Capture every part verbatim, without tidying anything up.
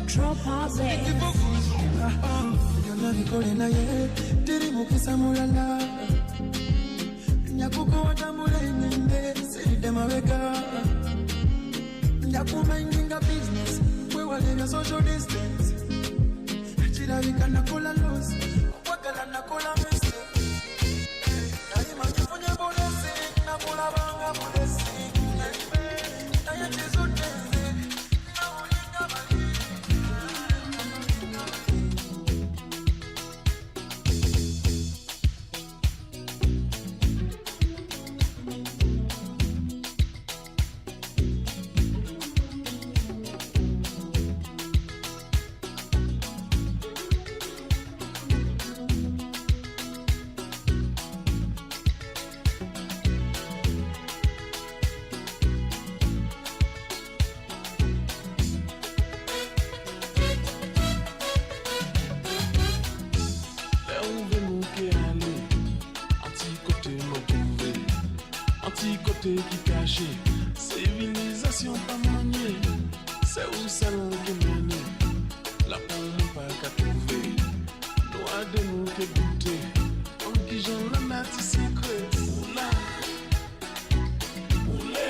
Drop out, babe. Byonna bikole naye, teri mukisa mulala. Nyakuko watambula enende, siride mabega. Nyakumanyinga business, kwewale bya social distance. Kirabika nakola loss, okwagala nakola mistake. Naye manyi funye bulesi, nakola banga bulesi. Naye kizudde nze, nawulinga bali. Lewvenu ke ale, anti kote ma tuve, anti kote ki kace, civilisation pa manye, se usala ke mene, la poma pa ka tuve, no adenu ke gute, on ki jon la nati secret, ula, ule.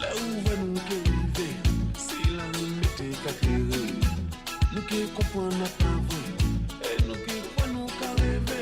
Leuva nu ke wive, sila nu mete ka kere. Nu ke kopwana pave, e nu ke kwanu kaleve.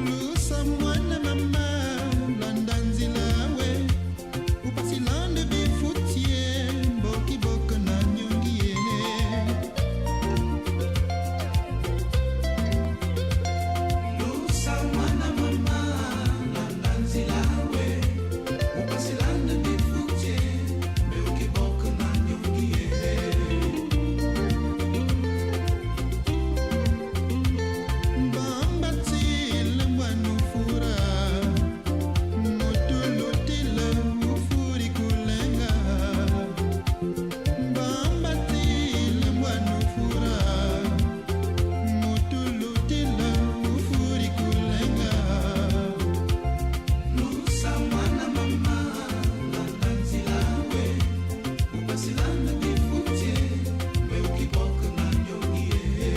Lusa mwana mama, landa nzila we. Upasi landa bifutye, boki boko na nyongi ye. Lusa mwana mama, landa nzila we. Upasi landa bifutye, boki boko na nyongi ye. Bamba tile mwana fura. Mutulu tila ufuri kulenga. Bamba tila mwana fura. Mutulu tila ufuri kulenga. Lusa mwana mama, landa nzila we. Upasi landa bifutye, me ukiboko na nyongi ye.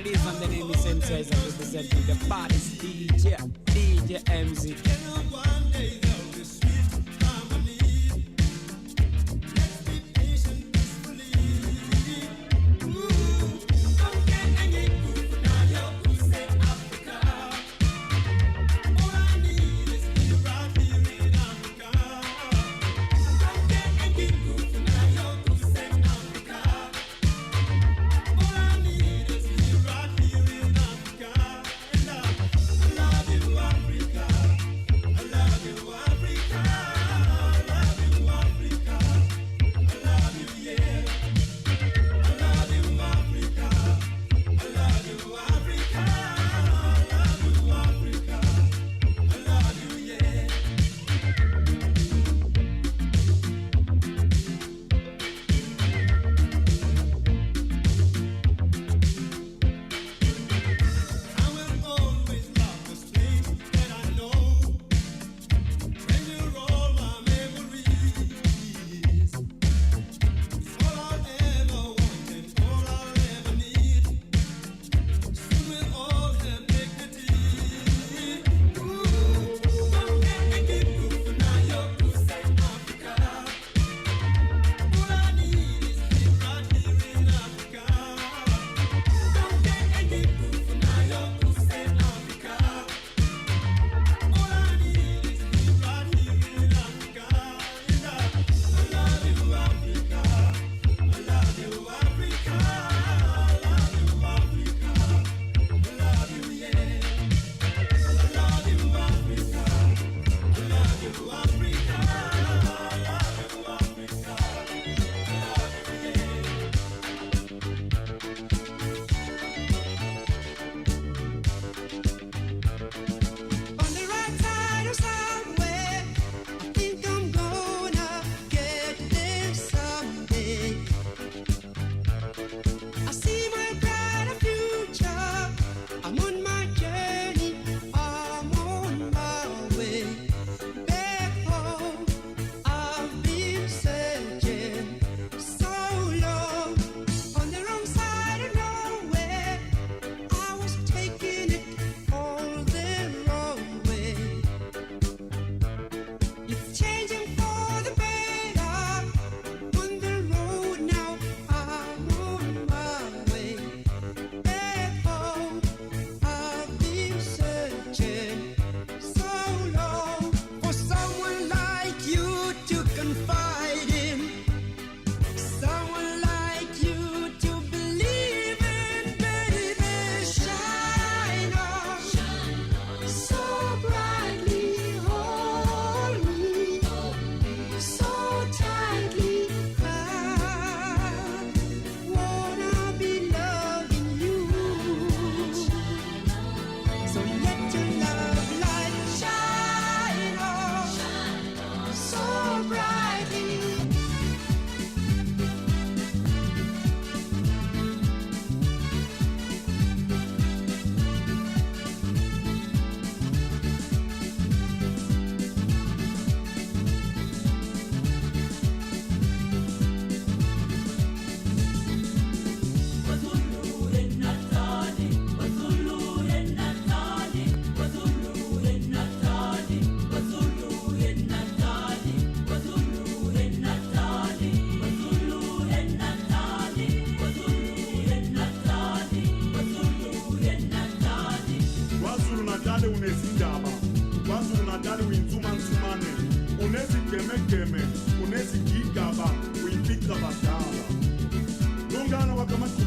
This one, the name is M C Isaac, representing the baddest D J, D J M Z. Tell them one day they'll be sweet harmony. Let's be patient.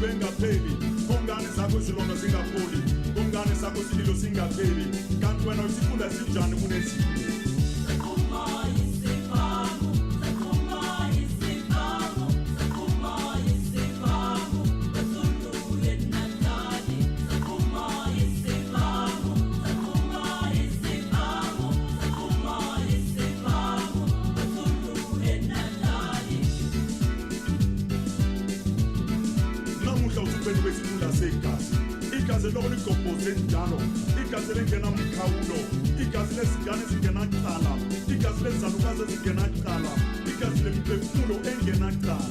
Benga peli, kongane sako silono singa poli, kongane sako sililo singa peli, kan kweno sikula sijani mune sine. Namuhla usipendwe sikula sekasi. Ikasi loko ni kopo sentalo. Ikasi le kena mkaulo. Ikasi le sikane sikena kala. Ikasi le salukasa sikena kala. Ikasi le mpefulo engena kala.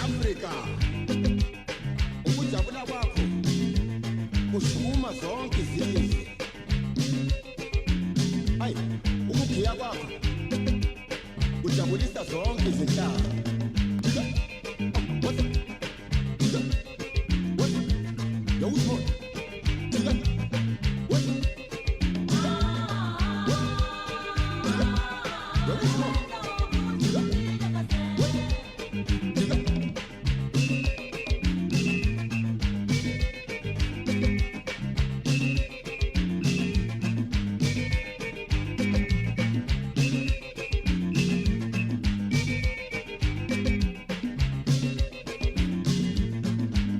Africa, umucabula wako, kusukuma zonke zingi. Ai, umukia wako, kucabulisa zonke zinta. Tiga, what's up? Tiga, what's up? Yo, what's up? Tiga, what's up?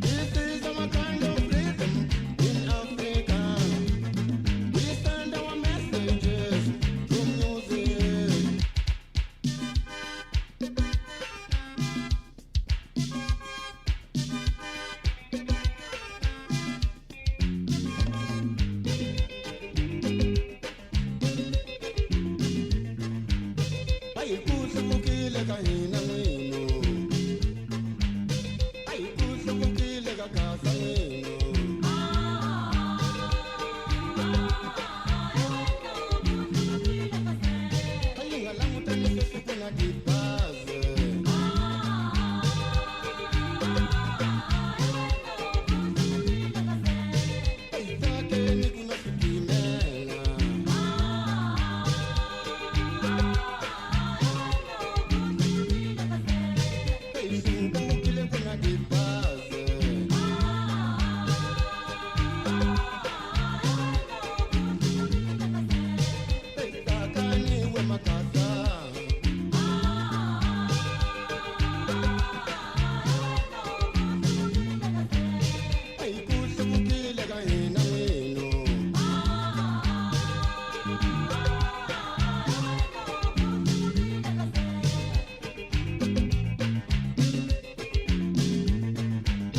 This is our kind of rhythm in Africa. We send our messages through music. Ai, kusubu kile ka ina mwino. Ai, kusubu kile ka kasa mwino. Ai, ngalamu tani sesu kuna dipaze.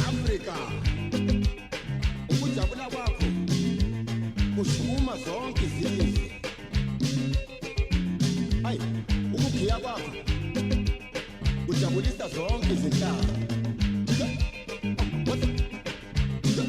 Africa, umucabula wako, kusukuma zonke zingi. Ai, umukia wako, kucabulisa zonke zinta. Tiga, what's up? Tiga,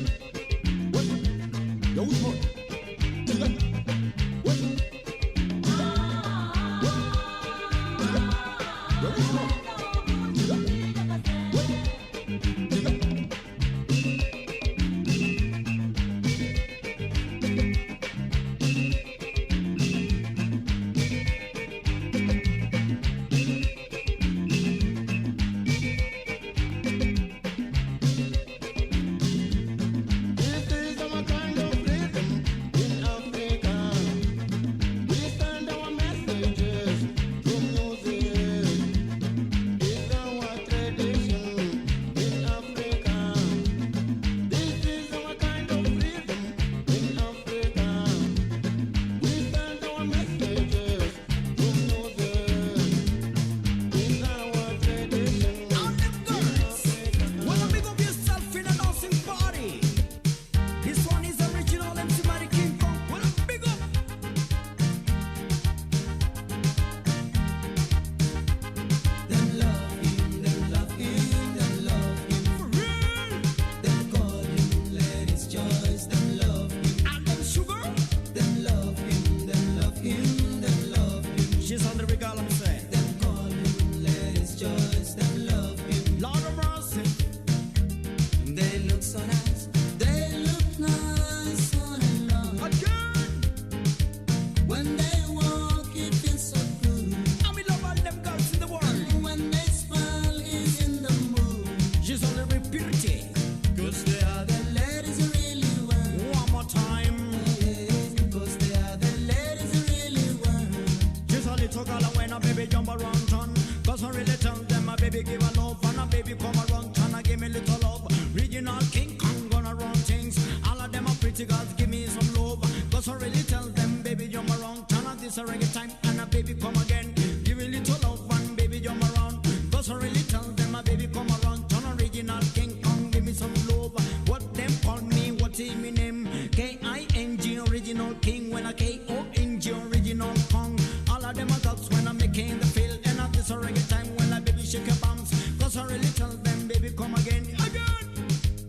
Give me little love, original King Kong gonna run things. All of them are pretty girls, give me some love. 'Cause I really tell them, baby, you're my wrong. Turn on this reggae time and a baby come again. Give me little love and baby, you're my wrong. 'Cause I really tell them, my baby come around. Turn original King Kong, give me some love. What them call me, what is my name? K I N G original King, when I K O N G original Kong. All of them are girls when I'm making the feel. And at this reggae time when I baby shake your bums. 'Cause I really tell them, baby, come again, again.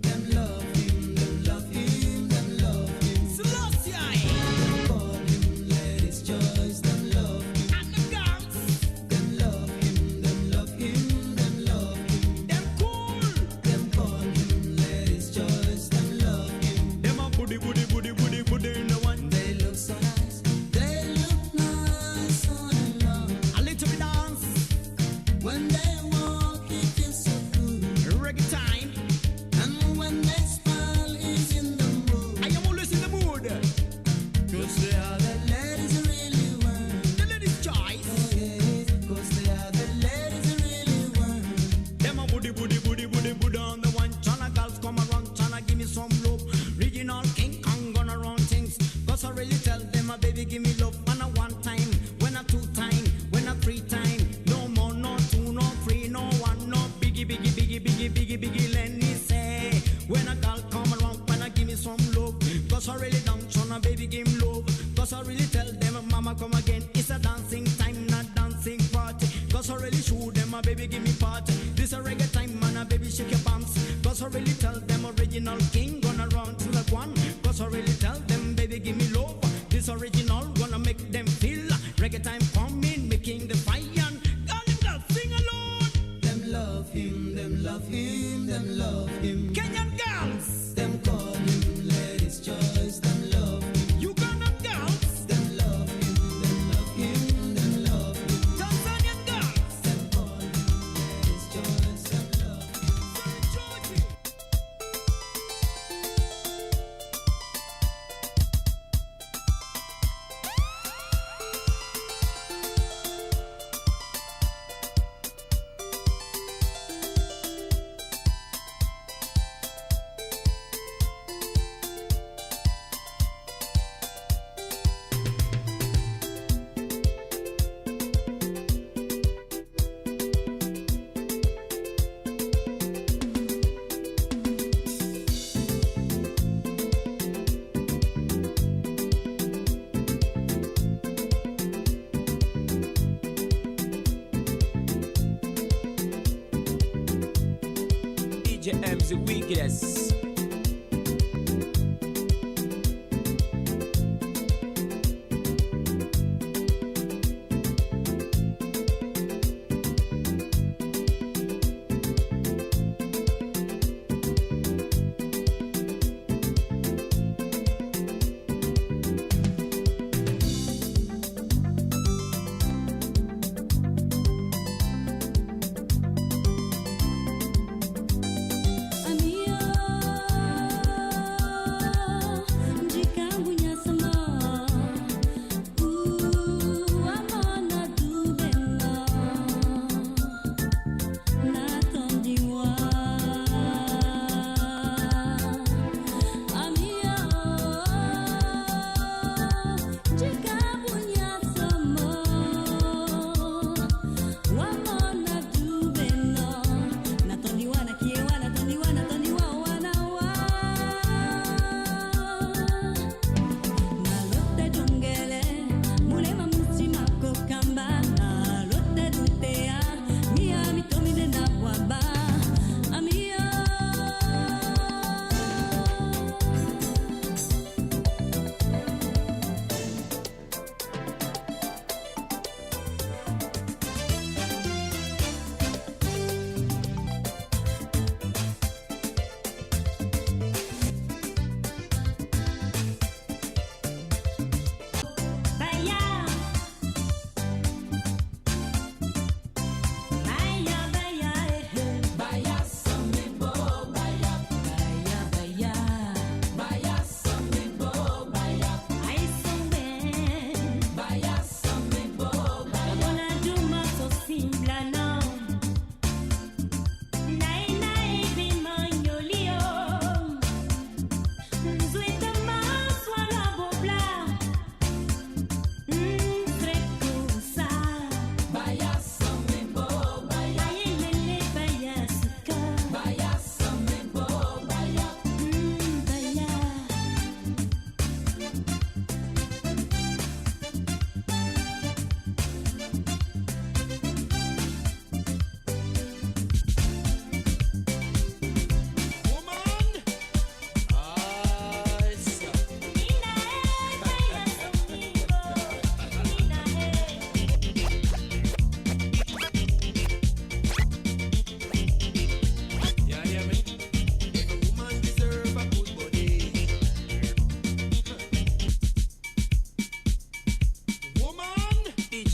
Them love him, them love him, them love him. Selassie I. Them call him Ladies Choice, them love him. And the girls. Them love him, them love him, them love him. Them cool. Them call him Ladies Choice, them love him. Them a booty, booty, booty, booty, booty in the one. They look so nice, they look nice all along. A little bit dance. When they walk, it feels so good. Reggae time. And when they smile, is in the mood. I am always in the mood. 'Cause they are the ladies really want. The ladies choice. Oh, yes, 'cause they are the ladies really want. Them a booty, booty, booty, booty, booty on the one. China girls come around, China give me some love. Original King Kong gonna run things. 'Cause I really tell them, my baby give me love. And a one time, when a two time, when a three time. No more, no two, no three, no one, no biggie, biggie, biggie, biggie, biggie, biggie, let me say. When a girl come around, when I give me some love. 'Cause I really don't show no baby give me love. 'Cause I really tell them, mama come again. It's a dancing time, not dancing party. 'Cause I really show them, my baby give me party. This a reggae time, man, a baby shake your bums. 'Cause I really tell them, original King gonna run to the one. 'Cause I really tell them, baby give me love. This original gonna make them feel. Reggae time coming, making the fire. Girl, them girls sing along. Them love him, them love him, them love him. Kenyan girls. Them call him Ladies Choice, them love him. Ugandan girls. Them love him, them love him, them love him. Tanzanian girls. Them call him Ladies Choice, them love him. Sorry, Georgie. D J M Z Wicked.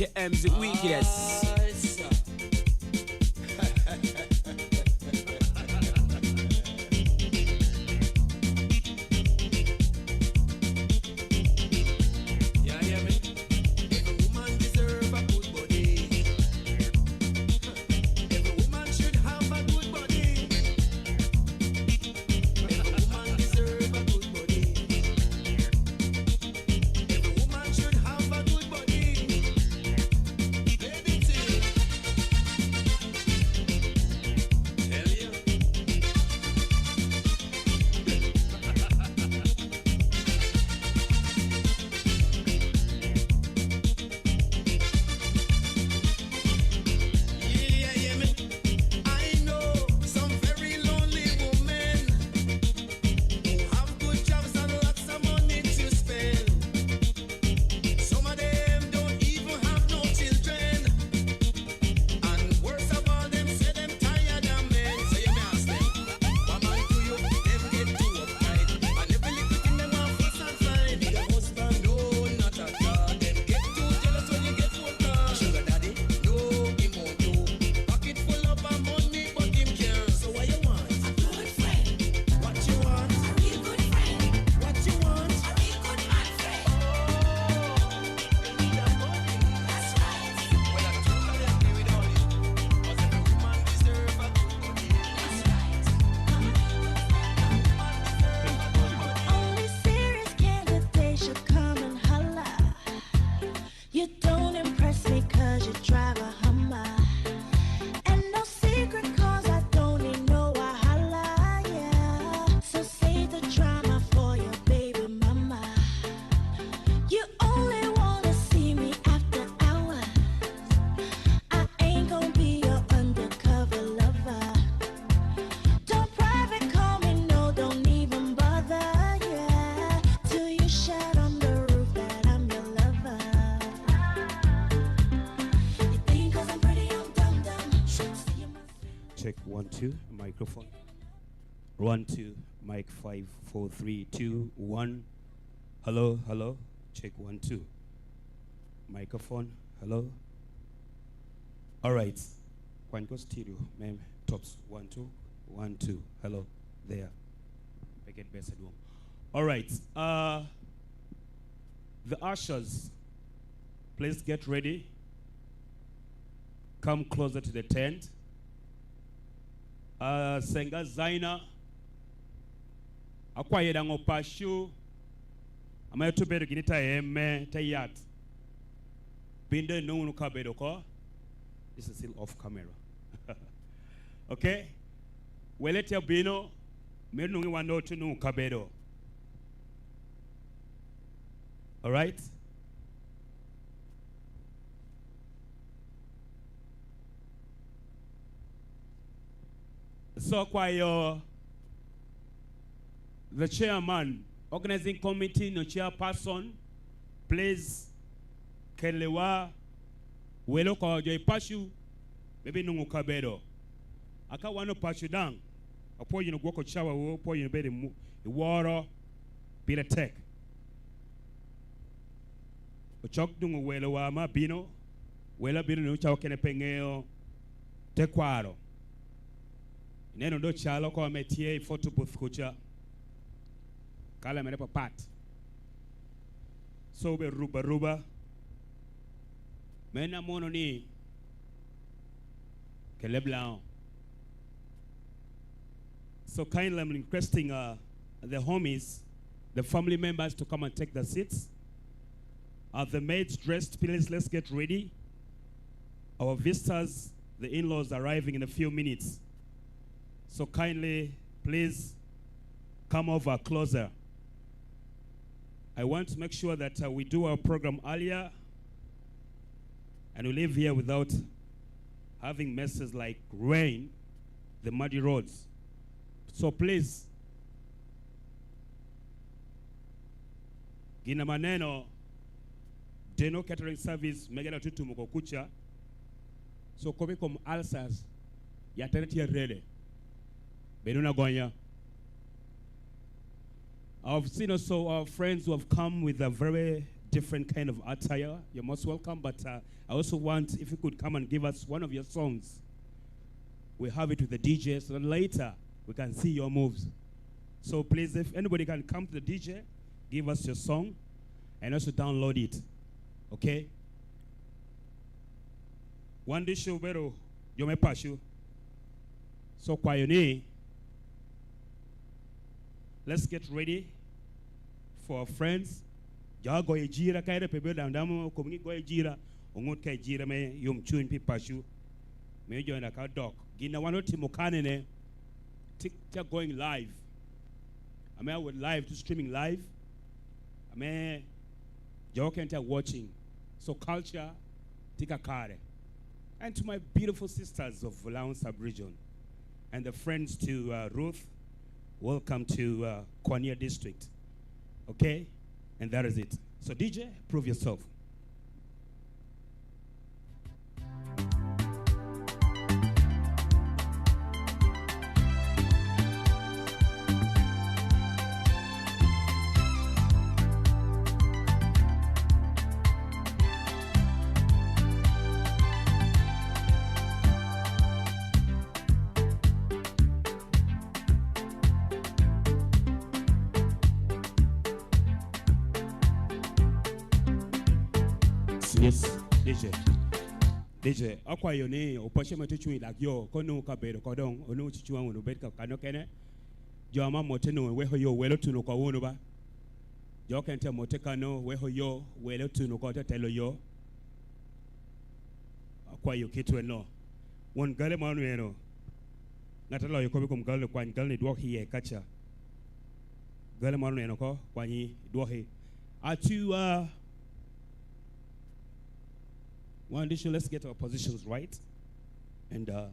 J M's Weakness. Yeah, hear me? Every woman deserve a good body. Every woman should have a good body. Every woman deserve a good body. Every woman should have a good body. Baby, tell you. Yeah, yeah, me. I know some very lonely women who have good jobs and lots of money to spend. Some of them don't even have no children. And worst of all, dem say dem tired of men. So you may ask them, what man do you? Dem get too uptight. And every little thing dem want fuss and fight. Need a husband? No, not at all. Dem get too jealous when you get phone call. Sugar daddy? No, him won't do. Pocket full of a money, but him can't. So what you want? A good friend. What you want? A real good friend. What you want? A real good man friend. Oh, you need a money. That's right. Well, I totally agree with all you. 'Cause every woman deserve a good body. That's right. Only serious candidate should come and holla. You don't impress me 'cause you drive a Hummer. And no secret 'cause I don't need no wahala, yeah. So save the drama for your baby mama. You only wanna see me after hours. I ain't gonna be your undercover lover. Don't private call me, no, don't even bother, yeah. Till you shout on the roof that I'm your lover. You think 'cause I'm pretty, I'm dumb dumb. See you must Check one, two, microphone. One, two, mic five, four, three, two, one. Hello, hello. Check one, two. Microphone, hello. All right. Kwany ko stereo, ma'am, tops. One, two, one, two. Hello. There. Pe get best at home. All right. Uh, the ushers, please get ready. Come closer to the tent. Uh, Senga Zaina, akwayo daŋ opaco, ame otubedo gini ta emme, ta yat. Bin doŋ inwoŋo wunu kabedo oko. This is still off camera. Okay? Wele tye obino, mito nwoŋo wan doŋ otu nwoŋo kabedo. All right? So, kwayo the chairman, organizing committee, no chairperson, please, kelliwa welo oko jo i paco, me bino nwoŋo kabedo. Aka wan opaco daŋ, apwoyo wunu gwoko cawawu, apwoyo wunu bedo i mu-, i woro, pire tek. Ocok doŋ owelowa ame abino, welo abino nwoŋo cawa kene pe ŋeo tekwaro. Ineno doŋ cal oko ame tye i photo booth kuca. Kala mere papat. So obedo rubaruba. Me en amono ni kelle blango. So kindly, I'm requesting, uh, the homies, the family members to come and take the seats. Are the maids dressed? Please, let's get ready. Our visitors, the in-laws, arriving in a few minutes. So kindly, please come over closer. I want to make sure that, uh, we do our program earlier and we leave here without having messes like rain, the muddy roads. So please, gin ame aneno, Deno Catering Service, mege na tutum oko kuca. So kop i kom ulcers, yattere tye arele. Bedo na gonya. I've seen also our friends who have come with a very different kind of attire, you're most welcome. But, uh, I also want if you could come and give us one of your songs. We have it with the D J so that later we can see your moves. So please, if anybody can come to the D J, give us your song and also download it. Okay? Wan ducu obedo jo me paco. So kwayo ni, let's get ready for our friends. Jo a goyo jira, ka ere pe bedo daŋ damo okomgi goyo jira, oŋut ka ejira me yomcuny pi paco. Miyo jo ena ka dok. Gin a wan otimo kanene, ti-, tye going live. Ame awot live, to streaming live. Ame jo okene tye watching. So culture tye kakare. And to my beautiful sisters of Bulawaun sub-region and the friends to, uh, Ruth, welcome to, uh, Kwania District. Okay? And that is it. So D J, prove yourself. Yes, D J. D J, akwayo ni opaco ma tye cuŋ i lak yo, kono nwoŋo kabedo ko doŋ, onwoŋo ci cuŋ wunu obed ka kano kene. Jo ame amotte nwoŋo weko yo, wele otuno oko wunu ba. Jo okene tye amotte kano, weko yo, wele otuno oko, te telo yo. Akwayo kit wenno. Won gale ma onweno, ŋat aloyo kop i kom gale-ni, kwany gale-ni, dwok iye kaca. Gale ma onweno oko, kwanyi, dwoki. Acu, uh, one addition, let's get our positions right. And, uh,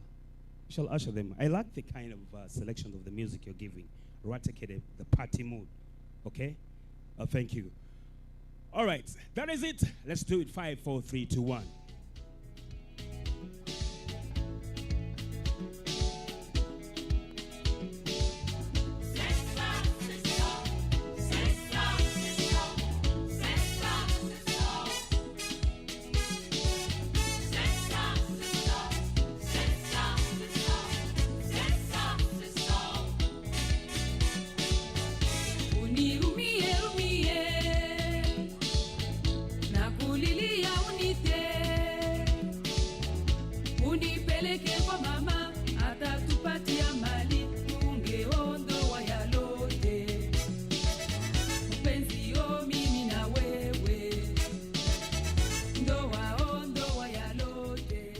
we shall usher them. I like the kind of, uh, selection of the music you're giving. Rwate kede the party mood. Okay? Uh, thank you. All right, that is it. Let's do it. Five, four, three, two, one. Unirumie, rumie, nakulilia unite, unipeleke kwa mama, atatupatia mali, tunge o ndoa ya lote. Mpenzi o mimi na wewe, ndoa o ndoa ya lote.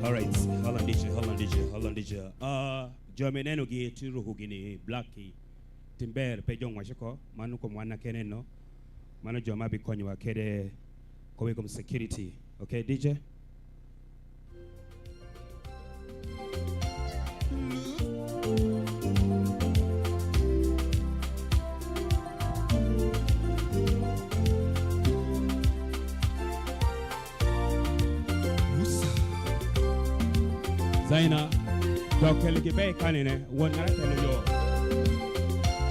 All right, hold on, D J, hold on, D J, hold on, D J. Uh, jo ame inenogi tye ruko gini black-ki. Tim ber, pe jo ŋwac oko, mano kom wan kene no. Mano jo ma bikonyowa kede kobo i kom security. Okay, D J? Zaina, dok kelgi be i kanine, won ŋara kelo yo.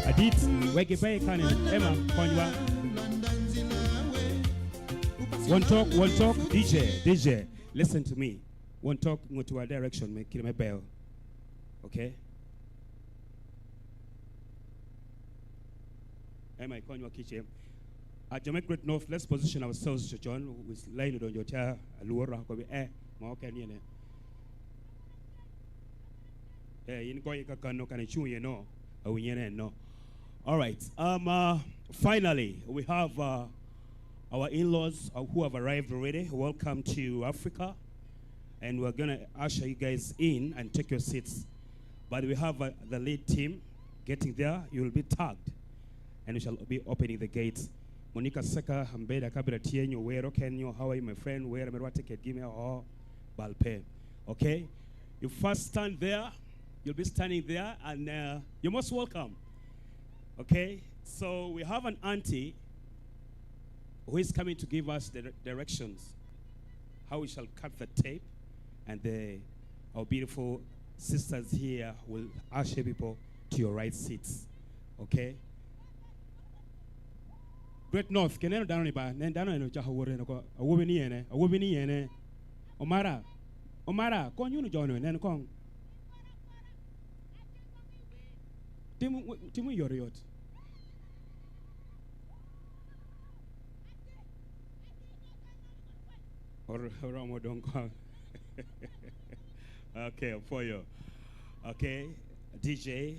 Adit, wek gibe i kanine, Emma, konywa. Won tok, won tok, D J, D J, listen to me. Won tok, ŋuttiwa direction me kite me beo. Okay? Emma, ikonywa kice. At jo me Great North, let's position ourselves, John. With line odonjo tye alwora, kobi, eh, ma oken yene. Eh, in goye kakano, kan icuŋ iye no, awinyo en no. All right. Um, uh, finally, we have, uh, our in-laws, uh, who have arrived already. Welcome to Africa. And we're gonna usher you guys in and take your seats. But we have, uh, the lead team getting there. You will be tagged, and we shall be opening the gates. Monica Seka, Ambeda Kabira Tienyo, Wero Kenyo, how are you, my friend? Wero Merwa ticket, give me a, oh, Balpe. Okay? You first stand there. You'll be standing there, and, uh, you're most welcome. Okay? So we have an auntie who is coming to give us the directions how we shall cut the tape, and the, our beautiful sisters here will usher people to your right seats. Okay? Great North, ke neno dano ni ba, nen dano eno cako wot eno oko. Awobi ni ene, awobi ni ene. Omara, Omara, kony wunu jo-nu, nen koŋ. Tim, tim oyotoyot. Or-, oromo doŋ koŋ. Okay, apwoyo. Okay, D J.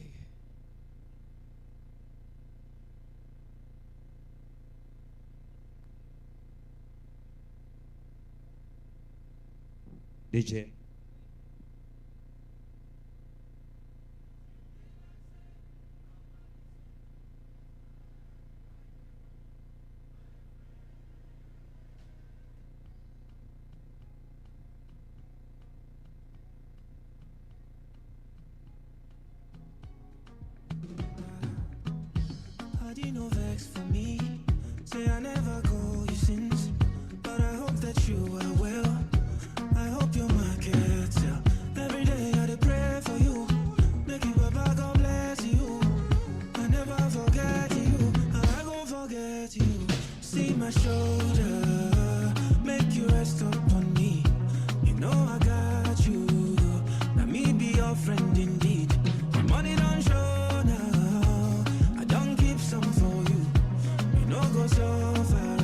D J. I didn't know vex for me. Say I never call you since, but I hope that you are well. I hope your market sell. Every day I dey pray for you. Make you, Baba God bless you. I never forget you. I go forget you. See my shoulder, make you rest upon me. You know I got you. Now me be your friend indeed. The money don't show now. I don't keep some for you. You know go so far.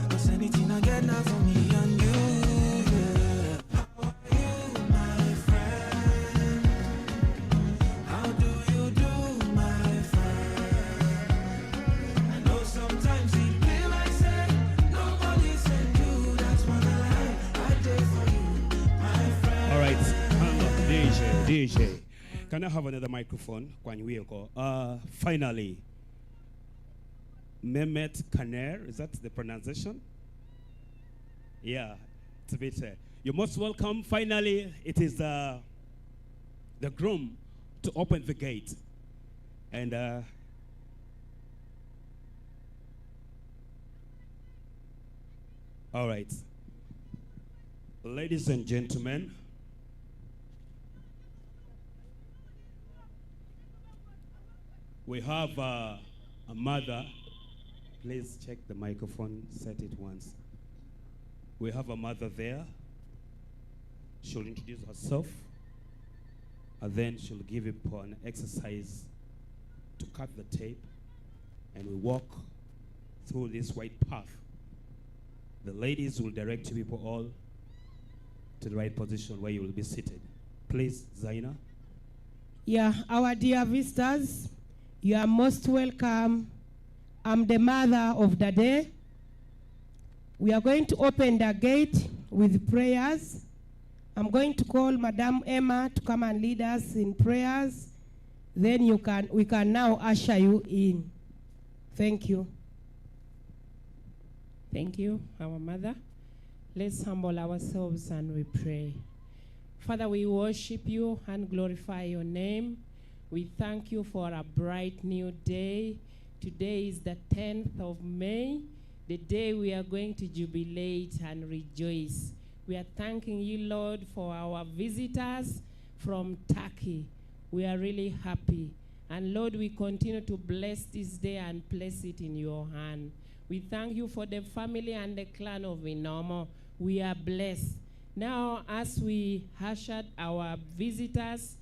'Cause anything I get now for me and you, yeah. You, my friend. How do you do, my friend? I know sometimes it be like say nobody send you. That's why I, I did for you, my friend. All right, hang on, D J, D J. Can I have another microphone? Kwany wiye oko. Uh, finally, Mehmet Kaner, is that the pronunciation? Yeah, it's a bit. Uh, you're most welcome. Finally, it is the, the groom to open the gate. And, uh, all right. Ladies and gentlemen, we have, uh, a mother. Please check the microphone, set it once. We have a mother there. She'll introduce herself, and then she'll give you an exercise to cut the tape, and we walk through this white path. The ladies will direct you people all to the right position where you will be seated. Please, Zaina. Yeah, our dear visitors, you are most welcome. I'm the mother of the day. We are going to open the gate with prayers. I'm going to call Madam Emma to come and lead us in prayers. Then you can, we can now usher you in. Thank you. Thank you, our mother. Let's humble ourselves and we pray. Father, we worship you and glorify your name. We thank you for a bright new day. Today is the tenth of May, the day we are going to jubilate and rejoice. We are thanking you, Lord, for our visitors from Turkey. We are really happy. And Lord, we continue to bless this day and place it in your hand. We thank you for the family and the clan of Inomo. We are blessed. Now, as we ushered our visitors,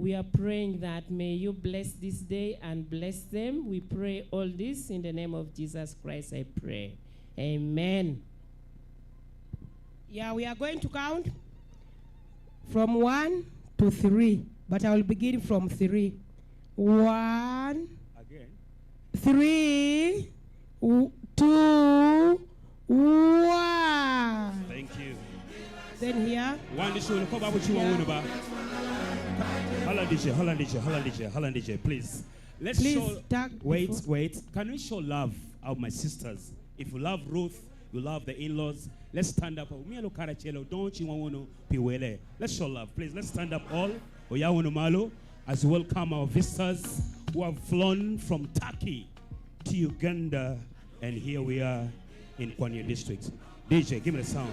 we are praying that may you bless this day and bless them. We pray all this in the name of Jesus Christ, I pray. Amen. Yeah, we are going to count from one to three, but I will begin from three. One, again, three, w-, two, one. Thank you. Then here. One issue, ko babu chiwa. Yeah. Unu ba? Hold on, D J, hold on, D J, hold on, D J, hold on, D J, please. Let's, please, show, tag wait, before. Wait. Can we show love of my sisters? If you love Ruth, you love the in-laws. Let's stand up. Myero karacel odoŋ ciŋwa wunu pi wele. Let's show love, please. Let's stand up all. Oya wunu malo as we welcome our visitors who have flown from Turkey to Uganda, and here we are in Kwania District. D J, give me the sound.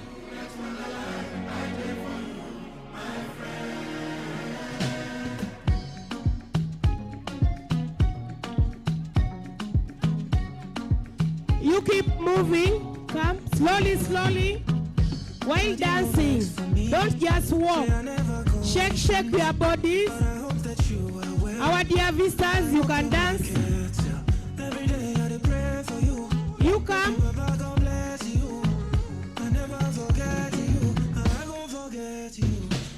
Moving, come slowly, slowly, while dancing. Don't just walk. Shake, shake your bodies. Our dear visitors, you can dance. You come.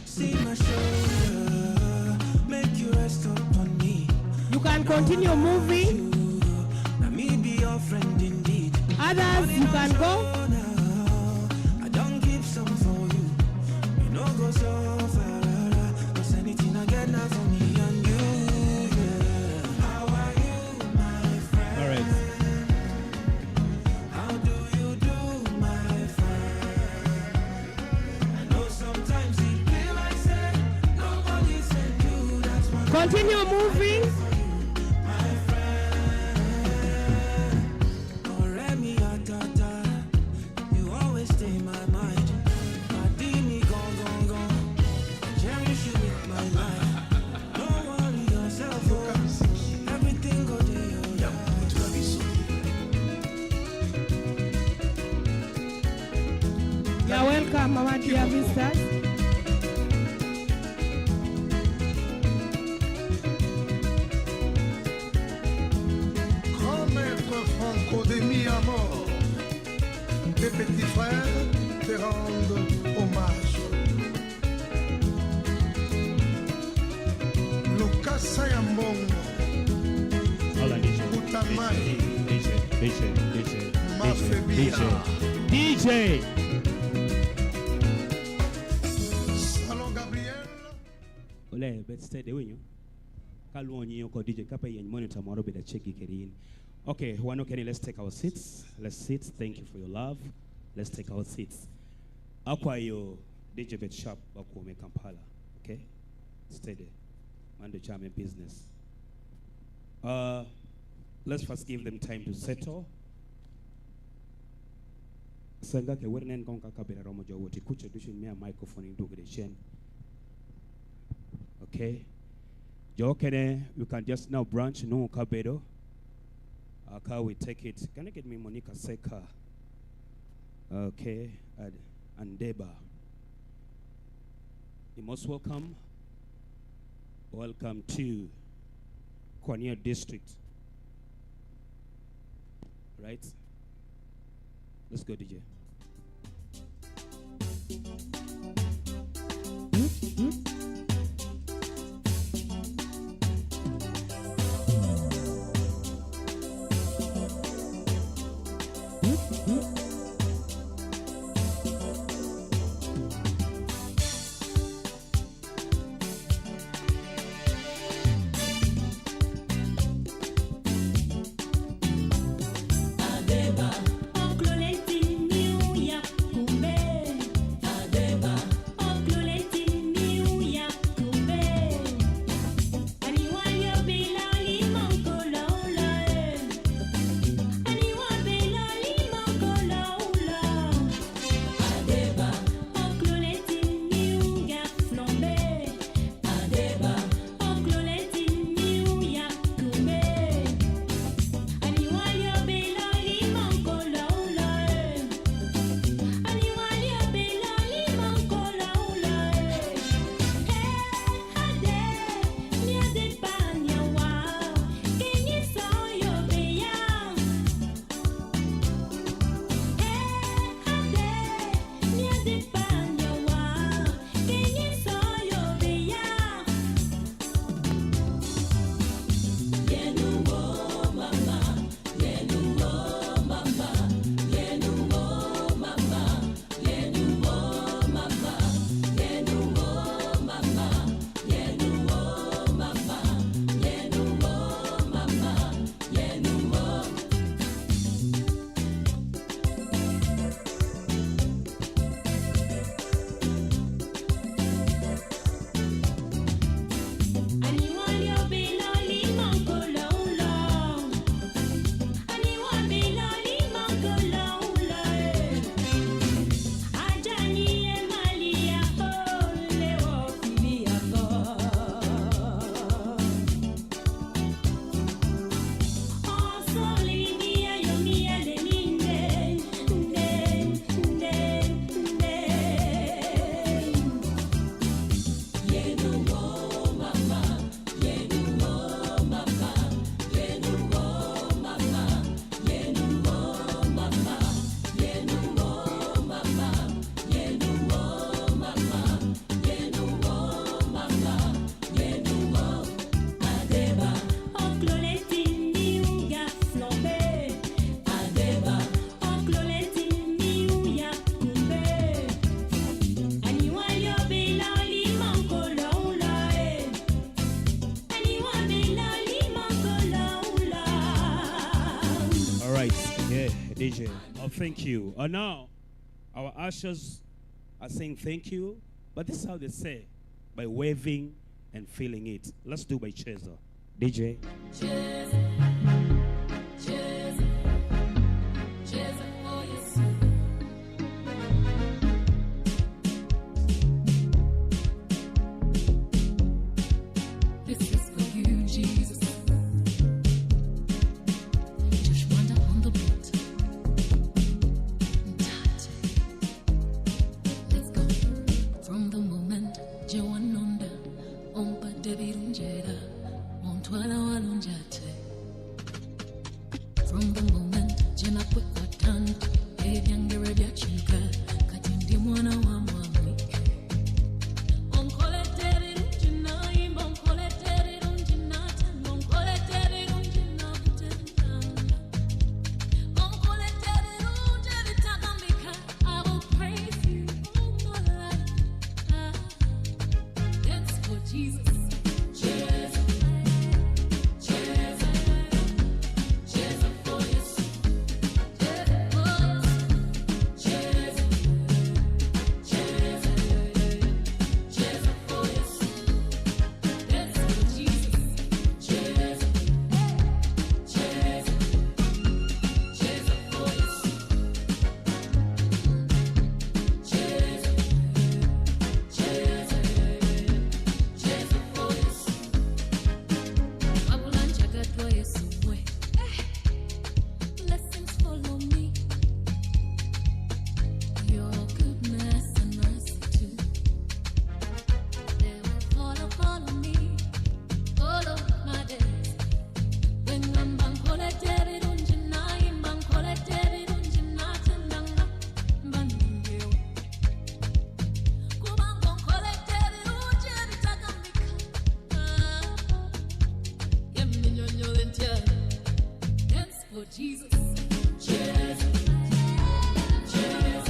See my shoulder, make you rest upon me. You can continue moving. Now me be your friend indeed. Others, you can go. I don't keep some for you. You know go so far. 'Cause anything I get now for me and you, yeah. How are you, my friend? All right. How do you do, my friend? Continue moving. You're welcome, our dear visitors. Grand maître Franco de mi amor, tes petits frères te rendent hommage. Lucas Sayambongo. Hold on, D J. Utamani. D J, D J, D J, D J, Mafia D J, Bia. D J. Salo Gabriel. Ole, bet steady, iwinyo? Ka lwongo nyingi oko, D J, ka pe yeny monitor moro, bed aceggi kede in. Okay, wan okene, let's take our seats. Let's sit. Thank you for your love. Let's take our seats. Akwayo D J bet sharp, akwo me Kampala. Okay? Steady. Man do chame business. Uh, let's first give them time to settle. Senga ke weri nen kong ka kabedo romo jo woti kuca ducu, miya microphone in dwogo de cen. Okay. Jo okene, we can just now branch nwoŋo kabedo. Uh, ka we take it. Can I get me Monica Seka? Okay. And, and Deba. You're most welcome. Welcome to Kwania District. Right? Let's go, D J. Adeba, oklo leti miu ya kumbe. Adeba, D J. Oh, thank you. Uh, now, our ushers are saying thank you, but this is how they say, by waving and feeling it. Let's do by Cheza. D J. This is for you, Jesus. Just wind up on the beat. Touch it. Let's go. From the moment je wannonda, ompa David unjera, ontwala walunjate. From the moment je nakweko tan, ebyaŋere byacuka, kati ndi mwana wa mwami. Onkole teri rungi na imba, onkole teri rungi na tano, onkole teri rungi na butenda. Onkole teri rungi bitagambika, I will praise you all my life. Ah, dance for Jesus. Jesus. Blessings follow me. Your goodness and mercy too. They will follow, follow me all of my days. When I'm bankole teri rungi na, I'm bankole teri rungi na, tendanga, banyo. Dance for Jesus. Jesus. Jesus.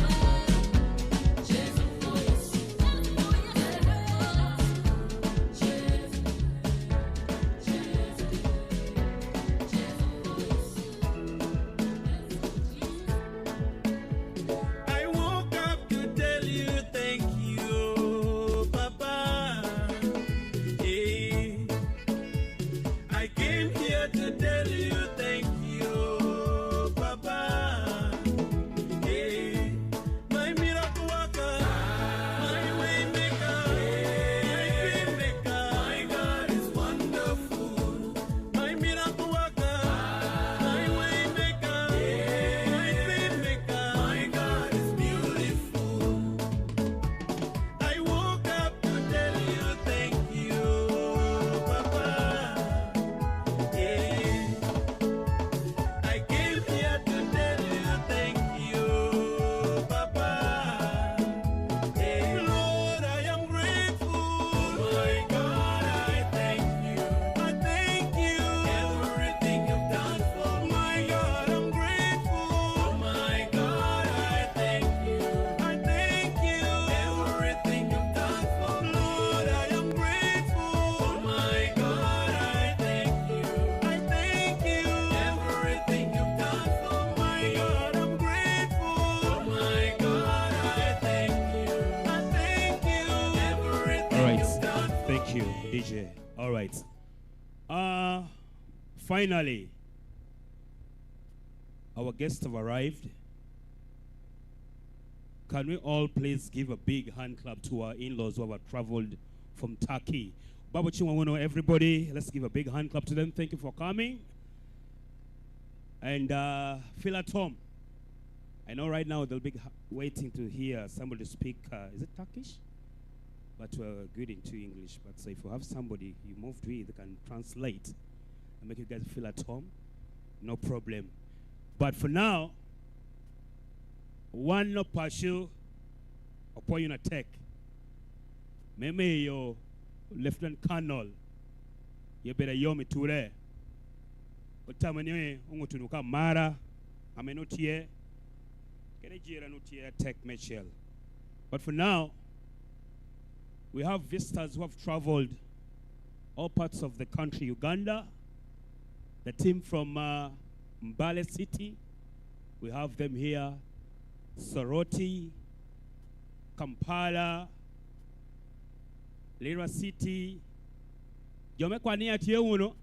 I woke up to tell you thank you, Papa. Eh, I came here to tell you thank you, Papa. Eh, my miracle worker, my way maker, my dream maker, my God is wonderful. My miracle worker, my way maker, my dream maker, my God is beautiful. I woke up to tell you thank you, Papa. Yeah. I came here to tell you thank you, Papa. Hey, Lord, I am grateful. My God, I thank you. I thank you. Everything you've done for me. My God, I'm grateful. My God, I thank you. I thank you. Everything you've done for me. Lord, I am grateful. My God, I thank you. I thank you. Everything you've done for me. My God, I'm grateful. My God, I thank you. I thank you. Everything All right. You've done for Thank you, me. D J. All right. Uh, finally, our guests have arrived. Can we all please give a big hand clap to our in-laws who have traveled from Turkey? Babo Chimwa Uno, everybody, let's give a big hand clap to them. Thank you for coming. And, uh, feel at home. I know right now they'll be ha-, waiting to hear somebody speak. Uh, is it Turkish? But we're good in two English. But so if you have somebody you moved with that can translate and make you guys feel at home, no problem. But for now, wan opwonyo na tek me miyo Lieutenant Colonel Yebed Ayom i ture. Otamo ni oŋut wunu ka mara ame nwoŋo tye, kede jira nwoŋo tye atek meicel. But for now, we have visitors who have traveled all parts of the country, Uganda, the team from, uh, Mbale City, We have them here. Soroti, Kampala, Lira City. Jo me Kwania tye wunu?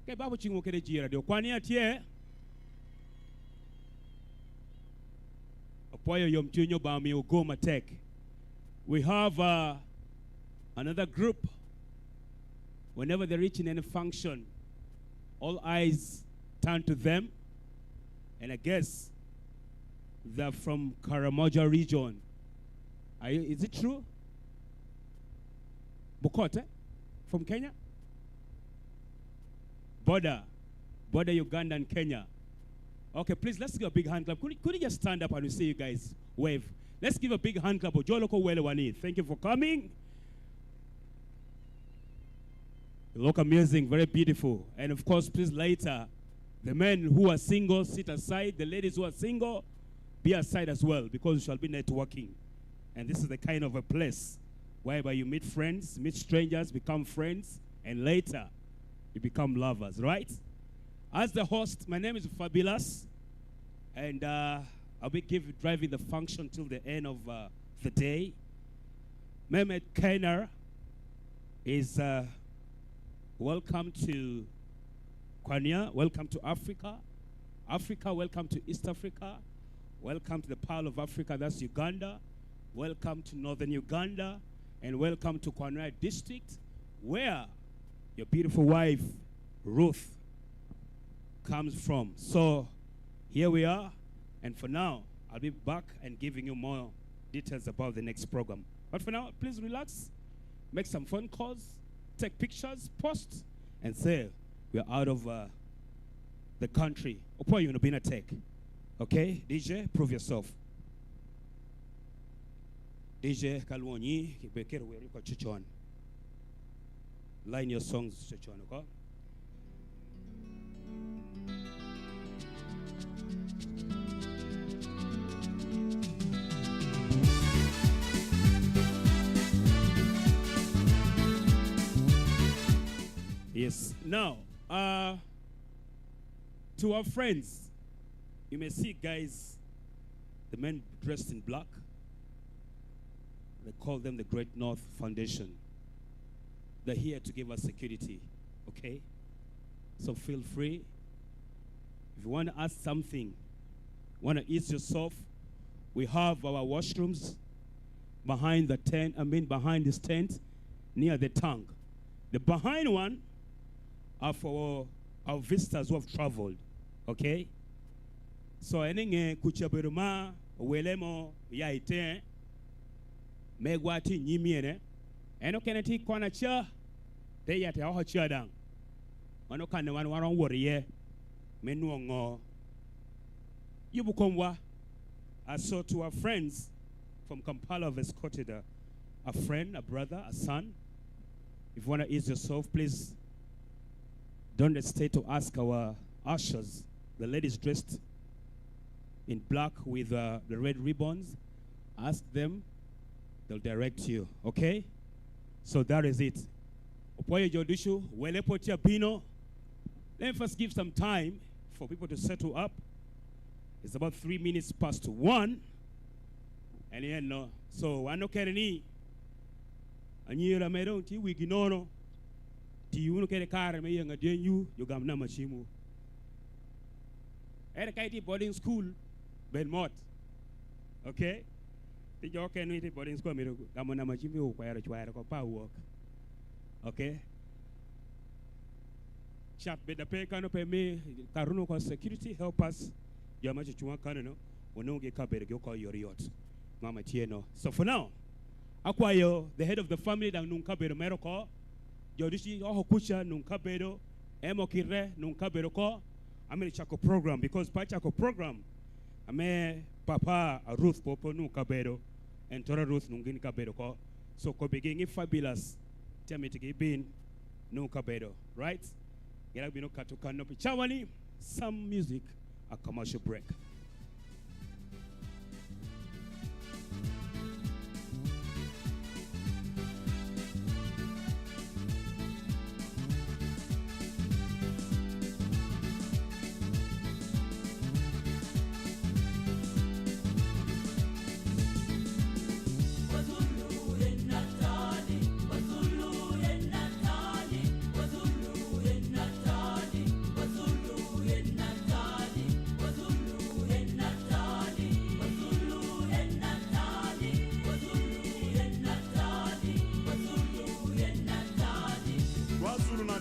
Ke babo ciŋwu kede jira, dyo Kwania tye. Apwoyo yomcuny Obaŋa omio ogo matek. We have, uh, another group. Whenever they reach in any function, all eyes turn to them. And I guess they're from Karamoja region. Are you, is it true? Bukote, from Kenya? Border, border Uganda and Kenya. Okay, please, let's give a big hand clap. Could, could you just stand up and we see you guys wave? Let's give a big hand clap for Joloko Wele Wani. Thank you for coming. You look amazing, very beautiful. And of course, please later, the men who are single, sit aside. The ladies who are single, be aside as well, because we shall be networking. And this is the kind of a place whereby you meet friends, meet strangers, become friends, and later you become lovers, right? As the host, my name is Fabulous, and, uh, I'll be give, driving the function till the end of, uh, the day. Mehmet Kainer is, uh, welcome to Kwania, welcome to Africa. Africa, welcome to East Africa. Welcome to the Pearl of Africa, that's Uganda. Welcome to Northern Uganda, and welcome to Kwania District, where your beautiful wife, Ruth, comes from. So, here we are, and for now, I'll be back and giving you more details about the next program. But for now, please relax, make some phone calls, take pictures, post, and say, "We are out of, uh, the country." Opwoyo wunu bino atek. Okay? D J, prove yourself. D J, ka lwonyi, bed kede wer oko cocon. Line your songs cocon oko. Yes. Now, uh, to our friends, you may see guys, the men dressed in black, they call them the Great North Foundation. They're here to give us security, okay? So feel free. If you want to ask something, want to ease yourself, we have our washrooms behind the tent, I mean, behind this tent, near the tank. The behind one are for our visitors who have traveled, okay? So, en i ŋe kuca bedo ma owele mo oya i teŋe, megwa tye i nyim ene, en okene tye i kona ca, te yat oko ca daŋ. Mano kan-ni wan, wan waromo wot iye me nwoŋo yubo komwa. Uh, so to our friends from Kampala, have escorted a, a friend, a brother, a son. If you wanna ease yourself, please don't hesitate to ask our ushers, the ladies dressed in black with, uh, the red ribbons. Ask them, they'll direct you, okay? So that is it. Opwoyo jo ducu, wele pwod tye abino. Let me first give some time for people to settle up. It's about three minutes past one. And, you know, so wan okene ni, anyira ame doŋ tye wigi nono, ti wunu kede kare me yeŋ adyenywu, jo gam nama cimwu. Ento ka itye i boarding school, bed mot. Okay? Ti jo okene itye i boarding school, myero gamo nama cimmi okwero cwero oko pa wok. Okay? Cat bed ape kano pe mi karuno oko security help us. Jo ma cucuŋ akano-nu, onwoŋogi i kabedogi oko i yot yot. Mama tye no. So for now, akwayo the head of the family daŋ nwoŋ kabedo mere oko. Jo ducu oko kuca nwoŋ kabedo, emo kite nwoŋ kabedo oko. Amito cako program, because pa cako program, ame papa a Ruth po, po nwoŋ kabedo, en toro a Ruth nwoŋ gin kabedo oko. So kobigi ni Fabulous, te mitigi bin nwoŋ kabedo, right? Gin abino kato kan no pi cawa ni, some music, a commercial break.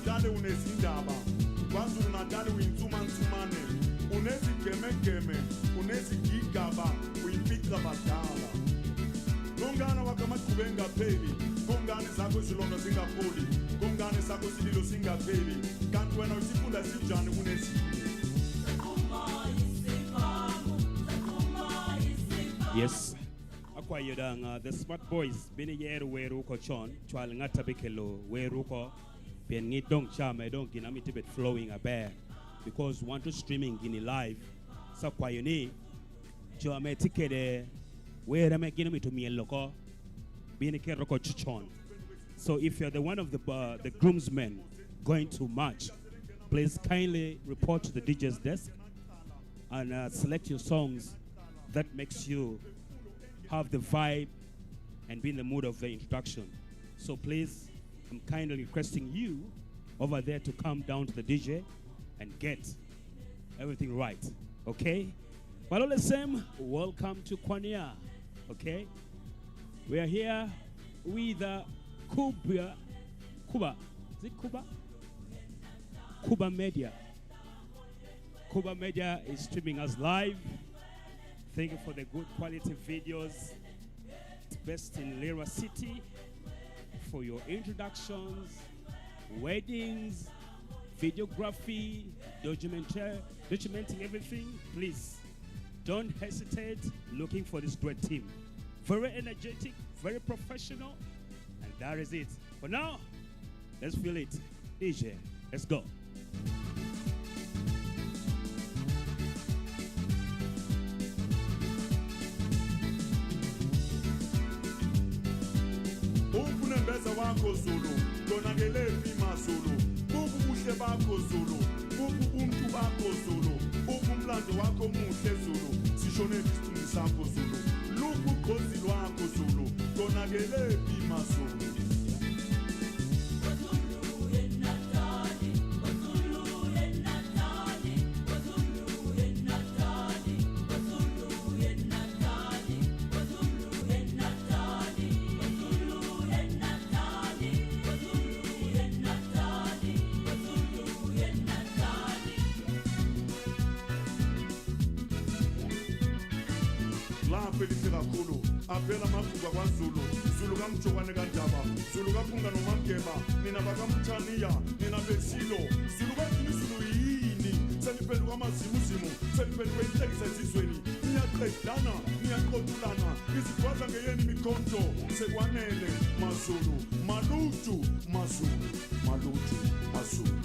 Dale unesi ndaba, kwanzulu na dale winzuma nzumane, unesi keme keme, unesi gigaba, winpika batala. Gongana wakama kubenga peli, gongani zako zilonda zinga poli, gongani zako zililo zinga peli, kantwena usifunda sijani unesi. Yes. Akwayo daŋ, uh, the smart boys bino yero wer oko con, cwal ŋat a bikelo wer oko, pien ŋit doŋ ca me doŋ gin amito bed flowing aber, because wan to streaming gini live. So akwayo ni jo ame tye kede wer ame gin omito myel oko, bino iketo oko con. So if you're the one of the, uh, the groomsmen going to march, please kindly report to the D J's desk and, uh, select your songs that makes you have the vibe and be in the mood of the introduction. So please, I'm kindly requesting you over there to come down to the D J and get everything right, okay? But all the same, welcome to Kwania, okay? We are here with, uh, Kuba, Kuba, is it Kuba? Kuba Media. Kuba Media is streaming us live. Thank you for the good quality videos. It's best in Lira City for your introductions, weddings, videography, documentary, documenting everything. Please don't hesitate looking for this great team. Very energetic, very professional, and that is it. For now, let's feel it. D J, let's go. Ukune mbeza wako Zulu, tonagele pima Zulu, bubu bushe bako Zulu, bubu buntu bako Zulu, ubu mlando wako mushe Zulu, sishone Sako Zulu, luku kozi lwako Zulu, tonagele pima Zulu. Laa Felisi Kakulu, Abela Makuba wa Zulu, Zulu ka Mucokwane ka Ndaba, Zulu ka Pungano Makeba, nina baka Mucania, nina Besilo, Zulu ka Tini Zulu iini, sani peluka mazimuzimu, sani peluka itegisa zizweni, nia Tedana, nia Kotulana, izi kwaza ngeyeni mikonto, se wanene, Mazulu, Malutu, Mazulu, Malutu, Mazulu.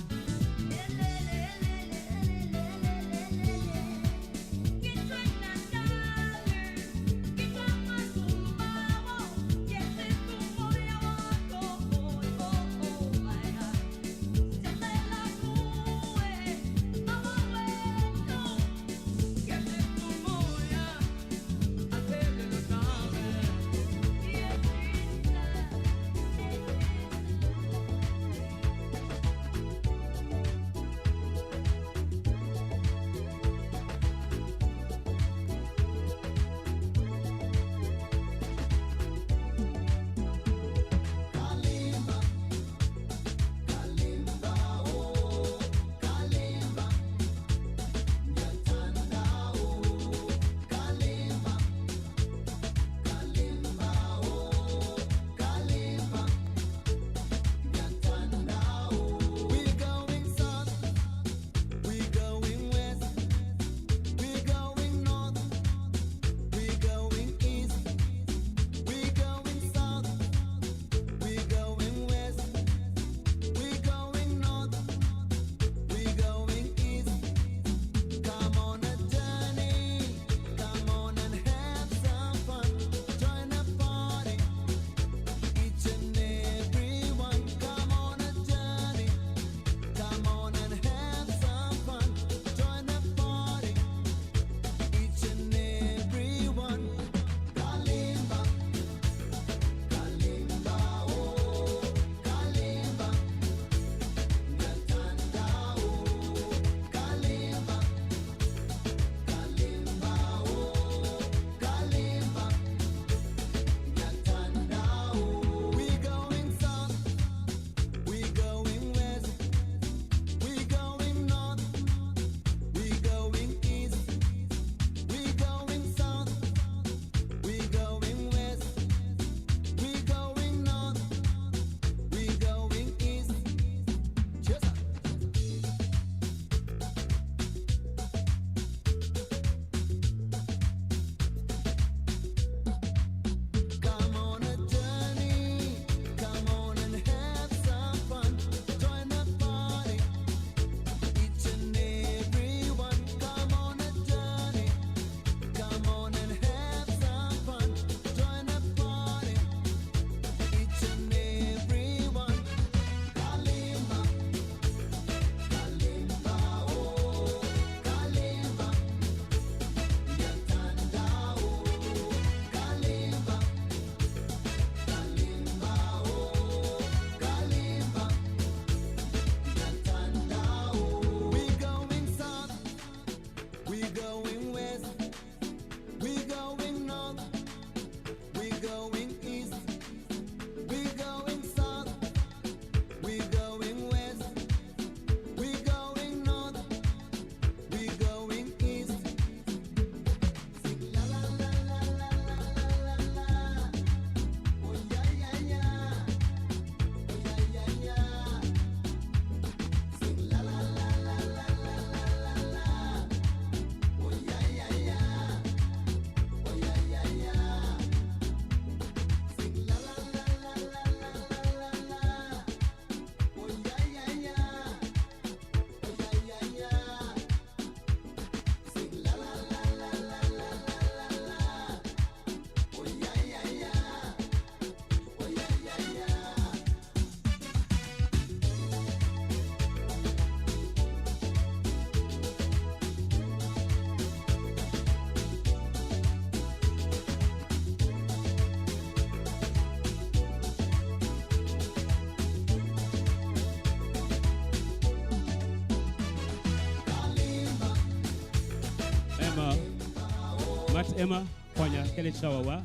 Emma, konya kede cawawa.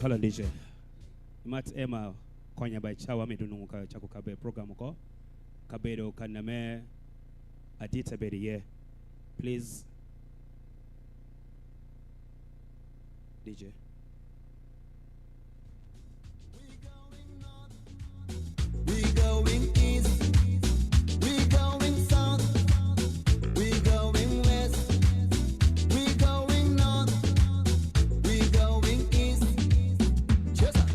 Hello, D J. Mat Emma, konya ba i cawa, amito nwoŋo ka cako kabe program oko. Kabedo kan ame adit abedo iye. Please, D J. We going east, we going south, we going west, we going north, we going east. Yes, sir.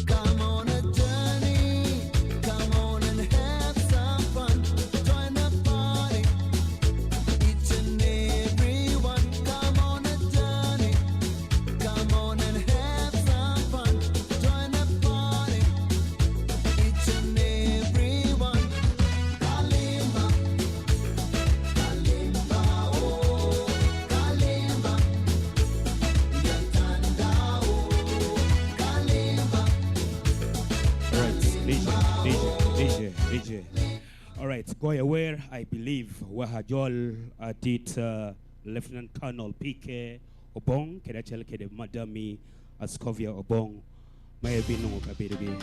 Come on a journey, come on and have some fun. Join the party, each and every one. Come on a journey, come on and have some fun. Join the party, each and every one. Kalimba, kalimba, oh, kalimba. All right, D J, D J, D J, D J. All right, goyo wer, I believe, wa ajol adit, uh, Lieutenant Colonel P K Obong, kede acel kede Madam Ascovia Obong, ma ebin nwoŋo kabedogi.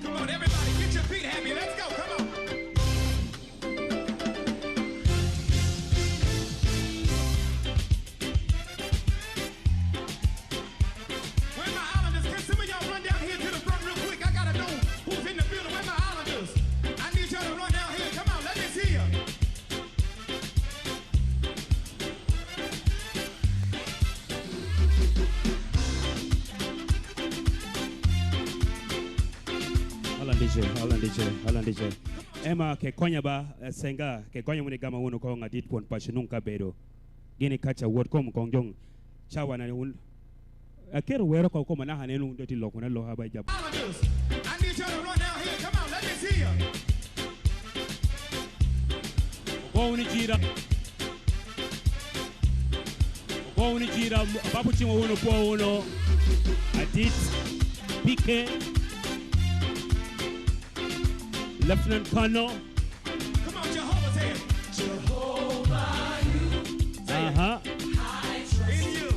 Come on, everybody, get your feet happy. Let's go. Come on. Where my islanders? Can some of y'all run down here to the front real quick? I gotta know who's in the building. Where my islanders? I need y'all to run down here. Come on, let me see you. Alan D J, Alan D J, Alan D J. Emma, ke konya ba, eh, senga, ke konya wunu igama wunu koŋ adit pwon paco nwoŋo kabedo. Gin i kaca wot kom koŋ joŋ cawa na wun. Aketo wero oko kom anaka nen wun doti lok wun aloka ba i jab. I need y'all to run down here. Come on, let me see you. Ogo wunu jira. Ogo wunu jira, Babu Cimo wunu, opwo wunu. Adit, P K, Lieutenant Colonel. Come on, Jehovah, say it. Jehovah, you say it. Uh-huh. I trust in you.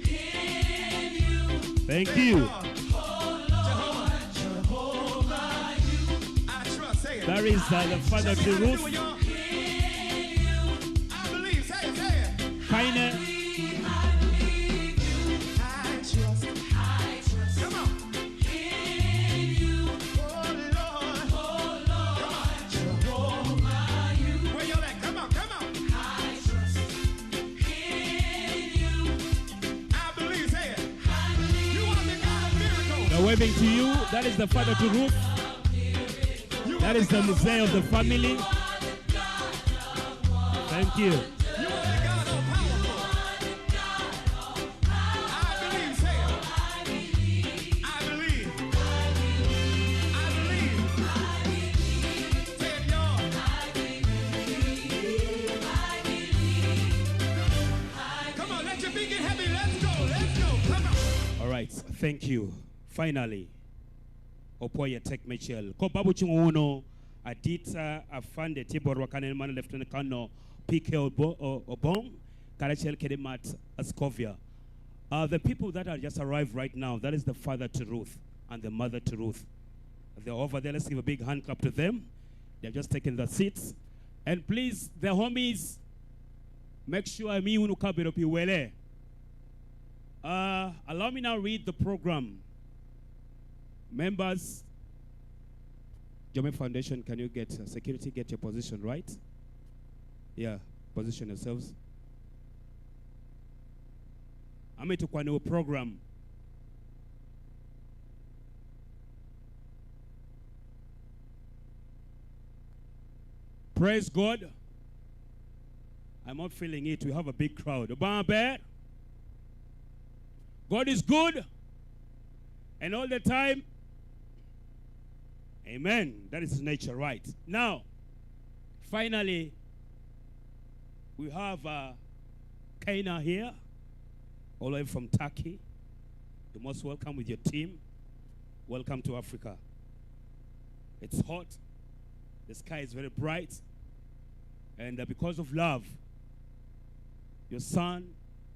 In you. Thank you. Jehovah, Jehovah, you. I trust, say it. That is, uh, the father to Ruth. Show me how to do it, y'all. In you. I believe, say it, say it. Kindness. I believe, I believe you. I trust, I trust. Come on. In you. Oh, Lord. Oh, Lord. Come on. Jehovah, you. Where y'all at? Come on, come on. I trust in you. I believe, say it. I believe. You are the God of miracles. They're waving to you. That is the father to Ruth. You are the God of wonders. That is the mzee of the family. Thank you. You are the God all powerful. I believe, say it. I believe. I believe. Say it, y'all. Come on, let your feet get happy. Let's go, let's go. Come on. All right, thank you. Finally, opwoyo tek mecel. Ko Babu Cimo wunu, adit, uh, afande tye botwa kan, en man Lieutenant Colonel P K Obo-, O-, Obong, karacel kede Mat Ascovia. Uh, the people that are just arrived right now, that is the father to Ruth and the mother to Ruth. They're over there. Let's give a big hand clap to them. They've just taken the seats. And please, the homies, make sure imi wunu kabedo pi wele. Uh, allow me now read the program. Members, Jome Foundation, can you get, uh, security, get your position right? Yeah, position yourselves. Amito kwano program. Praise God. I'm not feeling it. We have a big crowd. Obaŋa ber. God is good. And all the time. Amen. That is nature, right? Now, finally, we have uh, Kaina here, all the way from Turkey. You're most welcome with your team. Welcome to Africa. It's hot. The sky is very bright. And uh, because of love, your son,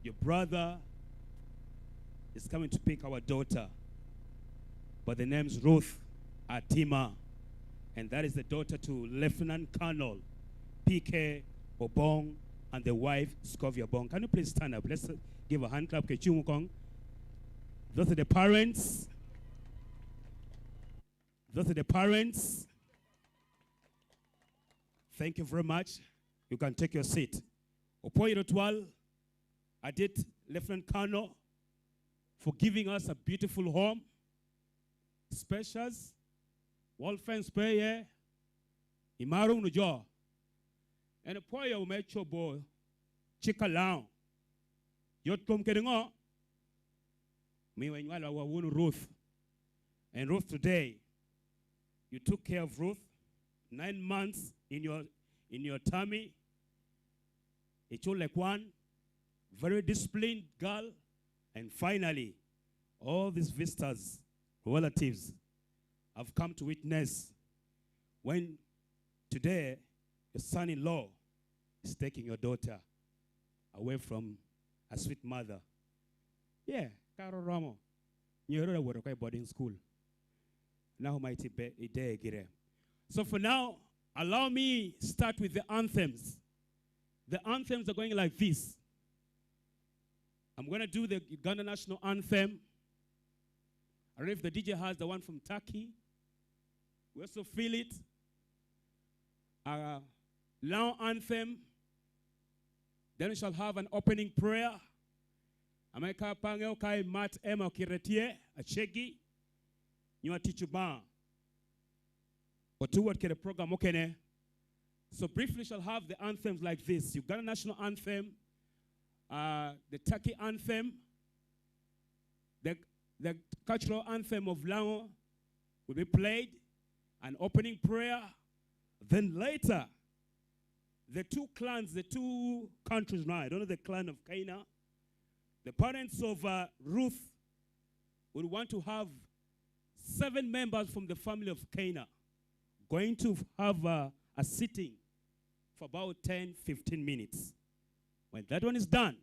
your brother is coming to pick our daughter. But the name's Ruth Atima. And that is the daughter to Lieutenant Colonel P K Obong and the wife, Scovia Obong. Can you please stand up? Let's uh, give a hand clap. Kechung kong. Those are the parents. Those are the parents. Thank you very much. You can take your seat. Opwoyo tutwal, Adit Lieutenant Colonel, for giving us a beautiful home, spacious, wall fence pe iye, imaro wunu jo. En opwoyo me cobo cik a Laŋo. Yot kom kede ŋo? Miwa inywalo wa wunu Ruth. And Ruth today, you took care of Ruth nine months in your, in your tummy. Icule kwan, very disciplined girl, and finally, all these visitors, relatives, have come to witness when today your son-in-law is taking your daughter away from a sweet mother. Yeah, kare oromo. Nyero awot oko i boarding school. Now might be ide gire. So for now, allow me start with the anthems. The anthems are going like this. I'm gonna do the Uganda national anthem. I don't know if the D J has the one from Turkey. We also feel it. Uh, Laŋo anthem. Then we shall have an opening prayer. Ame ka pe aŋeo ka imat Emma okite tye, aceggi, nyo atic Obaŋa. Otu wot kede program mukene. So briefly shall have the anthems like this: Uganda national anthem, uh, the Turkey anthem, the, the cultural anthem of Laŋo will be played, an opening prayer. Then later, the two clans, the two countries now, I don't know the clan of Kaina, the parents of uh, Ruth would want to have seven members from the family of Kaina going to have uh, a sitting for about ten, fifteen minutes. When that one is done,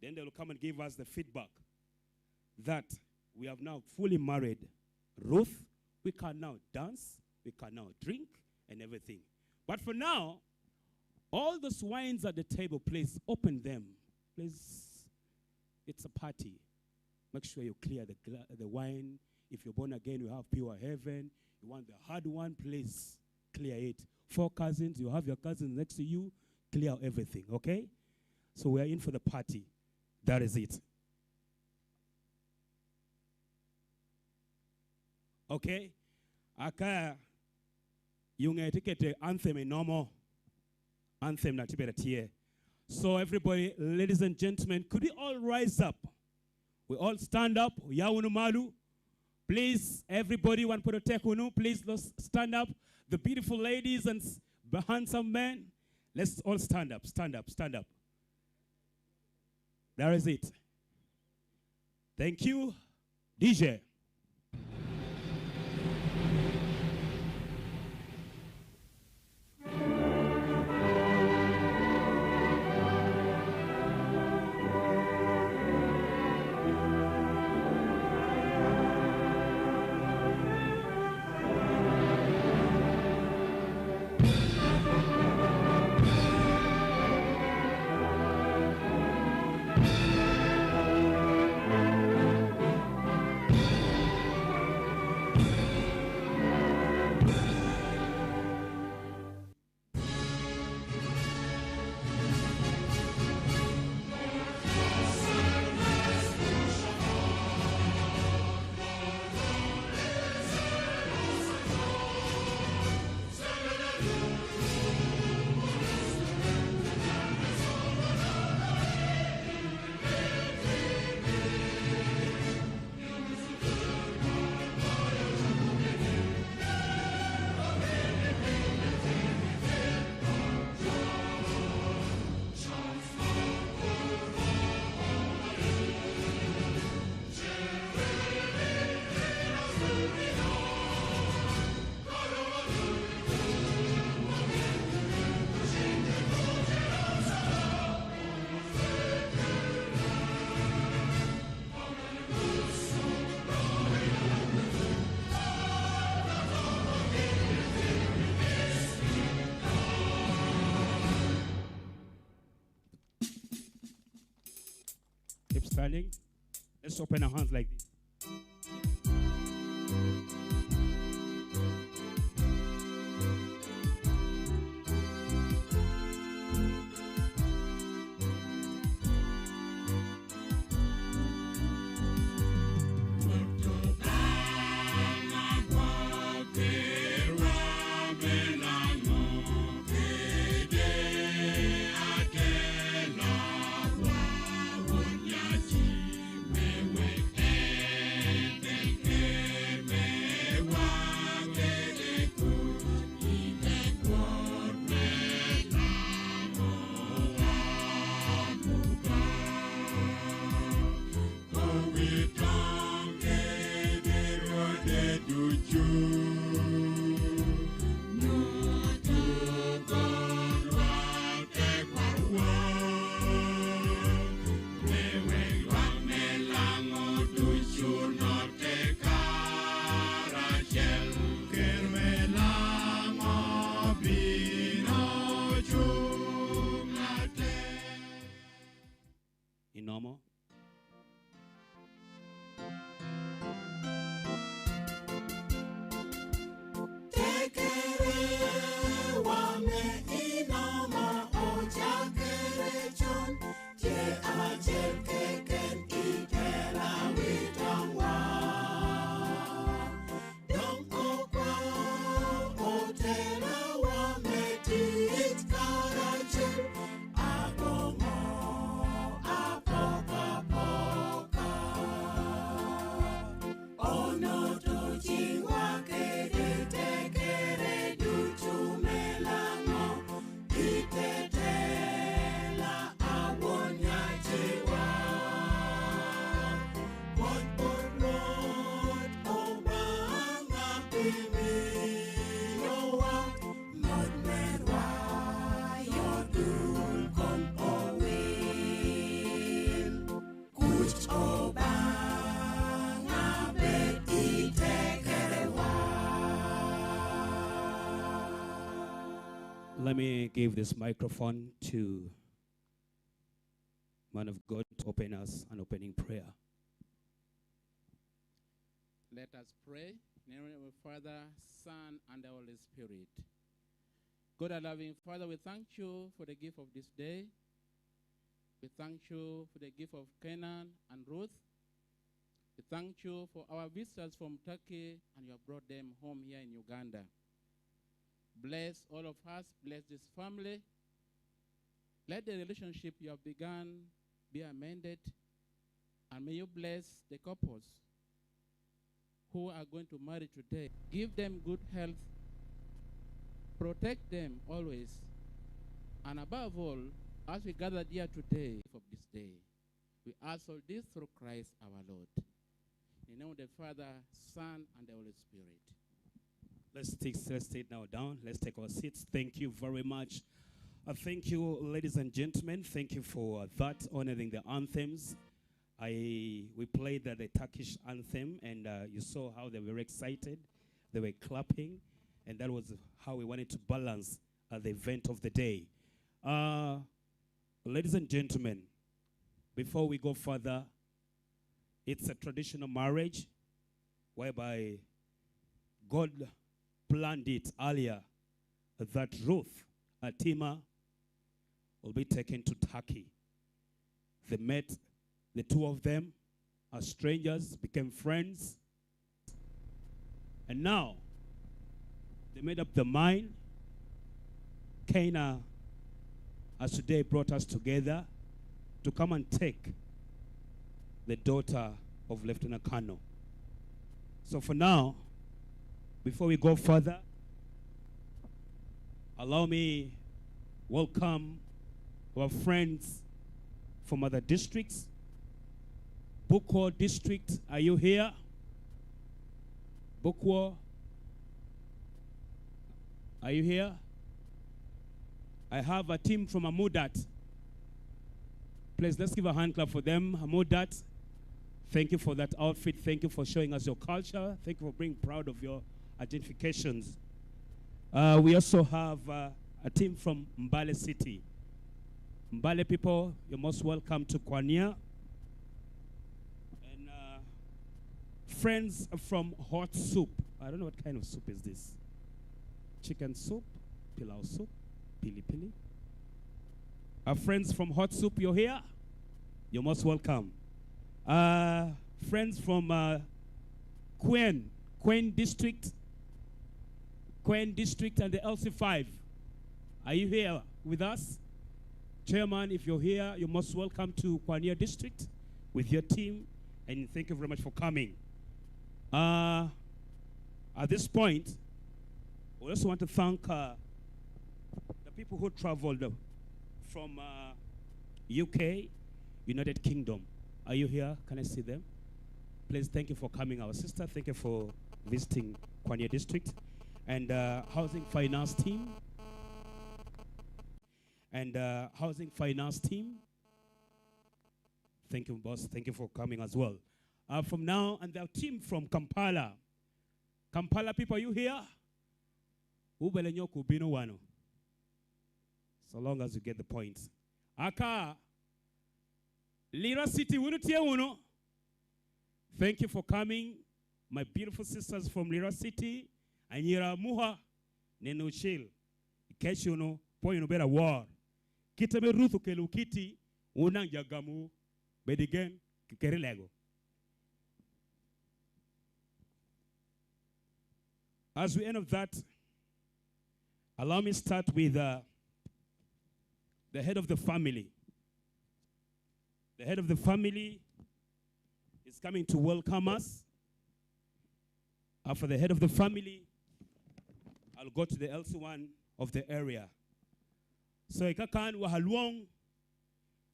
then they will come and give us the feedback that we have now fully married Ruth. We can now dance, we can now drink and everything. But for now, all those wines at the table, please open them. Please, it's a party. Make sure you clear the, gla- the wine. If you're born again, you have pure heaven. You want the hard one, please clear it. Four cousins, you have your cousins next to you, clear everything, okay? So we are in for the party. That is it. Okay? Aka yuŋe tye kede anthem enomo. Anthem na tye bene tye. So everybody, ladies and gentlemen, could we all rise up? We all stand up. Oya wunu malo. Please, everybody, wan pwod otek wunu. Please, let's stand up. The beautiful ladies and s- the handsome men. Let's all stand up, stand up, stand up. That is it. Thank you, D J. darling. Let's open our hands like this. Inomo? Tekerewa me inomo ocakere con, tye acel keken i tela wi toŋwa. Doŋ okwao otelawa me tic karacel, aboŋo apokapoka. Onoto ciŋwa kede tekere ducu me Laŋo, i te tela a Won Nyaciwa. Pwony bot Rwot Obaŋa pi miyowa mot me rwayo dul kom owil. Kuc Obaŋa bed i tekerewa. Let me give this microphone to man of God to open us an opening prayer. Let us pray. In the name of the Father, Son, and the Holy Spirit. God, our loving Father, we thank you for the gift of this day. We thank you for the gift of Canaan and Ruth. We thank you for our visitors from Turkey, and you have brought them home here in Uganda. Bless all of us. Bless this family. Let the relationship you have begun be amended, and may you bless the couples who are going to marry today. Give them good health. Protect them always. And above all, as we gather here today for this day, we ask all this through Christ our Lord. In the name of the Father, Son, and the Holy Spirit. Let's take, let's sit now down. Let's take our seats. Thank you very much. Uh, thank you, ladies and gentlemen. Thank you for, uh, that, honoring the anthems. I, we played the, the Turkish anthem, and, uh, you saw how they were excited. They were clapping, and that was how we wanted to balance, uh, the event of the day. Uh, ladies and gentlemen, before we go further, it's a traditional marriage whereby God planned it earlier that Ruth Atima will be taken to Turkey. They met, the two of them, as strangers, became friends. And now, they made up their mind. Kenya, as today, brought us together to come and take the daughter of Lieutenant Colonel. So for now, before we go further, allow me welcome our friends from other districts. Bukwo District, are you here? Bukwo, are you here? I have a team from Amudat. Please, let's give a hand clap for them. Amudat, thank you for that outfit. Thank you for showing us your culture. Thank you for being proud of your identifications. Uh, we also have, uh, a team from Mbale City. Mbale people, you're most welcome to Kwania. Friends from Hot Soup. I don't know what kind of soup is this. Chicken soup, pilau soup, pili pili. Our friends from Hot Soup, you're here? You're most welcome. Uh, friends from uh, Queen, Queen District, Queen District and the L C five. Are you here with us? Chairman, if you're here, you're most welcome to Kwania District with your team, and thank you very much for coming. Uh, at this point, we also want to thank uh, the people who traveled from uh, U K, United Kingdom. Are you here? Can I see them? Please, thank you for coming, our sister. Thank you for visiting Kwania District. And uh, Housing Finance Team. And uh, Housing Finance Team. Thank you, boss. Thank you for coming as well. Uh, from now, and the team from Kampala. Kampala people, are you here? Ubele nyoko bino wano. So long as you get the point. Aka Lira City, wunu tye wunu. Thank you for coming, my beautiful sisters from Lira City. Anyira Muha, neno ocil. Ikec wunu, pwony wunu bedo awor. Kit ame Ruth okelo kiti, wun daŋ jagamu, bed i gen, keri lego. As we end of that, allow me start with uh, the head of the family. The head of the family is coming to welcome us. Uh, for the head of the family, I'll go to the L C one of the area. So ikakan wa halwong,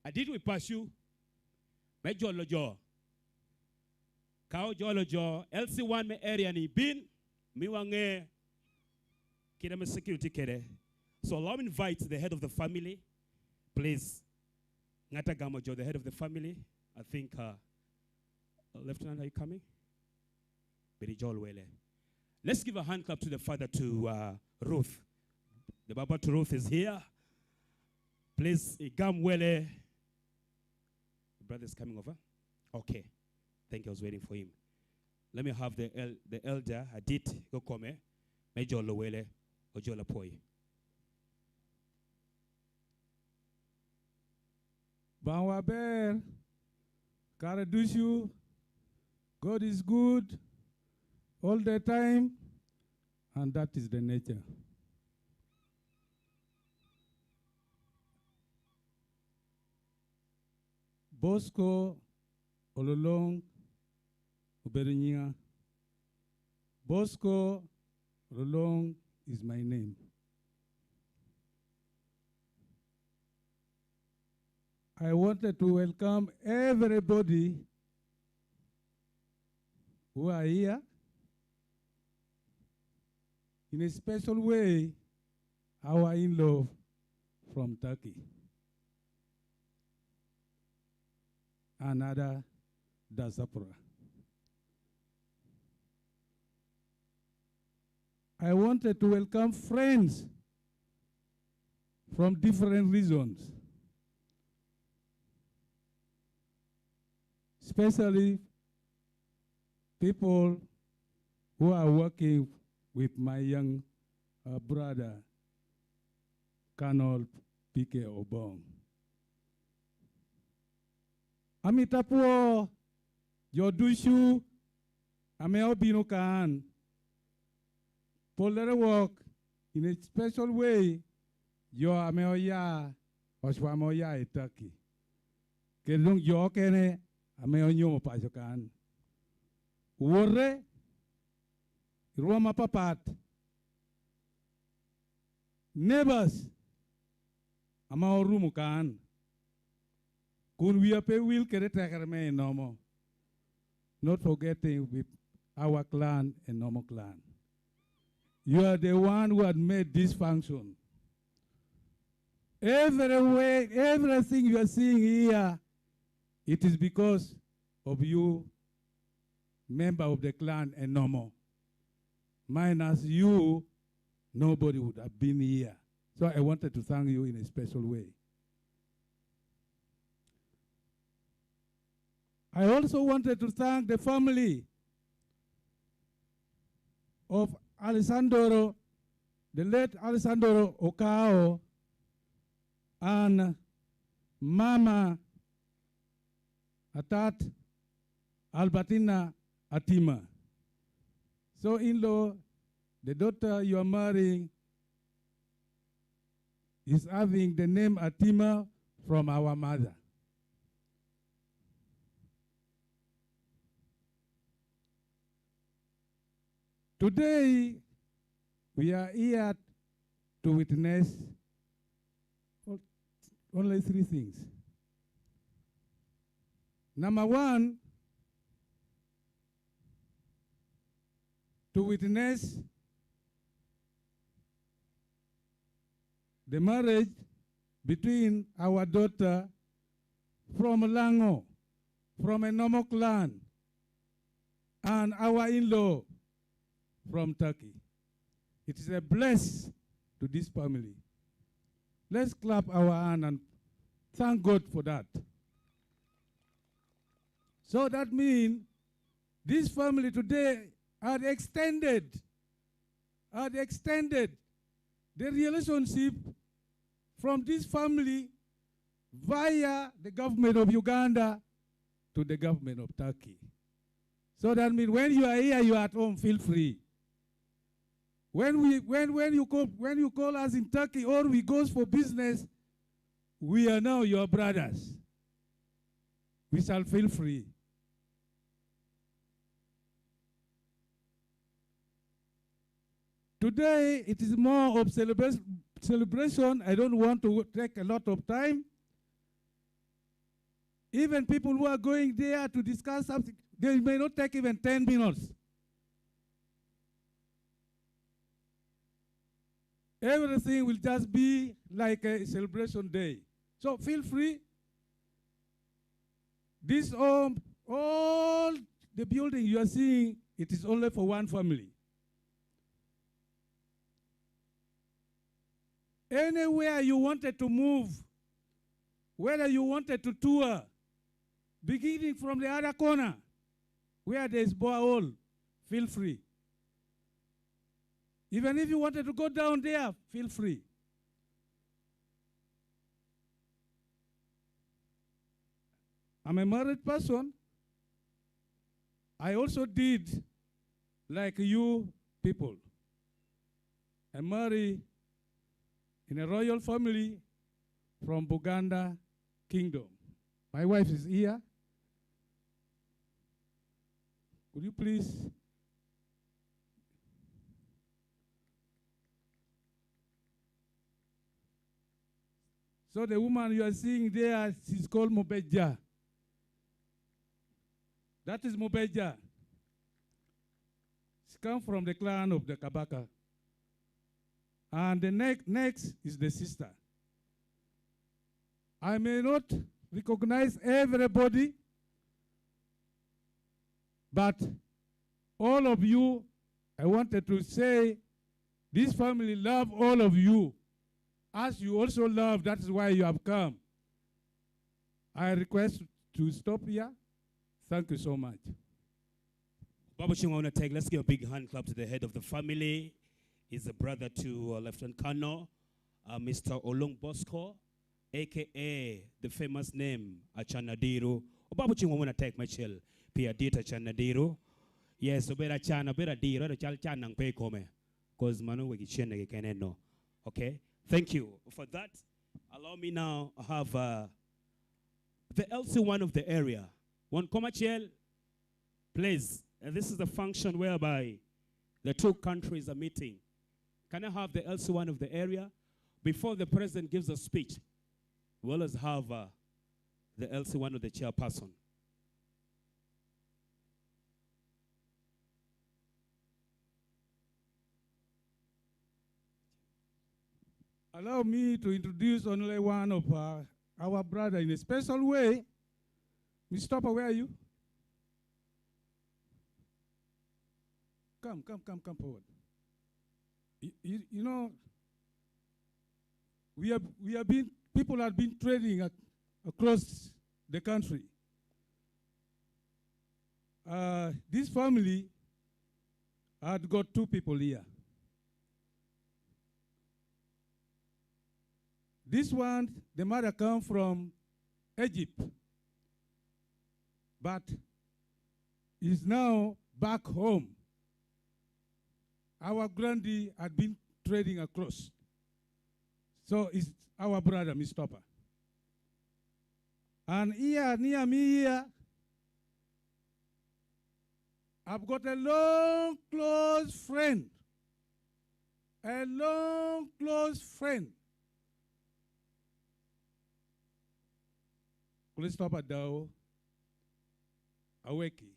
adit wi pacu, me jolo jo. Ka ojolo jo, L C one me area ni bin, mi wange kit ame security kede. So allow me invite the head of the family, please. Ngata gamo jo, the head of the family, I think, uh, Lieutenant, are you coming? Bedi jol wele. Let's give a hand clap to the father to uh, Ruth. The Baba to Ruth is here. Please, igam wele. The brother is coming over. Okay. Thank you. I was waiting for him. Let me have the el the elder Adit Gokome. Me jolo wele. Ojola poi. Baŋwa ber, kare ducu. God is good all the time, and that is the nature. Bosco Ololong obedo nyiŋa. Bosco Ololong is my name. I wanted to welcome everybody who are here. In a special way, our in-law from Turkey, another diaspora. I wanted to welcome friends from different regions, especially people who are working with my young uh, brother, Colonel P K Obong. Amito apwo jo ducu ame obino kan, pollere wok in a special way, jo ame oya, ocwa ame oya i Turkey, kede doŋ jo okene ame onyomo paco kan. Wote i rwom apapat, neighbors ame orumo kan, kun wia pe wil kede tekere me enomo. Not forgetting with our clan, Enomo clan. You are the one who had made this function. Everywhere, everything you are seeing here, it is because of you, member of the clan Enomo. Minus you, nobody would have been here. So I wanted to thank you in a special way. I also wanted to thank the family of Alessandro, the late Alessandro Okao, and Mama Atat Albertina Atima. So, in-law, the daughter you are marrying is having the name Atima from our mother. Today, we are here to witness o-, only three things. Number one, to witness the marriage between our daughter from Lango, from a normal clan, and our in-law from Turkey. It is a bless to this family. Let's clap our hand and thank God for that. So that means this family today had extended, had extended the relationship from this family via the government of Uganda to the government of Turkey. So that means when you are here, you are at home, feel free. When we, when, when you call, when you call us in Turkey or we goes for business, we are now your brothers. We shall feel free. Today, it is more of celebra-, celebration. I don't want to take a lot of time. Even people who are going there to discuss something, they may not take even ten minutes. Everything will just be like a celebration day. So feel free. This home, all the building you are seeing, it is only for one family. Anywhere you wanted to move, whether you wanted to tour, beginning from the other corner, where there is borehole, feel free. Even if you wanted to go down there, feel free. I'm a married person. I also did like you people. I marry in a royal family from Buganda Kingdom. My wife is here. Could you please? So the woman you are seeing there, she's called Mubeja. That is Mubeja. She come from the clan of the Kabaka. And the ne-, next is the sister. I may not recognize everybody, but all of you, I wanted to say, this family love all of you. As you also love, that is why you have come. I request to stop here. Thank you so much. Babu Chingwa, wanna take, let's give a big hand clap to the head of the family. He's a brother to, uh, Lieutenant Colonel, uh, Mister Olung Bosco, A K A the famous name, Acan Adiro. Obabu Chingwa, wanna take Michelle, pi adit Acan Adiro. Yes, obedo Acan, obedo Adiro, ento cal Can nang pe i kome. 'Cause mano wegi cenne keken eno. Okay? Thank you for that. Allow me now have, uh, the L C one of the area. One commercial, please. And this is the function whereby the two countries are meeting. Can I have the L C one of the area? Before the president gives a speech, we always have, uh, the L C one of the chairperson. Allow me to introduce only one of, uh, our brother in a special way. Mister Topper, where are you? Come, come, come, come forward. You, you, you know, we have, we have been, people have been trading ac-, across the country. Uh, this family I'd got two people here. This one, the mother come from Egypt, but is now back home. Our grandee had been trading across. So it's our brother, Miss Topper. And here, near me here, I've got a long close friend. A long close friend. Christopher Dow Aweki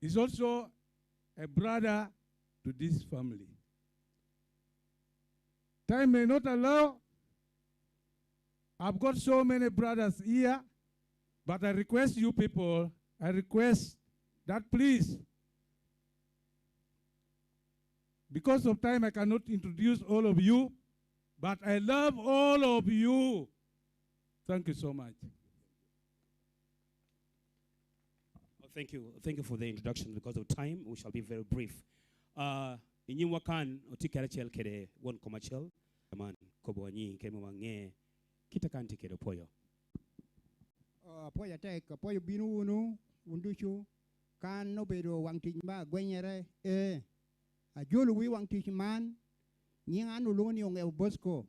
is also a brother to this family. Time may not allow. I've got so many brothers here, but I request you people, I request that please, because of time, I cannot introduce all of you, but I love all of you. Thank you so much. Oh, thank you. Thank you for the introduction. Because of time, we shall be very brief. Uh, i nyimwa kan, otye kede acel kede won kom acel. Man, kobo anyi, kede mom aŋe, kit a kan tye kede opwoyo. Oh, apwoyo atek, apwoyo bino wunu, wun ducu. Kan obedo waŋ tic me agwenyere, ee, ajolo wi waŋ tic man, nyiŋ an olwoŋo ni Oŋeo Bosco.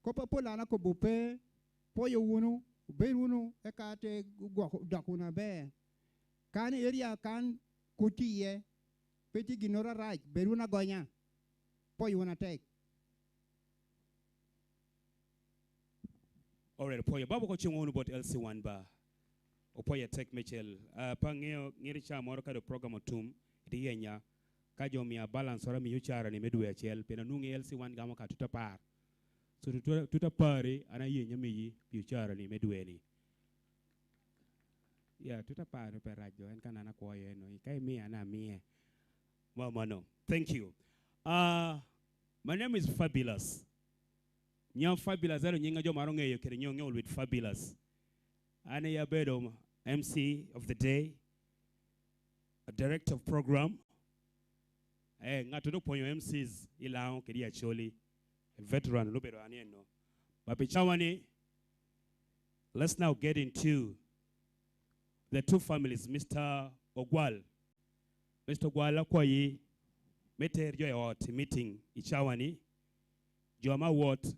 Kop apol an akobo pe, pwoyo wunu, obed wunu, eka ate gwoko, dok wunu aber. Kan eria kan kuc tye iye, pe tye ginnoro arac, bed wunu agonya, pwoyo wunu atek. Alright, opwoyo. Baba, ko cuŋ wunu bot L C one ba. Opwoyo atek mecel. Ah, pe aŋeo, ŋiyo ca moro ka dok program otum, ite yenya. Ka jo omia balance oro, amio cara-ni me dwe acel, pien anwoŋo i L C one gamo ka tut apar. So, tut, tut apar-ri, an ayenya miyi pi ocara-ni me dwe-ni. Ya, tut apar pe rac jo, en kan an akwoyo en, ka imia, an amie. Ma mano. Thank you. Ah, my name is Fabulous. Nyiŋa Fabulous, ento nyiŋ a jo maro ŋeyo kede nyo ŋeo lwit Fabulous. An aye abedo M C of the day, a director of program. Eh, ŋat a dok pwonyo M Cs i Laŋo kede i Acholi, a veteran, obedo an eno. But pi cawa-ni, let's now get into the two families, Mister Ogwal. Mister Ogwal, akwayi me ter jo i ot i meeting i cawa-ni. Jo ame awot,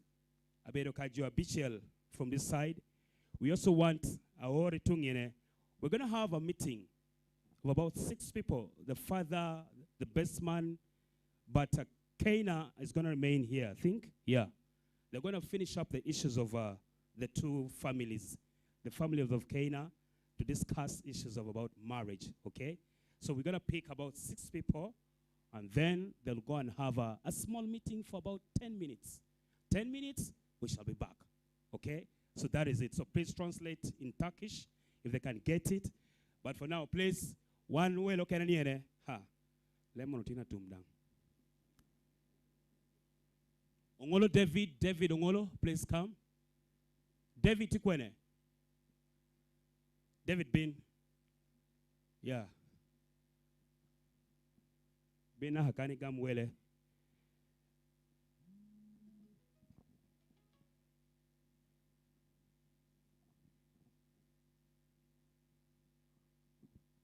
abedo ka jo abicel from this side. We also want aor i tuŋ ine. We're gonna have a meeting of about six people, the father, the best man, but, uh, Keina is gonna remain here, I think. Yeah. They're gonna finish up the issues of, uh, the two families, the family of, of Keina, to discuss issues of about marriage, okay? So we're gonna pick about six people, and then they'll go and have a, a small meeting for about ten minutes. Ten minutes, we shall be back, okay? So that is it. So please translate in Turkish if they can get it. But for now, please, one well, okay, niene. Ha. Lemon otina tum down. Oŋolo David, David Oŋolo, please come. David tye kwene? David bin. Yeah. Bin naka kan igam wele.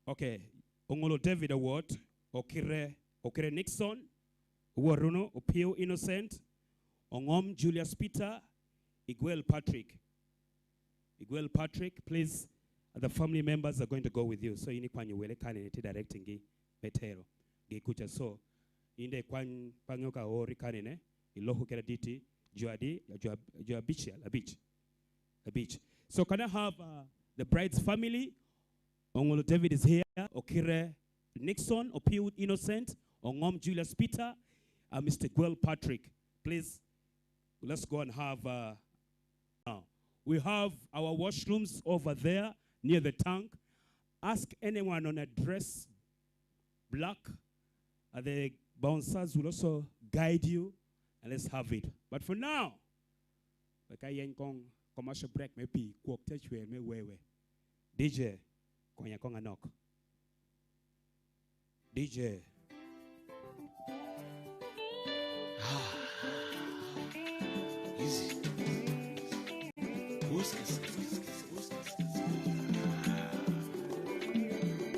Okay. Oŋolo David Awot, Okire, Okire Nixon, Oworuno, Opio Innocent, Oŋom Julius Peter, Igwel Patrick. Igwel Patrick, please, the family members are going to go with you. So in ikwanyo wele kanene, ite directing gi me tero gi kuca. So in de ikwany, pe aŋeo ka oori kanene, iloko kede aditi, jo adi, jo ab-, jo abicel, abic. Abic. So can I have, uh, the bride's family? Oŋolo David is here. Okire Nixon, Opio Innocent, Oŋom Julius Peter, uh, Mister Gwel Patrick. Please, let's go and have, uh, now. We have our washrooms over there near the tank. Ask anyone on a dress black. Uh, the bouncers will also guide you, and let's have it. But for now, wek ayeny koŋ commercial break me pii, kwok te cwer me wewe. D J, konya koŋ anok. D J. Ah, easy.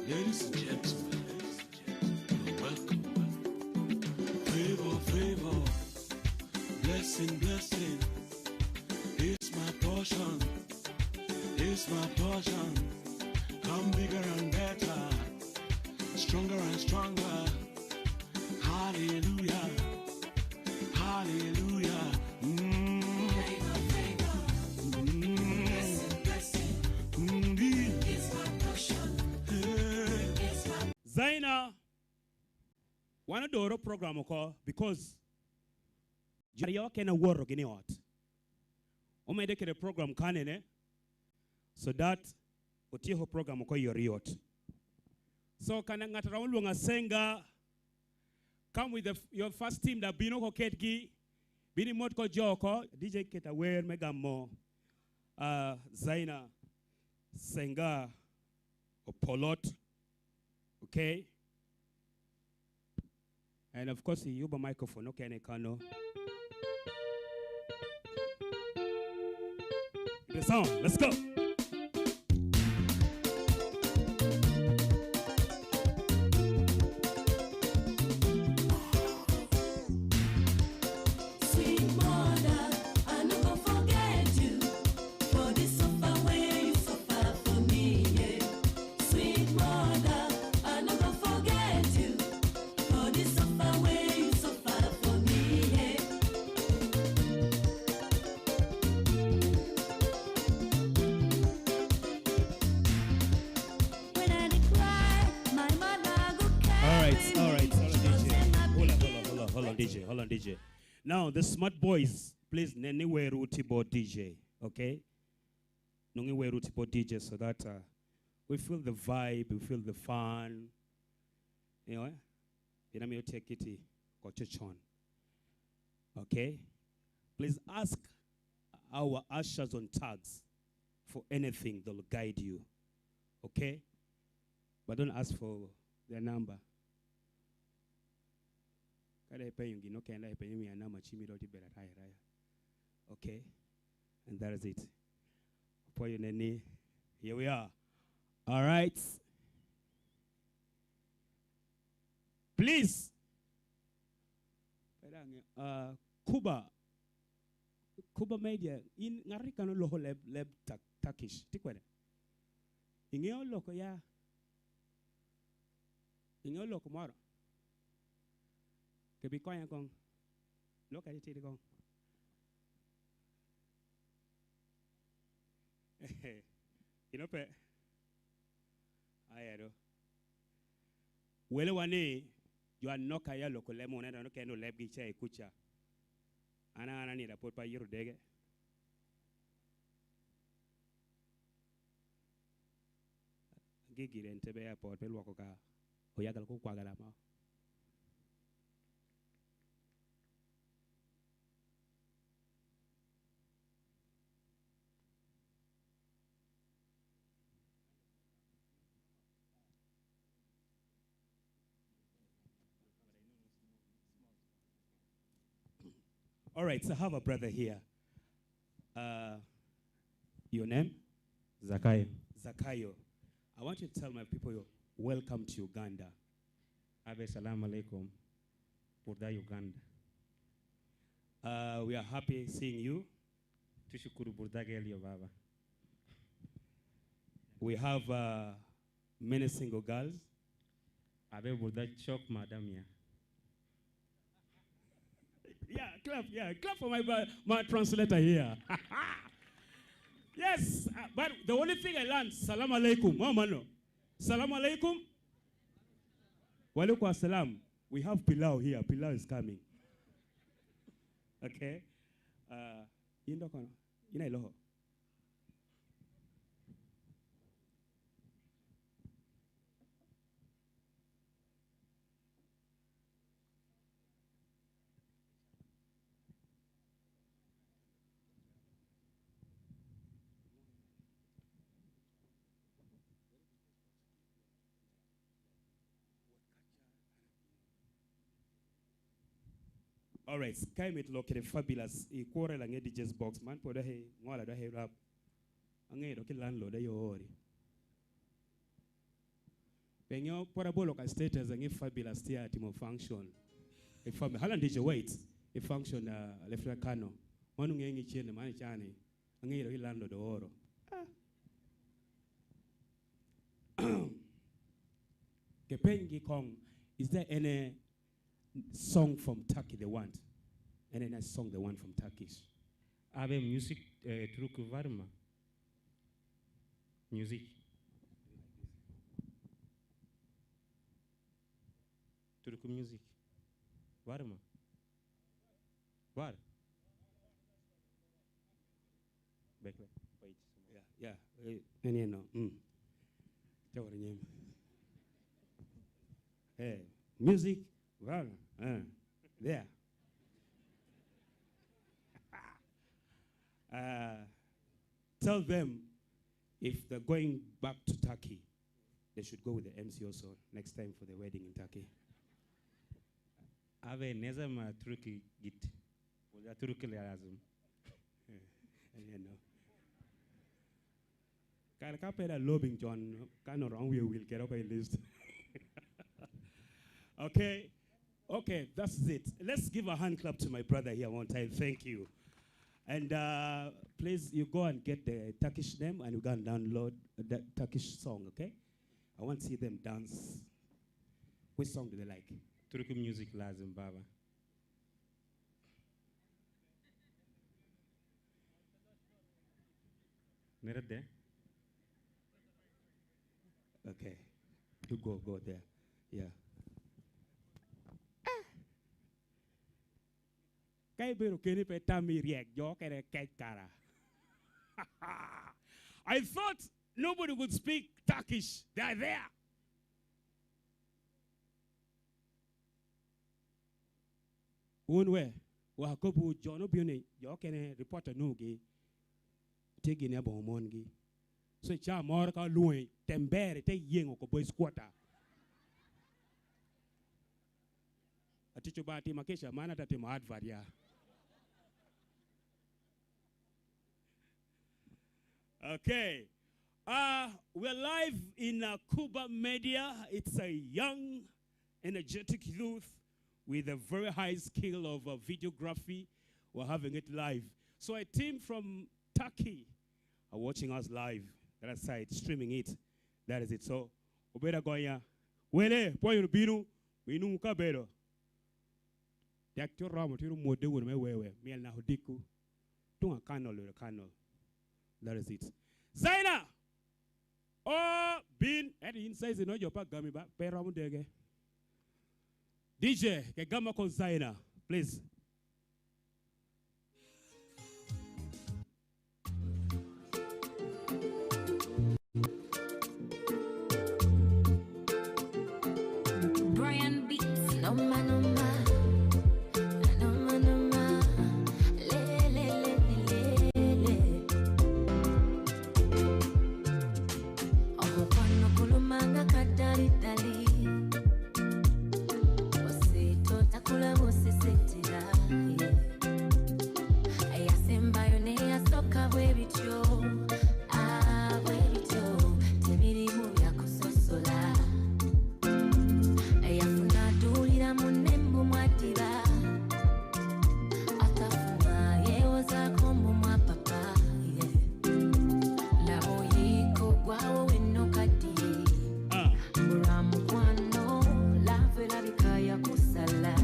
Ladies and gentlemen, you're welcome. Favor, favor, blessing, blessing. It's my portion. It's my portion. Come bigger and better. Stronger and stronger. Hallelujah. Hallelujah. Mm. Mm. Mm. Hey. Zaina, wan odoro program oko because jo aryo kene owoto gini i ot. Omedde kede program kanene, so that otyeko program oko i oryot. So, kan ŋat a romo lwoŋo Asenga, come with the, your first team da bino oko kedgi, bino imot ko jo oko. D J, keta wer me gamo, ah, Zaina Senga Opolot. Okay? And of course, iyubo microphone okene kano. The sound, let's go. Sweet mother, I no go forget you for the suffer wey you suffer for me, yeah. Sweet mother, I no go forget you for the suffer wey you suffer for me, yeah. When I dey cry, my mother go carry me. All right, all right, hold on, D J. Hold on, hold on, hold on, hold on, D J. Hold on, D J. Now, the smart boys, please, nen ni wer oti bot D J, okay? Nwoŋo iwer oti bot D J so that, uh, we feel the vibe, we feel the fun. You know, eh? Ina mi otyek kiti ko chochon. Okay? Please ask our ushers on tags for anything, they'll guide you. Okay? But don't ask for their number. Ka dai ipenyo gin okene, dai ipenyo mia namba, ci mi dok tye bedo ataya ataya. Okay? And that is it. Apwoyo neni. Here we are. All right. Please. Pe daŋ, uh, Kuba. Kuba Media, in ŋat rik kan oloko leb, leb Tak-, Turkish, tye kwene? Iŋeo loko ya? Iŋeo loko moro? Ke bi konya koŋ. Lok atitidi koŋ. Ino pe? Aya do. Welewa ni, jo anok a ya loko leb, oneno kene olebgi ca i kuca. An, an anida pwod pe ayito dege. Gigi en tebe airport, pe lwoko ka. Oyagala ko kwagala mo. All right, so I have a brother here. Uh, your name? Zakayo. Zakayo. I want you to tell my people, you're welcome to Uganda. Abe, salam alaikum. Burda Uganda. Uh, we are happy seeing you. Tushukuru burda gelio baba. We have, uh, many single girls. Abe burda chok madam ya. Yeah, clap, yeah, clap for my, my translator here. Yes, uh, but the only thing I learned, salam alaikum. Mama no. Salam alaikum. Walaikum assalam. We have pilau here. Pilau is coming. Okay. Uh, in the corner. In a loho. Alright, ka imito lok kede Fabulous, ikure laŋe D J's box man, pwod dok iŋola dok i rap. Aŋeyo dok i landlord aye oori. Pe ŋeo pwod abolo ka status aŋe Fabulous tye atimo function. I fam-, hala ndico wait, i function, uh, Lefla Kano. Man oŋe ŋe cene man icani. Aŋeyo dok i landlord ooro. Ah. Ke peny gi koŋ, is there any song from Turkey they want? Any nice song they want from Turkish? Abi music, eh, Türk var mı? Music. Türk music. Var mı? Var. Bekle. Wait. Yeah, yeah. Eh, eni eno. Mm. Cawor nyim. Eh, music. Var. Eh. There. Uh, tell them if they're going back to Turkey, they should go with the M C also next time for the wedding in Turkey. Abi, ne zaman Türkiye git. Burada Türkler lazım. Eh, you know. Kare ka pe da lobing con, ka no wrong we will get up a list. Okay. Okay, that's it. Let's give a hand clap to my brother here one time. Thank you. And, uh, please, you go and get the Turkish name and you go and download the Turkish song, okay? I want to see them dance. Which song do they like? Türk music lazım baba. Nerede? Okay. You go, go there. Yeah. Ka ibedo keni pe tam i ryek, jo kene kec kara. I thought nobody would speak Turkish. They are there. Wun we, wa kobbu jo no bino ni, jo kene reporter nugi tye gini aboŋo mongi. So, ca moro ka olwoŋi, tem ber ite yeŋo oko boys quarter. Atic Obaŋa tima kica, man ata timo advert ya. Okay. Uh, we're live in, uh, Cuba Media. It's a young, energetic youth with a very high skill of, uh, videography. We're having it live. So a team from Turkey are watching us live. That side, streaming it. That is it. So, obedo agonya. Wele, pwony wunu bino, bino kabedo. Tek cot romo tiro mwodde wunu me wewe, miel naka odikku. Tuŋ akanol, wunu akanol. That is it. Zaina! Oh, bin, ento in size no jo pa gami ba, pe romo dege. D J, ke gama ko Zaina, please. Brian Beats, noma, noma, noma, noma, le, le, le, le, le. Omukwano kulumanga kadali dali. Osito takula busisitira, yeah. Eyasembayo ne yasooka bwe bityo, ah, bwe bityo, tebirimu bya kusosola. Eyafuna aduulira munne mbu mwadiba, atafuna yewozaako mbu mwa papa, yeah. Laba oyiko gwawo wenno kati, ah, mbula mukwano, love erabika yakusala.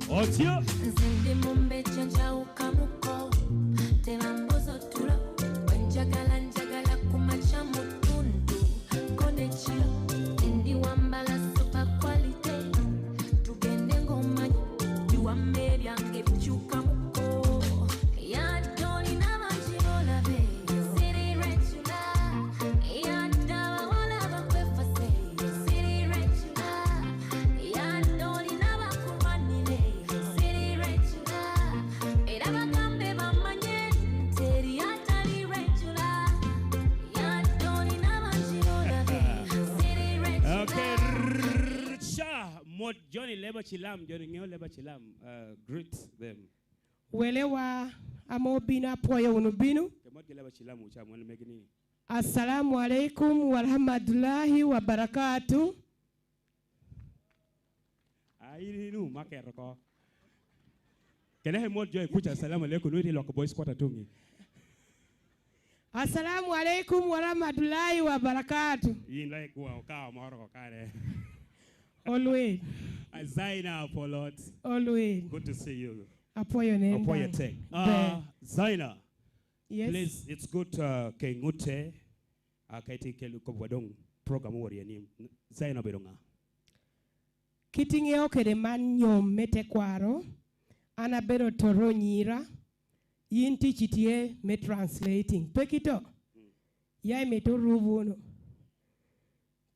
Otyo. Nze ndi mu mbejja njawukamuko, tebambuza otulo, bwe njagala, njagala ku makya mu ttuntu, ko n'ekiro, ndi wambala super quality, tugende ng'omanyi, biwamma ebyange bikyukamuko. Yadde olina bangi b'olabe, siri regular, yadde abawala bakwefase, siri regular. Yadde olina bakulwanire, siri Mot joni leba cilam, joni ŋeo leba cilam, uh, greet them. Welewa ame obino, apwoyo wunu bino. Ke mot gi leba cilam, wucam wan megi ni. Assalamu alaikum warahmatullahi wabarakatuh. Ah, in, in, in, ma keto ko. Kene he mot jo i kuca, "Assalamu alaikum," nwe ti loko boys quarter tuŋi. Assalamu alaikum warahmatullahi wabarakatuh. In like, wow, ka moro ko kare. Always. Ah, Zaina Apolot. Always. Good to see you. Apwoyo nenda. Apwoyo tek. Ah, Zaina. Yes. Please, it's good, uh, ke ŋutte. Ah, ka itye kelo kobwa doŋ program owor i anim. Zaina obedo ŋa? Kit iŋeo kede man nyom me tekwaro, an abedo toto nyira, yin ticci tye me translating. Pe kito? Ya imito orup wunu.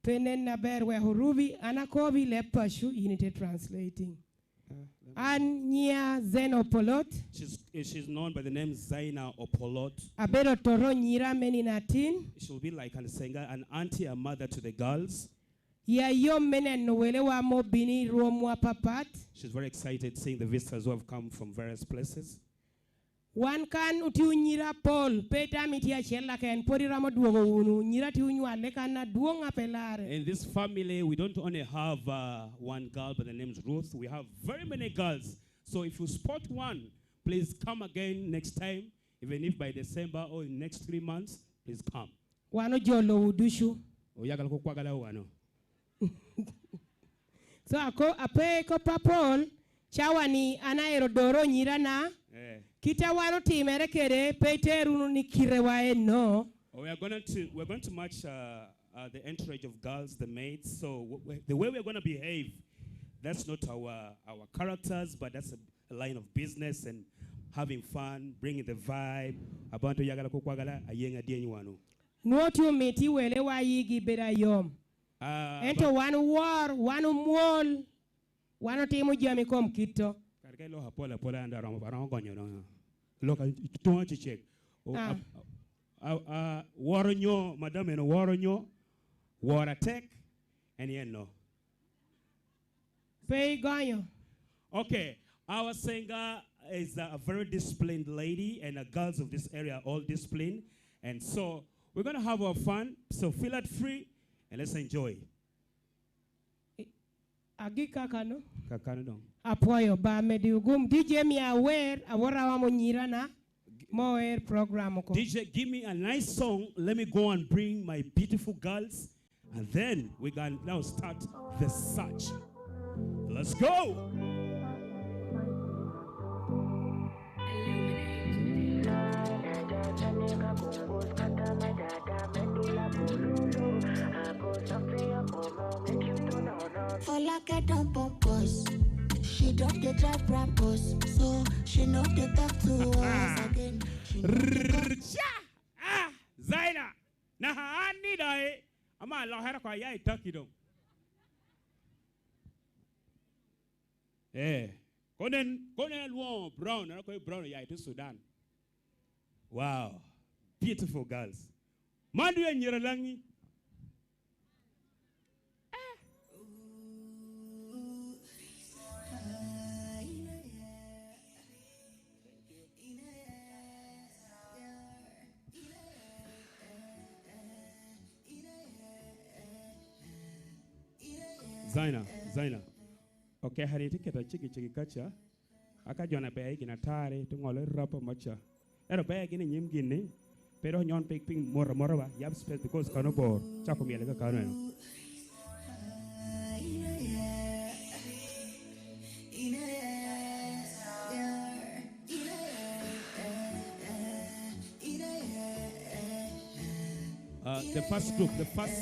Pe nen aber wek orubi, an akobi leb paco, yin ite translating. Ah, let me An nyiya Zen Opolot. She's, she's known by the name Zaina Opolot. Abedo toto nyira me nino atin. She'll be like an senga, an auntie, a mother to the girls. Ya yom me neno welewa ame obino i rwomwa apapat. She's very excited seeing the visitors who have come from various places. Wan kan otye nyira apol, pe itam itye acel keken, pwod iromo dwogo wunu. Nyira tye onywale kan adwoŋ a pe larre. In this family, we don't only have, uh, one girl by the name Ruth. We have very many girls. So if you spot one, please come again next time. Even if by December or in next three months, please come. Wan ojolowu ducu. Oyagala ko kwagala wano. So, ako, ape kop apol, cawa ni an aero doro nyirana. Eh. Kit a wan otimere kede, pe iter wunu ni kitewa enno. Oh, we are gonna to, we're going to match, uh, uh, the entourage of girls, the maids. So, w-, w-, the way we're gonna behave, that's not our, our characters, but that's a, a line of business and having fun, bringing the vibe. Abantu oyagala ko kwagala, ayeŋ adyeny wano. Nwoŋo tye omiti welewa yigi bedo ayom. Ah, ento ba- wan owor, wan omwol, wan otimo jami kom kito. Kare ka iloko apol apola, an dong aromo, aromo gonyo dong. Lok a-, tuŋ acecek. O, Ah. a, a, a, woro nyo, madam en oworo nyo, woro atek, en yen no. Pe igonyo. Okay, our singer is a, a very disciplined lady, and the girls of this area are all disciplined. And so, we're gonna have our fun. So, feel it free, and let's enjoy. I-, agik kakano. Kakano dong. Apwoyo, ba medi ogum. D J mi awer, awora wamo nyirana. Mo air program oko. D J, give me a nice song. Let me go and bring my beautiful girls. And then we can now start the search. Let's go! All I get on purpose. She don't dey drive Brabus, so she no dey talk to us again. She no dey talk. Rrrr, cha! Ah, Zaina! Na an ni dai, ama alokere ko aya i Turkey dong. Eh, konen, konen alwoŋo Brown, an akobo Brown oya i te Sudan. Wow, beautiful girls. Man dwe anyira laŋi. Zaina, Zaina. Okekere itye keto aciki ciki kaca. Aka jo na ber i gin atari, te ŋolo i rap amaca. Ero ber gin i nyim gin ni, pe dok nyon piny, piny moro amora ba, yab space because kano bor, cako myel ka kano eno. Uh, the first group, the first,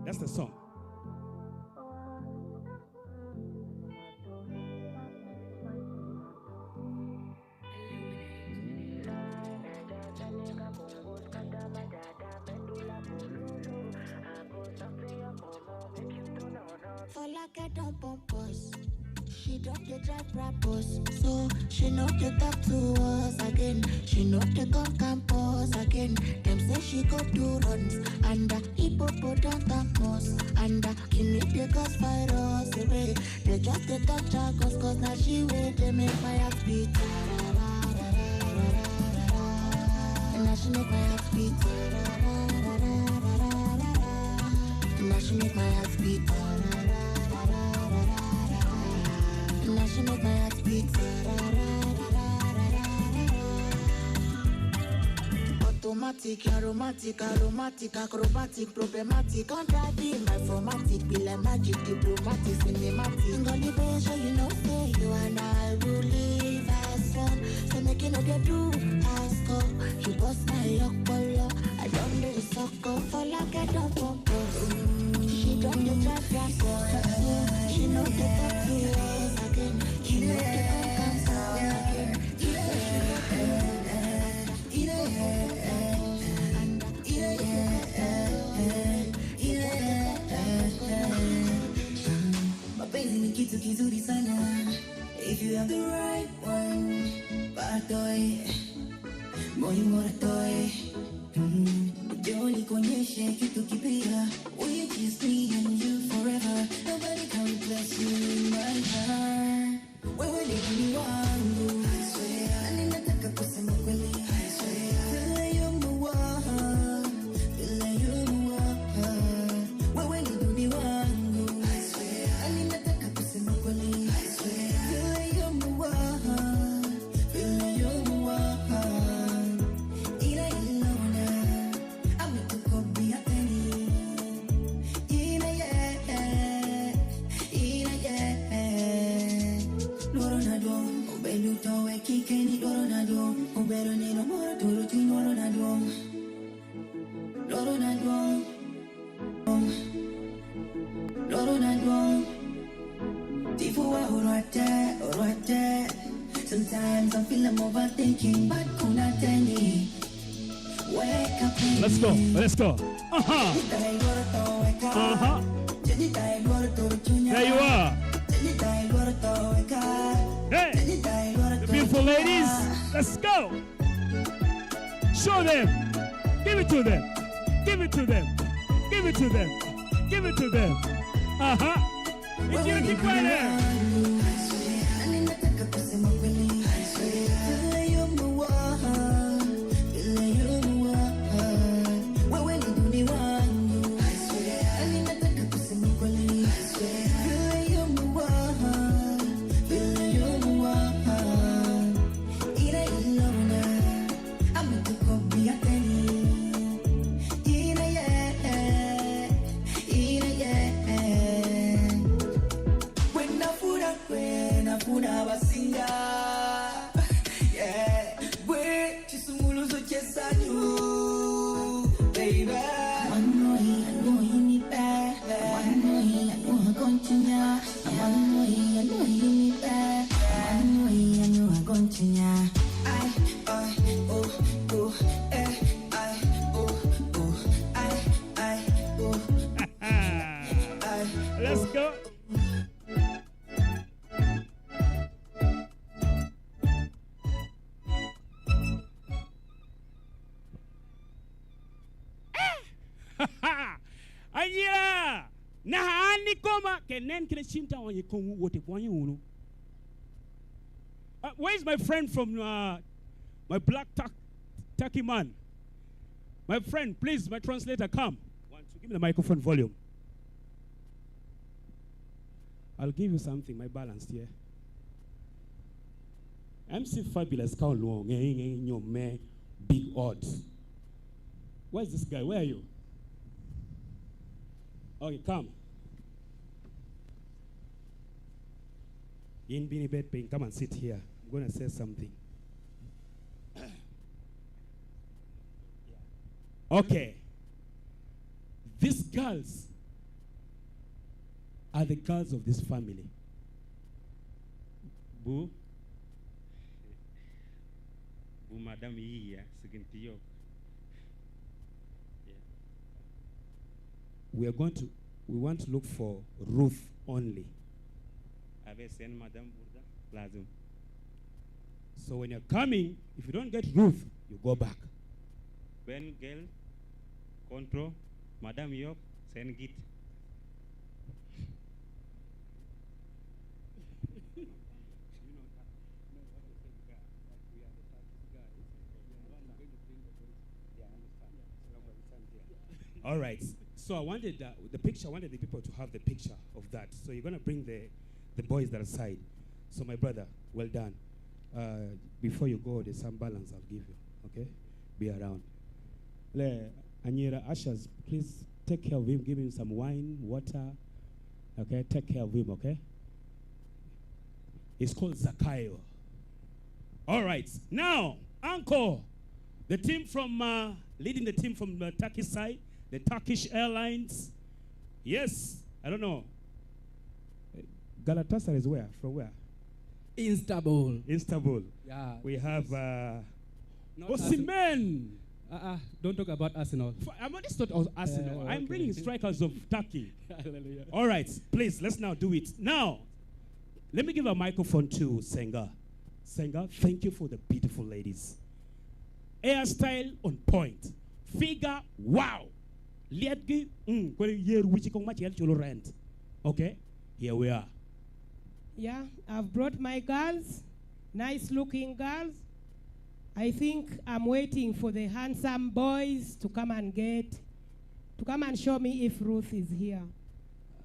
that's the song. All I get on purpose. She Don't dey drive Brabus, so she no dey talk to us again. She no dey come campus again. Dem say she go do runs under hippopotamus, under give me the cause virus away. Dey just dey talk jargons, 'cause na she wey dey make my heart beat. And now she make my heart beat. And now she make my heart beat. And now she make my heart beat. Automatic, aromatic, aromatic, acrobatic, problematic, on driving, informatic, be like magic, diplomatic, cinematic. Ngoli Beja, you know say you and I will live as one. So make you no dey do as go. You bust my luck, I don't dey suck up for like I don't want us. She don't dey try to us. She no dey talk to us again. She no dey come campus again. She no dey Mapenzi ni kitu kizuri sana. If you have the right one, patoe. Moyo mora toe. Mm. Njoo nikuonyeshe kitu kipya. We just me and you forever. Nobody can replace you in my heart. Wewe ni duni wangu. Na ninataka kusema kweli. Vile you are, vile you are. Wewe ni duni wangu. Na ninataka kusema kweli. Vile you are, vile you are. Ina ilona. Amituko biateni. Ina ye, ina ye. Lworo na dwong, obedo to we kikeni lworo na dwong, obedo nino moro turo ti lworo na dwong. Lworo na dwong, lworo na dwong. Tipo wa orwate, orwate. Sometimes I feel I'm overthinking, but kuna teni. Let's go, let's go. Uh-huh. Uh-huh. There you are. Hey, the beautiful ladies. Let's go. Show them. Give it to them. Give it to them. Give it to them. Give it to them. Uh-huh. Ichiro kikwene. Gwe na pud abasinga. Yeah. Gwe kisunguluzo kyesanyu, baby. Amano i, ano i ni pe. Amano i, ano agonchinya. Amano i, ano i ni pe. Amano i, ano agonchinya. Ai, ai, oh, oh, eh, ai, oh, oh, ai, ai, oh. Let's go. Anyira! Naka an ikoma, ke nen kede cim ta onyo i komwu, wot i pwonyo wunu. Uh, where is my friend from, uh, my black tuck, Turkey man? My friend, please, my translator, come. One, two, give me the microphone volume. I'll give you something, my balance here. M C Fabulous ka olwoŋo ŋe, ŋe, nyomme, big odds. Where is this guy? Where are you? Okay, come. In bin ibed piny. Come and sit here. I'm gonna say something. Okay. These girls are the girls of this family. Bu, bu madam iya, sigin tiyok. Yeah. We are going to, we want to look for Ruth only. Sen madam Burda, lazim. So when you're coming, if you don't get Ruth, you go back. Ben gel, control, madam yok, sen git. All right. So I wanted uh, the picture. I wanted the people to have the picture of that. So you're gonna bring the the boys that aside. So my brother, well done. Uh, before you go, there's some balance I'll give you. Okay, be around. Le, Anyira ushers, please take care of him. Give him some wine, water. Okay, take care of him. Okay. It's called Zakayo. All right. Now, Uncle, the team from uh, leading the team from the Turkish side, the Turkish Airlines. Yes, I don't know. Galatasaray is where? From where? Istanbul. Istanbul. Yeah. We have uh, Not Osimhen. Uh, uh, don't talk about Arsenal. For, I'm not, it's not Ar- Arsenal. Uh, I'm okay. Bringing strikers of Turkey. Hallelujah. All right, please, let's now do it. Now, let me give a microphone to Senga. Senga, thank you for the beautiful ladies. Hairstyle on point. Figure, wow. Lietgi, mm, kwene yer wici kong macel culo rent. Okay? Here we are. Yeah, I've brought my girls, nice looking girls. I think I'm waiting for the handsome boys to come and get, to come and show me if Ruth is here.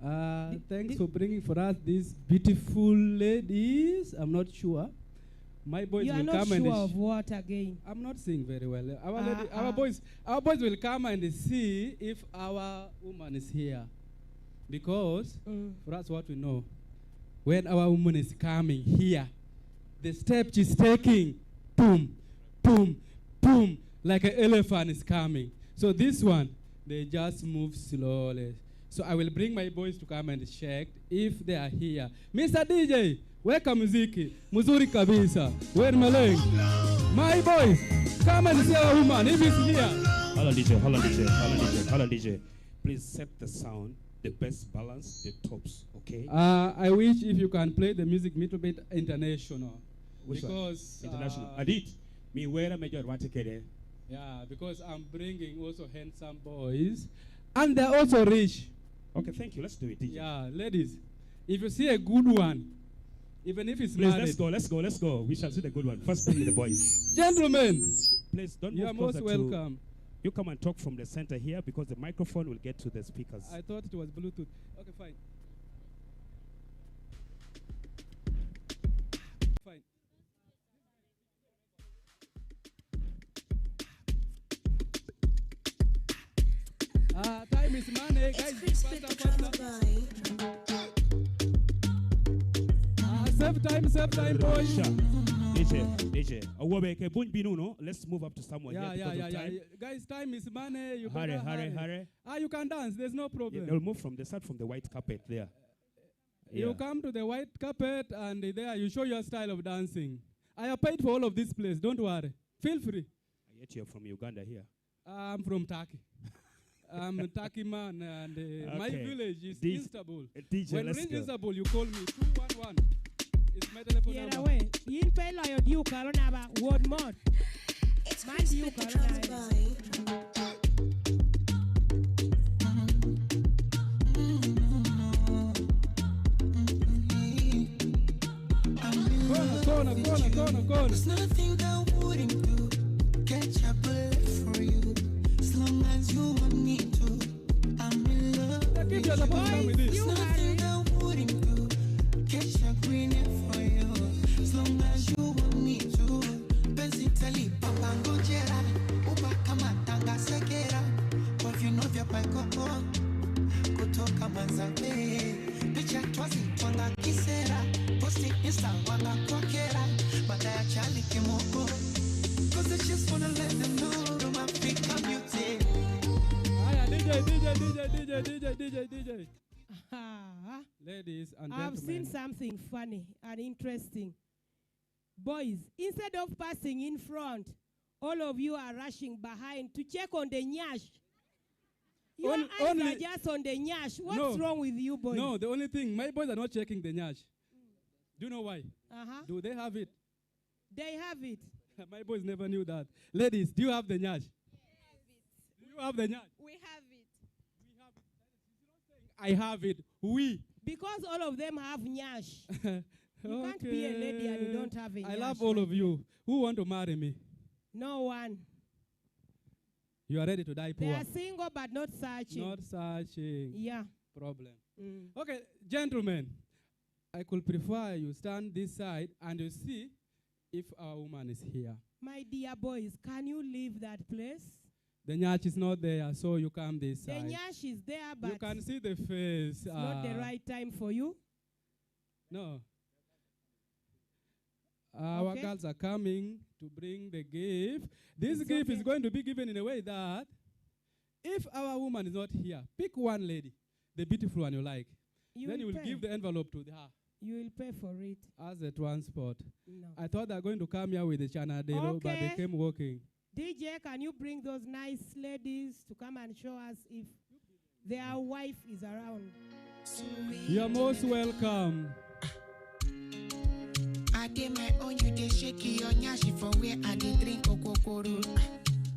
Uh, Th- thanks thi- for bringing for us these beautiful ladies. I'm not sure. My boys You are will not come sure and of what again? I'm not seeing very well. Our lady, our Uh-uh. boys, our boys will come and see if our woman is here, because Mm. for us, what we know, when our woman is coming here, the step she's taking, boom, boom, boom, like an elephant is coming. So this one, they just move slowly. So I will bring my boys to come and check if they are here. Mister D J, weka muziki muzuri kabisa. Wer maleng. My boys, come and see our woman if he's here. Hold on, D J. Hold on, D J. Hold on, D J. Hold on, D J. Please set the sound, the best balance, the tops, okay? Uh, I wish if you can play the music little bit international. Which one? Because, International. Uh, Adit, mi wera me jo rwate kede. Yeah, because I'm bringing also handsome boys, and they're also rich. Okay, thank you. Let's do it, D J. Yeah, ladies, if you see a good one, even if it's Please, married, let's go, let's go, let's go. We shall see the good one. First, bring me the boys. Gentlemen, Please don't you move are most closer to welcome. You come and talk from the center here because the microphone will get to the speakers. I thought it was Bluetooth. Okay, fine. Fine. Uh, time is money, guys. Faster, faster. Uh, save time, save time, boys. Sure. D J, D J. Awobe ke buny bino, no? Let's move up to somewhere here because of time. Yeah, yeah, yeah. Guys, time is money. You better hurry, hurry, hurry. Ah, you can dance. There's no problem. Yeah, they'll move from the start from the white carpet there. You come to the white carpet and there you show your style of dancing. I have paid for all of this place. Don't worry. Feel free. Yet you're from Uganda here. I'm from Turkey. I'm a Turkey man, and uh, my Okay. village is D J, Istanbul. D J, When let's reach go. Istanbul, you call me two one one. It's my telephone Yera number. We, yin pe loyo diu karo naba, word mot. Man diu karo naba. Corner, corner, corner, corner, corner. There's nothing I wouldn't do. Catch a bullet for you. As long as you want me to. I'm in love with you. There's nothing I wouldn't do. Catch a green for you. As long as you want me to. Penzi tali papa ngojera. Uba kama tanga sekera. Kwa viuno vya paikoko. Kutoka Manzabe. Picha twazi twanga kisera. Posti Insta wanga kwakera. Baada ya chali kimoko. 'Cause I just wanna let them know I'm African beauty. Haya, D J, D J, D J, D J, D J, D J, D J. Ah, Ladies and I've seen gentlemen. Something funny and interesting. Boys, instead of passing in front, all of you are rushing behind to check on the nyash. Your On-, eyes only are just on the nyash. What's No. wrong with you, boys? No, the only thing, my boys are not checking the nyash. Do you know why? Uh-huh. Do they have it? They have it. My boys never knew that. Ladies, do you have the nyash? Do you have the nyash? We have it. We have it. I have it. We. Because all of them have nyash. You can't be a lady and you don't have a I love nyash, all my of you. Who want to marry me? No one. You are ready to die They poor. Are single but not searching. Not searching. Yeah. Problem. Mm. Okay, gentlemen, I could prefer you stand this side and you see if our woman is here. My dear boys, can you leave that place? The nyash is not there, so you come this The side. Nyash is there, but You can see the face. It's not the uh, Right time for you. No. Our Okay. Girls are coming to bring the gift. This It's gift is okay. Going to be given in a way that if our woman is not here, pick one lady, the beautiful one you like. You Then will you will pay. Give the envelope to her. You will pay for it. As a transport. No. I thought they're going to come here with the chanadero, but they Okay. Came walking. D J, can you bring those nice ladies to come and show us if their wife is around? You're most welcome. I dey my own, you dey shake your nyashi for where I dey drink okokoro.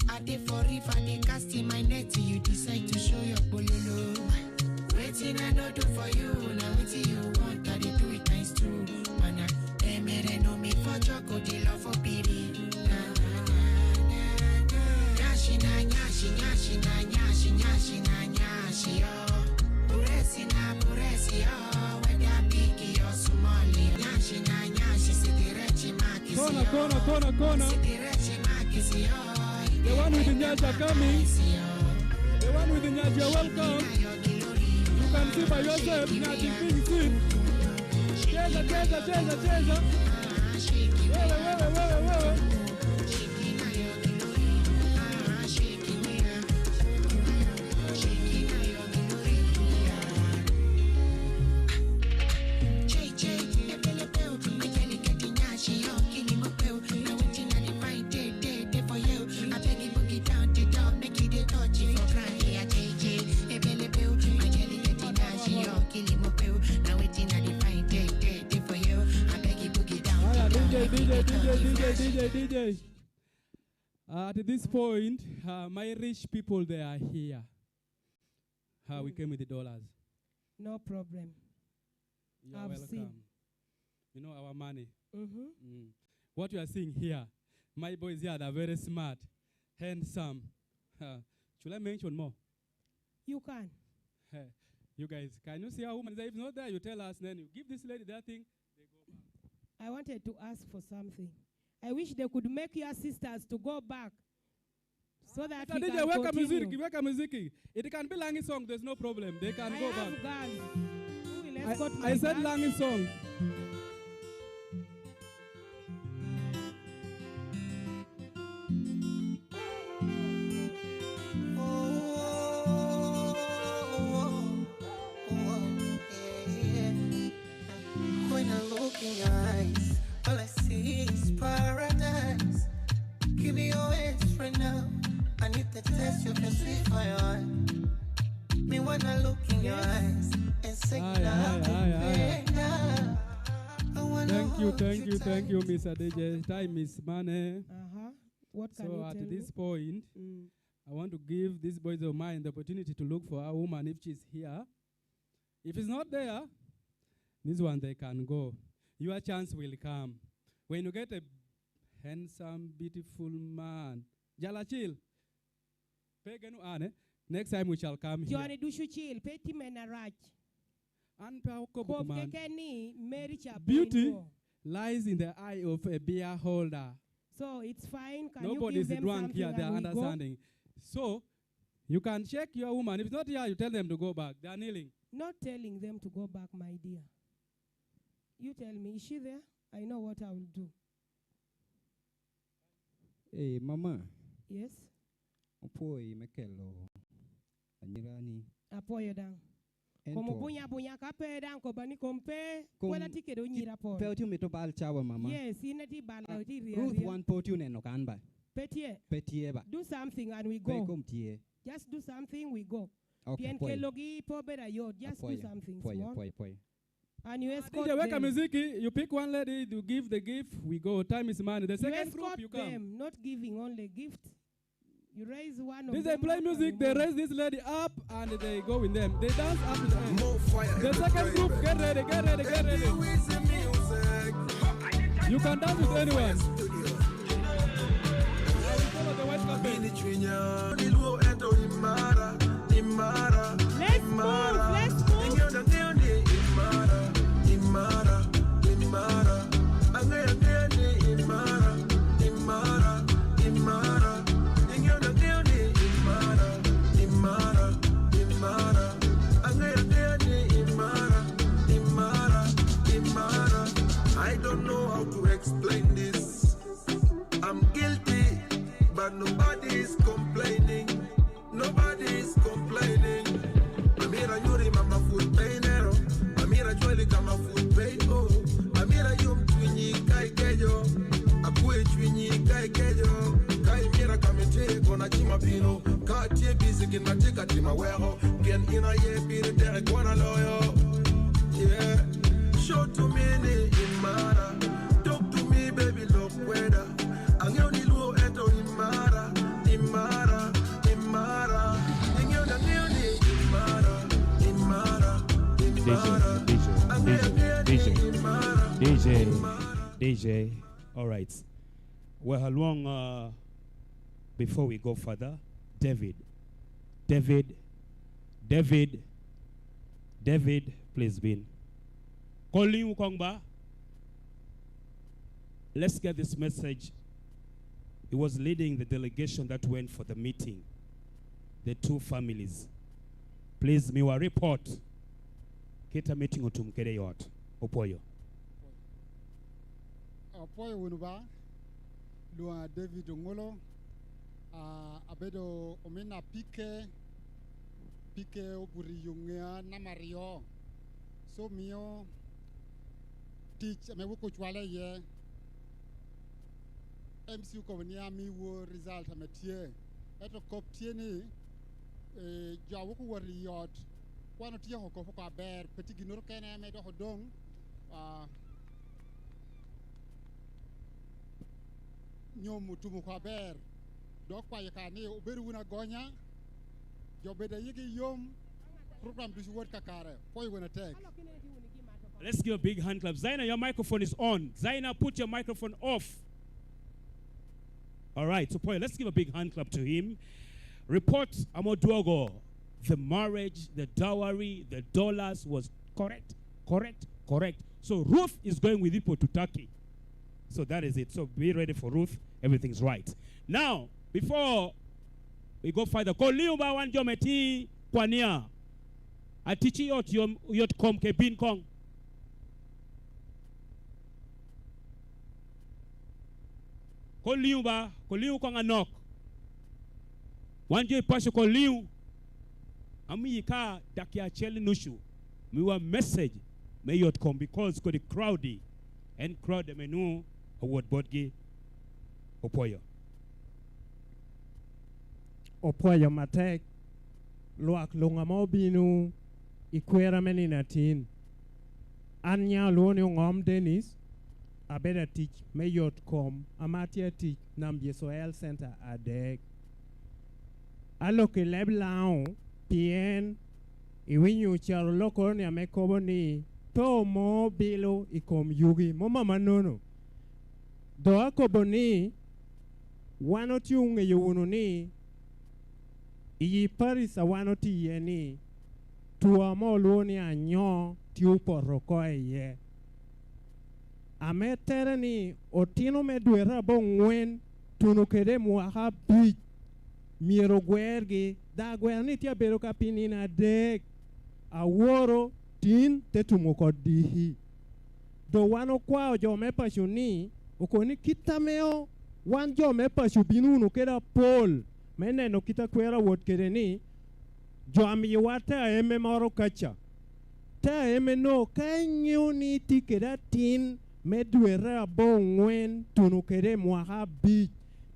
I dey for river, dey cast in my net, you decide to show your bololo. Waiting I no do for you, now waiting you want, I dey do it nice too. Mana emere no me for joko, the love for pity. Nyashi na nyashi, nyashi na nyashi, nyashi na nyashi, yo. Buresi na buresi, yo. Whether big or small, nyashi na nyashi, see the rich mark is Kona, yo. Kona, Kona, Kona. See the rich mark is yo. The one with the nyash are coming. The one with the nyash, you're welcome. You can see by yourself, nyash is being seen. Cheza, cheza, cheza, cheza. Wewe, wewe, wewe, wewe. Haya, D J, D J, D J, D J, D J, D J. At this point, uh, my rich people, they are here. Uh, we came with the dollars. No problem. You are I've welcome. Seen. You know our money. Mm-hmm. Mm. What you are seeing here, my boys here, they're very smart, handsome. Uh, should I mention more? You can. Hey, you guys, can you see our woman? If not there, you tell us, then you give this lady that thing, they go back. I wanted to ask for something. I wish they could make your sisters to go back so that Mister we D J, can weka continue. Muziki, weka muziki. It can be Langi song, there's no problem. They can I go have back. Girls. Who will I, escort I my said girls? Langi song. When I look in your eyes, all I see is paradise. Give me your hands right now. I need to taste your sweet fire. Me when I look in your eyes and say Aye, aye, aye, aye. I wanna Thank you, hold thank you, thank you, tight. Mister D J. Time is money. Uh-huh. What can So you at tell this me? Point, Mm. I want to give these boys of mine the opportunity to look for a woman if she's here. If it's not there, this one they can go. Your chance will come. When you get a handsome, beautiful man, Jala Chill, pe genu ane, next time we shall come here. Joni ducu cil, pe timme na rac. An pe akobo Kop kuman. Keke ni Mary Chapel Beauty Ngo. Lies in the eye of a beer holder. So it's fine. Can Nobody you is give them drunk something here. They are and we go? Understanding. So you can check your woman. If it's not here, you tell them to go back. They are kneeling. Not telling them to go back, my dear. You tell me, is she there? I know what I will do. Ee, mama, Yes. opwoyi me kelo anyirani. Apwoyo daŋ. Kom Ento, obunya abunya ka pe daŋ koba ni kom pe. Kom- Kwena tye kede onyira pol. Pe otye mito bal cawa, mama. Yes, in ati bal Ah, oti ria Ruth, ria. Wan pe otye oneno kan ba? Pe tye. Pe tye ba? Do something and we Pe go. Kom tye. Just do something, we go. Okay, Pien pwoyo. Kelogi pe obedo ayot. Just do Apwoyo, something pwoyo, small. Pwoyo, pwoyo. And you escort D J, weka them. Muziki, you pick one lady, you give the gift, we go. Time is money. The You second group, escort you come. Them, not giving only gift. You raise one of D J them play up music, and they move. Raise this lady up and they go with them. They dance up to the end. More fire. The in the second group, baby. Get ready, get ready, get ready. With the music. You can dance with anyone. Studio. I will follow the white carpet. Amini chunya, iluo ento imara, imara, let's move, imara. Let's move. Ing'eyo na ng'eyo ni imara, imara, imara. Ang'eyo ang'eya ni imara, imara, imara. Ing'eyo na ng'eyo ni imara, imara, imara. Ang'eyo ang'eya ni imara, imara, imara. I don't know how to explain this. I'm guilty, but nobody is complaining. Nobody is complaining. Amira nyuri mama food painero. Amira chwali kama food pain. Oh, Amira yom chwinyi kai kejo. Akwe chwinyi kai kejo. Kai mira kama itye kona chima bino. Ka tye busy gin ma tye ka tima weko. Pien in aye pire tek kona loyo. Yeah. Show to me ni imara. Talk to me, baby, lok kweda. Ang'eyo ni luo ento imara, imara, imara. Ing'eyo ni ang'eyo ni imara, imara, imara. D J, D J, ang'eyo, D J, ang'eyo D J, ni imara, D J, imara. D J. All right. Well, along, uh, before we go further, David. David, David, David, please bin. Calling you, Kongba. Let's get this message. He was leading the delegation that went for the meeting, the two families. Please, miwa report. Kit a meeting otum kede i ot. Opwoyo. Opwoyo wunu ba. Lwonga David Oŋolo. Ah, abedo omin apike, pike obuto i yo ŋea namba aryo. So, mio tic ame wok ocwale iye. M C okobo ni amiwu result ame tye. Ento kop tye ni, eh, jo a wok owot i ot, wan otyeko kop oko aber, pe tye ginnoro kene ame dok odoŋ. Ah, nyom otum oko aber. Dok kwayo ka ni obedo wunu agonya, jo bed ayigi yom, program ducu wot kakare. Pwoyo wunu atek. Let's give a big hand clap. Zaina, your microphone is on. Zaina, put your microphone off. All right, so Pwoyo, let's give a big hand clap to him. Report, Amodwogo, the marriage, the dowry, the dollars was correct, correct, correct. So Ruth is going with people to Turkey. So that is it. So be ready for Ruth. Everything's right. Now, before we go further, koliu ba wan jo me ti kwania. Atic i ot yom, yot kom ke bin kong. Koliu ba, koliu kong anok. Wan jo i paco koliu. Amiyi ka dakika acel i nucu. Miwa message me yot kom because kodi crowd-di, en crowd ame nwoŋo awot botgi. Opwoyo. Opwoyo matek. Lwak luŋ ame obino i kwera me nino atin. An nya olwoŋo ni Oŋom Dennis, abedo atic me yot kom, ame atye atic Nam Yecu Health Center adek. Alok i leb Laŋo, pien iwinyo ocaro lokoro ni ame kobo ni, "To mo bilo i kom yugi." Mom amannono. Dok akobo ni, wan otye oŋeyo wunu ni, i yi paric a wan otye iye ni, two ame olwoŋo ni anyo tye opoto oko iye. Ame tere ni otino me dwete aboŋwen tuno kede i mwaka abic, myero ogwergi, dok agwero ni tye abedo ka pi nino adek, aworo, tin, te tumo oko diki. Doŋ wan okwao jo me paco ni, okobo ni kit ame o-, wan jo me paco obino wunu kede apol me neno kit a kwero awot kede ni, jo a miyowa te aemme moro kaca. Te aemme-no, ka iŋeo ni itye kede atin me dwete aboŋwen tuno kede i mwaka abic,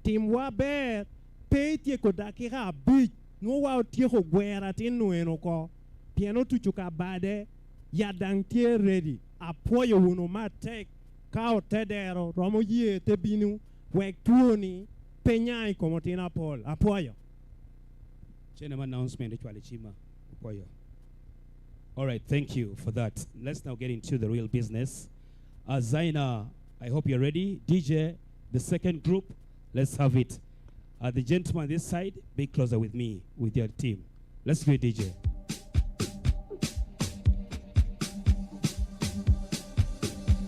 timwa ber, pe ityeko dakika abic, nwoŋo wa otyeko gwero atin-nu en oko, pien otuco ka bade, yat daŋ tye ready. Apwoyo wunu matek. Ka otedero romo ye te bino, wek twoni pe nya i kom otino apol. Apwoyo. Cen ema announcement ocwalo i cima. Apwoyo. All right, thank you for that. Let's now get into the real business. Uh, Zaina, I hope you're ready. D J, the second group, let's have it. Uh, the gentleman this side, be closer with me, with your team. Let's do it, D J.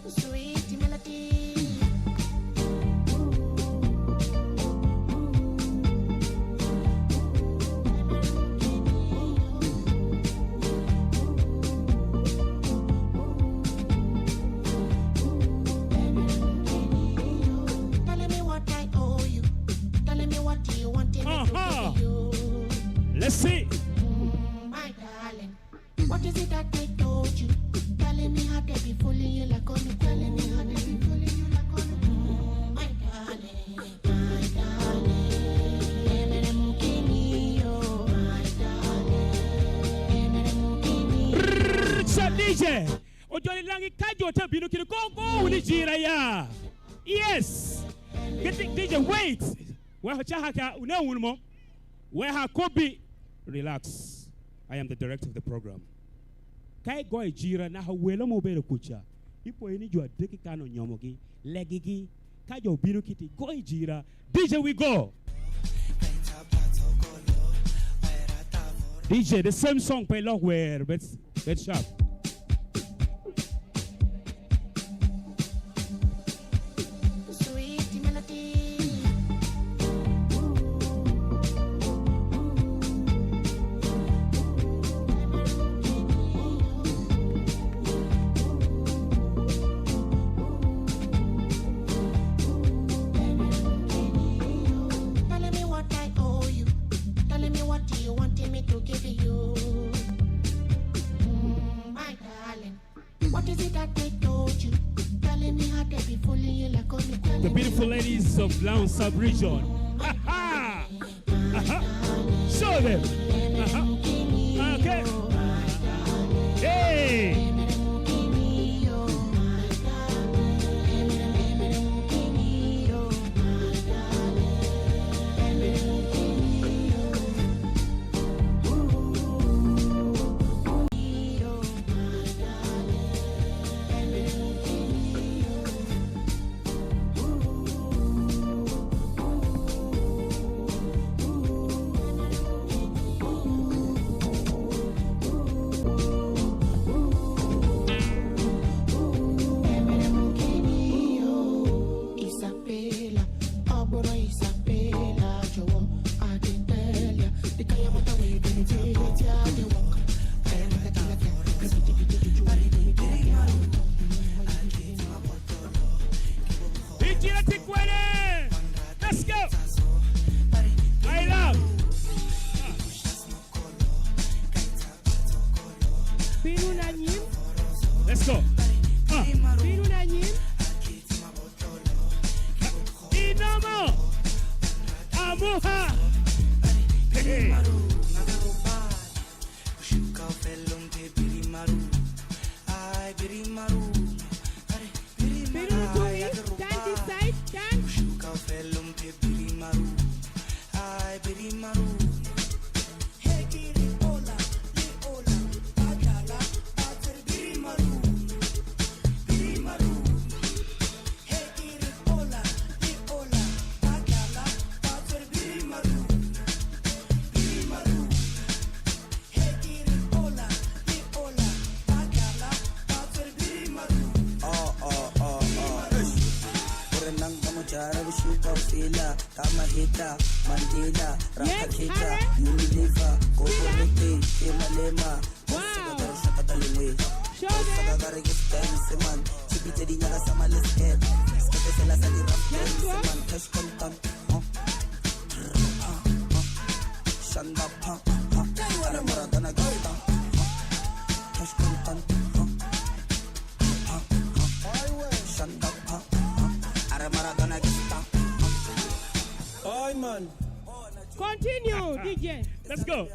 Sweet melody. Telling me what I owe you. Telling me what you want me to do for you. Let's see. Mm, my darling. What is it that I told you? Telling me how they be fooling you like on the telling me how they be fooling you like on the mm, my darling, my darling. Emere mukini yo, my darling. Emere mukini yo. Brrr, so D J, ojoni langi ka jo te bino kiri go go wuni jira ya. Yes. Get the D J, wait. Wek acaka ka, wune wunu mo. Wek akobbi. Relax. I am the director of the program. Ka igoyo jira, naka welo ma obedo kuca, ipoyo ni jo adek i kan onyomogi, legigi. Ka jo obino kiti, goyo jira. D J, we go. D J, the same song, pe ilok wer, bet, bet sharp. Sweet melody. Telling me what I owe you. Telling me what you wanted me to give you. Mm, my darling. What is it that they told you? Telling me how they be fooling you like on the beautiful ladies of Lounge Sub-Region. Ha, ha! Aha. Show them. Aha. Okay. Hey. Isabela, aboro Isabela, jowo, I dey tell ya, the kind of matter wey you dey take, I dey work. I am the kind of girl, cause you dey, you dey, you dey, you dey, you dey, you dey. Ijira tikwene. Let's go. I love. Bino na nyim. Let's go. Ah. Bino na nyim. Inomo. Amuha. Hey. Bino tuŋi, stand this side, stand. Oh, oh, oh, oh. Eish. Ore nang kamo chara bishuka fila, kama hita, mandila, rakakita, Unilever, kokolete, kemalema. Wow. Show them. Let's go. Shanda pa, pa, pa. Are Maradona gangsta. Cash content. Pa, pa, pa, pa. Shanda pa, pa, pa. Are Maradona gangsta. Ay, man. Continue, D J. Let's go.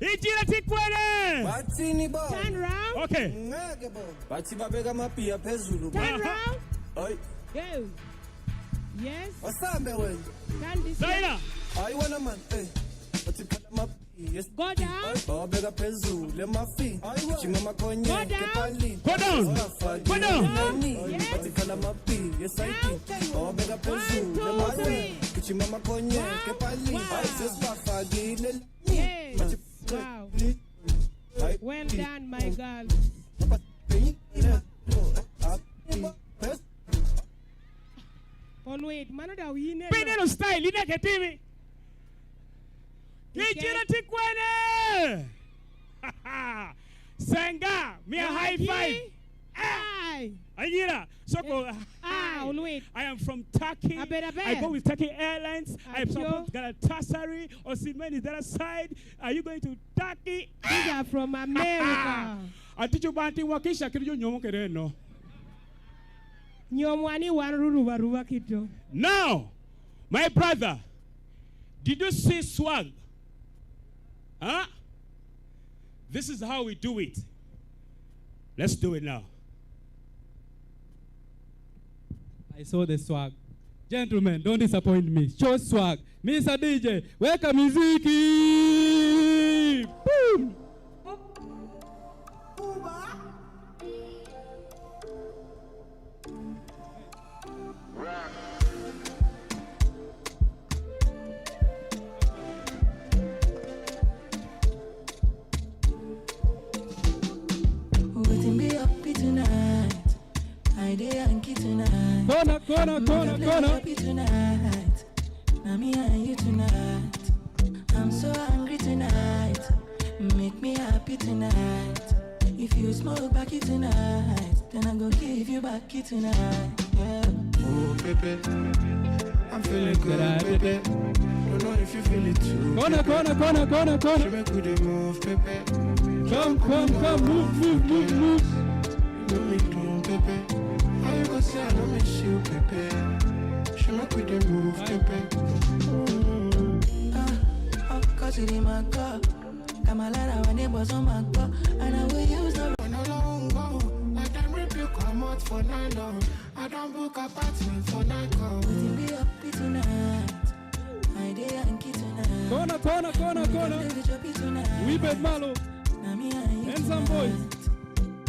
Ijira tye kwene? Batini bo. Turn round. Okay. Ngege bo. Bati babega mapia pezulu. Turn Aha. round. Oi. Go. Yes. Wasambe we. Turn this way. Zaira. Ai wana man. Eh. Bati pala mapia. Yes. Go down. Babega pezulu mafi. Ai wa. Chima makonye. Go down. Go down. Go down. Yes. Bati pala mapia. Yes, I think. Babega pezulu mafi. Kichima makonye. Wow. Kepali. Wow. Ai ses bafagi. Yes. Wow. Well done, my girl. Olwit, mano daw yine. Pe ineno style, ine ke timi. Kicina tye kwene? Senga, mia high five. Ah! Ai. Anyira, soko. Ah, Olwit. I am from Turkey. Aber, aber. I go with Turkey Airlines. I support Galatasaray. Osimhen is the other side. Are you going to Turkey? These are from America. Atico ba ti wakisha kiri jo nyomo kere no. Nyomwa ni wan ruruba ruba kito. Now, my brother, did you see swag? Huh? This is how we do it. Let's do it now. I saw the swag. Gentlemen, don't disappoint me. Show swag. Mister D J, weka muziki! Boom! Wetin be up tonight? I dey Yankee tonight. Kona, kona, kona, kona. Happy tonight. Na me and you tonight. I'm so hungry tonight. Make me happy tonight. If you smoke back it tonight, then I go give you back it tonight. Yeah. Oh, Pepe, I'm feeling good, Pepe. Don't know if you feel it too. Kona, kona, kona, kona, kona. She make we dey move, Pepe. Come, come, come, move, move, move, move. You know me too, Pepe. How you go say I don't miss you, Pepe? She make we dey move, Pepe. Mm. Ah, oh, 'cause you dey my girl. Come a lot of neighbors on my girl. And I will use the no long go. Like them rip you come out for nylon. I don't book apartment for nightclub. Wetin be up tonight? I dey Yankee tonight. Kona, kona, kona, kona. Wi bed malo. Handsome boy.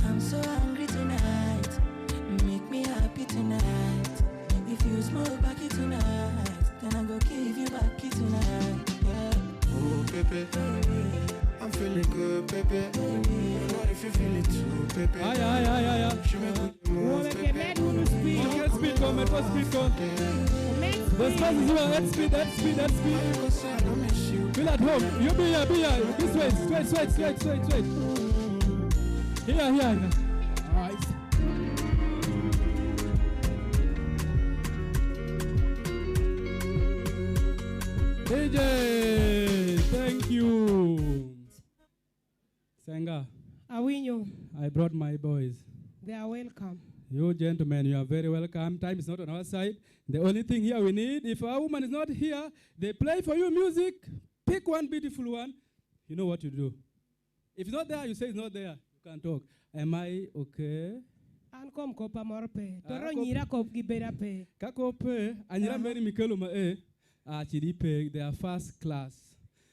I'm so hungry tonight. Make me happy tonight. If you smoke back it tonight, then I go give you back it tonight. Yeah. Oh, Pepe. I'm feeling good, Pepe. Don't know if you feel it too, Pepe. Ay, ay, ay, ay, ay. She make we move, Pepe. Get speed, come, get speed, come. The space is here. Get speed, get speed, get speed. Feel at home. You be here, be here. This way, straight, straight, straight, straight, straight. Here, here, here. All right. D J, thank you. Senga. Awinyo. I brought my boys. They are welcome. You gentlemen, you are very welcome. Time is not on our side. The only thing here we need, if a woman is not here, they play for you music, pick one beautiful one. You know what to do. If it's not there, you say it's not there. You can talk. Am I okay? An kom kop amoro pe. Ah, toro kop. Nyira kop gi beda pe. Ka kop pe, anyira meri mikelo ma e, ah, chidi pe, they are first class.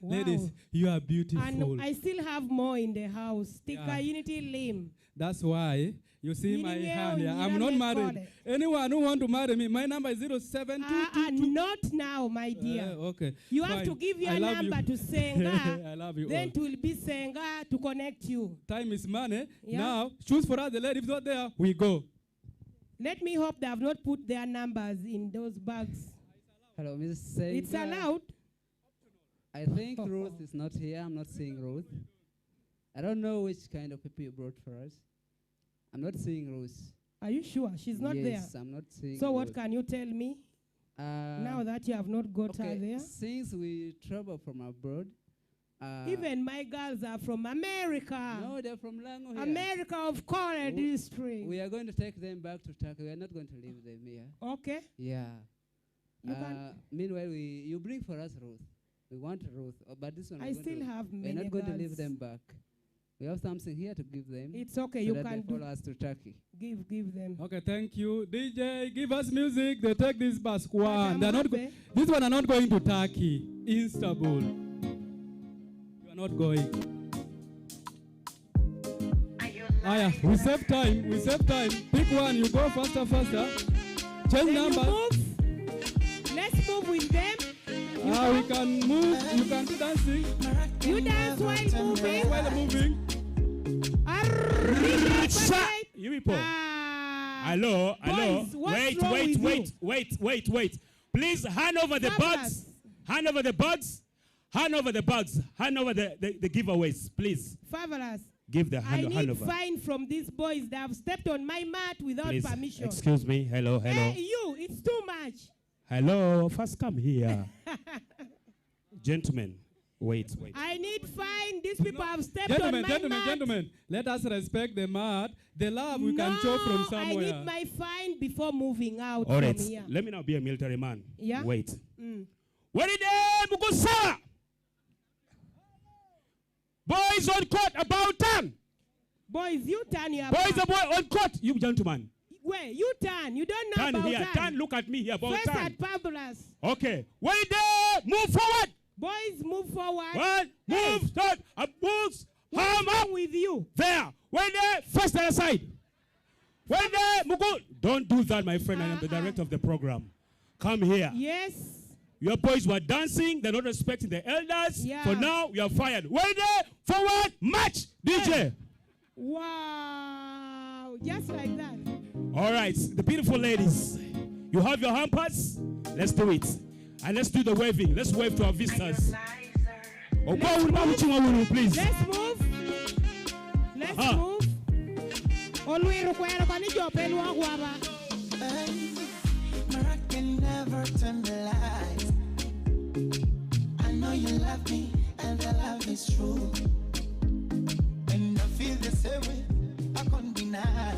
Wow. Ladies, you are beautiful. And I still have more in the house. Tika Unity Lim. That's why you see my hand here. I'm not married. Anyone who want to marry me, my number is zero seven two two two. Ah, ah, not now, my dear. Eh, okay. You have to give your number to Senga. I love you all. Then it will be Senga to connect you. Time is money. Yeah. Now, choose for us the lady. If it's not there, we go. Let me hope they have not put their numbers in those bags. Hello, Miss Senga. It's allowed. I think Ruth is not here. I'm not seeing Ruth. I don't know which kind of people you brought for us. I'm not seeing Ruth. Are you sure she's not there? Yes, I'm not seeing Ruth. So what can you tell me now that you have not got her there? Uh, okay, since we travel from abroad, uh, even my girls are from America. No, they're from Lango here. America of Kole District. We are going to take them back to Turkey. We are not going to leave them here. Okay. Yeah. You can. Uh, meanwhile, we, you bring for us Ruth. We want Ruth, uh, but this one I we're going still to, have we're many not going to leave girls. Them back. We have something here to give them. It's okay, so you that can they do follow us to Turkey. Give, give them. Okay, thank you. D J, give us music. They take this bus. But one. I'm They're not go-, happy. This one are not going to Turkey. Istanbul. You are not going. Aya, we save time. We save time. Pick one. You go faster, faster. Change Then you numbers. Move. Let's move with them. Ah, we can move. You can do dancing. You dance while moving. While moving. Arr-, Sha-, you people. Ah. Hello, hello. Boys, what's wrong with you? Wait, wait, wait, wait, wait, wait. Please hand over the bags. Fabulous. Hand over the bags. Hand over the bags. Hand over the, the, the giveaways, please. Fabulous. Give the hand, I need hand over. Fine from these boys. They have stepped on my mat without permission. Please, excuse me. Hello, hello. Hey, you, it's too much. Hello, first come here. Gentlemen, wait, wait. I need fine. These people have stepped on my mat. Gentlemen, gentlemen, gentlemen. Let us respect the mat. The love we can show from somewhere. No, I need my fine before moving out from here. All right, let me now be a military man. Yeah? Wait. Mm. Where did they go, sir? Boys on court, about turn. Boys, you turn here. Boys, boy on court, you gentleman. Where? You turn. You don't know about turn. Turn here. Turn, look at me here, about turn. First at Pablas. Okay. Where they move forward? Boys, move forward. One, move, start, a moves, arm up. What's wrong with you? There. Where they first at the side? When they, Muku, don't do that, my friend. I am the director of the program. Come here. Yes. Your boys were dancing. They're not respecting the elders. Yeah. For now, you are fired. When they forward, march, D J. Wow. Just like that. All right, the beautiful ladies. You have your hampers. Let's do it. And let's do the waving. Let's wave to our visitors. Okwa wun ba wucuŋ awunu, please. Let's move. Let's move. Olwiro kwero koni jo pe lwok waba. Hey, Moroccan never tell me lies. I know you love me and the love is true. And I feel the same way, I can't deny.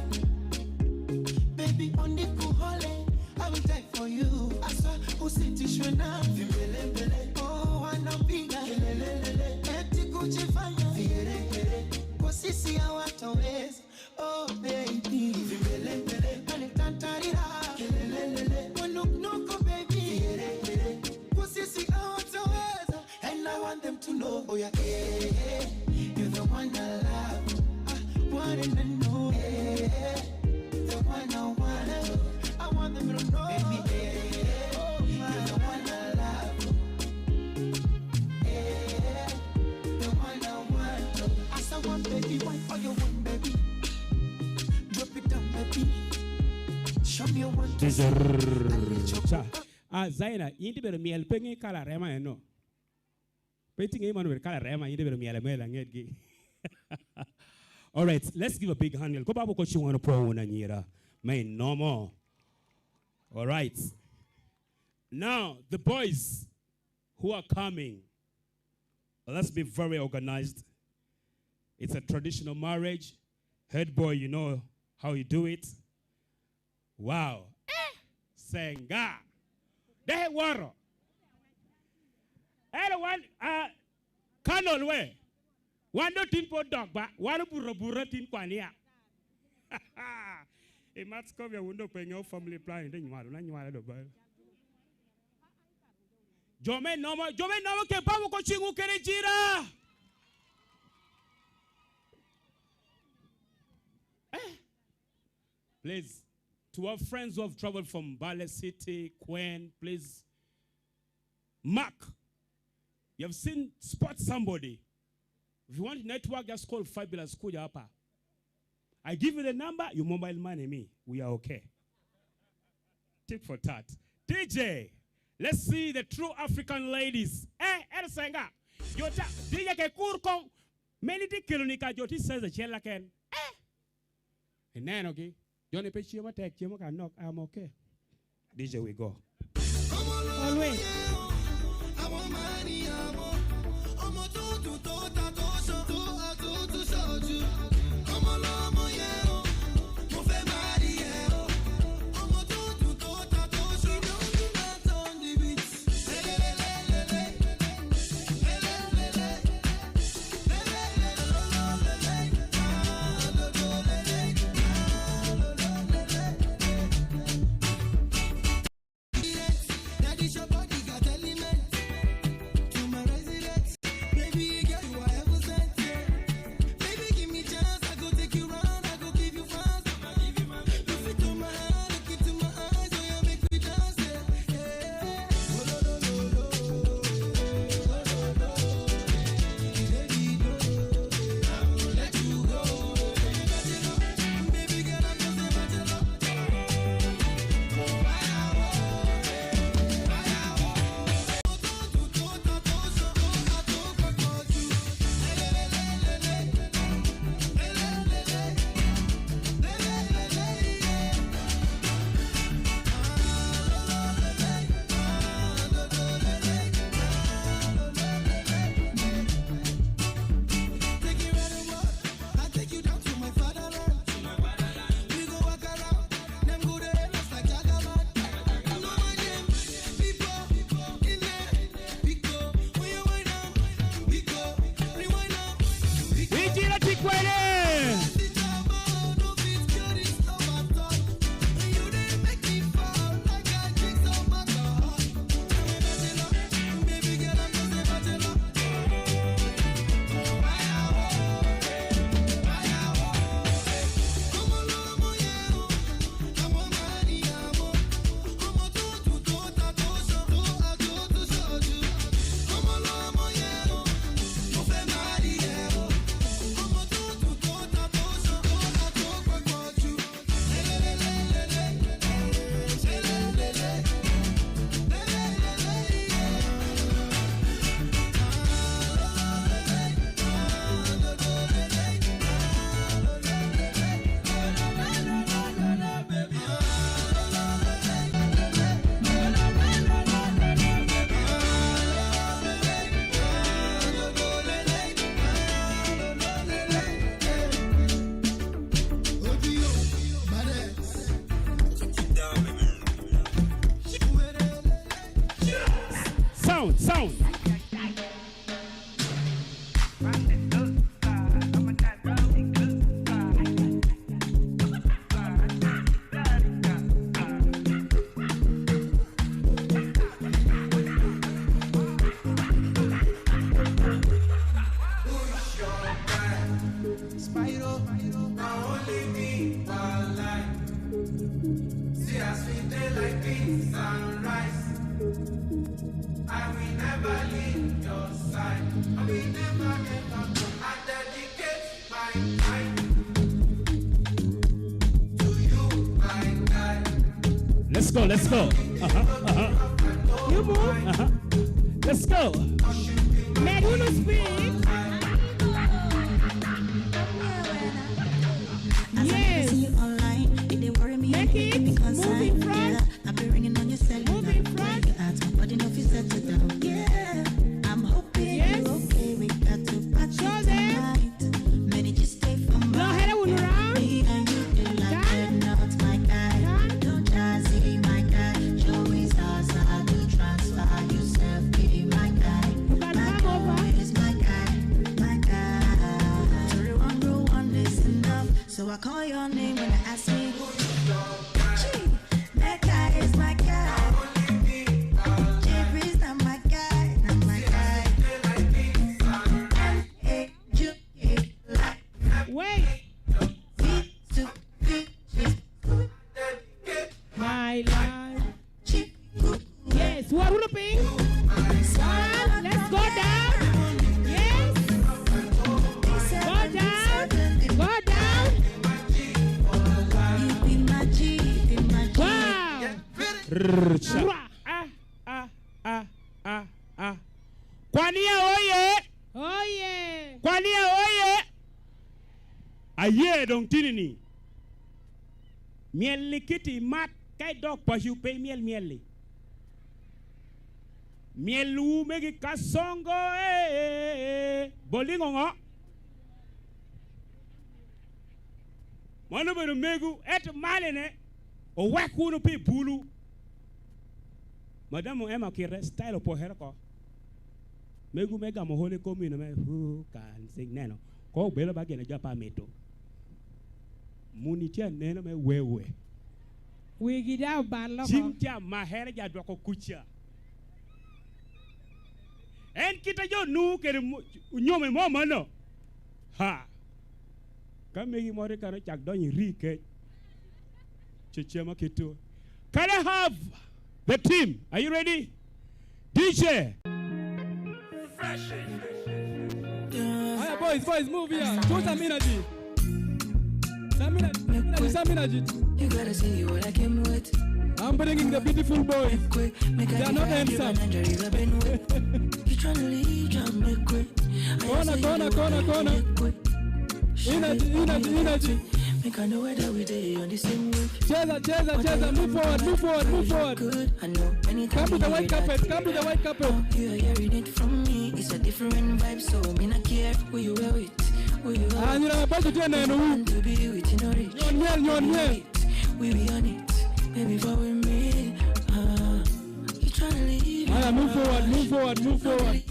Baby, on the cool hole, I will die for you. Aswa, usitishwe na vimbelembele. Oh, wanapiga kelelelele. Eti kujifanya vigeregere. Kwa sisi hawatoweza. Oh, baby. Vimbelembele. Anitantarira. Kelelelele. Wanukunuku, baby. Vigeregere. Kwa sisi hawatoweza. And I want them to know, oh yeah, yeah, yeah, you're the one I love. I want them to know, yeah, yeah, the one I want. I want them to know, baby, yeah, yeah, you're the one I love. Yeah, the one I want. I said one baby, why all you want, baby? Drop it down, baby. Show me you want to see. I need your Cha. Ah, Zaina, in ti bedo myel pe ŋe kala rema eno. Pe itiŋe i man obedo kala rema, in ti bedo myel amel aŋetgi. All right, let's give a big hand. Ko babo ko cuŋ ano po wun anyira. Me nomo. All right. Now, the boys who are coming, let's be very organized. It's a traditional marriage. Head boy, you know how you do it. Wow. Eh! Senga. De woro. Ero wan, ah, Colonel we. Wan do tin po dok ba. Wan obuto abuta tin kwania. I mat Scovia wun do pe ŋeo family planning de nywalo na nywalo do ba. Jo me nomo, jo me nomo ke babo ko ciŋu kede jira. Eh. Please, to our friends who have traveled from Mbale City, Kwen, please, Mark, you have seen, spot somebody. If you want network, just call Fabulous kuja hapa. I give you the number, you mobile money me. We are okay. Tit for tat. D J, let's see the true African ladies. Eh, ero senga. Jo ta, D J ke kur kong. Meni ti kelo ni ka jo ti size acel laken. Eh. Inenogi. Jo ni pe cemo tek, cemo ka nok, I'm okay. D J, we go. Always. Sound, sound. Spyro, na only me for life. See as we dey like beans and rice. I will never leave your side. I will never, never go. I dedicate my life to you, my guy. Let's go, let's go. Uh-huh, uh-huh. You move. Uh-huh. Let's go. Med wunu speed. Yes. Make it move in front. Move in front. Yes. Lokere wunu round. Turn. Turn. You can come over. So I call your name when I ask me. Gee, that guy is my guy. Jeffrey's not my guy, not my guy. Wait. My life. Yes, who are who piny? One, let's go down. Yes. Go down. Go down. Wow. Rrr, cha. Ra. Ah, ah, ah, ah, ah. Kwania oye! Oye! Kwania oye! Aye doŋ tini-ni. Myel-li kite imat, ka idok paco pe imyel myel-li. Myelwu megi Kasongo, ee, ee, ee, ee. Boliŋo ŋo? Mano obedo megu, ento malene, owek wunu pi bulu. Madam Emma Okite, style opokere oko. Megu me gamo holo i kom mino me, "Who can sing?" Neno, ko obelo ba gin a jo apar mito. Muni tye aneno me wewe. Wigi daŋ obal oko. Cim tye amakere ja dwoko kuca. En kit a jo nu kede mo-, onyome mo mano. Ha! Ka megi moro i kare ocak donyo i ri kec, cecema kito. Can I have the team? Are you ready? D J. Aya, boys, boys, move here. Show some energy. Some energy, some energy, some energy. You gotta see what I came with. I'm bringing the beautiful boys. They are not handsome. You tryna leave, jump quick. Kona, kona, kona, kona. Energy, energy, energy. Make I know whether we dey on the same wave. Cheza, cheza, cheza. Move forward, move forward, move forward. Come to the white carpet, come to the white carpet. Oh, you are hearing it from me. It's a different vibe, so me not care who you are with, who you are with. Ah, you know, but you don't know who. To be with, you know, rich. Nyon myel, nyon myel. We be on it, baby, for with me. Ah. Aya, move forward, move forward, move forward.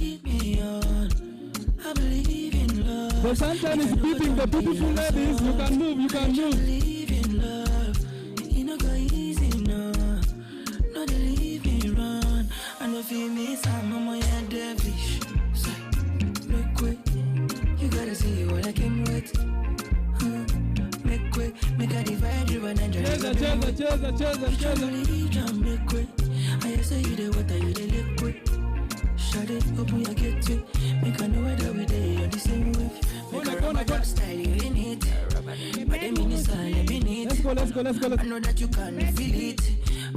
The sunshine is beating the beautiful ladies. You can move, you can move. Make way, make I divide you and enjoy. Cheza, cheza, cheza, cheza, cheza. Make way. I say you the water, you the liquid. Shut it, open your gateway. Make I know whether we dey on the same wave. Make I rub my back style, you in it. But the mini style, you in it. Let's go, let's go, let's go, let's go. I know that you can feel it.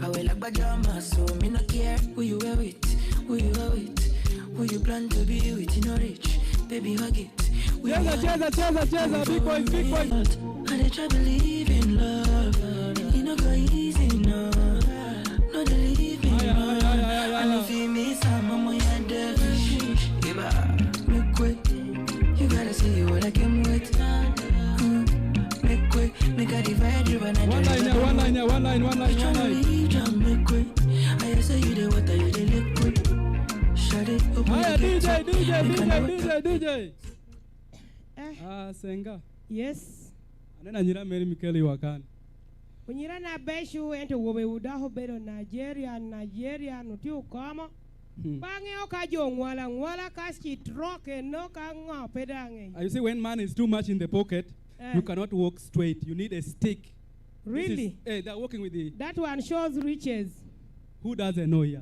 I wear like pajama, so me not care who you wear with, who you wear with, who you plan to be with, you know rich. Baby, hug it. Cheza, cheza, cheza, cheza, big boys, big boys. I dey try believe in love, and you no go easy, no. No, dey leave me, no. I no feel me, some of my devil. Give up. Make way. You gotta see what I came with. Hmm. Make way. Make I divide you and I one line, yeah, one line, yeah, one line, one line, one line. Leave, jump, make way. I say you the water, you the liquid. D J, D J, D J, D J, D J. Eh. Ah, Senga. Yes. Aneno anyira meri Mikel i wakan. Onyira na beco, ento wobe dok obedo Nigeria, Nigeria, nutye okomo. Hmm. Pe aŋeo ka jo ŋwalo aŋwala, ka ci trok eno, ka ŋo, pe dok aŋeyo. Ah, you see, when money is too much in the pocket, eh, you cannot walk straight. You need a stick. This is, really? Eh, they're working with the That one shows riches. Who doesn't know here?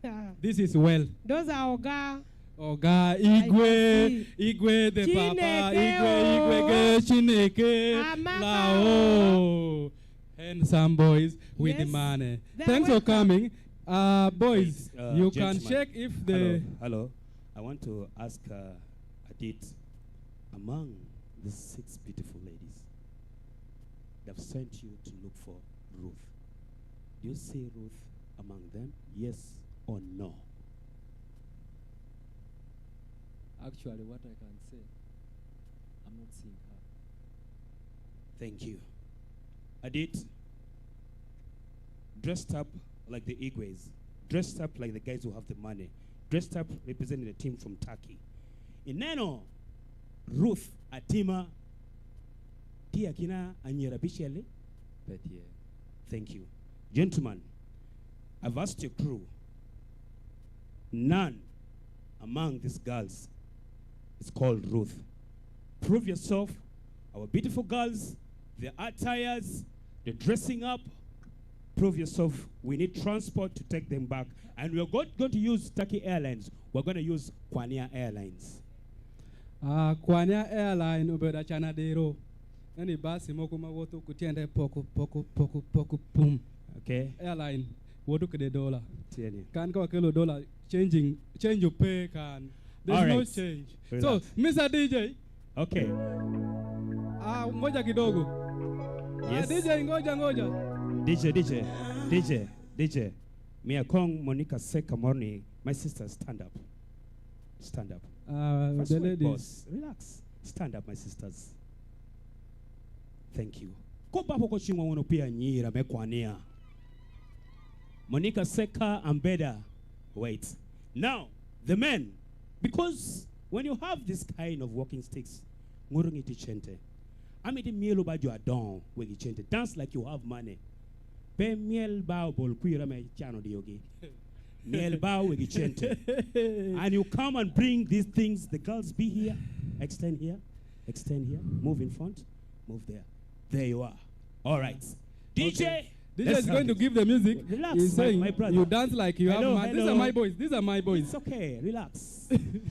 Ah. This is wealth. Those are Oga. Oga, I Igwe, can see. Igwe the Papa, Chineke Igwe, Igwe o. Ge Chineke, Amaka lao. O. Handsome boys with the Yes. Money. They are welcome. Thanks for coming. Uh, boys, Wait, uh, you can gentlemen. Check if the Hello, hello. I want to ask, uh, Adit, among the six beautiful ladies, they've sent you to look for Ruth. Do you see Ruth among them? Yes or no? Actually, what I can say, I'm not seeing her. Thank you. Adit, dressed up like the Igwes, dressed up like the guys who have the money, dressed up representing the team from Turkey. Ineno Ruth Atima, tye akina anyira abicel-li? Pe tye. Thank you. Gentlemen, I've asked your crew. None among these girls is called Ruth. Prove yourself, our beautiful girls, the attires, the dressing up. Prove yourself. We need transport to take them back. And we're go-, going to use Turkey Airlines. We're gonna use Kwania Airlines. Ah, Kwania Airline obedo acana diro. Eni basi mogo ma woto ku tyende poko, poko, poko, poko, pum. Okay. Airline woto kede dola. Tyene. Kan ka wakelo dola, changing, change ope kan. There's no change. All right. Relax. So, Mister D J. Okay. Ah, ngoja kidogo. Ah, yes. D J, ngoja, ngoja. D J, D J, D J, D J. Mia kong Monica Seka Morni, my sister, stand up. Stand up. Uh, first the ladies. Boss, relax. Stand up, my sisters. Thank you. Ko babo ko cingwa wono pi anyira me Kwania. Monica Seka Ambeda. Wait. Now, the men, because when you have this kind of walking sticks, ŋuto ŋitti cente. Amito myelo ba jo adoŋo wegi cente. Dance like you have money. Pe myel ba obol kwir ame can odiogi. Myel ba wegi cente. And you come and bring these things. The girls be here. Extend here. Extend here. Move in front. Move there. There you are. All right. D J, okay. D J is going to give the music. Relax, my, my brother. He's saying, "You dance like you have money." Hello, hello. These are my boys. These are my boys. It's okay. Relax.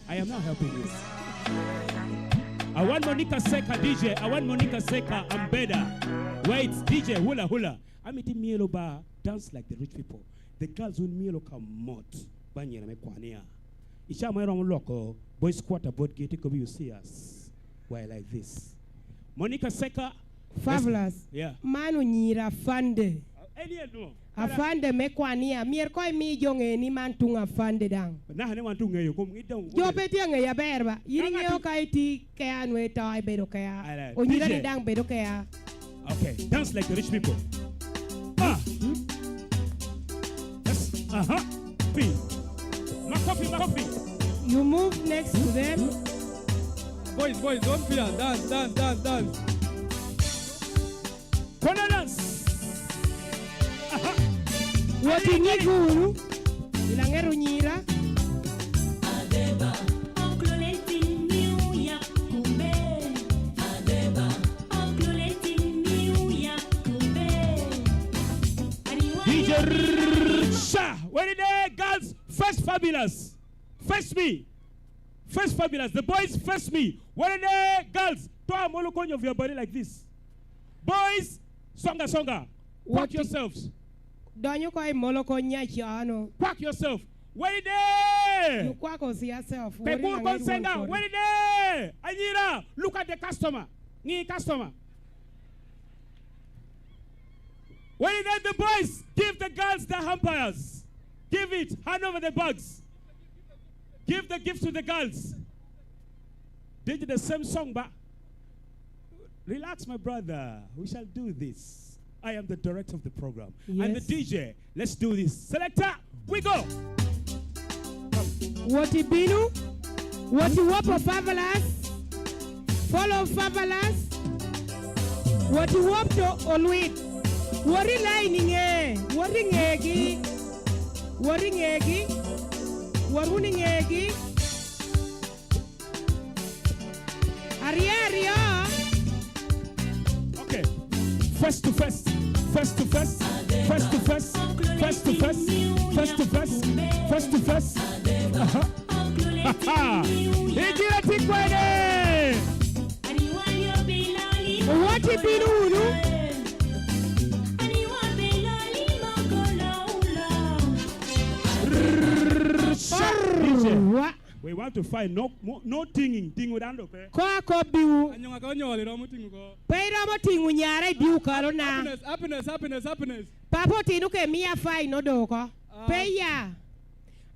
I am not helping you. I want Monica Seka, D J. I want Monica Seka. I'm better. Wait, D J, hula, hula. Amito myelo ba, dance like the rich people. The girls wun myelo ka mot, ba anyira me Kwania. I caa ma iromo loko boys quarter botgi, ite kobo, "You see us, we're like this." Monica Seka. Fabulous. Yeah. Man onyira Afande. Uh, Eliel no. Afande me Kwania. Myero koŋ imi jo ŋe ni man tuŋ Afande daŋ. Naka ne wan tuŋ ŋeyo kom ŋi doŋ. Jo pe tye aŋeyo aber ba. Yin iŋeo ka iti kea nwe to ibedo kea. Onyira ni daŋ bedo kea. Okay, dance like the rich people. Ah. Yes. Uh-huh. P. Makofi, makofi. You move next to them. Boys, boys, don't fear. Dance, dance, dance, dance. Kona dance. Aha. Wot inyig wunu. Ina ŋero nyira. Adeba, oklole tin miu ya kumbe. Adeba, oklole tin miu ya kumbe. D J Sha, where the girls? First Fabulous. Face me. Face Fabulous. The boys face me. Where the girls? Toa molo konyo of your body like this. Boys, songa, songa. Quack yourselves. Donyo ko i molo ko nya chano. Quack yourself. Where the? You quack yourself. Pe kur kon senga. Where the? Anyira, look at the customer. Ŋi customer. When you get the boys, give the girls the umpires. Give it. Hand over the bags. Give the gift to the girls. Did the same song, but relax, my brother. We shall do this. I am the director of the program. And the Yes. D J, let's do this. Selector, we go. Come, Wot i bino. Wot i wopo Fabulous. Follow Fabulous. Wot i wop to olwit. Wot i lain i ŋe. Wot i ŋegi. Wot i ŋegi. Wot wunu i ŋegi. Aryo aryo. Okay. Face to face. Face to face. Face to face. Face to face. Face to face. Face to face. Aha. Ijira tye kwene. Owot i bino wunu. Rrrr, shut. Wa- We want to find no, mo-, no tinging, tingo dano pe. Ko akobbiwu. Anyoŋa ka onyol iromo tingo ko. Pe iromo tingo nyara i dye okalo na. Happiness, happiness, happiness, happiness. Papa otino ke mia fine odoko. Ah. Pe ya.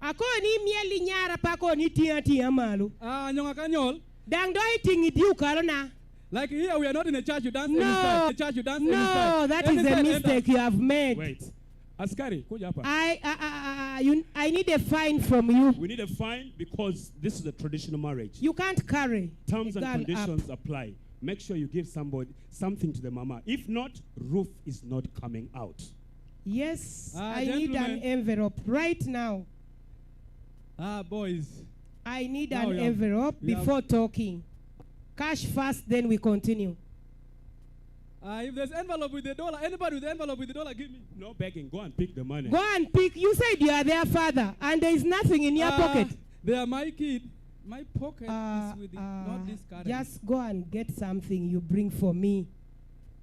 Akoni myel i nyara pa koni tiŋ atiŋa malo. Ah, anyoŋa ka nyol. Daŋ dok itiŋ i dye okalo na. Like here, we are not in a church, you dance any style. No. A church, you dance any style. No, that is a mistake you have made. Wait. Askari, kuja hapa. I, I, I, I, I, you, I need a fine from you. We need a fine because this is a traditional marriage. You can't carry a girl up. Terms and conditions apply. Make sure you give somebody something to the mama. If not, roof is not coming out. Yes, I need an envelope right now. Ah, gentlemen. Ah, boys. I need an envelope before talking. Cash first, then we continue. Uh, if there's envelope with the dollar, anybody with the envelope with the dollar, give me. No begging. Go and pick the money. Go and pick. You said you are their father, and there is nothing in your pocket. Uh, they are my kid. My pocket is with it, not this current. Just go and get something you bring for me,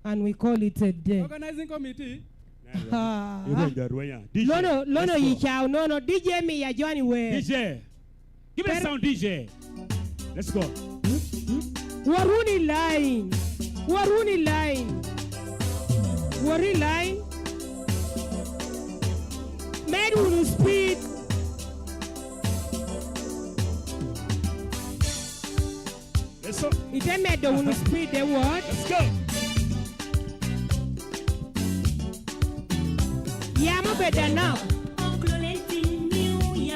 and we call it a day. Organizing committee. Ah. Irwenya, rwenya. D J, let's go. Lono, lono yicaw nono. D J miya Johnny wer. D J. Give me a sound, D J. Let's go. Wot wunu i line. Wot wunu i line. Wot i line. Med wunu speed. Let's go. Ite medo wunu speed e wot. Let's go. Yamo bed anok.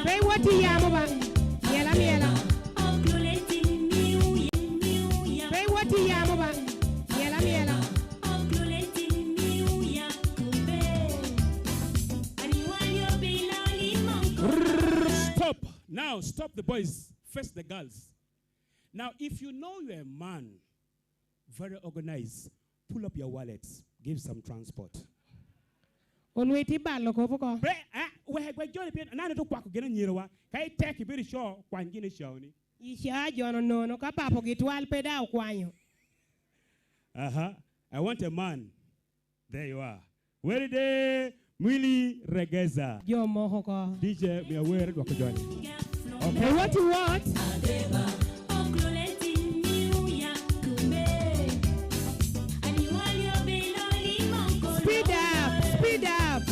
Pe iwot i yamo ba. Myel amyela. Pe iwot i yamo ba. Myel amyela. Rrrr, stop. Now, stop the boys. Face the girls. Now, if you know you're a man, very organized, pull up your wallets, give some transport. Olwiti balo kop oko. Bre, ah, wek, wek joni pien, nano to kwako gin anyirawa. Ka itek ibedo ico, kwany gin i caoni. I ca jono nono, ka papogi twal pe daŋ okwanyo. Aha. I want a man. There you are. Weri de Mwili Regeza. Jo moko oko. D J, miya wer dwoko joni. Okay. What you want? Speed up, speed up.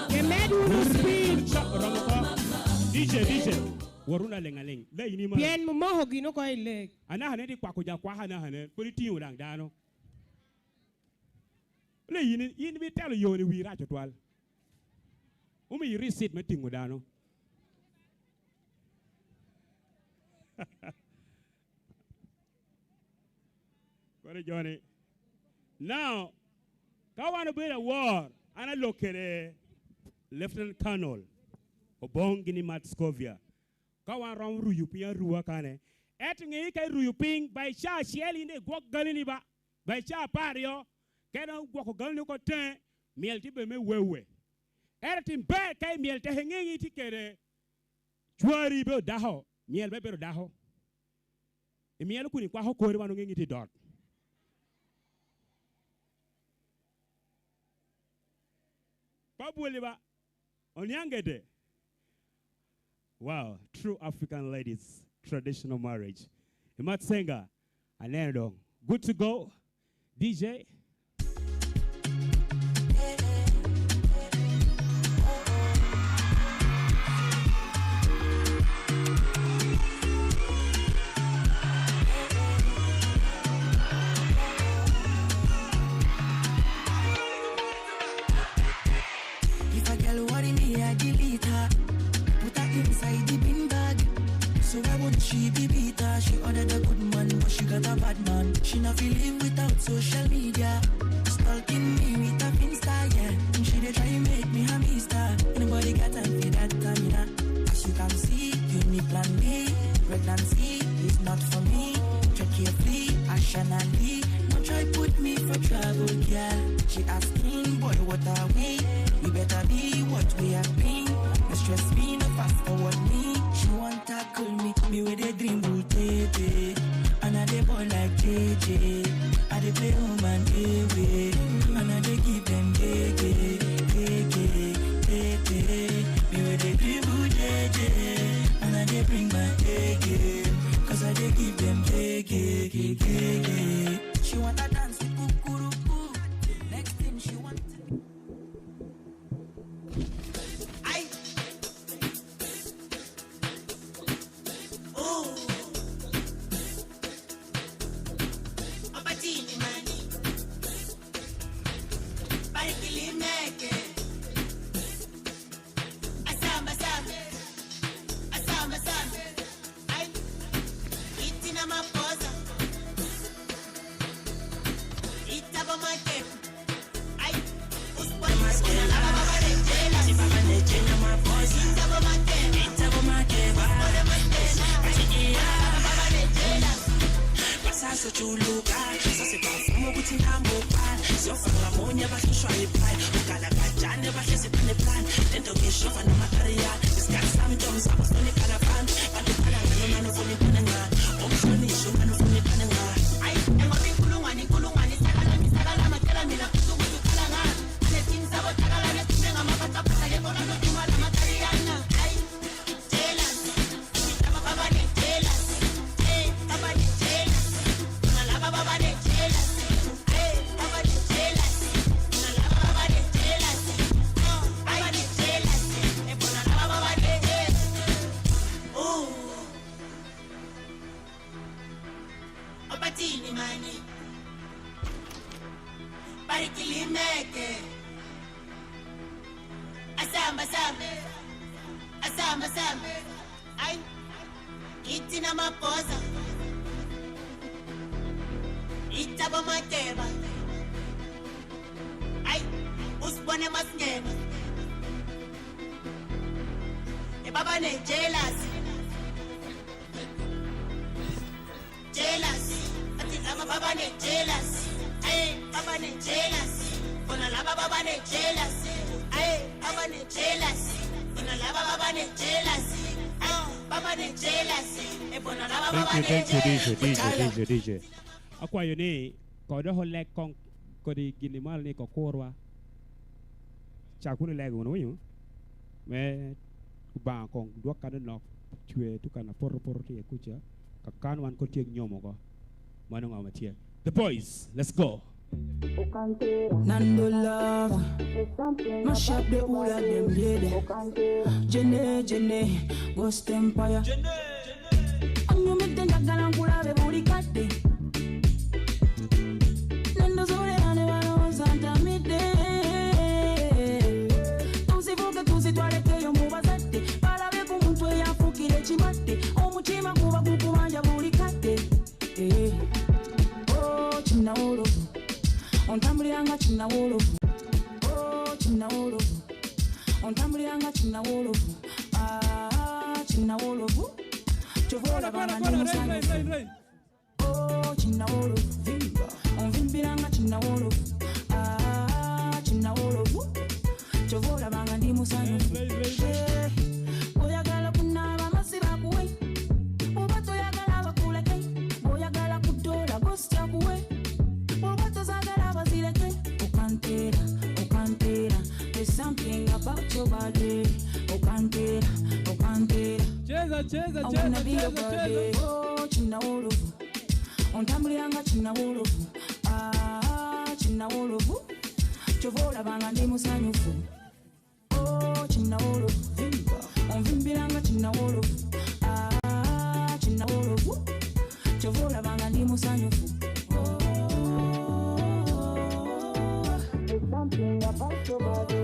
Emed wunu speed. Cha, oromo oko. D J, D J. Wot wunu aliŋ aliŋ. Le, in ima. Pien moko gin oko i lek. Anaka ne di kwako ja kwaka anaka ne. Pwod itiŋo daŋ dano. Le yin, yin bi telo yoni wi rac otwal. Omiyi receipt me tiŋo dano. Kore joni. Now, ka wan obedo awor, an alok kede Lieutenant Colonel Obong gini Matt Scovia. Ka wan romo ruyo piny arua kane, ento ŋe ka iruyo piny, ba i ca acel in daŋ igwok galini ba, ba i ca apar aryo, ka en ogwoko galini oko teŋe, myel tye bedo me wewe. Ento tim ber ka i myel tek iŋe ŋe itye kede cwari ibedo dako, myel me bedo dako. I myel kun ikwako kori wan oŋe ŋe itye i dot. Pabwoli ba, oniaŋ gede. Wow, true African ladies, traditional marriage. Imat Senga, aneno dong. Good to go. D J. If a girl worry me, I delete her. Put her inside the bin bag. So why won't she be bitter? She ordered a good man, but she got a bad man. She not feel live without social media. Stalking me with a Finsta, yeah. And she dey try make me her mister. Anybody got time for that, Tamina? As you can see, you need plan B. Pregnancy is not for me. Check carefully, rationally. No try put me for trouble, girl. She asking, boy, what are we? We better be what we have been. No stress me, no fast forward me. She want tackle me, me with a dream bull tete. And I dey boy like J J. I dey play home and away. And I dey give them J J, J J, J J. Me with a dream bull J J. And I dey bring my A game. 'Cause I dey give them J J, J J. She want a dance with kukuruku. Next thing she want. Ay. Oh. Obatini mani. Barikili meke. Asamba sambe. Asamba sambe. Ay. Itina maposa. Itabo make. Pasaso chuluka, sasi pafumo kutinambo pa, sio fala monya ba shusha ipai, ukala kajane ba shesi pane plan, tento kishofa na mataria, iskar sami tom sabo soni kala fan, pati pala nano nano funi pane nga, om shoni shu nano funi pane nga. Ay, engo mi kulungani, kulungani, sagala mi, sagala ma, kela mi na kutu kutu kala nga. Obatini mani. Barikili meke. Asamba sambe. Asamba sambe. Ay. Itina maposa. Itabo makeba. Ay. Usbone masngeba. E baba ne jealous. Jealous. Ati laba baba ne jealous. Ay, baba ne jealous. Bona laba baba ne jealous. Ay, baba ne jealous. Bona laba baba ne jealous. Ay, baba ne jealous. E bona laba baba ne jealous. Thank you, thank you, D J, D J, D J, D J. Akwayo ni, kod dok oleg koŋ kodi gin i malo ni kokurwa. Cak wunu ilego wunu, winyo? Me Obaŋa koŋ dwok kan onok, cwe tukan apoto poto tye kuca, ka kan wan kor tye nyomo oko. Mano ŋo ma tye? The boys, let's go. Nando love, mash up the ula dem yede. Jene, jene, Ghost Empire. Onyumidde njagala nkulabe buli kadde. Nendo zole ane bano zantamidde. Tuzivuge tuzitwalekeyo mu bazadde. Balabe ku muntu eyafukire ekibadde. Omutima guba gukubanja buli kadde. Eh. Oh, kinawolovu. Ontambuliranga kinawolovu. Oh, kinawolovu. Ontambuliranga kinawolovu. Ah, kinawolovu. Kyova olaba nga ndi musanyufu. Oh, kinawolovu. Vimba. Onvimbiranga kinawolovu. Ah, kinawolovu. Kyova olaba nga ndi musanyufu. Eh, oyagala kunaaba amazzi bakuwe. Bw'oba toyagala bakuleke. Bw'oyagala kudoola, gosita kuwe. Bw'oba tozagala bazireke. Okantera, okantera. There's something about your body. Okantera, okantera. Cheza, cheza, I wanna cheza, be your cheza, body. Cheza. Oh, Kinnawolovu. Ontambuliranga Kinnawolovu. Ah, Kinnawolovu. Kyova olabanga ndi musanyufu. Oh, Kinnawolovu. Onvimbiranga Kinnawolovu. Ah, Kinnawolovu. Kyova olabanga ndi musanyufu. Oh. There's something about your body.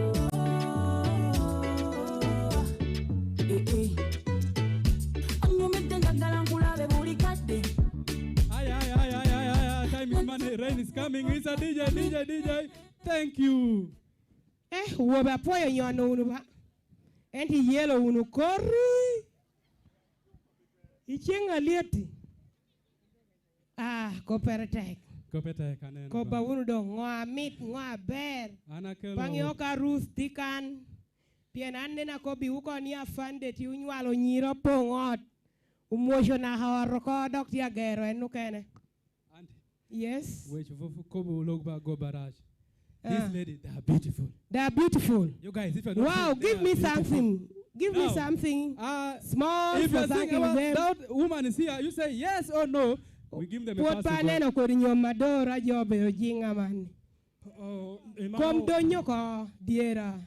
Eh, eh. Onyumidde, njagala nkulabe buli kadde. Ay, ay, ay, ay, ay, ay, ay, time is money, rain is coming. It's a D J, D J, D J. Thank you. Eh, wobe apwoyo nyono wunu ba. Ento iyelo wunu kori. Iceŋ alyeti. Ah, koppere tek. Koppe tek, aneno. Kobba wunu doŋ, ŋo amit, ŋo aber. An akelo. Paŋ i oka Ruth tye kan. Pien an neno akobbiwu oko ni afande tye onywalo nyira opoŋ ot. Omwoco naka ot oko, dok tye agero en okene. Auntie. Yes. Wec fu-, fu-, kobo log ba go barrage. Ah. This lady, they are beautiful. They are beautiful. You guys, if you're not Wow, seeing, give they me are beautiful. Something. Give me Now, something uh, small if for you're thinking thanking about them. That woman is here, you say yes or no, we give them a Pwod pass pa to go. Aneno kodi nyom adora jo obedo jiŋ amani. Oh, ema Kom o- donyo oko dyera.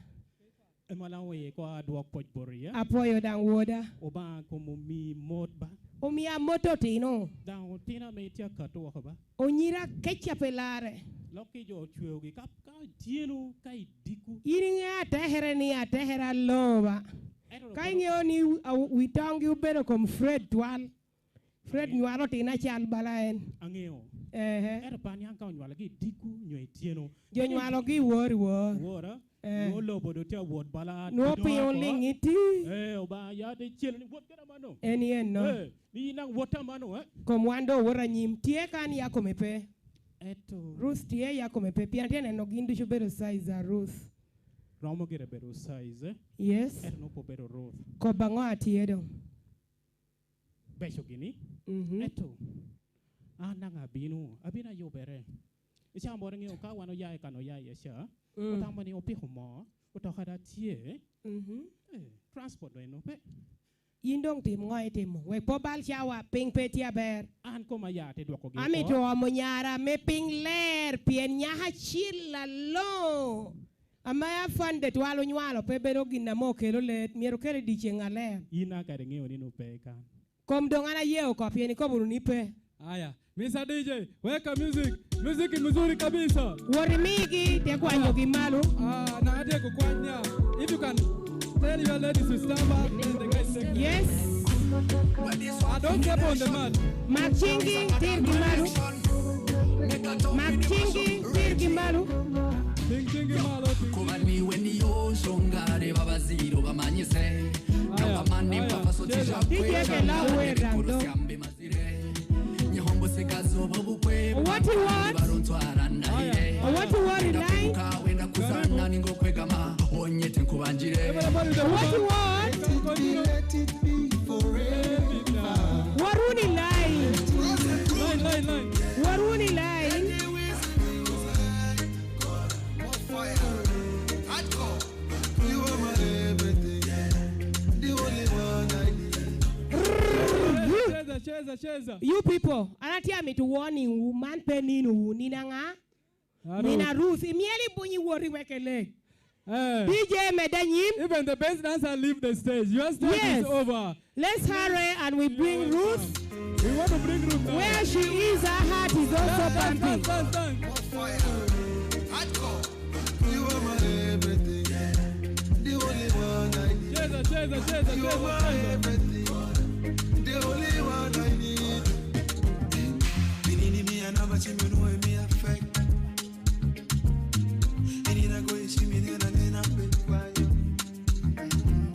Ema laŋ oye ko adwok pwoc boti, eh? Apwoyo daŋ woda. Obaŋa kom omi mot ba. Omi amot otino. Daŋ otino ame itye akato woko ba. Onyira keca pe larre. Lok ki jo ocweogi ka, ka ityeno, ka idiko. In iŋeo atekere ni atekere aloo ba. Ento Ka lok- iŋeo ni wi, a, wi toŋgi obedo kom Fred twal. Fred nywalo otino acal bala en. Aŋeo. Ehe. Ento pa niaŋ ka onywalogi i dikku nyo ityeno. Jo nywalogi i wor i wor. Wora. Eh. Nwo lobo do tye awot bala Nwo piny oliŋ iti. Eh, oba ya de cel ni wot kena mano. En yen no. Eh, ni naŋ wot amano, eh. Kom wan do wot anyim. Tye kan ya kome pe. Eto. Ruth tye ya kome pe. Pien tye neno gin ducu bedo size a Ruth. Romo gire bedo size, eh. Yes. Eto nwo po bedo Ruth. Kobba ŋo atye doŋ. Beco gini. Mhm. Eto, an daŋ abino, abino ayubere. Icamo bot iŋeo ka wan oya i kan oya iye ca, Mm. Otamo ni opiko moo, otoka da tye, Mhm. eh, transport do eno pe. Yin doŋ tim ŋo itimo? Wek po bal cawa, piny pe tye aber. An koma ya te dwoko gi Amito oko. Omo nyara me piny ler, pien nyaka acil alo. Ama afande twal onywalo pe bedo gin ame okelo ler, myero okele dyeceŋ aler. Yin a kare iŋeo ni nwo pe i kan. Kom doŋ an aye oko, pien ikobo wunu ni pe. Aya, Mister D J, weka music. Music in mzuri kabisa. Wot imigi, te kwanyogi malo. Ah, na atyeko kwany niya, if you can tell your ladies to stand back, then the guys take Yes. Ah, don't step on the mat. Mak ciŋgi, tirgi malo. Mak ciŋgi, tirgi malo. Ting, ting, malo, ting. Kuba ni weni yo shongare baba zero bamanyise. Aya, aya, cheza. D J ke la wera, do. What you want? Aya. What you want in life? Karibu. What you want? Waruni line. Line, line, line. Waruni line. Cheza, cheza, cheza. You people, an atye amito warning wu, man pe nino wu, nino aŋa? Arus. Nino Arus, imyel ibunyi woti wek elek. Eh. D J medde anyim. Even the best dancer leave the stage. Your stage Yes. is over. Let's hurry and we bring Ruth. We want to bring Ruth now. Where she is, her heart is also Dance, dance, pumping. Dance, dance, dance. Cheza, cheza, cheza, cheza, cheza.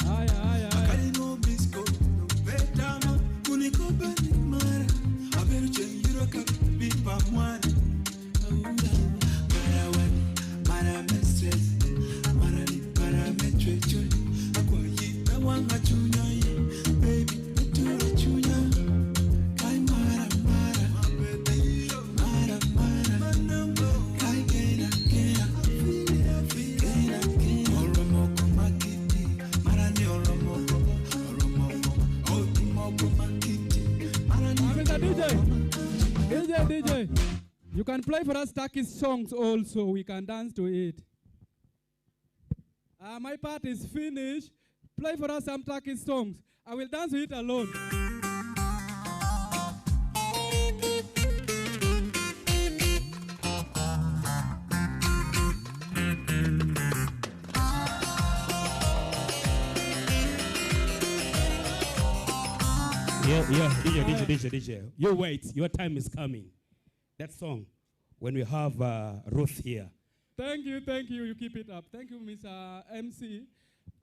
Aya, aya, aya. You can play for us Turkish songs also. We can dance to it. Uh, my part is finished. Play for us some Turkish songs. I will dance to it alone. Yeah, yeah, D J, D J, D J, D J. You wait, your time is coming. That song, when we have uh, Ruth here. Thank you, thank you. You keep it up. Thank you, Mister M C.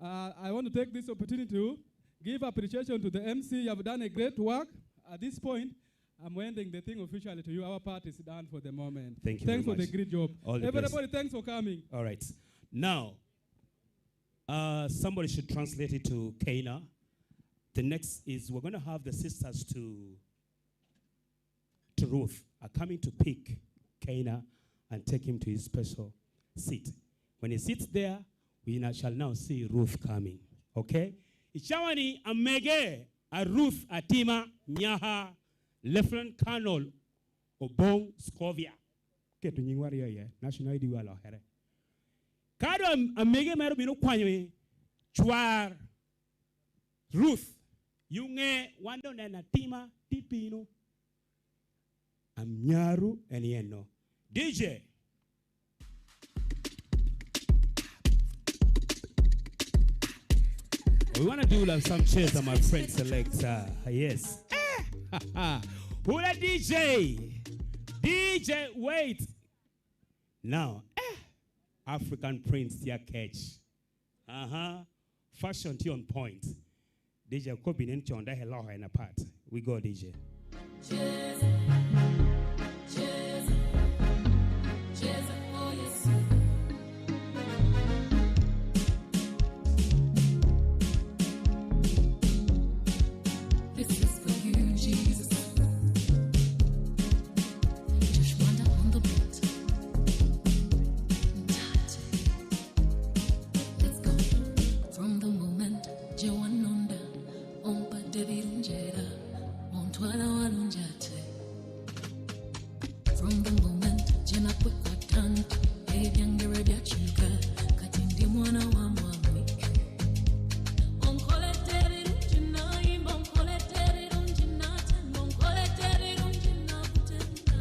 Uh, I want to take this opportunity to give appreciation to the M C. You have done a great work. At this point, I'm handing the thing officially to you. Our part is done for the moment. Thank you Thanks very for much. the great job. All the Everybody, best. Thanks for coming. All right. Now, uh, somebody should translate it to Kena. The next is we're going to have the sisters to to Ruth are coming to pick Kena and take him to his special seat. When he sits there, we now, shall now see Ruth coming. Okay? Icawani amege a Ruth Atima nyaka Lieutenant Colonel Obong Scovia. Keto nyingwa aryo iye, national I D wa alokere. Ka doŋ amege mere obino kwanyo i cwar Ruth, yuŋe wan doŋ neno Atima tipino. Amnyaru en eno. D J. We want to do like some chairs that my friend selects. Uh, yes. Hula D J. D J, wait. Now, eh, African Prince ya catch. Aha. Fashion tye on point. D J Kobe nen con dok eloko en apat. We go, D J. This is for you, Jesus. Just wonder on the beat. Let's go. From the moment je wannonda, ompadde birunjera, ontwala walunjate. From the moment je nakweko atan, ebyange byakyuka, kati ndi mwana wa mwami. Onkoledde birungi nayimba, onkoledde birungi natamba, onkoledde birungi nakutenda.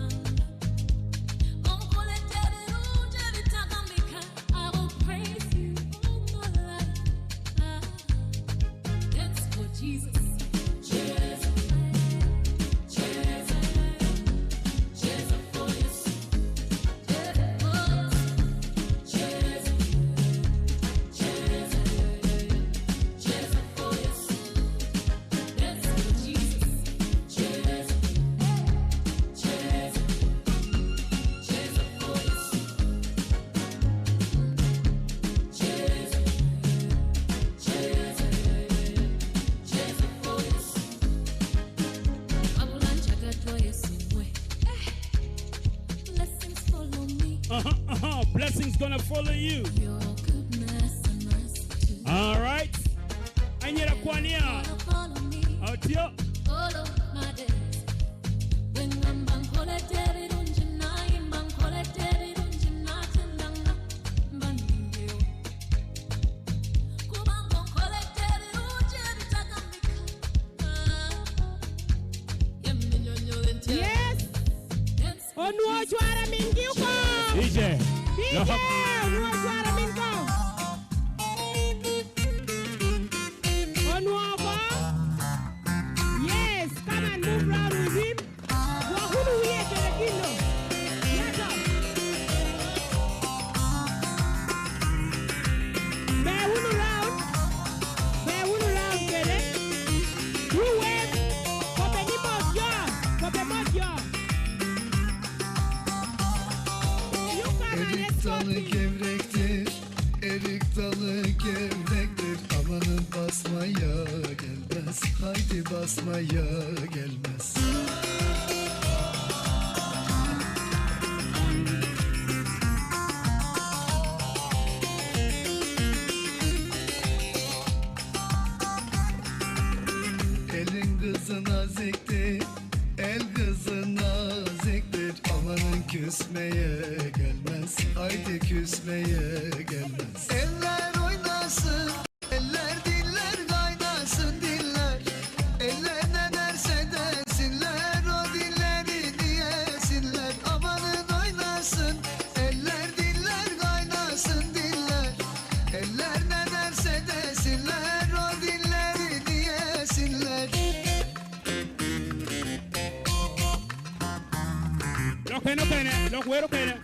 Onkoledde birungi ebitagambika. I will praise you all my life. Ah, dance for Jesus. Jesus, Jesus, Jesus for you. Jesus, Jesus, Jesus, Jesus for you. Dance for Jesus. Jesus, Jesus, Jesus for you. Uh-huh, uh-huh. Blessings gonna follow you. All right. Anyira kwania. Otio. Yes. Onwoŋo cwara mingi oko. D J. D J, onwoŋo cwara min ko. Onwoŋo oko. Yes, come and move round with him. Gwok wunu wie kede gin-nu. Yato. Be wunu round. Be wunu round kede. You wave. Kobbe ni mot jo. Kobbe mot jo. You come and escort me. Erik dalı gevrektir, erik dalı gevrektir. Amanın basmaya gelmez, haydi basmaya gelmez. Elin kızına ziktir, el kızına ziktir. Eller oynasın, eller diller kaynasın diller. Eller ne derse desinler, o dilleri diyesinler. Amanın oynasın, eller diller kaynasın diller. Eller ne derse desinler, o dilleri diyesinler. Lok en okene, lok wer okene.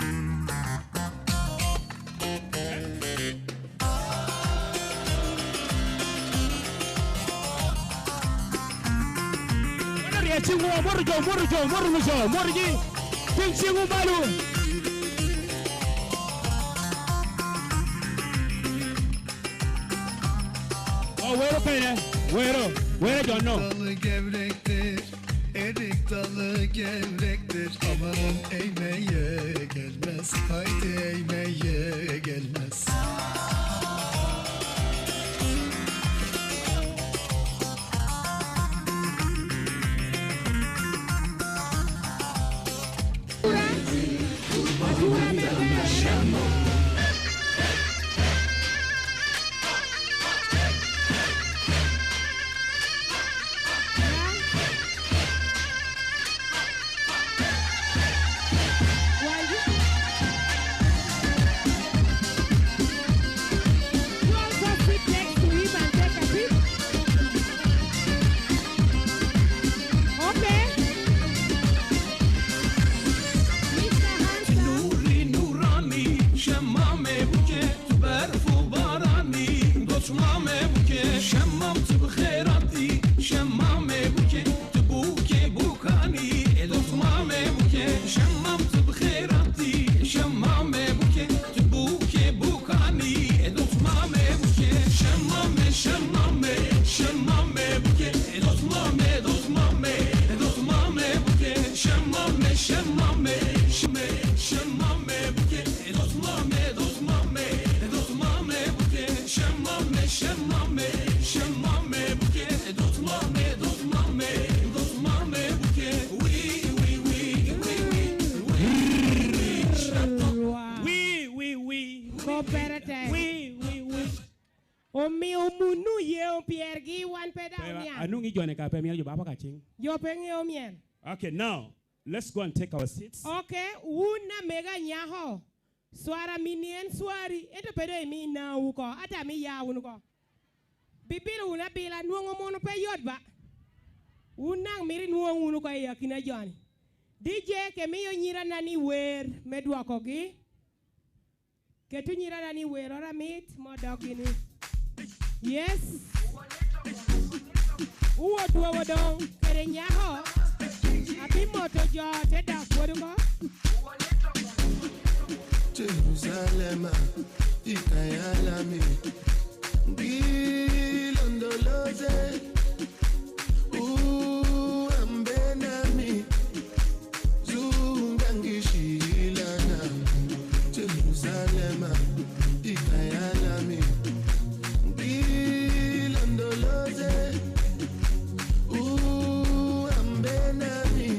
Wan orye ciŋwa, omwoto jo, omwoto jo, omwoto jo, omwotogi. Tiŋ ciŋwu malo. O, wero kene, wero, wero jo-nu. Dalı gevrektir, erik dalı gevrektir. Amanın eğmeye gelmez, haydi eğmeye gelmez. You also sit next to him and take a seat. Okay. Mister Handsome. Nuri nurani, şemmame buke, tu berfu barani, dotmame buke, şemmam tu bixerati, şemmame buke, tu buke bukani, e dotmame buke, şemmam tu bixerati, şemmame buke, tu buke bukani, e dotmame buke, şemmame, şemmame, şemmame buke, e dotmame, dotmame, e dotmame buke, şemmame, şemmame, şemmame, şemmame buke, e dotmame, dotmame, e dotmame buke, şemmame, şemmame, şemmame buke, e dotmame, dotmame, dotmame buke, wi, wi, wi, wi, wi, wi, wi, şemmame. Wi, wi, wi. Kop pere tek. Wi, wi, wi. Omio munu ye opyergi, wan pe daŋ Pe ba-, oniaŋ. Anwoŋo i jone ka pe myero jo bapa ka ciŋ. Jo pe ŋeo myel. Okay, now, let's go and take our seats. Okay, wun amega nyako, cwara mini en cwari, ento pe doŋ imi nawu oko, ata imi ya wunu oko. Bibilo wunu abila, nwoŋo munu pe yot ba. Wun daŋ mito inwoŋ wunu oko i akina joni. D J, ke miyo nyirana ni wer me dwokogi. Keto nyirara ni weroro amit, mo dok gini. Yes. Owot dwogo doŋ, kede nyako. Abimoto jo, te dok pwod oko. Jerusalema, ikayalami, gilondoloze, uambenami. Zungangishilana, Jerusalema, ikayalami, gilondoloze, uambenami,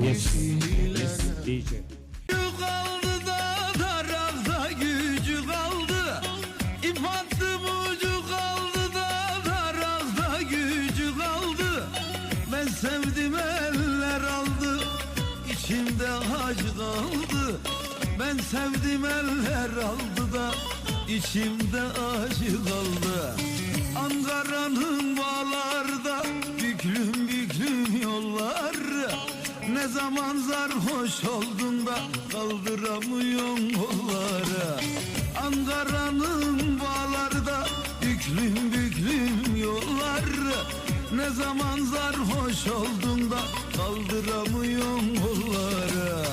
Yes. Zungangishilana. Yes, D J. Gücü kaldı da, tarafta gücü kaldı. İp attım ucu kaldı da, tarafta gücü kaldı. Ben sevdim eller aldı, içimde acı kaldı. Ben sevdim eller aldı da, içimde acı kaldı. Ankara'nın bağlarda büklüm büklüm yolları. Ne zaman sarhoş oldun da kaldıramıyorsun kolları. Ankara'nın bağlarda büklüm büklüm yolları. Ne zaman sarhoş oldun da kaldıramıyorsun kolları.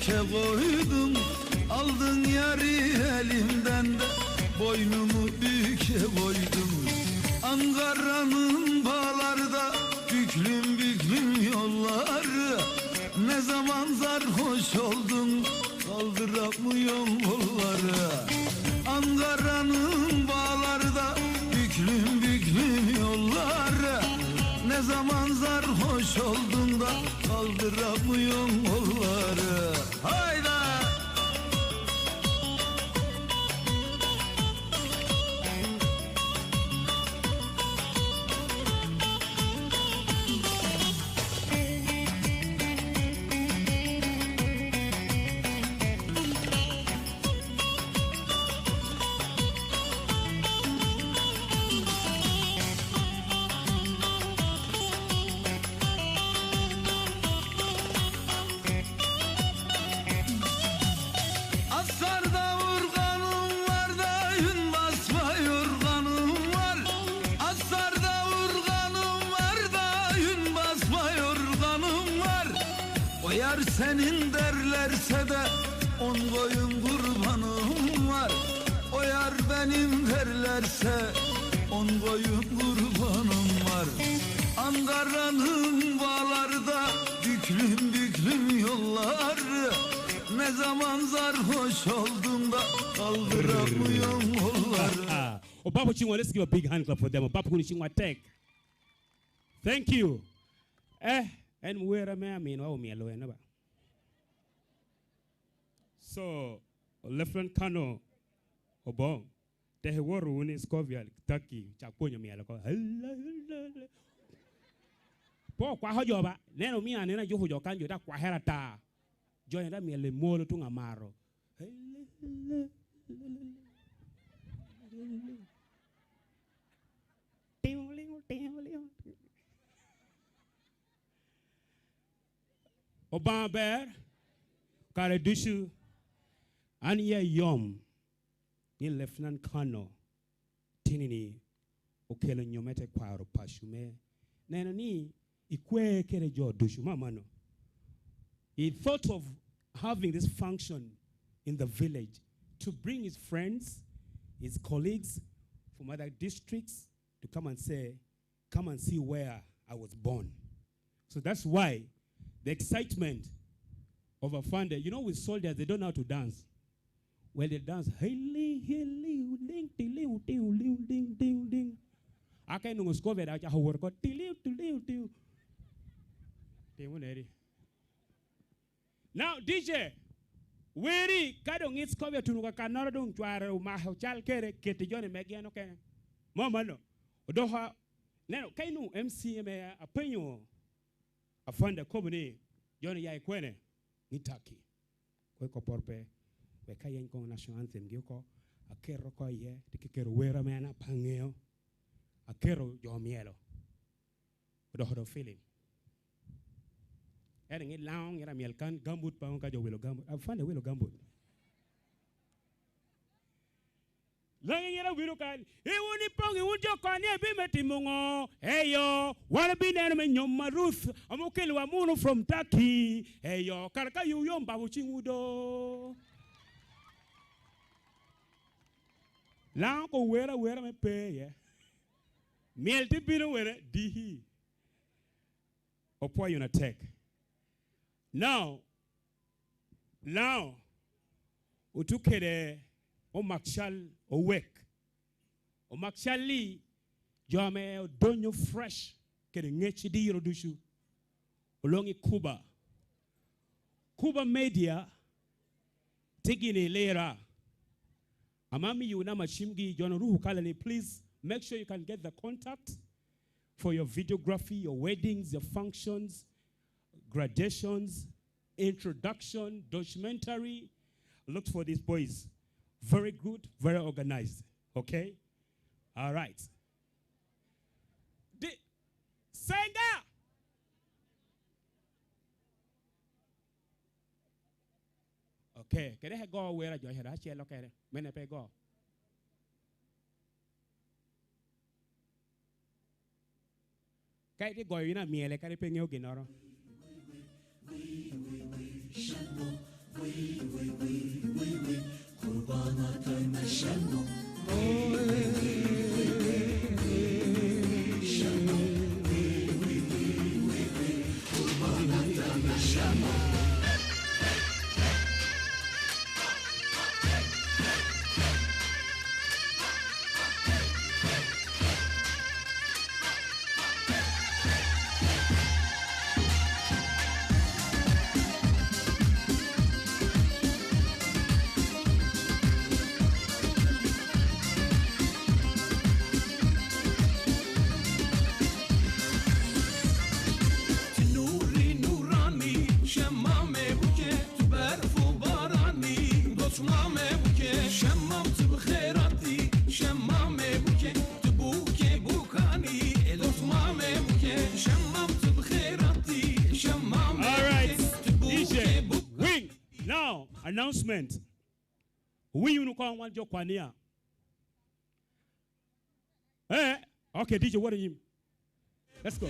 Koydum, aldın yari elimden de, boynumu büke koydum. Ankara'nın bağlarda büklüm büklüm yolları, ne zaman sarhoş oldun, kaldıramıyorum kolları. Ankara'nın bağlarda büklüm büklüm yolları, ne zaman sarhoş oldun da kaldıramıyorum kolları. Hayda! Asarda urganım var da yün basma yorganım var. Asarda urganım var da yün basma yorganım var. O yar senin derlerse de on koyun kurbanım var. O yar benim derlerse on koyun kurbanım var. Ankara'nın bağlarda büklüm büklüm yolları, ne zaman sarhoş oldun da kaldıramıyorum kolları. Obap ociŋwa, let's give a big hand clap for them. Obap kun ociŋwa tek. Thank you. Eh, en wer ame aminwa omyelo en ba. So, Lieutenant Colonel Obong, tek iwot wunu i Scovia, Turkey, cak pwonyo myel oko. Po kwako jo ba, neno omio anena juko jo kan jo ta kwakere ata. Jo en ta myel i mwolo tuŋ amaro. Obaŋa ber, kare ducu, an iya yom ni Lieutenant Colonel tinini okelo nyo me tekwaro paco me neno ni ikwe kede jo ducu. Ma mano. He thought of having this function in the village to bring his friends, his colleagues from other districts to come and say, "Come and see where I was born." So that's why the excitement of Afande, you know, with soldiers, they don't know how to dance. Well, they dance, "Hili, hili, ding, tiliu, tiu, liu, ding, ding, ding." Aka enwoŋo Scovia daŋ ocako wot oko, "Tiliu, tiliu, tiu." Timo neri. Now, D J, weri, ka doŋ it Scovia tuno ka kannoro doŋ cware omako cal kede, keti joni megi en okene. Mo mano. Odoko, neno, ka inwoŋo M C ame apenyo, Afande akobo ni, "Joni ya i kwene?" Ni, "Turkey." Kwe kopporo pe, wek ka yeny koŋ national anthem gi oko, aketo oko iye, tye keketo wer ame an apaŋeo, aketo jo myelo. Odoko do feeling. Ere ŋi Laŋo ŋira myel kan gambut paŋo ka jo wilo gambut. Afande wilo gambut. Laŋo ŋira wilo kan, "Iwun ipoŋ, iwun jo kon ni ebin me timo ŋo? Eyo, wan ebin neno me nyom a Ruth, ame okelowa muno from Turkey. Eyo, kara ka yo yom babo ciŋwu do." Laŋo ko wer awera me pe iye. Myel te bino wene, dihi. Opwoyo na tek. Now, Laŋo otuk kede omak cal owek. Omak cal-li jo ame odonyo fresh kede ŋec i diro ducu. Olwoŋo i Cuba. Cuba media tye gini i lira. Ama miyo namba cimgi, jo-nu ruko kala ni, please make sure you can get the contact for your videography, your weddings, your functions, graduations, introduction, documentary. Look for these boys. Very good, very organized. Okay? All right. Di-, Senga! Okay, kede he go wer a jo acel, acel okene. Mene pe go. Ka itye goyo in amyele, kadi pe iŋeo ginnoro. تنوري نوراني، شمامي بوكي، تبارفو باراني، دوت مامي بوكي، شمامتي بخيراتي، شمامي بوكي، تبوكي بوكاني، دوت مامي بوكي، شمامتي بخيراتي، شمامي All right, بوكي، تبوكي D J بوكاني. Wing. Now, announcement. Owinyo wunu koŋ wan jo Kwania. Eh, okay, D J, wot i nyim. Let's go.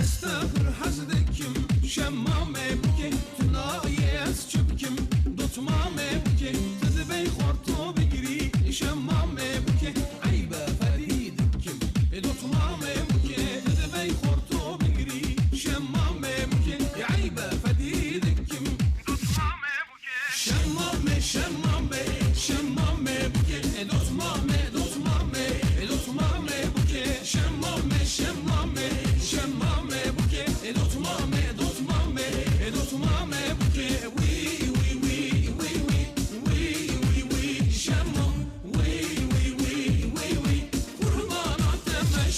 استغفر حسدكم، شمامة بوكي، تنايا از چپکم، دوت مامه بوکه، تزه بی خورتو بگیری، شمامه بوکه، عیبه فدی دکم. دوت مامه بوکه، تزه بی خورتو بگیری، شمامه بوکه، عیبه فدی دکم. دوت مامه بوکه. شمامه، شمامه، شمامه بوکه، دوت مامه، دوت مامه، دوت مامه بوکه، شمامه، شمامه، شمامه بوکه، دوت مامه، دوت مامه، دوت مامه بوکه، وی، وی، وی، شمو، وی، وی، وی، وی، وی، قربانات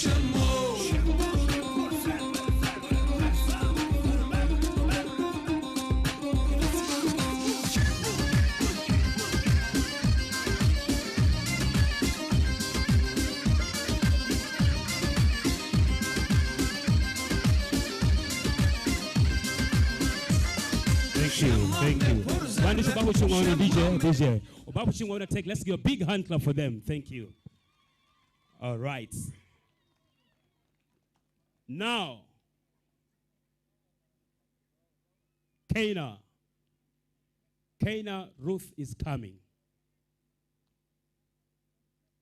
شمو. Thank you, thank you. Wan ducu obako cuŋwa wunu, D J, D J. Obako cuŋwa wunu atek. Let's give a big hand clap for them. Thank you. All right. Now, Keina. Keina, Ruth is coming.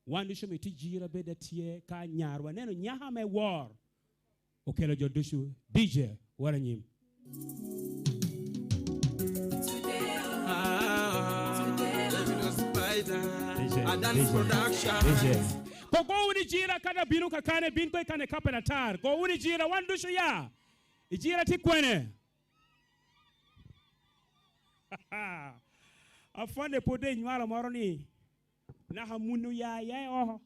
Wan ducu omito Ijira bed atye ka nyarwa neno nyaka me wor okelo jo ducu. D J, wot anyim. Ah, Davido Spider, D J, Adams D J, Production. D J. Ko go wunu Ijira kadi abino kakane, bin ko i kane kape atar. Go wunu Ijira, wan ducu ya. Ijira tye kwene? Afande pwod doŋ inywalo moro ni naka mun oya aya i oko.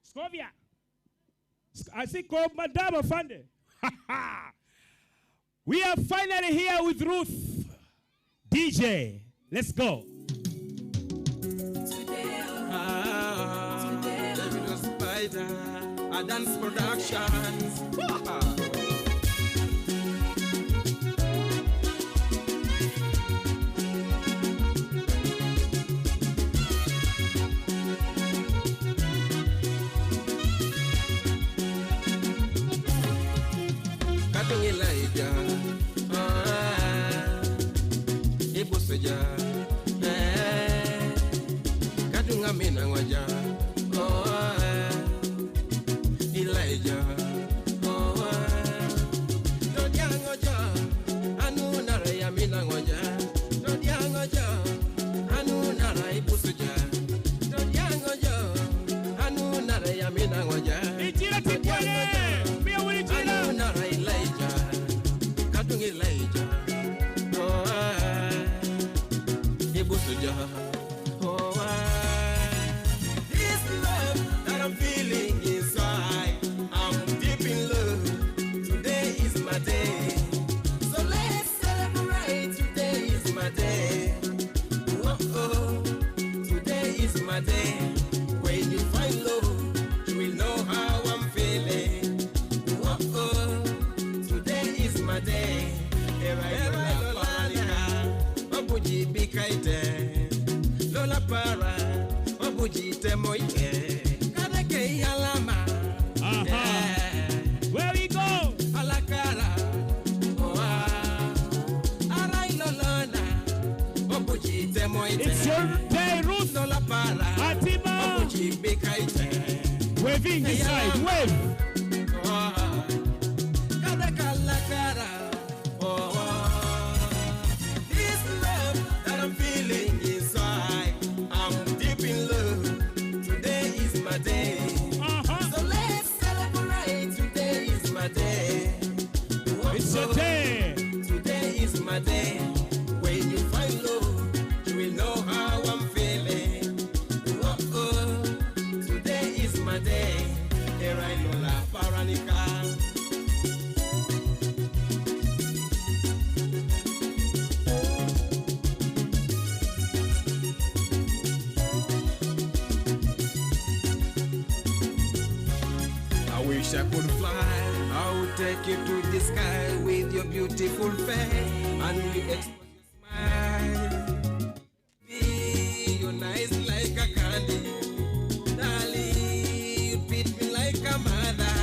Scovia. Sc-, I see Cobb Madam Afande. We are finally here with Ruth. D J, let's go. Ah, Davido Spider, Adams Productions. Ka doŋ Elaija, ah, ibuco ja, eh, ka doŋ aminaŋo ja, oh, eh, Elaija, oh, eh, dodiaŋo ja, anunara i aminaŋo ja, dodiaŋo ja, anunara ibuco ja, dodiaŋo ja, anunara i aminaŋo ja. Ijira tye kwene? Miya wunu Ijira. Anunara Elaija, ka doŋ Elaija, oh, ah, ibuco ja, oh, ah. Waving this side, wave. Kada kalakara. Oh, this love that I'm feeling inside, I'm deep in love. Today is my day. Uh-huh. So let's celebrate. Today is my day. It's your day. Today is my day. When you find love, you will know how I'm feeling. Oh, oh, today is my day. There ain't no love for any kind. I wish I could fly. I would take you to the sky with your beautiful face and we explore your smile. Be you nice like a candy. Darling, you treat me like a mother.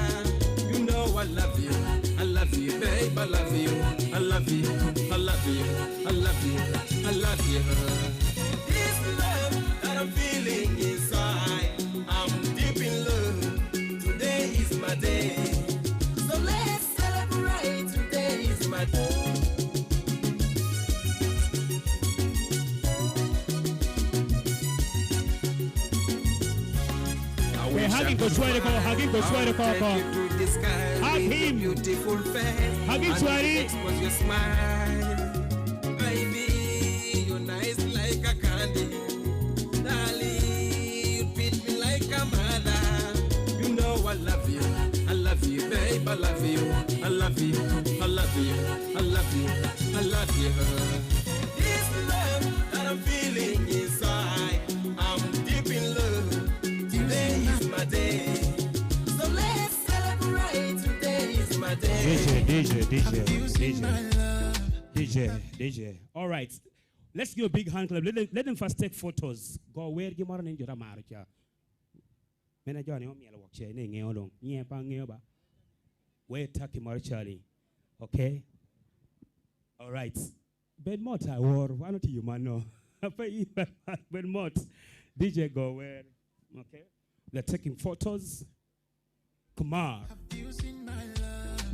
You know I love you, I love you, babe, I love you, I love you, I love you, I love you, I love you. This love that I'm feeling inside, I'm deep in love. Today is my day. So let's celebrate. Today is my day. Hey, hug him, go try to go, hug him, go try to go, go. Hug him. Beautiful face. Hug him, and Shwari. Expose your smile. Baby, you're nice like a candy. Darling, you treat me like a mother. You know I love you, I love you, babe, I love you, I love you, I love you, I love you, I love you. This love that I'm feeling inside, I'm deep in love. Today is my day. So let's celebrate. Today is my day. D J, D J, D J, D J. D J, D J. All right. Let's give a big hand clap. Let them, let them first take photos. Go wer gi moro ni jo ta maro ca. Mene jo ni omielo wok ce, ni ŋeo dong. Nye pa ŋeo ba. We taki moro cali. Okay? All right. Bed mot awor, wan otiyo mano. Apa i bed mot. D J go wer. Okay? They're taking photos. Kumar. Have you seen my love?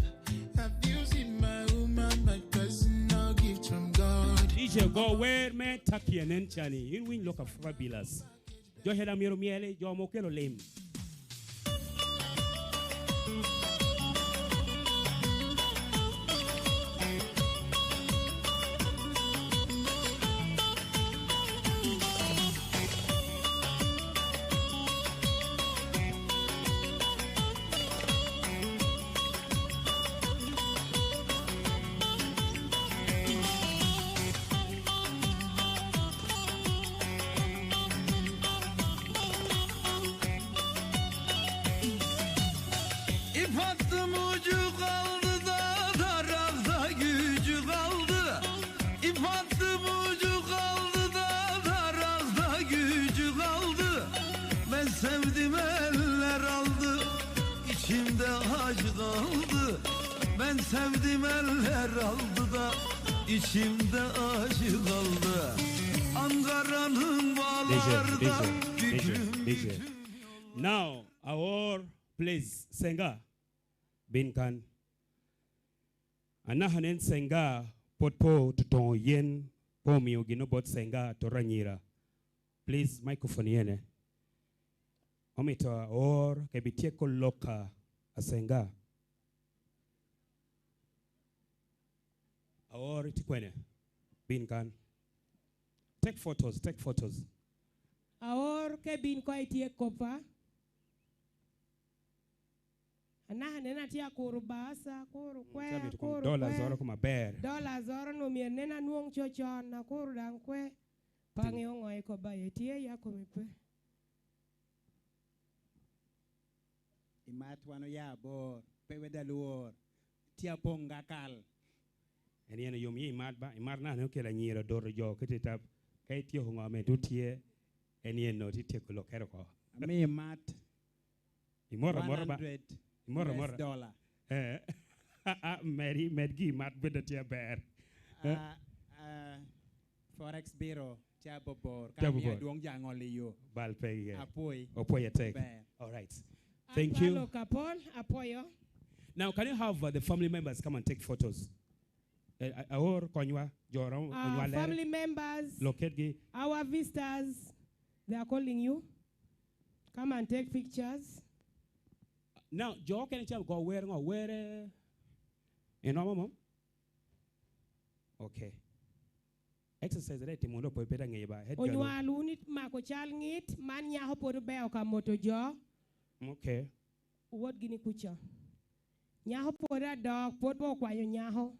Have you seen my woman, my personal gift from God? D J go wer me taki anen cani. In winy look fabulous. Jo hera myero myele, jo mo kelo lim. Ipattı mucu kaldı da, tarakta gücü kaldı. İpattı mucu kaldı da, tarakta gücü kaldı. Ben sevdim, eller aldı, içimde acı kaldı. Ben sevdim, eller aldı da, içimde acı kaldı. Ankara'nın bağlardan bir gün. Now, Aor, please, Senga, bin kan. Anaka nen Senga pwod pe ototoŋo yen, pe omio gin obot Senga toto anyira. Please, microphone yene. Omito Aor ke bi tyeko lok a Senga. Aor itye kwene? Bin kan. Take photos, take photos. Aor ke bin ko itye koppa. Anaka nen atye akuro basa, akuro kwe, akuro kwe. Dollars oro kuma ber. Dollars oro no myero nen anwoŋ cocon, akuro daŋ kwe. Paŋi oŋo i kobba ye tye ya kome pe. Imat wan oya abor, pe wed alwor, tye apoŋ ka kal. En yen oyom ye imat ba, imat na ne okelo anyira odoto jo kete i tap, ka ityeko ŋo ame tye tye, en yen no tye tyeko lokere oko. Ami imat. Imoro amora ba. One hundred Imoro amora. U S dollar. Eh. Ah, ah, meri, med gi imat bedo tye aber. Eh. Ah, ah, Forex Bureau. Ca bobor. Ca bobor. Ka miyo adwoŋ ja ŋol i yo. Bal pe iye. Apwoyi. Opwoye tek. Ber. All right. Thank you. Atwalo ka pol, apwoyo. Now, can you have, uh, the family members come and take photos? Eh, a-, aor, konywa, jo romo, uh, konywa lere. Family members, loketgi. Our visitors, they are calling you. Come and take pictures. Now, jo okene ca go wer ŋo? Wer, eh, enomo mo? Okay. Exercise re timo lo pe peta ŋeye ba. Head girl. Onywal wun i mako cal ŋit, man nyako pwod obeo ka moto jo. Okay. Owot gini kuca. Nyako pwod adok, pwod pe okwanyo nyako.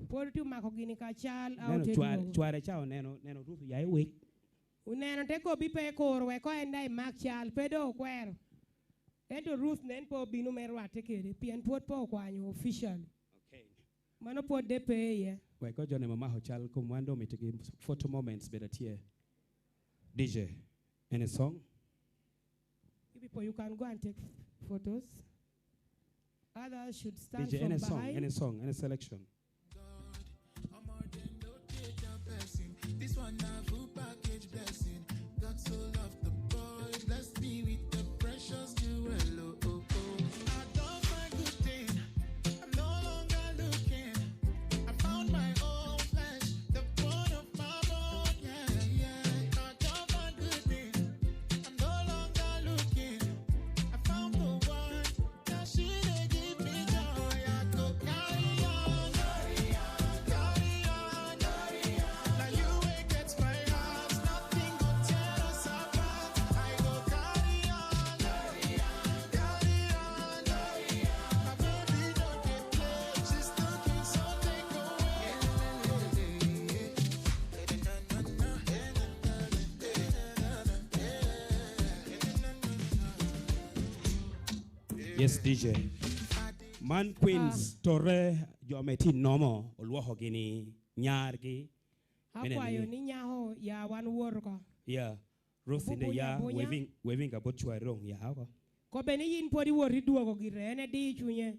Pwod otye omako gini ka cal, a. Neno, ote cwar-, dwogo. Cware ca oneno, neno Ruth ya i wek. Oneno te kobbi pe kuro wek ko en daŋ emak cal, pe doŋ okwero. Ento Ruth nen pe obino me rwatte kede, pien pwod pe okwanyo officially. Okay. Mano pwod de pe iye. Wek ko jo ne mamako cal kom wan doŋ omito gi photo moments bed atye. D J, any song? You people, you can go and take photos. Others should stand D J, from any song, behind. Any song, any selection? God, I'm more than no data person. This one na full package blessing. God so loved the boy, blessed me with the precious jewel. Oh, oh, oh. I don't find good thing. I'm no longer looking. I found my own flesh, the bone of my bone. Yeah, yeah. I don't find good thing. I'm no longer looking. I found the one. Now she dey give me joy. I go carry on, carry on, carry on. Now you wey get my heart, nothing go tear us apart. I go carry on, carry on, carry on. My baby don't dey play, she's looking so take away. Yes, D J. Man Queens, ah, Torre, jo ame tye nomo, olwoko gini nyargi. Akwayo ni nyako ya wan wot oko. Yeah. Ruth in the ya, waving, waving about chwari dong ya oko. Kobbe ni yin pwod iwot idwogo gire, en edi i cunye.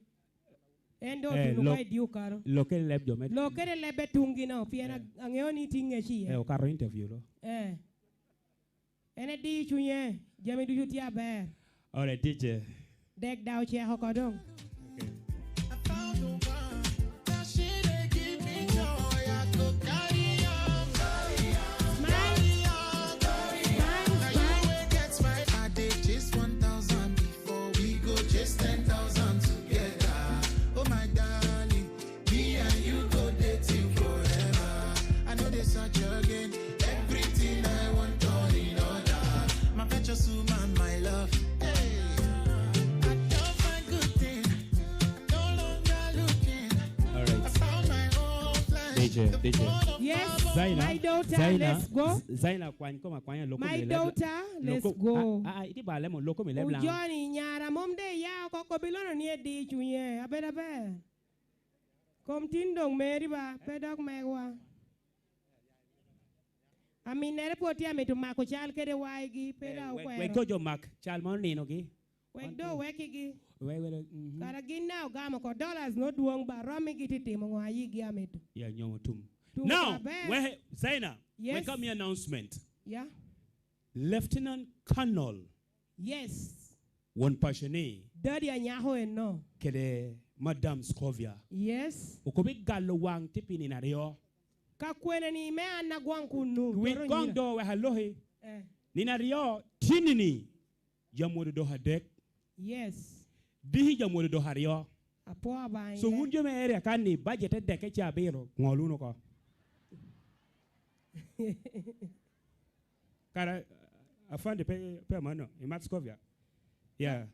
En doŋ, eh, otuno lok-, ka i dye okaro. Lok kede leb jo me, lok kede leb e tuŋgi no, pien, eh, a-, aŋeo ni tye ŋec iye. Eh, okato interview lo. Eh. En edi i cunye, jami ducu tye aber. All right, D J. Dek daŋ ocek oko doŋ. Okay. I found the one. Now she dey give me joy. I go carry on, carry on, carry on, carry on. Now you wey get my heart, dey chase one thousand before we go chase ten thousand together. Oh my darling, me and you go dey till forever. I know they search again. Everything I want all in order. My precious woman, my love. Hey. I don't find good thing. No longer looking. All right. I found my own flesh. D J, the D J. Bone of my bone. Yes, Zaina, my daughter, Zaina, let's go. Z-, Zaina, kwany koma kwanya, loko. My daughter, let's go. Ah, ah, iti bale mo, loko mi leb lang. Ojoni, nyara mom de ya oko, kobilono ni edi cunye. Aber, aber. Kom tin doŋ meri ba, pe dok megwa. Aminnere pwod tye amito mako cal kede waigi, pe, eh, daŋ wek, okwero. Wek jo mak cal ma oninogi. Wek doŋ wekigi. Wek, wek, mhm. Kara gin daŋ ogamo oko, dollars no dwoŋ ba, rommigi tye timo ŋo a yigi amito. Ya, nyomo tum. Tum. Now, aber. Wek, Zaina, yes, wek ami announcement. Ya. Lieutenant Colonel. Yes. Won paco ni. Daddy a nyako enno. Kede Madam Scovia. Yes. Okobi galo waŋ tye pi nino aryo. Ka kwene ni me an agwaŋ kunnu. Wi goŋ do wek aloki. Eh. Nino aryo tye nini, jamwodo dok adek. Yes. Diki jamwodo dok aryo. Apwo abaŋ. So wun jo me area kan ni budget te deke ca abiro, ŋol wunu oko. Kara, uh, afande pe, pe amano, i Max Covia. Yeah.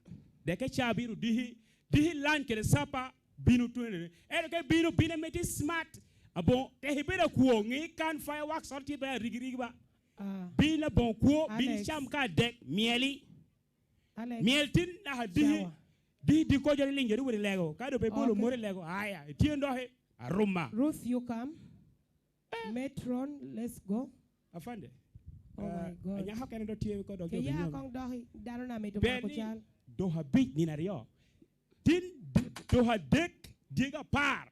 Deke ca bino diki, diki lunch kede supper, bino twene. Ero ke bino, bino meti smart. Abo, te ibeda kwo, ŋi kan fireworks, ot tye ba rigi rigi ba. Ah. Bino aboŋo kwo, bino Alex. Cam ka dek, mieli. Alex. Miel tin naka diki, shower. Diki diki ko jori liŋ jori wori lego. Ka do pe bolo, okay, mori lego. Aya, itien doki, aruma. Ruth, you come. Metron, let's go. Afande. Oh my God. Anyaka kene do tye ko dok. Ke ya kong dok dano na mito mako cal. Dok abic nino aryo. Tin dok adek, dyegi apar.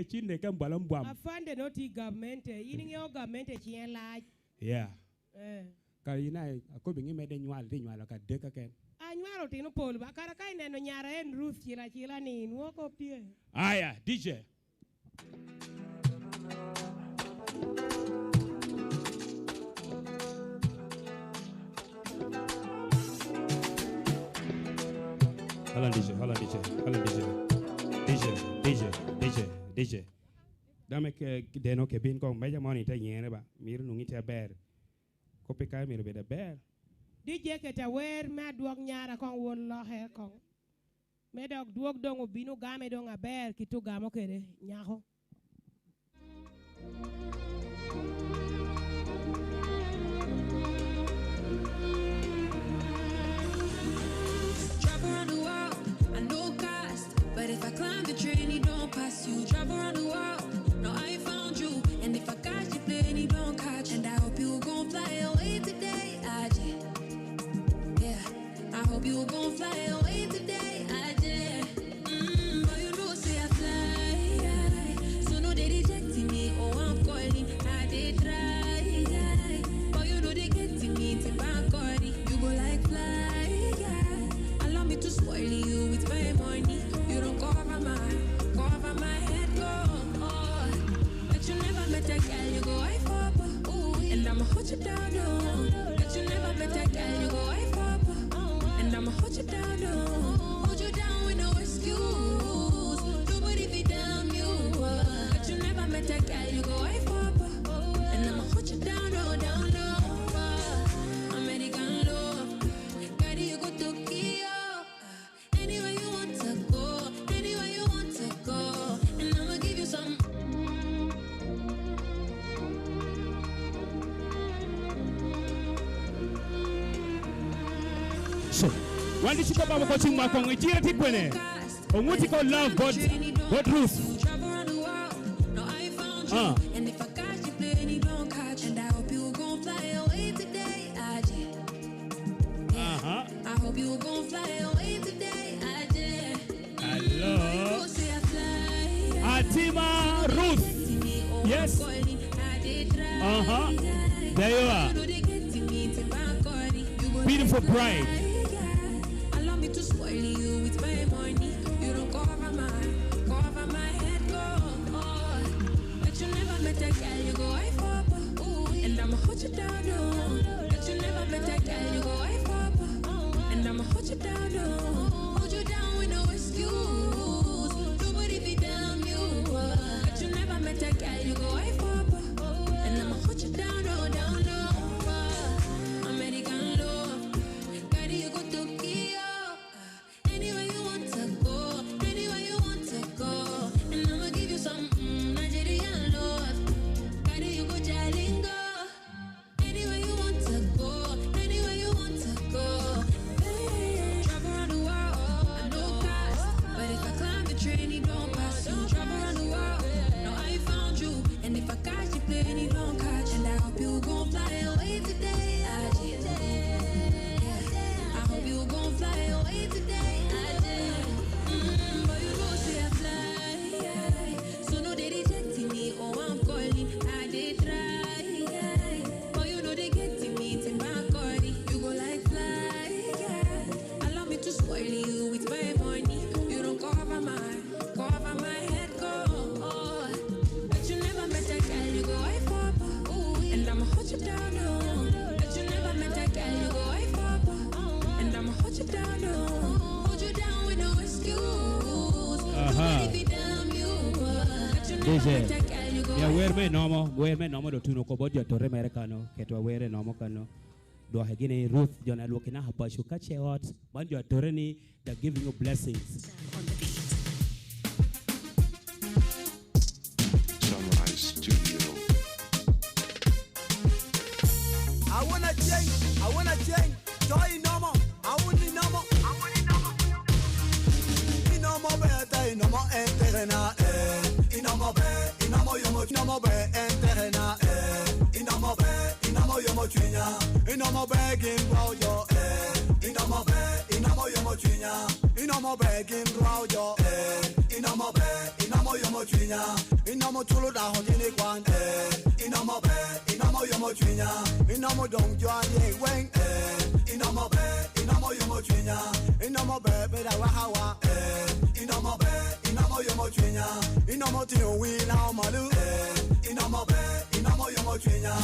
Cinne ka mbwalo mbwam. Afande no ti gamente, in iŋeo gamente ciŋe lac. Yeah. Eh. Ka in a, akobi ŋi medde nywal, ti nywalo ka dek kaken. Anywalo otino pol ba, kara ka ineno nyara en Ruth cila cila ni, inwo kop tye. Aya, D J. Hold on, D J, hold on, D J, hold on, D J. D J, D J, D J, D J. Dame ke, deno ke bin kong, meja moni te yene ba, miro nungi te aber. Kop i kae myero obed aber. D J keta wer me adwog nyara koŋ won loke koŋ. Me dok dwog doŋ obin ogame doŋ aber kit ogamo kede nyako. Travel around the world, I know cost. But if I climb the train, it don't pass you. Travel around the world, no, I found you. And if I catch the plane, it don't catch. And I hope you gon' fly away today, Aje. Yeah, I hope you gon' fly away today, Aje. Mm, but you know say I fly high. So no, they rejecting me. Oh, I'm calling, I dey try high. But you know they getting me, to my body. You go like fly high. Allow me to spoil you with my money. You don't cover my, cover my head, go. Oh, but you never met a girl you go high for. Ooh, and I'ma hold you down, no. But you never met a girl you go high for. And I'ma hold you down, no. Hold you down with no excuse. Nobody be damn you. But you never met a girl you go high for. And I'ma hold you down, no, down, no. American love. Carry you go Tokyo. Anywhere you want to go, anywhere you want to go, and I'ma give you some. So, wan di chiko babo ko ching mwa kong ijira ti kwene. Onguti ko love bot, bot Ruth. Ah. And if I catch you playing, you don't catch. And I hope you gon' fly away today, Aje. Aha. I hope you gon' fly away today, Aje. Hello. You go say I fly. Atima Ruth. Yes. Uh-huh. There you are. Beautiful bride. Allow me to spoil you with my money. You don't cover my, cover my head, go. Oh, but you never met a girl you go high for. Ooh, and I'ma hold you down, no. But you never met a girl you go high for. And I'ma hold you down, no. Hold you down with no excuse. Nobody be damn you. But you never met a girl you go high for. And I'ma hold you down, no, down, no. American love. Carry you go Tokyo. Anywhere you want to go, anywhere you want to go, and I'ma give you some, mm, Nigerian love. Carry you go Jalingo. Anywhere you want to go, anywhere you want to go. Hey, travel around the world, I know cost. But if I climb the train, it don't pass you. Travel around the world, now I found you. And if I catch the plane, it don't catch. And I hope you gon' fly away today. I, yeah, I hope you gon' fly away today. I, mm, but you know say I fly high. So no, they rejecting me. Oh, I'm calling, I dey try high. But you know they getting me, to my body. You go like fly high. Allow me to spoil you with my money. You don't cover my, cover my head, go. Oh, but you never met a girl you go high for. Ooh, and I'ma hold you down, no. But you never met a girl you go high for. And I'ma hold you down, no. Hold you down with no excuse. Aha. Nobody be damn you. But you never met a girl you go high for. D J, ya wer me nomo, wer me nomo do tuno ko bot jo Torre mere kano, ketwa wer e nomo kano. Dwoke gini Ruth, jo na lwok inaka paco ka ce ot, man jo Torre ni, they're giving you blessings. Samurai Studio. Awon aceng, awon aceng, jo inomo, awon inomo, awon inomo. Inomo be ata, inomo enterena, eh. Inomo be, inomo yomo, inomo be enterena, eh. Inomo be, inomo yomo cwinya. Inomo be gin rwawo jo, eh. Inomo be, inomo yomo cwinya. Inomo be gin rwawo jo, eh. Inomo be, inomo Inomo yomo cwinya, inomo culo dako tini kwan, eh, inomo ber, inomo yomo cwinya, inomo dong jo a ye weng, eh, inomo ber, inomo yomo cwinya, inomo ber, bed awakawa, eh, inomo ber, inomo yomo cwinya, inomo tino wi lao malo, eh, inomo ber, inomo yomo cwinya.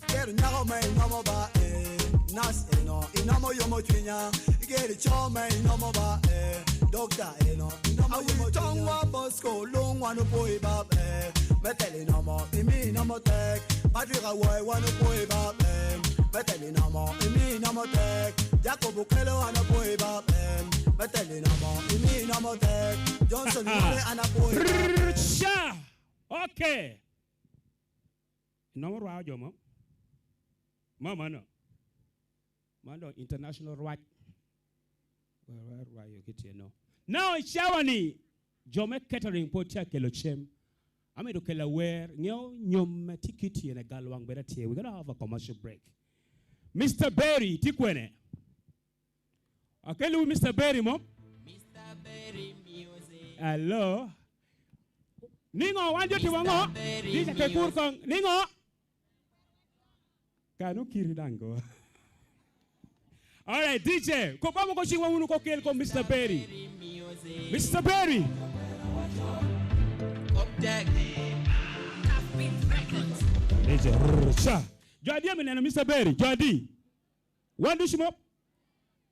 Kero nyako me inomo ba, eh, nas eno, inomo yomo cwinya. Kero co me inomo ba, eh, dokta eno, inomo yomo cwinya. Awi tongwa Bosco, lung wan opwoyi ba, eh, me telo inomo, imi inomo tek. Patrick Awoy wan opwoyi ba, eh, me telo inomo, imi inomo tek. Jacob Okello wan opwoyi ba, eh, me telo inomo, imi inomo tek. Johnson Wole an apwoyi ba, eh. Sha! Okay. Inomo rwao jo mo? Ma mano. Mano international rwac. Wa, wa, rwayo kitye no. Now, i cawa ni, jo me catering pwod tye akelo cem. Amito kelo awer, ŋeo nyom me tye kitye na gal waŋ bedo atye. We gotta have a commercial break. Mister Berry, tye kwene? Akelliwu Mister Berry mo? Mister Berry Music. Hello. Niŋo wan jo timo ŋo? Mister Berry Dija ke kur Music. Koŋ. Niŋo? Kano kiri daŋ go. All right, D J, ko ba mo ko ciŋwa wunu ko kel ko Mister Berry. Mister Berry. D J, rrr, cha. Jo adi ame neno Mister Berry? Jo adi? Wan ducu mop.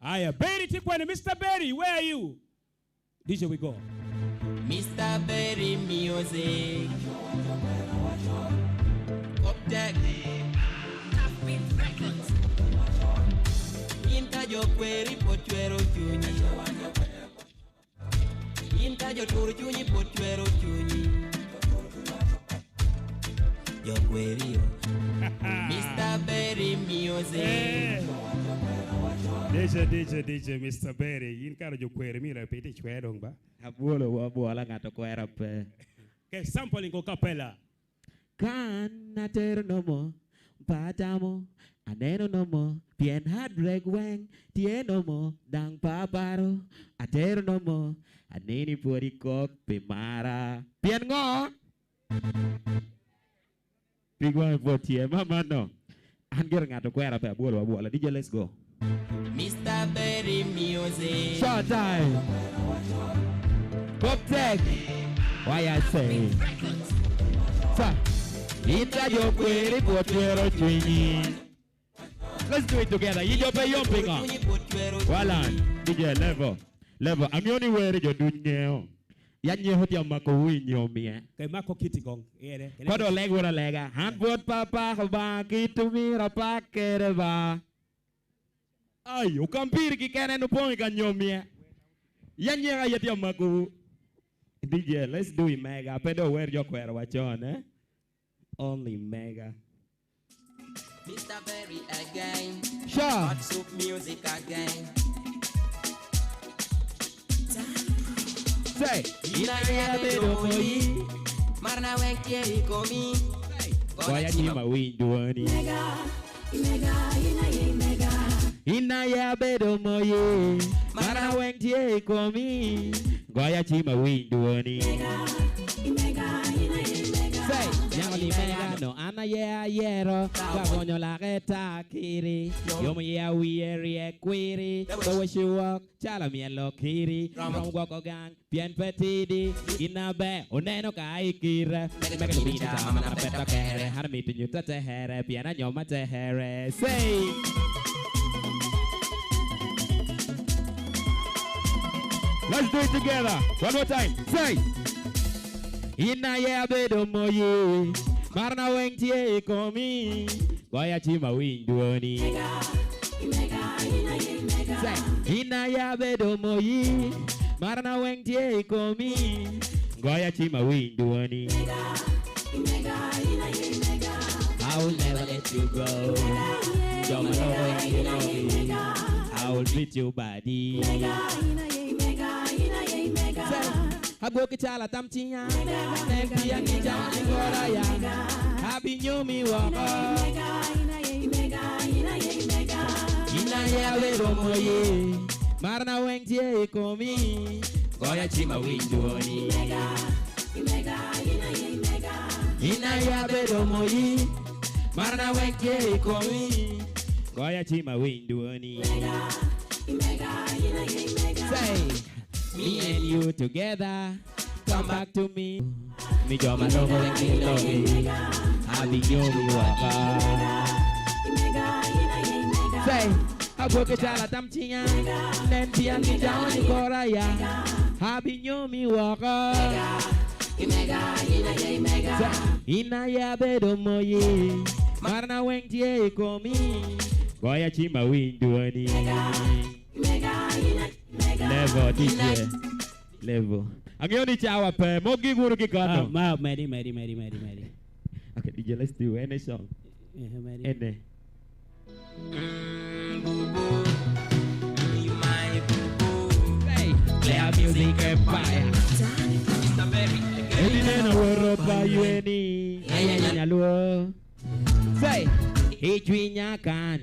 Aya, Berry tye kwene. Mister Berry, where are you? D J, we go. Mister Berry Music. Kop tek. In ka jo kweri pwod cwero cunyi. In ka jo turo cunyi pwod cwero cunyi. Jo kweri o. Mister Berry Music. Eh. D J, D J, D J, Mister Berry, in kara jo kweri mire pe ticwero doŋ ba? Abwolo wa bwola, ŋat okwera pe. Ke sample in ko kapela. Kan atero nomo, patamo, aneno nomo, pien hard reg weng tye nomo, daŋ paparo, atero nomo, aneni pwod ikok pi mara. Pien ŋo? Pi gwaŋe pwod tye, ma mano. An gire ŋat okwera pe abwolo abwola. D J, let's go. Mister Berry Music. Showtime. Kop tek. Why I say? Sa. In ka jo kweri pwod twero cwinyi. Let's do it together. Yi jo pe yom pingo? Walan. D J, level. Level. Amiyo ni weri jo duny ŋeo. Ya nyeko tye amako wu i nyomie. Ke mako kiti koŋ. Ere. Kede kodi oleg wunu alega. An pwod pe apako Obaŋa kit omiro apak kede ba. Ai, okampiri keken en opoŋ i ka nyomie. Ya nyeko aye tye amako wu. D J, let's do it mega. Pe do wer jo kwero wa con, eh? Only mega. Mister Berry again. Sure. Hot soup music again. Say. In a year bedo moyi. Marna weng tye i komi. Goya cima winy dwoni. Mega, mega, in a ye mega. In a ye abedo moyi. Marna weng tye i komi. Goya cima winy dwoni. Mega, mega, in a ye mega. Say, nyako ni mega no, an aye ayero. Ka gonyo lake ta kiri. Yomo ye awiye ryek kwiri. Go wish you walk, calo myelo kiri. Romo gwoko gang. Pien pe tidi, gin aber oneno ka aikire. Mega mega nyuto ita mama na pet okere. An amito nyuto atekere, pien anyoma atekere. Say! Let's do it together. One more time. Say! In aye abedo moyi, marna weng tye i komi. Goya cima winy dwoni. Say, in aye abedo moyi, marna weng tye i komi. Goya cima winy dwoni. I will never let you go. Don't know where you know me. I will treat you body. Say, agwok i calo atam cinya. Nek pia ni jam ni gora ya. Abinyomi woko. Abedo moye, marna weng tye i komi. Goya cima winy dwoni. In aye abedo moyi, marna weng tye i komi. Goya cima winy dwoni. Say, me and you together, come back to me. Mi jo ma loko weng i loki, abinyomi woko. Say, agwoke calo atam cinya, nen tyen ni cawa ni kora ya, abinyomi woko. Sa, in aye abedo moyi, marna weng tye i komi. Goya cima winy dwoni. Level, D J. Level. Ang'eyo ni cawa pe, mok gik wunu ki kono. Ah, ma, medi, medi, medi, medi, medi. Okay, D J, let's do any song. Eh, medi. Ene. Hey, Player Music Empire. Eni neno woro pa yweni. Hey, hey, hey. Nyaluo. Say, i cwinya kan,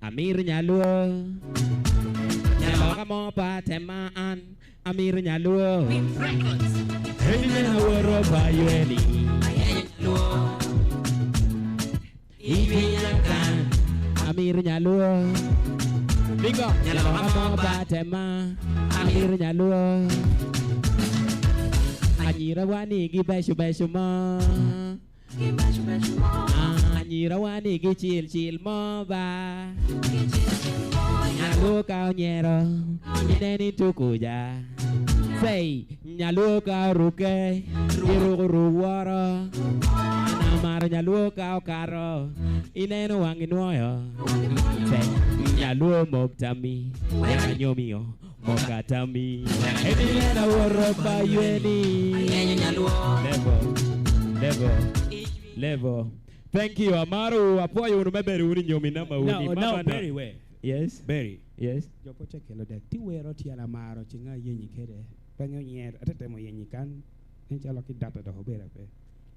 amito nyaluo. Nyaloka mo pa tema an, amito nyaluo. Eni neno woro pa yweni. Iwinya kan, amito nyaluo. Bingo. Nyaloka mo ba tema, amito nyaluo. Anyira wani gi beco beco mo. Ah, anyira wani gi cil cil mo ba. Nyaluo ka onyero, ineno itukuja. Say, nyaluo ka oruke, iruko ruk woro. An amaro nyaluo ka okato, ineno wang inwoyo. Say, nyaluo mok tami, wek anyomio, mok atami. Eni neno woro pa yweni. Level, level, level. Thank you, amaro, apwoyo wunu me bedo wunu i nyomi namba uni. No, no, Mama, no. Very well. Yes. Berry. Yes. Jo pwod te kelo dek. Ti wero tyen amaro, ci ŋa yenyi kede? Pe ŋe onyer, ate temo yenyi kan. Nen calo ki data dok obedo ape.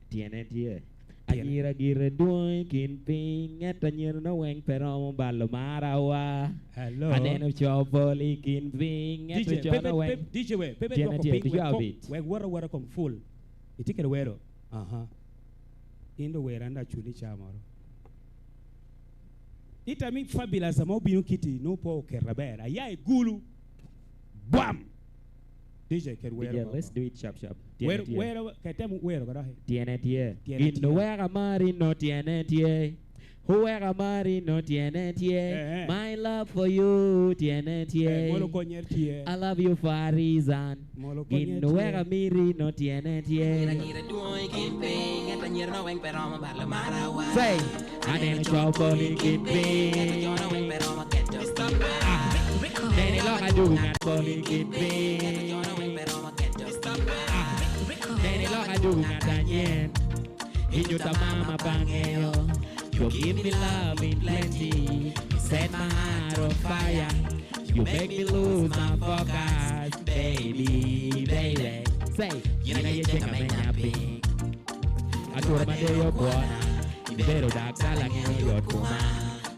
Tyene tye. Tyene. Anyira gire dwoŋ i kin piny, ento anyira no weng pe romo balo marawa. Hello. Aneno co pol i kin piny, ento D J, co pe, no pe, weng pe, D J we, pe, pe tyene dwoko tye, piny, did you wek have kom, it? Wek woro woro kom full. Itye kede wero? Aha. In do wer, an do aculi ca moro. It ami Fabulous ame obino kiti, nwoŋo pe oketo aber. Aya i gulu. Bwam! D J, ket wero. D J, let's do it sharp, sharp. Tyene tye. Wero, wero, ket tem wero ka dok. Tyene tye. Tyene tye. Gin oweka mari no tyene tye. Oweka mari no tyene tye. Eh, eh. My love for you tyene tye. Eh, molo konyer tye. I love you for a reason. Molo konyer tye. Gin oweka miri no tyene tye. Anyira gire dwoŋ i kin piny, ento anyira no weng pe romo balo marawa. Say, aneno co pol i kin piny. Ento jo no weng pe romo keto. Ah, nene lok adugu ŋat pol i kin piny. Ento jo no weng pe romo keto. Ah, nene lok adugu ŋat anyen. Inyuta mama pa ŋeyo. You give me love in plenty. You set my heart on fire. You make me lose my focus, baby, baby. Say, yin aye cika me nyapi. Atura ma deyo kwona. Ibedo dak dala ŋeyo yot kuma,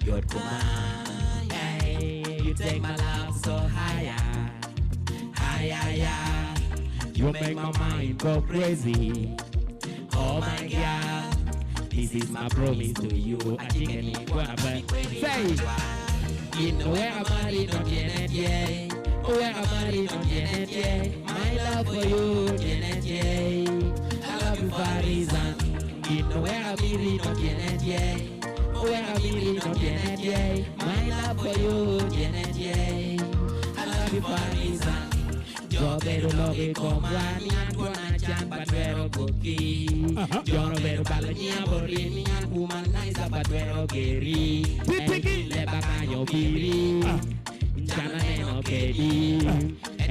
yot kuma. Hey, you take my love so higher, higher, yeah. You make my mind go crazy. Oh my God, this is my promise to you. Atye keni kwona pe. Say, gin oweka mari no tyene tye. Oweka mari no tyene tye. My love for you tyene tye. I love you for a reason. Gin oweka miri no tyene tye. Oweka miri no tyene tye. My love for you tyene tye. I love you for a reason. Jo bedo lok i komwa ni an twona can pa twero gwokki. Aha. Jo no bedo balo nyiya boti ni an kuma nice pa twero geri. Titiki. Ento leba kanyo piri. Ah. Can aneno kedi. Ah.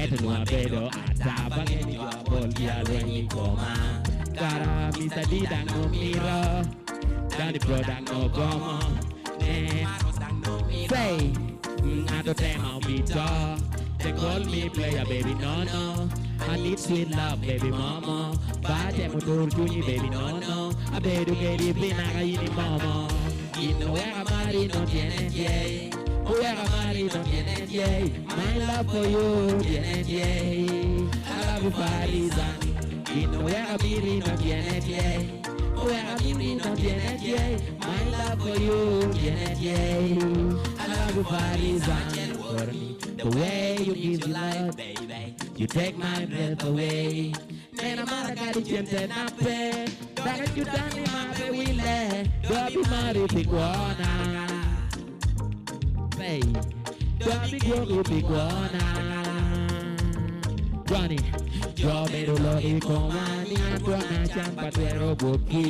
Ento nwa bedo ata bange ni jo apol tye alweny i koma. Kara Mister D dang omiro. Dani bro dang ogomo. Eh. Say, ŋat otema obito. They call me player, baby, no, no. I need sweet love, baby mama. Ba temo turo cunyi, baby, no, no. Abedo kedi pinaka in i momo. Gin oweka mari no tyene tye. Oweka mari no tyene tye, my love for you tyene tye. I love you Farizan, gin oweka miri no tyene tye. Oweka miri no tyene tye, my love for you tyene tye. I love you Farizan, the way you give me love, baby. You take my breath away. Nena mara kadi cente na pe, dok acudan ni ma pe wile, do abimari pi kwona. Hey, do abigwoki pi kwona. Johnny, jo bedo lo i koma, ni an twon acan pa twero gwokki.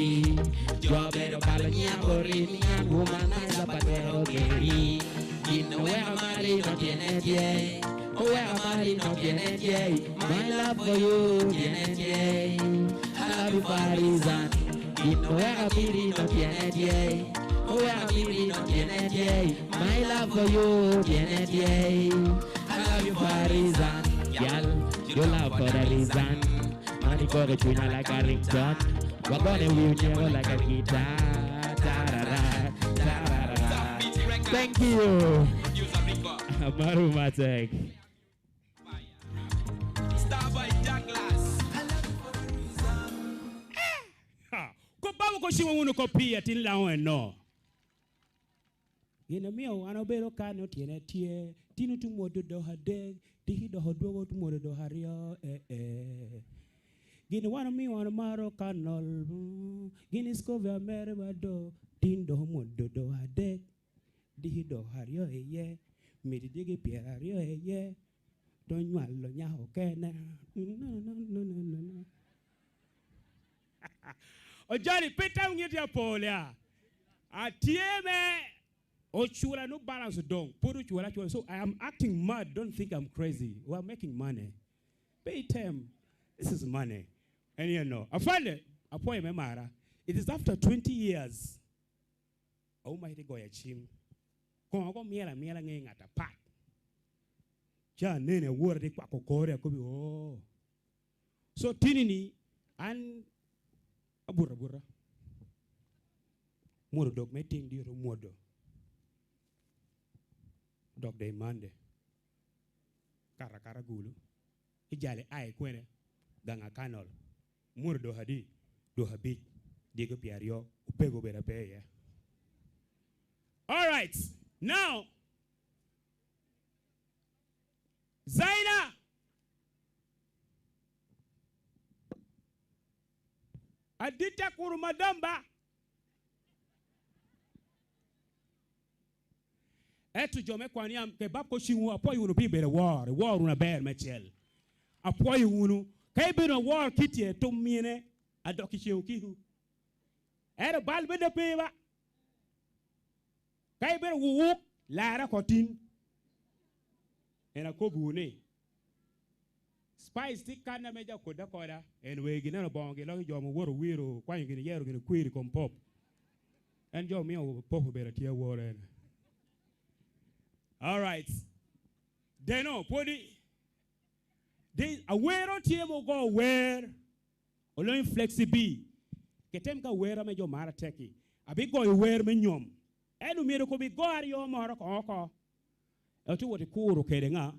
Jo bedo balo nyiya bori, ni an wumanizer pa twero geri. Gin oweka mari no tyene tye, oweka mari no tyene tye, my love for you tyene tye. I love you Farizan, gin oweka miri no tyene tye, oweka miri no tyene tye, my love for you tyene tye. I love you Farizan, girl, your love for the reason. Mani koko cunya like a ringtone. Wagone wi onyego like a guitar. Tarara, tarara. Thank you. Amaru matek. Star by Douglas. Ha, kop babo ko ciŋo wunu kop pi atin laŋo eno. Gin omio wan obedo kan otyene tye, tin otum wot odok adek, tiki dok odwogo otum wot odok aryo, eh, eh. Gin wan omio wan omaro kanol, mm, gin iskobe mere ba do, tin dok omwod odok adek, diki dok aryo iye, miti diki pyeraryo iye, dong nywalo nyako kene. No, no, no, no, no, no. Ojali, pe tam ŋeti apol ya. Atye me Ocula no balance odong, pwod ocula acula. So I am acting mad, don't think I'm crazy. We are making money. Pay them. This is money. And you know, afande, apwoyo me mara. It is after twenty years. Auma ite goyo acim. Koŋo ko miel amiela ŋe ŋat apat. Ca anene awora te kwako kore akobi, oh. So tini ni, an abuto abuta. Mwodo dok me tiŋ dyot omwodo. Dok de i Mande. Kato akata gulu. Ijali ai kwene. Gaŋ akanol. Mwodo dok adi? Dok abic. Dyego pye aryo. Opego obedo ape iye. All right. Now, Zaina. Adit akuru madam ba. Ento jo me kwan yam, ke bab ko ciŋwu, apwoyo wunu pi bedo awor, iwor wunu aber me cel. Apwoyo wunu, ka ibedo awor kit ye tum mine, adok i ceŋ okiko. Ento bal bed ape ba. Ka ibedo wuwuk, lara oko tin. En akobbiwu ni, Spice tye kan ame ja kodi akoda, en wegi neno boŋogi, lok i jo ma owoto owiro, okwanyo gini, yero gini kwir i kom Pop. En jo omio Pop obedo atye aworo en. All right. Deno, pwodi. De, awero tye ma ogo wer. Olonyo Flexi B. Ketem ka wer ame jo mara teki. Abigoyo wer me nyom. En omyero kobi go aryo moro koŋ oko. Ento wot ikuro kede ŋa?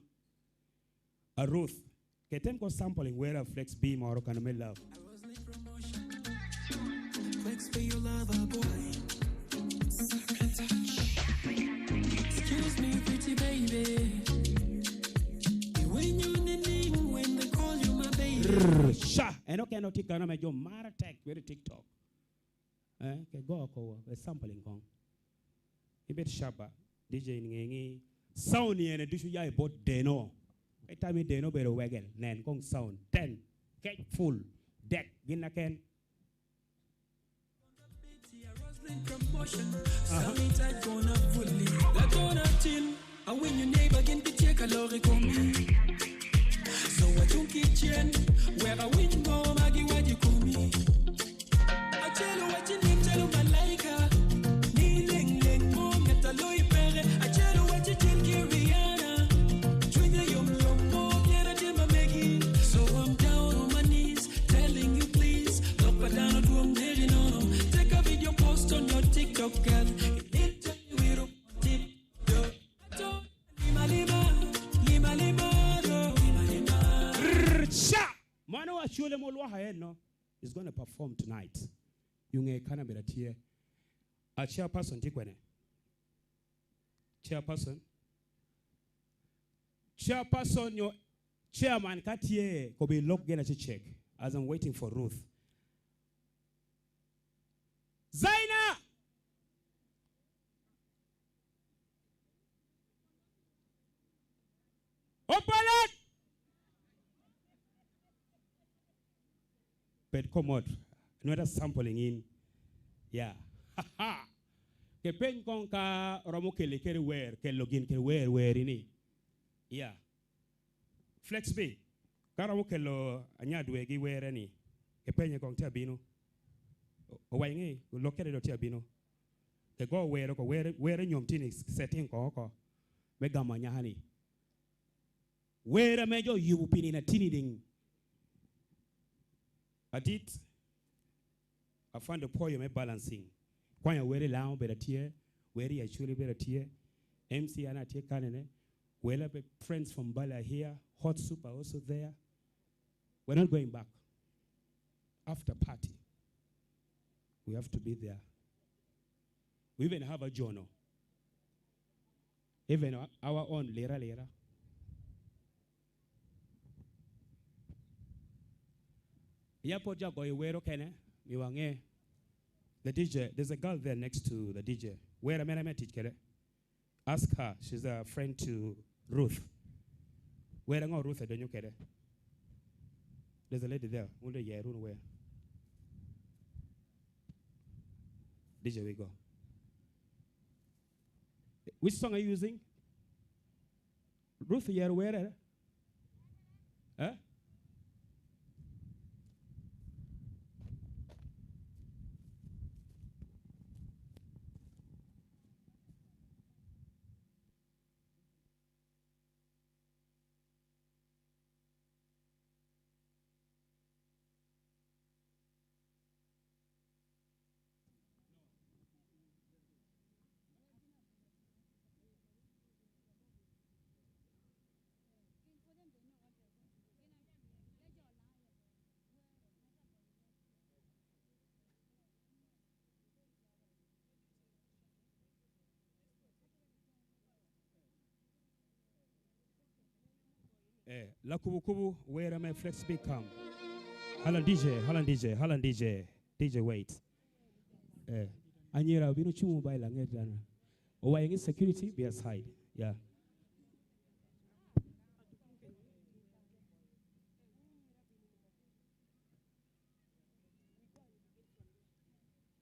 A Ruth. Ketem ko sampling wer a Flex B moro kan me love. Flex be your lover boy. Excuse me, pretty baby. When you need me, when they call you my baby. Rrr, sha! En okene otye kano ame jo mara tek, very TikTok. Eh, ke go oko, eh, sampling koŋ. Ibed shabba, D J in ŋeŋi. Sound ni ene ducu ya i bot Deno. Ka itami Deno bedo wegel, nen koŋ sound. Ten, kec, full, dek, gin aken. Aha. Awinyo neighbor gin gitye ka lok i komi. So wacung ki cen, wek awiny ŋo ma giwaco i komi. Acel owacci nim calo malaika, ni leng leng mo ŋat a loyi peke. Acel owacci cen ki Rihanna, cwinye yom yom mo pien atye ma megi. So I'm down on my knees, telling you please, lok pa dano dwong negi nono. Take a video, post on your TikTok, girl. It tell you we don't want it, yo. Ame olwaka eno is gonna perform tonight. Yo ŋe kan amira tye. A chairperson tye kwene? Chairperson? Chairperson nyo chairman ka tye, kobi lok gen acecek. As I'm waiting for Ruth. Zaina! Opolot! Bed komot. Nweta sampling in. Ya. Ke peny koŋ ka romo keli kede wer, kelo gin kede wer, weri ni. Ya. Flex B, ka romo kelo anyadwegi were ni, ke penye koŋ tye abino. O-, owaŋ ŋe, lok kede dok tye abino. Ke go were oko, were, were nyom tye ni setting koŋ oko. Me gamo anyaka ni. Wer ame jo oyubo pi nino atini diŋ. Adit, afande opwoyo me balancing. Kwanya wer i Laŋo bedo atye, wer i Acholi bedo atye, M C an atye kanene, wer a be friends from Bale are here, Hot Soup are also there. We're not going back. After party, we have to be there. We even have a journal. Even our, our own Lira Lira. Ya pwod jo agoyo wero kene, mi waŋe. The D J, there's a girl there next to the D J. Wera mere me tic kede. Ask her, she's a friend to Ruth. Wera ŋo Ruth edonyo kede? There's a lady there. Wun de yer wunu wer. D J, we go. Which song are you using? Ruth yer werere? Eh? Eh, Lakubukubu, where am I flex big come? Hold on, D J, hold on, D J, hold on, D J. D J, wait. Eh, anyira obino chung mobile aŋet dan. Owaye ngi security be aside. Yeah.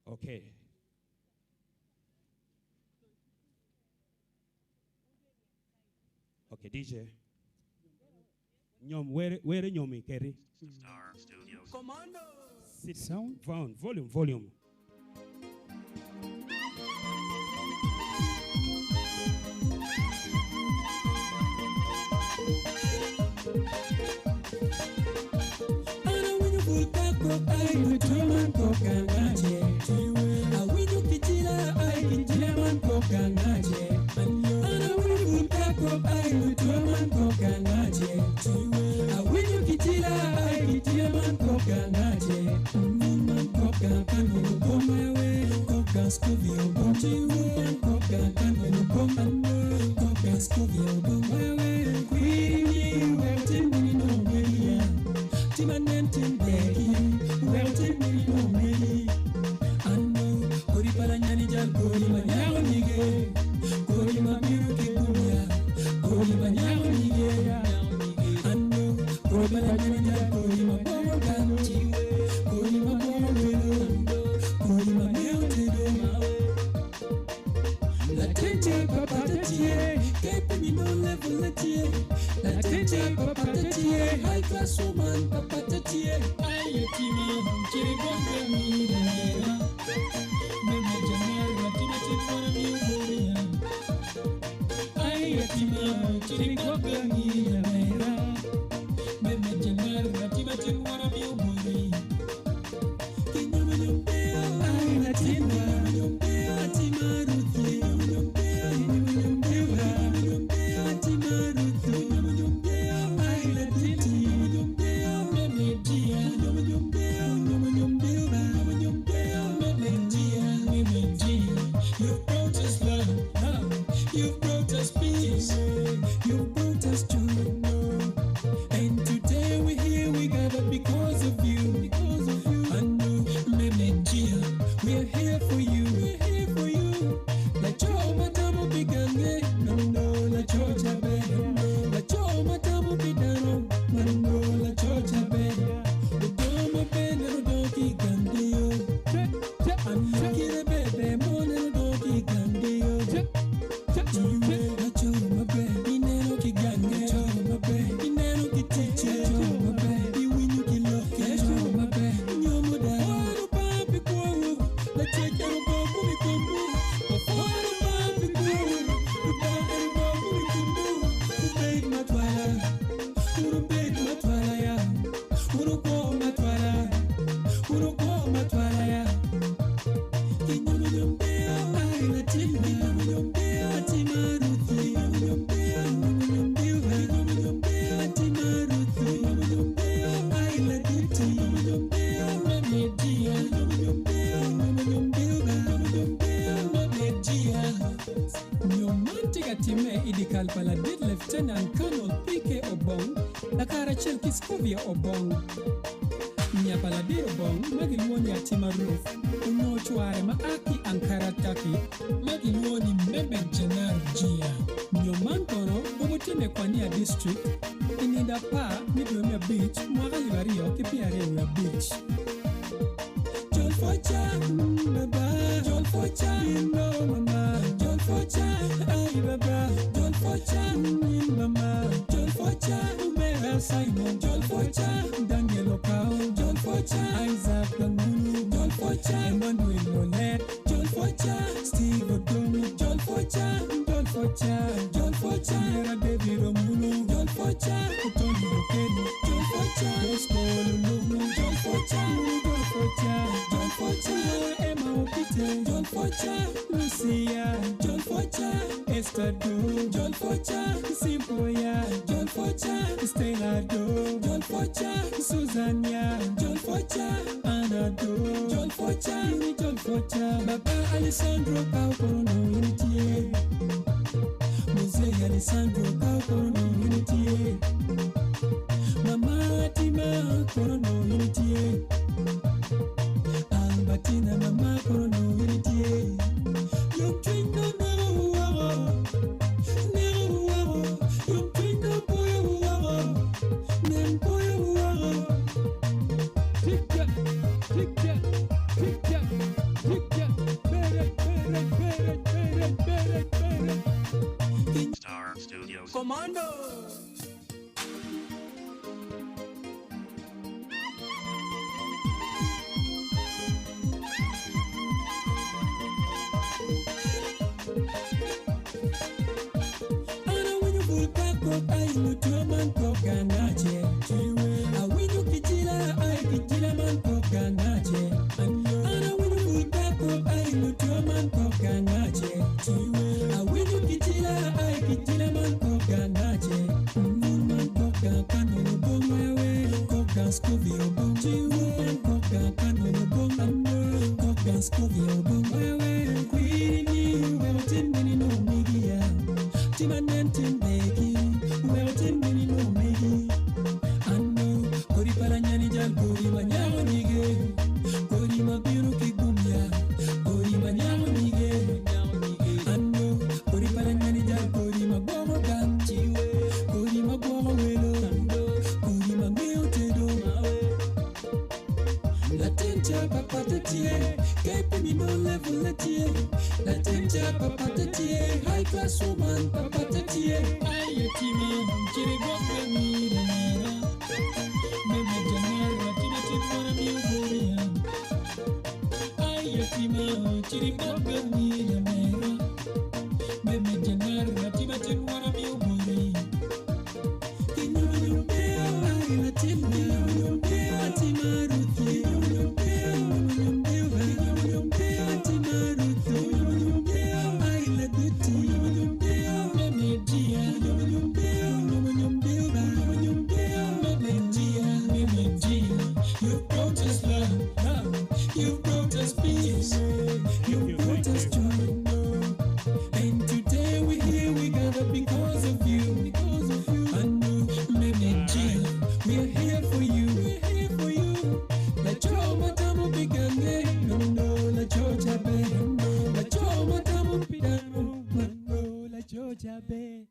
Okay. Okay, D J. Nyom, where, where nyom iketi? Star Studios. Sit down. Volume, volume. An awinyo bul ka kok ai, luto man kok aŋace. Awinyo kicila ai, kicila man kok aŋace. An awinyo bul ka kok ai, luto man kok aŋace. Awinyo kicila ai, kicila man kok aŋace. Man kok akanyo koma we, kok a Scooby obom. Kok akanyo koma, kok a Scooby obom. Kwini wek otim gini nongo ya. Tim anen tim beki, wek otim gini nongo ya. Ano, kodi pala nyani jal kodi ma nyako nige, kodi ma bino ki gunya, kodi ma nyako nige. Ano, kodi pala nyani jal kodi ma bomo dano, kodi ma bomo welo, kodi ma ŋeo tedo. Latin tye, papa tye, ke piny no level tye. Latin tye, papa tye, high class woman, papa tye. Ai, atima, chiri bombe mi dera. Me me jamar, atima, tin wana mi uboria. Ai, atima, chiri bombe mi dera. Me me jamar, atima, tin wana mi uboria. Nyo man tye ka timme i dyekal pa ladit Lieutenant Colonel P K Obong, lakara acel ki Scovia Obong. Nya pa ladit Obong ma gilwongo ni Atima Ruth, onyo cware ma a ki Ankara, Turkey, ma gilwongo ni Mehmet Caner Jia. Nyo man kono omo timme i Kwania District, i nino apar me dwe me abic, mwaka alip aryo ki pyeraryo wie abic. Jol Foca, mm, baba. Jol Foca, ino mama. Jol Foca, ai baba. Jol Foca, mm, mama. Jol Foca, Ubera Simon. Jol Foca, Daniel Okao. Jol Foca, Isaac Dangulu. Jol Foca, Emmanuel Olet. Jol Foca, Steve Odongo. Jol Foca, Jol Foca, Jol Foca, Mera David Omulu. Jol Foca, Tony Okelo. Jol Foca, Bosco Lulungu. Jol Foca, Jol Foca, Jol Foca, Emma Okite. Jol Foca, Lucia. Jol Foca, Esther Do. Jol Foca, Simple Ya. Jol Foca, Stella Do. Jol Foca, Susan Ya. Jol Foca, Anna Do. Jol Foca, ini Jol Foca. Baba Alessandro ka okoro no in itye. Mzee Alessandro ka okoro no in itye. Mama Tima kono no in itye. Albertina mama kono no in itye. Yom cwiny no nego woko. Nego woko. Yom cwiny no poyo woko. Nen poyo woko. Tic tek, tic tek, tic tek, tic tek. Bere, bere, bere, bere, bere, bere. Star Studios. Commando. An awinyo bul ka kok ayi lutua man kok ganace. Awinyo kicila ayi kicila man kok ganace. An awinyo bul ka kok ayi lutua man kok ganace. Awinyo kicila ayi kicila man kok ganace. Bul man kok ga kano lubong wewe. Kok ga Scooby Obong. Bul man kok ga kano lubong. Kok ga Scooby Obong wewe. Kwiri ni wek otim gini no migi ya. Tim anen tim begi, wek otim gini no megi. Ano, kodi pala nyani jal kodi ma nyako nyige. Kodi ma bino ki gum ya, kodi ma nyako nyige. Ano, kodi pala nyani jal kodi ma gwoko gang ciwe. Kodi ma gwoko welo, kodi ma ŋeo tedo. Latin ca papat tye, ka ipimo ino level tye. Latin ca papat tye, high class woman papat tye. Ai, Atima, ciri gwok gami lamera. Me me janar, Atima tin mwana mi ogoria. Ai, Atima, ciri gwok gami lamera. Me me janar, Atima tin mwana mi ogoria. You've brought us love, love. You've brought us peace. You've brought us joy. And today we here, we gather because of you. Because of you. And uh, Meme G, we are here for you. We're here for you. Laco ma tamo pi gange, no, no, laco cabe. Laco ma tamo pi dano, no, no, laco cabe.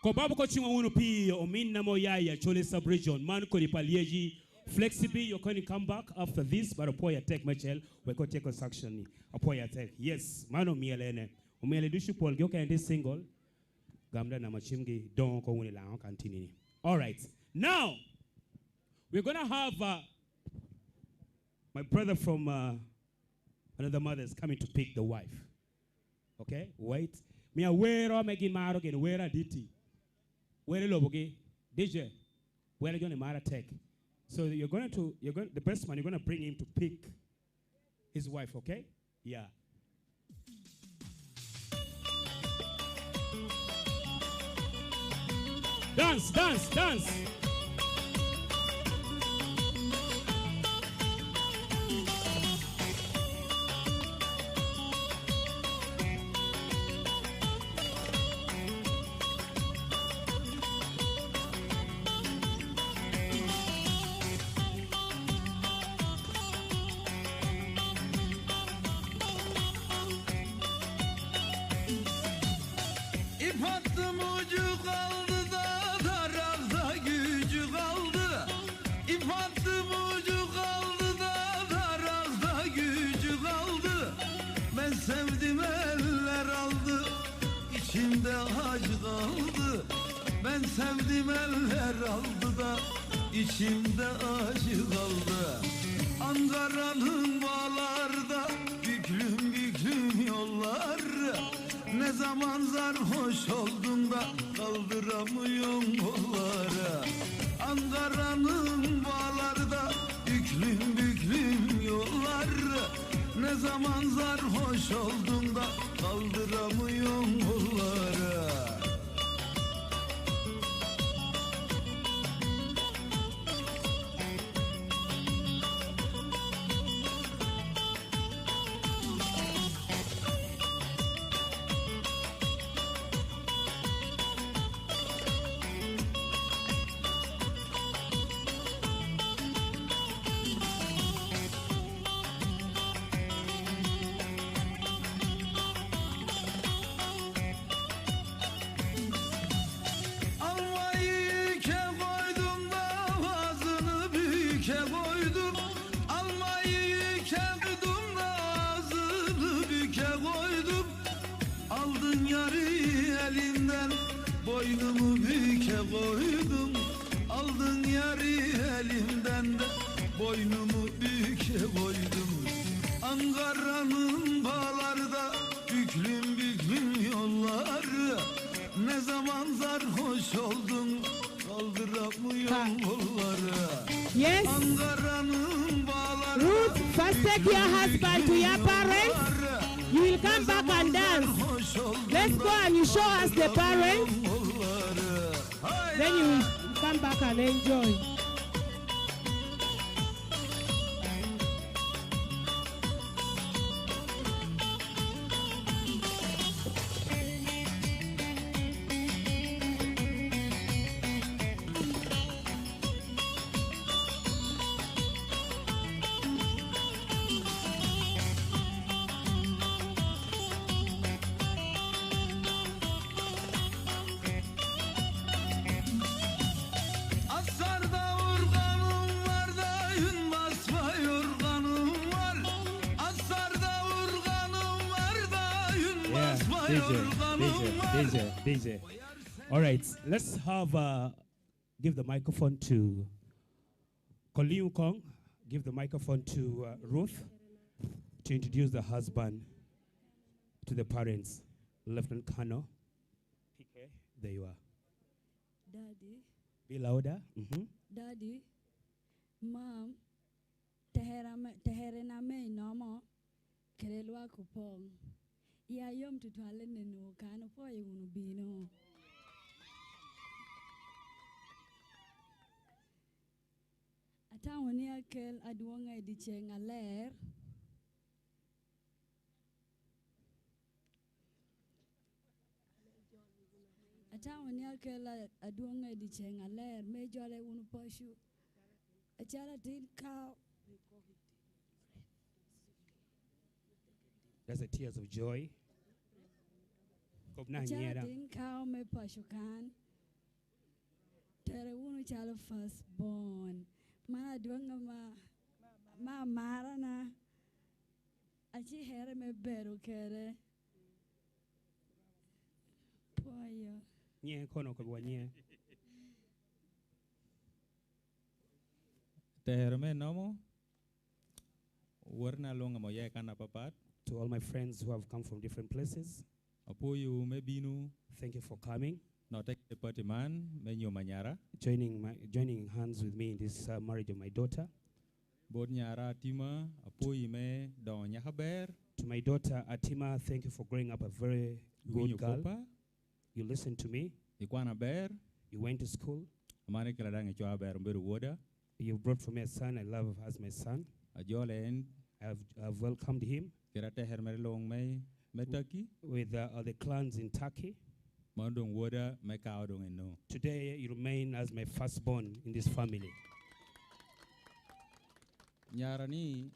Kobab ko cuŋ wunu pi ominna mo ya i Acholi sub-region, man kodi pa Lyeci. Flexi B, you're going to come back after this, but apwoyo atek me cel, wek otyeko section ni. Apwoyo atek. Yes, man omyel ene. Omyel ducu polgi okene tye single. Gam da nama cimgi, doŋ oko wunu i Laŋo kan tinini. All right. Now, we're gonna have, uh, my brother from, uh, another mother is coming to pick the wife. Okay? Wait. Mi awero ame gin maro gin wero aditi. Wero lobogi. D J, wero joni maro atek. So you're going to, you're going, the best man, you're going to bring him to pick his wife, okay? Yeah. Dance, dance, dance. Ip attım ucu kaldı da, tarafta gücü kaldı. İp attım ucu kaldı da, tarafta gücü kaldı. Ben sevdim, eller aldı, içimde acı kaldı. Ben sevdim, eller aldı da, içimde acı kaldı. Ankara'nın bağlarda büklüm büklüm yollar. Ne zaman sarhoş oldun da kaldıramıyorum kolları. Ankara'nın bağlarda büklüm büklüm yollar. Ne zaman sarhoş oldun da kaldıramıyorum kolları. Almayı büke koydum da, ağzını büke koydum. Almayı büke koydum da, ağzını büke koydum. Aldın yarı elimden, boynumu büke koydum. Aldın yarı elimden de, boynumu büke koydum. Ankara'nın bağlarda büklüm büklüm yolları. Ne zaman sarhoş oldun, kaldıramıyorum kolları. Yes. Ankara'nın bağlarda Ruth, first take your husband to your parents. You will come back and dance. Let's go and you show us the parents. Then you will come back and enjoy. Asarda urganım var da, yün basma yorganım var. Asarda urganım var da, yün Yeah, basma D J, yorganım D J, var. D J, D J. All right, let's have, uh, give the microphone to Koliu Kong. Give the microphone to, uh, Ruth to introduce the husband to the parents. Lieutenant Colonel P K, there you are. Daddy. Be louder. Mm-hmm. Daddy, Mom, tera me, terena me inomo, kede lwak opoŋ. Iya yom tutwal i nenowu kan, opwoyo wunu bino. Atamo ni akel adwoŋ i dyeceŋ aler. Atamo ni akel a-, adwoŋ i dyeceŋ aler me jole wunu paco. Acalo atin kao. That's the tears of joy. Kop na Acalo anyera. Atin kao me paco kan. Tere wunu calo first born. Man adwoŋ ama, ma amarana. Acikere me bedo kede. Pwoyo. Nye kono kop wa nye. Tero me nomo. Wotena luŋ ame oya i kan apapat. To all my friends who have come from different places. Apwoyo me bino. Thank you for coming. Notte kede pati man me nyom anyara. Joining my, joining hands with me in this, uh, marriage of my daughter. Bot nyara Atima, apwoyi me dongo nyaka ber. To my daughter Atima, thank you for growing up a very good girl. Iwinyo koppa. You listen to me. Ikwano aber. You went to school. Amano ikela daŋ icwao aber, obedo woda. You brought for me a son I love as my son. Ajole en. I've, I've welcomed him. Kede atekere mere luŋ me, me Turkey. With, uh, all the clans in Turkey. Mano doŋ woda me kawa doŋ eno. Today you remain as my firstborn in this family. Nyara ni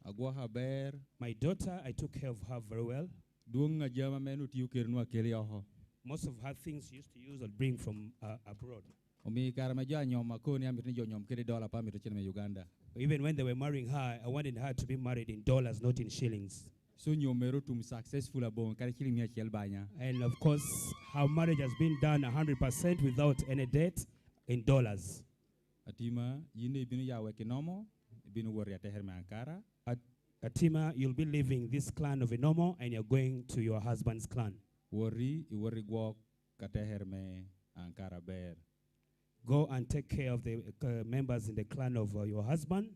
agwoko aber. My daughter, I took care of her very well. Dwoŋ a jami ame en otio kede nwa keli oko. Most of her things she used to use or bring from, uh, abroad. Omiyo i kare ma jo anyom akobo ni amito ni jo onyom kede dola, pe amito cene me Uganda. Even when they were marrying her, I wanted her to be married in dollars, not in shillings. So nyom mere otum successful aboŋo kadi ciliŋ mia acel banya. And of course, her marriage has been done a hundred percent without any debt in dollars. Atima, yin daŋ ibino ya wek inomo, ibino wot i atekere me Ankara. At-, Atima, you'll be leaving this clan of Inomo and you're going to your husband's clan. Woti, iwot igwok atekere me Ankara ber. Go and take care of the, uh, members in the clan of, uh, your husband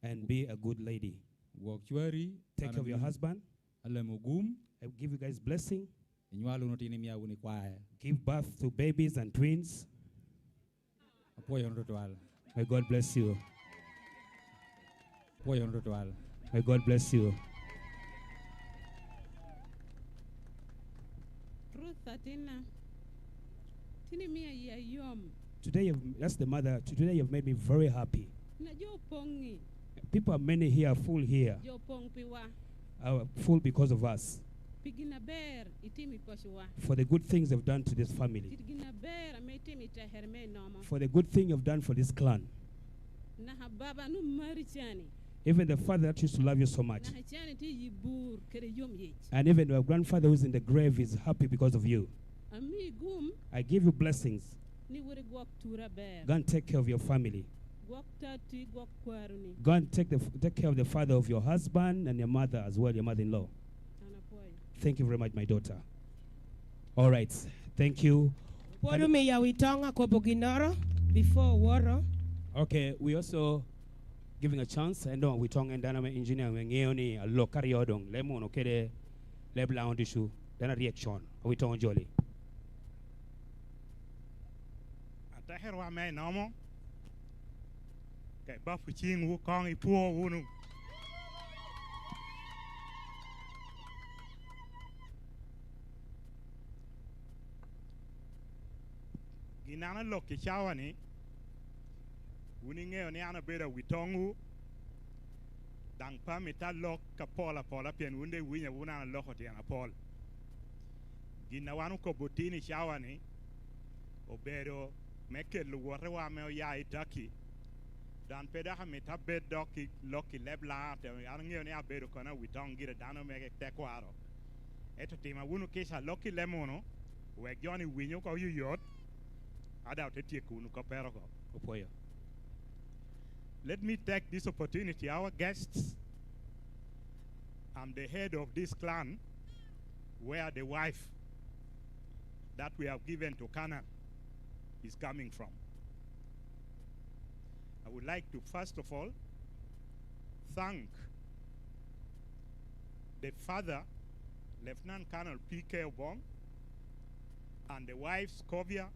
and be a good lady. Gwok cwari. Take care of your husband. Alemo gum. I give you guys blessing. Inywal wunu otino, imia wunu i kwaya. Give birth to babies and twins. Apwoyo wunu tutwal. May God bless you. Apwoyo wunu tutwal. May God bless you. Ruth atinna, tin imia yia yom. Today you've, that's the mother. Today you've made me very happy. Na jo opoŋ-ŋi. People are many here, full here. Jo opoŋ piwa. Are full because of us. Pi gin aber itimo i pacowa. For the good things they've done to this family. Kit gin aber ame itimo i tekere me Inomo. For the good thing you've done for this clan. Naka baba nu mari cani. Even the father that used to love you so much. Naka cani tye i bur kede yom yic. And even your grandfather who's in the grave is happy because of you. Amii gum. I give you blessings. Ni wot igwok turi aber. Go and take care of your family. Gwok tatti, gwok kwaroni. Go and take the, take care of the father of your husband and your mother as well, your mother-in-law. An apwoyo. Thank you very much, my daughter. All right. Thank you. Pwod omiya wi toŋ akobo ginnoro before owoto. Okay, we also giving a chance, and, uh, wi toŋ en dano me engineer me ŋeo ni alok aryo doŋ, leb muno kede leb Laŋo ducu, dano aryek con, wi toŋ ojoli. Atekerwa me Inomo, ka ibapo ciŋwu koŋ ipwo wunu. Gin an alok i cawa-ni, wun iŋeo ni an abedo awi toŋwu, daŋ pe amito alok apol apola, pien wun daŋ iwinya wun an aloko tyen apol. Gin a wan okobo tin i cawa-ni obedo me kelo wotewa ame oya i Turkey, dok pe dok amito abed dok i lok i leb Laŋo, te an aŋeo ni abedo kono awi toŋ gire dano me tekwaro. Ento tima wunu kica, lok i leb munu, wek jo-ni winy oko oyoyot, a daŋ ote tyeko wunu koppere oko. Opwoyo. Let me take this opportunity, our guests. I'm the head of this clan where the wife that we have given to Canaan is coming from. I would like to, first of all, thank the father, Lieutenant Colonel P K Obong, and the wife, Scovia,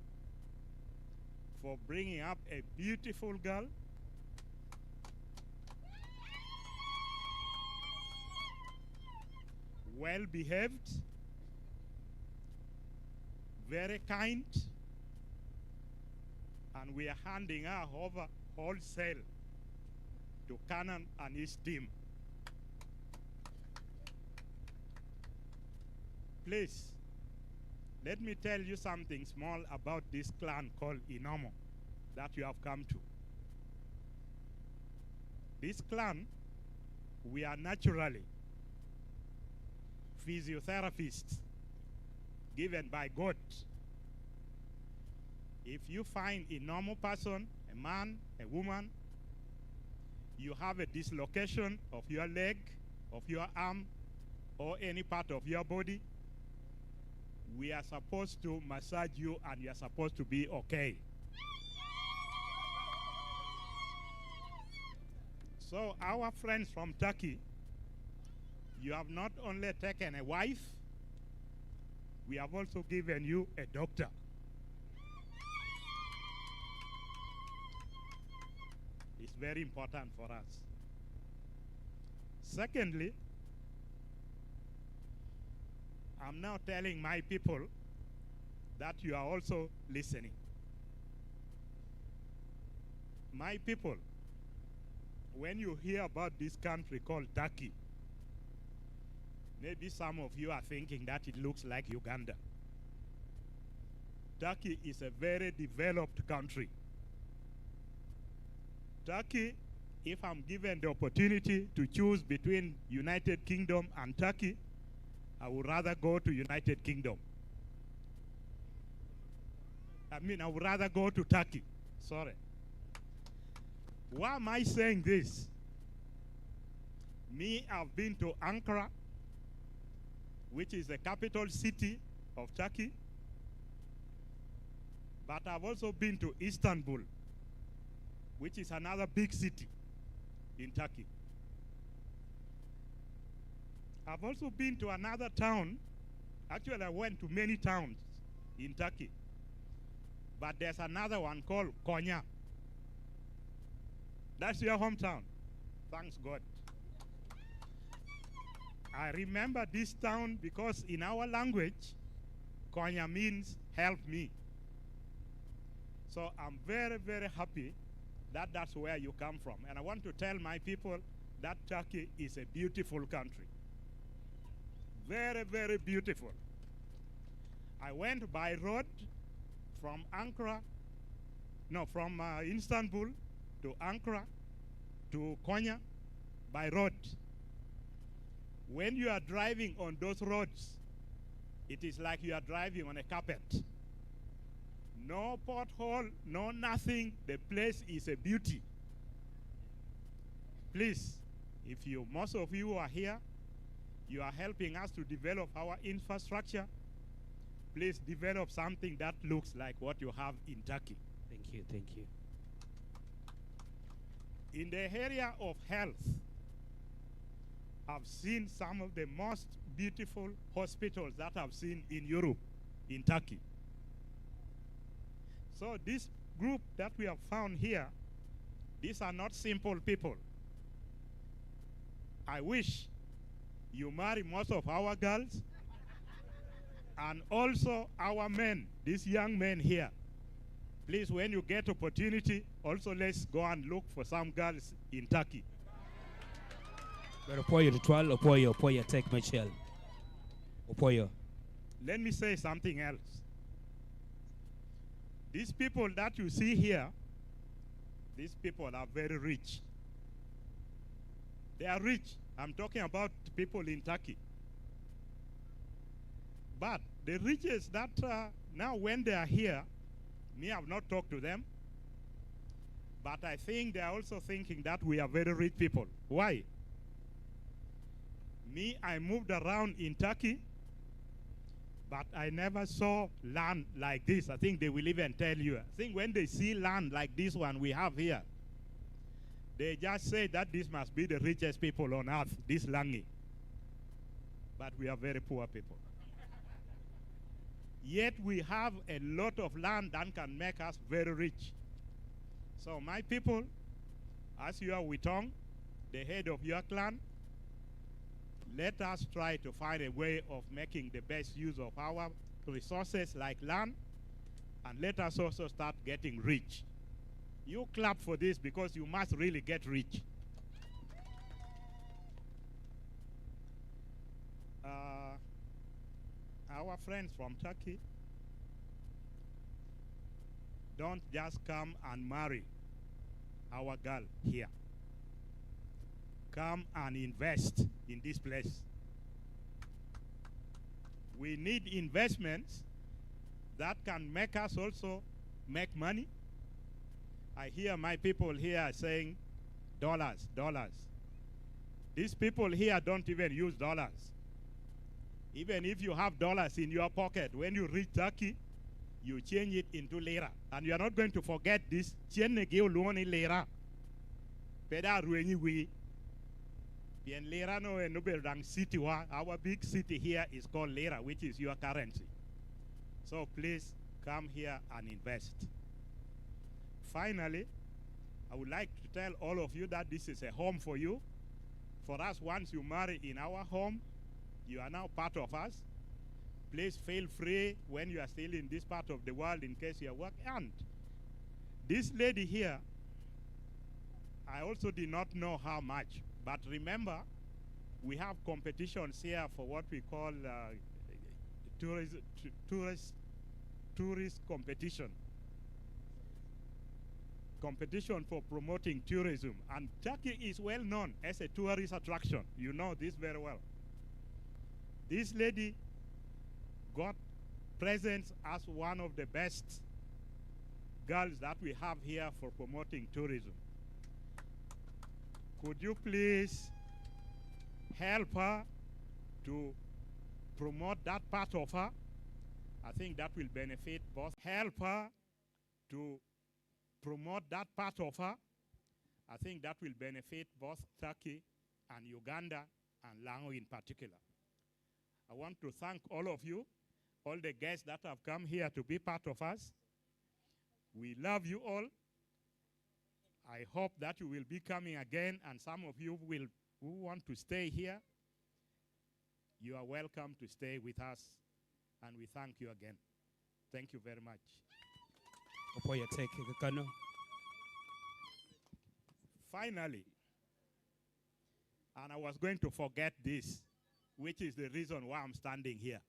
for bringing up a beautiful girl, well behaved, very kind, and we are handing her over wholesale to Canaan and his team. Please, let me tell you something small about this clan called Inomo that you have come to. This clan, we are naturally physiotherapists given by God. If you find a normal person, a man, a woman, you have a dislocation of your leg, of your arm, or any part of your body, We are supposed to massage you and you are supposed to be okay. So, our friends from Turkey, you have not only taken a wife, we have also given you a doctor. It's very important for us. Secondly, I'm now telling my people that you are also listening. My people, when you hear about this country called Turkey, maybe some of you are thinking that it looks like Uganda. Turkey is a very developed country. Turkey, if I'm given the opportunity to choose between United Kingdom and Turkey, I would rather go to United Kingdom. I mean, I would rather go to Turkey. Sorry. Why am I saying this? Me, I've been to Ankara, which is the capital city of Turkey, but I've also been to Istanbul, which is another big city in Turkey. I've also been to another town. Actually, I went to many towns in Turkey, but there's another one called Konya. That's your hometown. Thanks God. I remember this town because in our language, Konya means "help me." So I'm very, very happy that that's where you come from. And I want to tell my people that Turkey is a beautiful country. Very, very beautiful. I went by road from Ankara, no, from, uh, Istanbul to Ankara to Konya by road. When you are driving on those roads, it is like you are driving on a carpet. No pothole, no nothing. The place is a beauty. Please, if you, most of you who are here, you are helping us to develop our infrastructure. Please develop something that looks like what you have in Turkey. Thank you, thank you. In the area of health, I've seen some of the most beautiful hospitals that I've seen in Europe, in Turkey. So this group that we have found here, these are not simple people. I wish you marry most of our girls and also our men, these young men here. Please, when you get opportunity, also let's go and look for some girls in Turkey. But Opoyo tutwal, Opoyo, Opoyo, take Michelle. Opoyo. Let me say something else. These people that you see here, these people are very rich. They are rich. I'm talking about people in Turkey. But the riches that, uh, now when they are here, me, I've not talked to them, but I think they are also thinking that we are very rich people. Why? Me, I moved around in Turkey, but I never saw land like this. I think they will even tell you. I think when they see land like this one we have here, they just say that this must be the richest people on earth, this Langi. But we are very poor people. Yet we have a lot of land that can make us very rich. So, my people, as you are Witong, the head of your clan, let us try to find a way of making the best use of our resources like land, and let us also start getting rich. You clap for this because you must really get rich. Uh, our friends from Turkey, don't just come and marry our girl here. Come and invest in this place. We need investments that can make us also make money. I hear my people here saying, "Dollars, dollars." These people here don't even use dollars. Even if you have dollars in your pocket, when you reach Turkey, you change it into lira. And you are not going to forget this. Cennegi olwoŋo ni lira. Pe daŋ rweny i wii. Pien lira no en obedo daŋ city wa. Our big city here is called lira, which is your currency. So please come here and invest. Finally, I would like to tell all of you that this is a home for you. For us, once you marry in our home, you are now part of us. Please feel free when you are still in this part of the world in case you are work. And this lady here, I also did not know how much. But remember, we have competitions here for what we call, uh, tourist, tourist, tourist competition. Competition for promoting tourism. And Turkey is well known as a tourist attraction. You know this very well. This lady got presents as one of the best girls that we have here for promoting tourism. Could you please help her to promote that part of her? I think that will benefit both. Help her to promote that part of her. I think that will benefit both Turkey and Uganda and Lango in particular. I want to thank all of you, all the guests that have come here to be part of us. We love you all. I hope that you will be coming again, and some of you will, who want to stay here, you are welcome to stay with us, and we thank you again. Thank you very much. Opwoyo atek i kakano. Finally, and I was going to forget this, which is the reason why I'm standing here.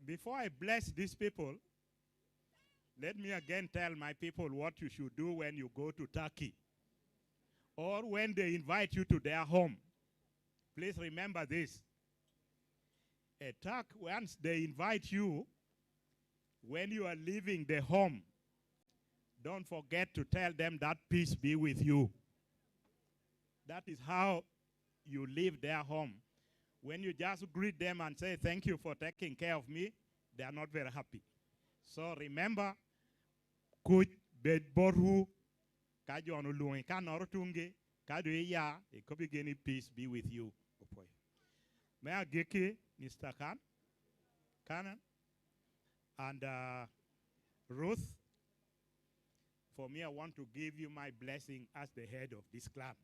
Before I bless these people, let me again tell my people what you should do when you go to Turkey or when they invite you to their home. Please remember this. A Turk, once they invite you, when you are leaving the home, don't forget to tell them that peace be with you. That is how you leave their home. When you just greet them and say, "Thank you for taking care of me," they are not very happy. So remember, kuc bed botwu. Ka jo-nu olwoŋi kannoro tuŋgi, ka doŋ iya, ikobbigi ni, "Peace be with you." Opwoyo. Me agikki, Mister Khan, Canaan, and, uh, Ruth, for me, I want to give you my blessing as the head of this clan.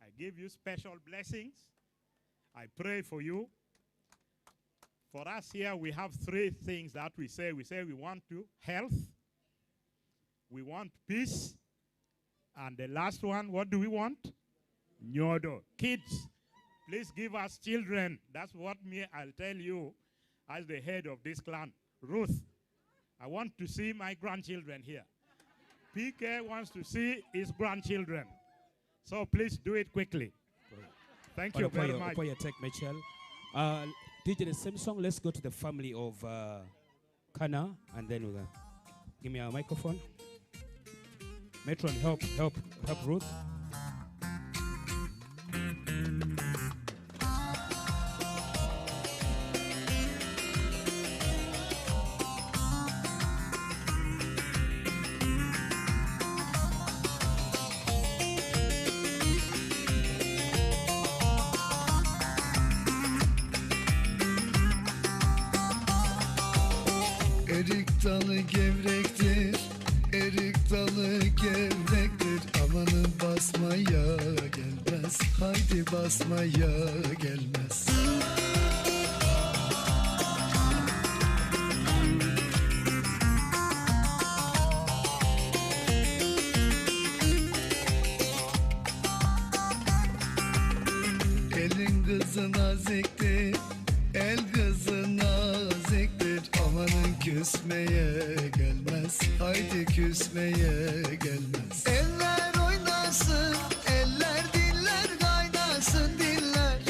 I give you special blessings. I pray for you. For us here, we have three things that we say. We say we want to health, we want peace, and the last one, what do we want? Nyodo. Kids, please give us children. That's what me, I'll tell you as the head of this clan. Ruth, I want to see my grandchildren here. P K wants to see his grandchildren. So please do it quickly. Thank you very much. Opwoyo atek, Michelle. Uh, D J, the same song. Let's go to the family of, uh, Kana, and then we'll, uh, give me a microphone. Matron, help, help, help Ruth. Erik dalı gevrektir, erik dalı gevrektir. Amanın basmaya gelmez, haydi basmaya gelmez. Elin kızı naziktir, el kızı naziktir. Amanın küsmeye gelmez, haydi küsmeye gelmez. Eller oynasın, eller diller kaynasın, diller.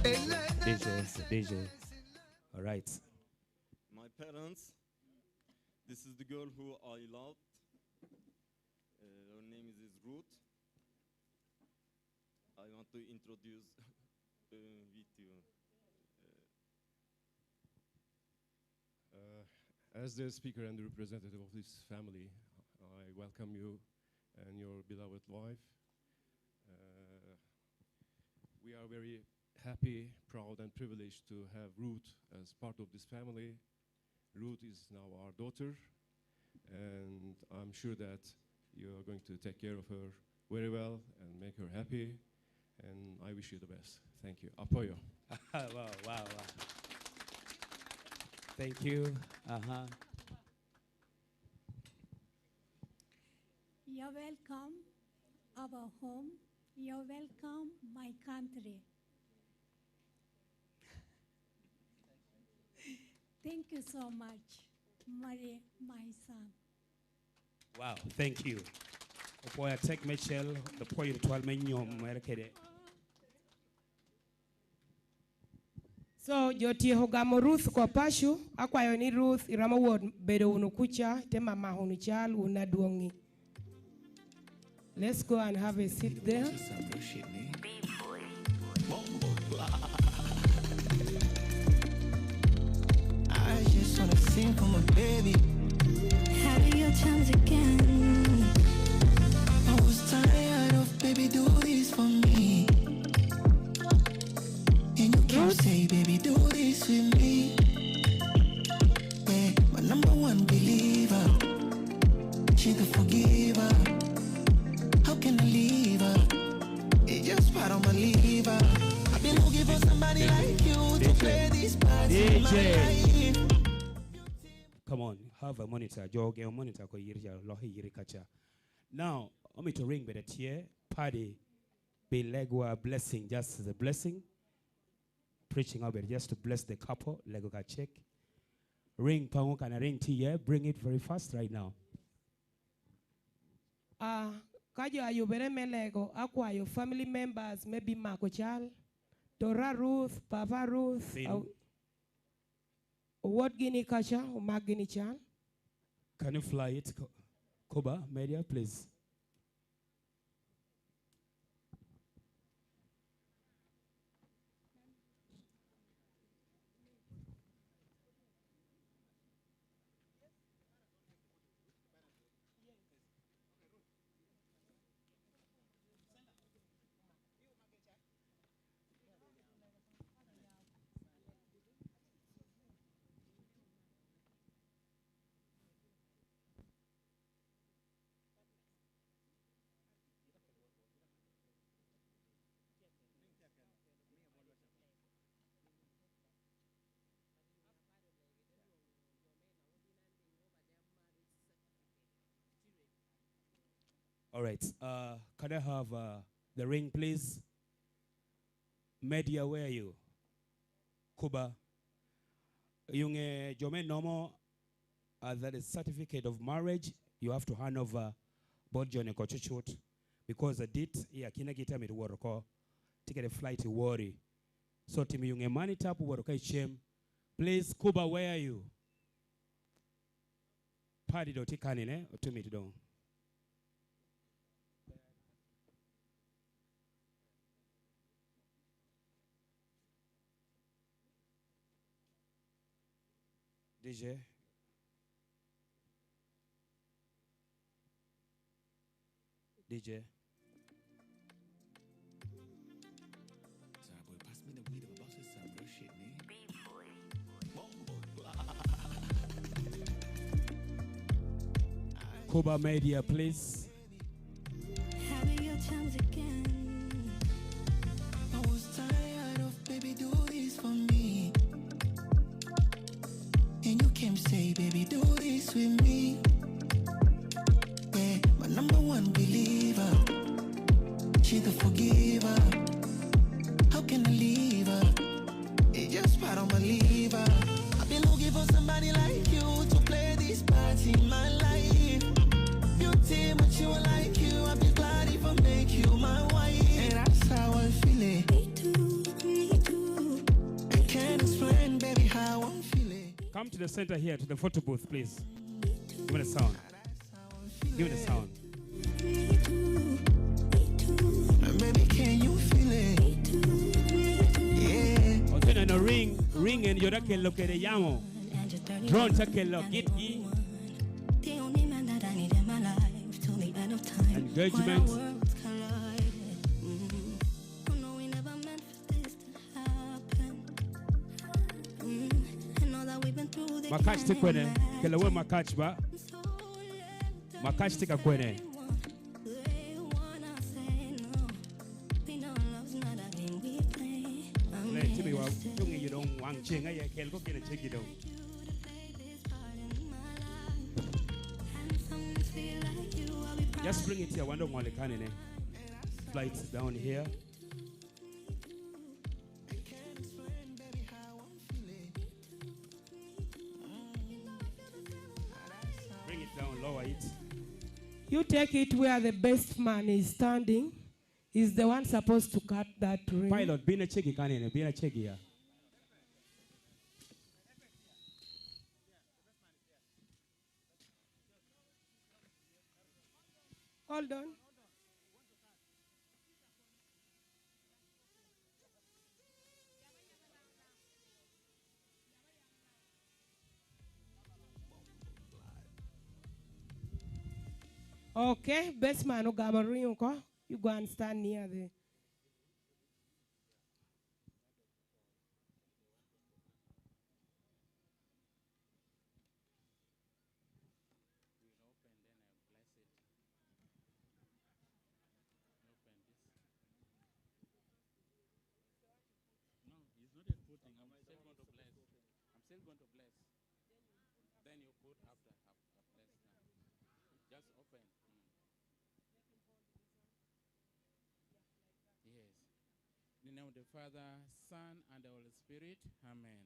Eller D J, D J. All right. My parents, this is the girl who I loved. Uh, her name is, is Ruth. I want to introduce uh, video. Uh, as the speaker and the representative of this family, I welcome you and your beloved wife. Uh, we are very happy, proud, and privileged to have Ruth as part of this family. Ruth is now our daughter, and I'm sure that you are going to take care of her very well and make her happy. And I wish you the best. Thank you. Apoyo. Wow, wow, wow. Thank you. Uh-huh. You're welcome, our home. You're welcome, my country. Thank you so much, Marie, my son. Wow, thank you. Opwoyo atek me cel, opwoyo twal me nyom mere kede. So, jo tyeko gamo Ruth oko paco, akwayo ni Ruth iromo wot bedo wunu kuca, ite mamako wunu cal, wun adwoŋŋi. Let's go and have a seat there. I just wanna sing for my baby. Having your chance again. I was tired of baby do this for me. And you keep say baby do this with me. Yeah, my number one believer. She the forgiver. How can I leave her? It just part on my liver. I've been looking for somebody like you to play this part in my D J. Life. Come on, have a monitor. Jo ogeŋo monitor ko yiri ca, lok i yiri kaca. Now, omito ring bene tye, Paddy bilegwa blessing, just as a blessing. Preaching out, just to bless the couple, lego ka check. Ring paŋo kana ring tye, bring it very fast right now. Ah, ka jo ayubere me lego, akwayo family members me bimako cal. Tora Ruth, Papa Ruth, Thin. aw- owot gini kaca, omak gini cal. Can you fly it, Ko- Koba Media, please? All right. Uh, can I have uh, the ring, please? Media, where are you? Kuba. Yung eh, jo me nomo uh, that is certificate of marriage, you have to hand over bot joni ko cucut because the dit i akina gita mit woro ko ticket flight worry. So timi yung e money tap woro ka ichem. Please, Kuba, where are you? Paddy do ti kanine, otumit dong. D J. D J. Sorry, boy, pass me the weed. I'm about to some real shit, man. Kuba Media, please. Having your chance again. I was tired of baby do this for me. And you came say, baby, do this with me. Yeah, my number one believer. She the forgiver. How can I leave her? It just part on my liver. I've been looking for somebody like you to play this part in my life. Beauty, but you are like you. I'd be glad if I make you my wife. And that's how I feel it. Me too, me too. I can't explain, baby, how I'm feeling. Come to the center here, to the photo booth, please. Give me the sound. Give me the sound. Me too, me too. Baby, can you feel Ingen yo te kelo kede yamo. Drone te kelo gitgi. The only man that I need in my life till the end of time. Engagement. My worlds collide. Mm. Oh no, we never meant for this to happen. Mm. I know that we've been through the Makac tye kwene? Kelo wer Makac ba. Makac tye ka kwene? Le, tye miwa, tye ŋeyo doŋ waŋ ceŋ aye kel ko gin aceggi doŋ. Just bring it here, wan doŋ ŋolo i kanene. Flights down here. Bring it down, lower it. You take it where the best man is standing. Is the one supposed to cut that ring. Pilot, bin acegi kanene, bin acegi ya. Hold on. Okay, best man ogamo ring oko. You go and stand near the We'll open, then I'll bless it. Open this. No, it's not yet putting. I'm still going to bless. I'm still going to bless. Then you put after. I've, I've blessed now. Just open. Mm. Yes. In the name of the Father, Son, and the Holy Spirit. Amen.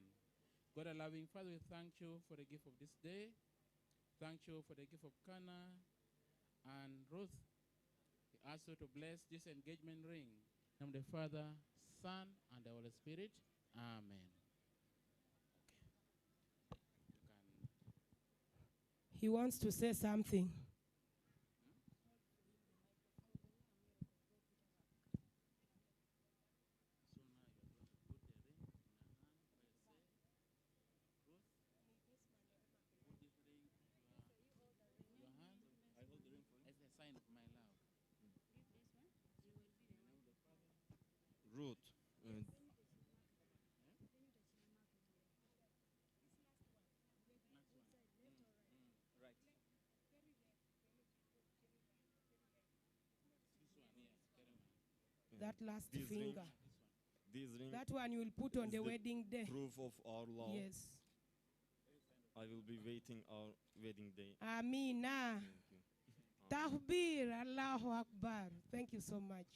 God, our loving Father, we thank you for the gift of this day. Thank you for the gift of Cana and Ruth. We ask you to bless this engagement ring. In the name of the Father, Son, and the Holy Spirit. Amen. Okay. You can He wants to say something. So now you're going to put the ring in her hand by say, Ruth, put this ring to your, your hand. I hold the ring for you. As a sign of my love. Ruth. Uh, Next one. Mm, mm. Right. This one, yeah, carry on. That last finger. This ring, this one. This ring, that one you will put on the wedding day. Proof of our love. Yes. I will be waiting our wedding day. Amina. Thank you. Takbir, Allahu Akbar. Thank you so much.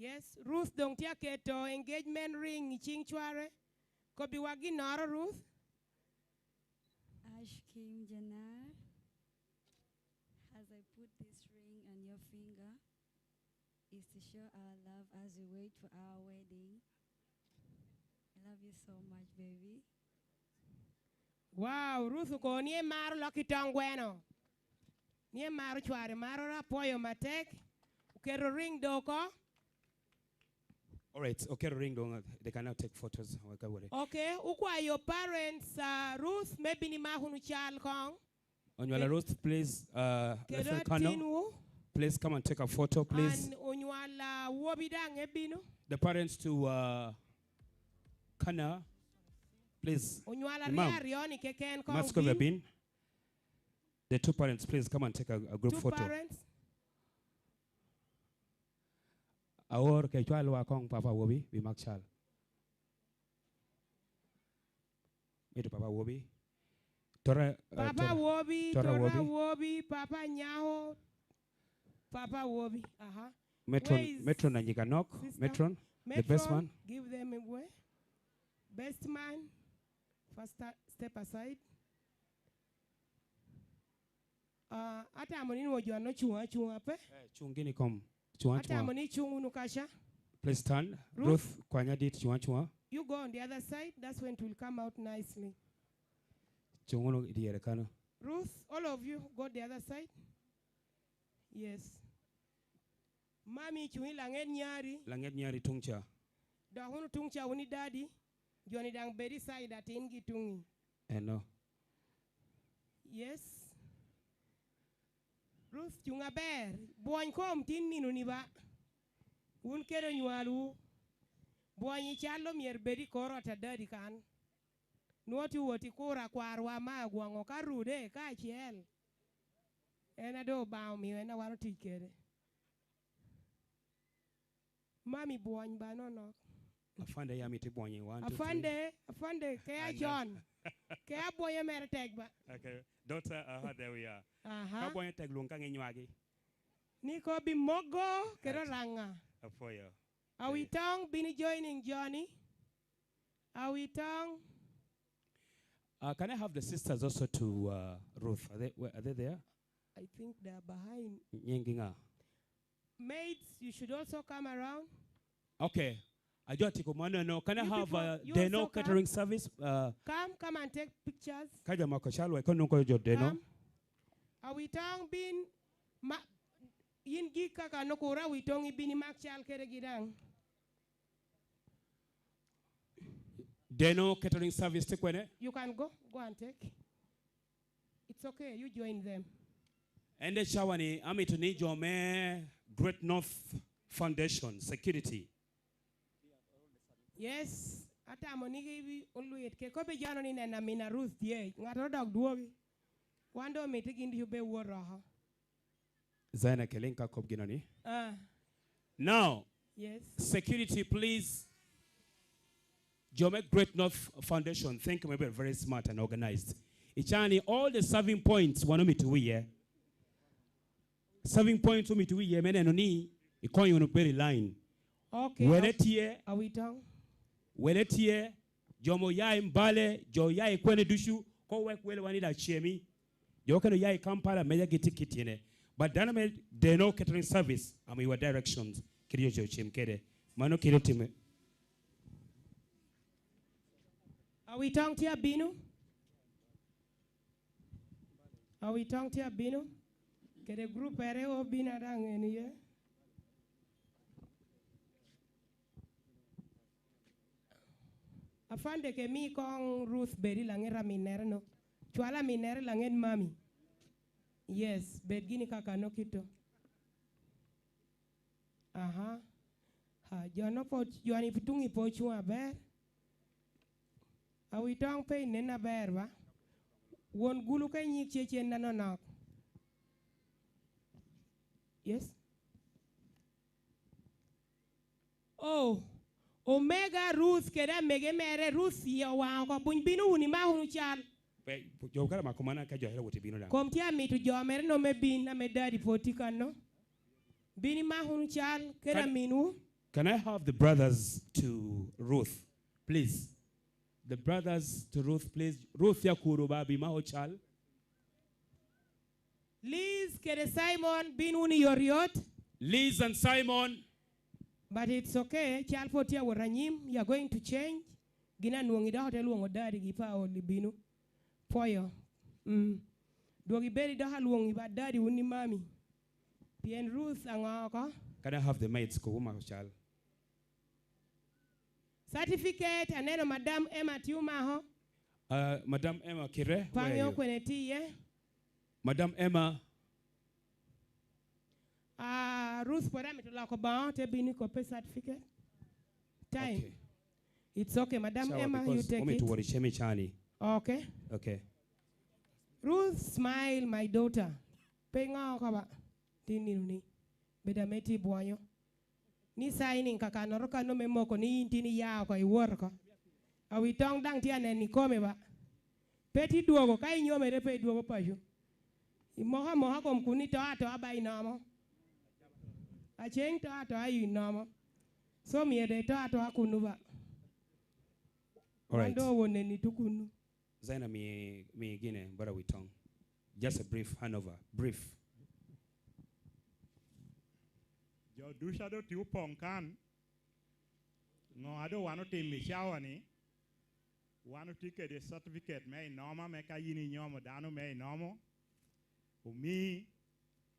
Yes, Ruth doŋ tye aketo engagement ring i ciŋ cware. Kobbiwa ginnoro, Ruth. Ash Kim Janar, as I put this ring on your finger, is to show our love as we wait for our wedding. I love you so much, baby. Wow, Ruth okobo ni emaro lok i toŋ gweno. Ni emaro cware, maro apwoyo matek. Oketo ring do oko. All right, oketo ring do, they can now take photos. Okay, ukwayo parents, uh, Ruth, maybe ni mak wunu cal koŋ. Onywal a Ruth, please, uh, Reverend Kano, please come and take a photo, please. An onywal a wobi daŋ ebino. The parents to, uh, Kana, please. Onywal aryo aryo ni keken koŋ must come bin. The two parents, please come and take a, a group photo. Two parents. Aor ke cwalwa koŋ papa wobi, bi mak cal. Mito papa wobi. Tora, uh, papa wobi, tora wobi, papa nyako, papa wobi. Aha. Metron, Metron Anyika Nok, Metron, the best man. Give them a way. Best man, first step aside. Uh, atamo ni nwo jo an ocuŋ acuŋa pe. Eh, cuŋ gini kom. Cuŋ acuŋa. Atamo ni cuŋ wunu kaca. Please stand. Ruth, kwanya dit, cuŋ acuŋa. You go on the other side, that's when it will come out nicely. Tuŋ wunu i dyere kano. Ruth, all of you, go the other side. Yes. Mami, cuŋ i laŋet nyari. Laŋet nyari tuŋ ca. Dok wunu tuŋ ca wun i dadi. Jo-ni daŋ bed i side atin gi tuŋi. Eno. Yes. Ruth, cuŋ aber. Bwony kom tin nino-ni ba. Wun kede onywalwu. Bwony i cal omyero bed i kor ot a dadi kan. Nwoŋo tye wot i kuro akwarwa ma agwoŋo ka rude kacel. En a doŋ Obaŋa omio en a wan otic kede. Mami bwony ba nonok. Afande, yam itye bwonyi, one, two, three. Afande, afande, ke acon. Ke abwonyo mere tek ba. Okay. Daughter, aha, there we are. Aha. Ka bwonyo tek, lwong ka ŋe nywagi. Ni ko bi mogo, kede oraŋa. Apwoyo. Are we tongue bini joining Johnny? Are we tongue? Uh, can I have the sisters also to, uh, Ruth? Are they, where, are they there? I think they are behind. Nying gi ŋa? Maids, you should also come around. Okay. Ajo atiko mano no. Can I have, uh, Deno Catering Service? Uh, come, come and take pictures. Ka ja mako calwa, ikono nongo jo Deno. Come. Are we tongue bin ma, yin gik kaka nokura, are we tongue ibin imak cal kede gi daŋ? Deno Catering Service tye kwene? You can go, go and take. It's okay, you join them. En de cawa ni, amito ni jo me Great North Foundation Security. Yes, atamo ni gi olwit ke kobe jano ni nena mina Ruth tye, ŋattoro dok dwogi. Wan doŋ omito gin ducu be wot oko. Zaina, keliŋ ka kop gino ni. Ah. Now, yes. Security, please. Jo me Great North Foundation, thank you, maybe very smart and organized. Icani, all the serving points, wan omito wiye. Serving points omito wiye, me neno ni ikonyo wunu bedo i line. Okay. Wene tye. Are we tongue? Wene tye, jo mo oya i Mbale, jo oya i kwene ducu, ko wek wele wan i Lacemi. Jo okene oya i Kampala, meja gi tye kit tyene. But dano me Deno Catering Service, amiwa directions, kit yo ce ocim kede. Mano kit otime. Awitong tye abino. Awitong tye abino. Kede group ere obino daŋ en iye. Afande ke mi koŋ Ruth bed i laŋet aminnere no. Cwal aminnere i laŋet mami. Yes, bed gini kakano kito. Aha. Ha, jo-nu po, jo-ni tuŋ i po cuŋ aber. Awitong pe inen aber ba? Won gulu ka inyik cecen anonok. Yes. Oh, omega Ruth kede amege mere, Ruth iye owaŋ oko, buny bino wunu imak wunu cal. Pe, jo kara mako mana ka jo hera wot ibino daŋ. Kom tye amito jo mere no me bin, ame dadi pwod tye kanno. Bin imak wunu cal kede Can, aminwu. Can I have the brothers to Ruth, please? The brothers to Ruth, please. Ruth ya kuro ba, bi mako cal. Liz kede Simon, bin wunu i yot yot. Liz and Simon. But it's okay, cal pwod tye awot anyim, you are going to change. Gin anwoŋi dok ote lwoŋo dadi gi pa ol ibino. Pwoyo. Mm. Dwog ibed idok alwoŋi ba dadi wun i mami. Pien Ruth aŋo oko? Can I have the maids ko wuma cal? Certificate, aneno Madam Emma tye omako. Uh, Madam Emma Kire, where are you? Paŋeo kwene tye iye. Madam Emma. Ah, Ruth pwod amito loko baŋo, te bino i koppe certificate. Time. Okay. It's okay, Madam Emma, you take it. Omito wori cemi cani. Okay. Okay. Ruth, smile, my daughter. Pe ŋo oko ba. Tin nino ni. Bed ame ti bwonyo. Ni signing kakannoro kanno me moko ni in tin iya oko, iwot oko. Awitong daŋ tye aneno i kome ba. Pe tye dwogo, ka inyomere pe idwogo paco. Imoko amoka kom kun ito atoa ba inomo. Aceng to atoa inomo. So myero ito atoa kunnu ba. All right. Wan doŋ owoneni to kunnu. Zaina, mi, mi gine, Brother Witong. Just a brief handover. Brief. Jo ducu a doŋ tye opoŋ kan, ŋo a doŋ wan otimo i cawa-ni? Wan otye kede certificate me inomo, ame ka yin inyomo dano me inomo, omii,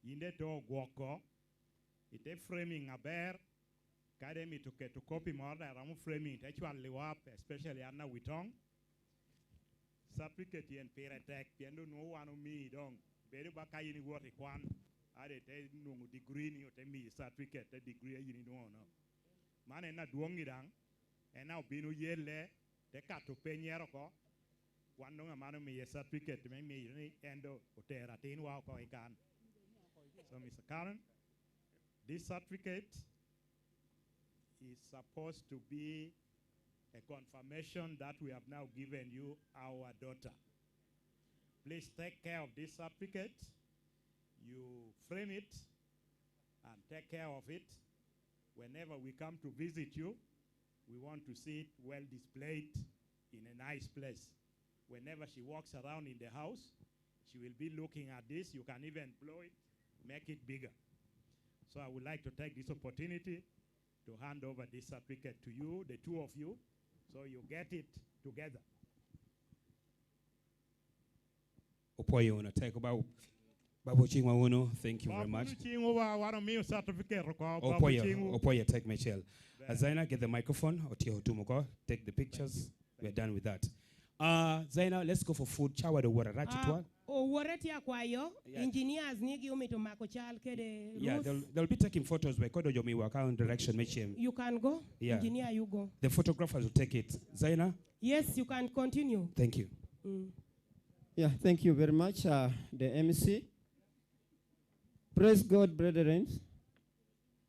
yin daŋ ite ogwoko, ite framing aber. Ka daŋ imito keto kopi moro daŋ iromo framing, ite cwalliwa, especially an Awitoŋ. Certificate en pire tek, pien doŋ nwoŋo wan omii doŋ, bedo ba ka yin iwot i kwan, a daŋ ite nwoŋo degree ni, ote miyi certificate te degree a yin inwoŋo no. Man en adwoŋ-ŋi daŋ, en a obino yelle, te kato pennyere oko. Wan doŋ aman omiye certificate me miyo ni en doŋ otero atinwa oko i kan. So, Mister Karen, this certificate is supposed to be a confirmation that we have now given you our daughter. Please take care of this certificate. You frame it and take care of it. Whenever we come to visit you, we want to see it well displayed in a nice place. Whenever she walks around in the house, she will be looking at this. You can even blow it, make it bigger. So I would like to take this opportunity to hand over this certificate to you, the two of you, so you get it together. Opwoyo wunu atek, oba-, babo ciŋwa wunu. Thank you very much. Babo ciŋwu, wa-, wan omiyo certificate oko. Babo ciŋwu. Opwoyo atek, Michelle. Azina, get the microphone. Otyeko tum oko. Take the pictures. We're done with that. Uh, Zaina, let's go for food. Cawa doŋ wot arac tutwal. Owote tye akwayo, yeah, engineers ni gi omito mako cal kede Ruth. Yeah, they'll, they'll be taking photos by kodo jo miwa ka on direction me cem. You can go. Yeah. Engineer, you go. The photographers will take it. Zaina? Yes, you can continue. Thank you. Mm. Yeah, thank you very much, uh, the M C. Praise God, brethren.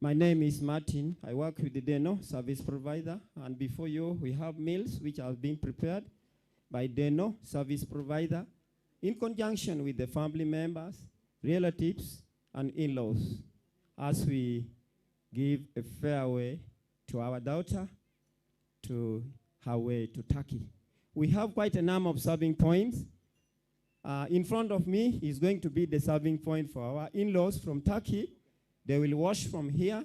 My name is Martin. I work with the Deno service provider, and before you, we have meals which have been prepared by Deno service provider in conjunction with the family members, relatives, and in-laws as we give a farewell to our daughter to her way to Turkey. We have quite a number of serving points. Uh, in front of me is going to be the serving point for our in-laws from Turkey. They will wash from here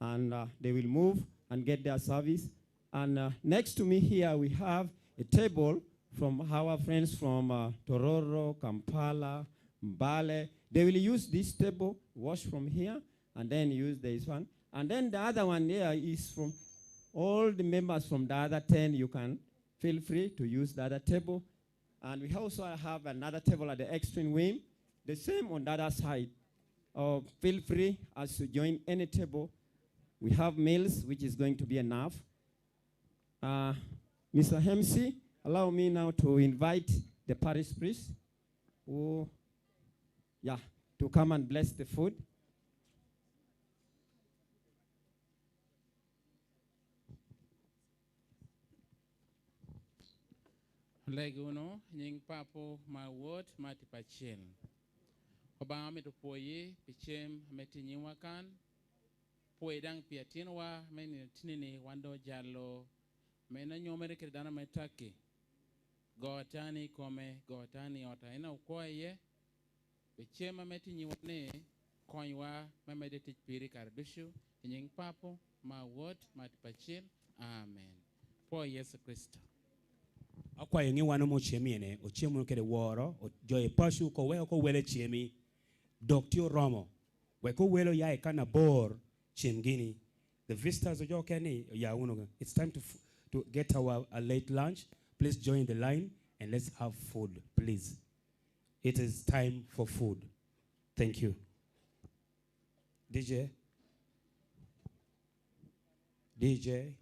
and, uh, they will move and get their service. And, uh, next to me here, we have a table from our friends from, uh, Tororo, Kampala, Mbale. They will use this table, wash from here, and then use this one. And then the other one here is from all the members from the other ten. You can feel free to use the other table. And we also have another table at the extreme wing. The same on the other side. Uh, feel free as to join any table. We have meals, which is going to be enough. Uh, Mister M C, allow me now to invite the parish priest who, yeah, to come and bless the food. Oleg wunu i nyiŋ Papo, ma Wod, ma Tipo Acel. Obaŋa, amito pwoyi pi cem ame tye i nyimwa kan. Pwoyi daŋ pi atinwa me nino tinni-ni, wan doŋ ojalo, ame en onyomere kede dano me Turkey. Go atani i kome, go atani i ot a en okwo iye. Pi cem ame tye i nyimwa ni, konywa me medde tic piri kare ducu, i nyiŋ Papo, ma Wod, ma Tipo Acel. Amen. Pwo Yecu Kricito. Akwayo ni wan ame ocem iye-ni, ocem wunu kede woro, o-, jo i paco, ko weko ko wele cemi, dok tye oromo. Wek owele oya i kan abor, cem gini. The visitors ojo okene ni, oya wunu. It's time to f-, to get our, a late lunch. Please join the line and let's have food, please. It is time for food. Thank you. D J. D J.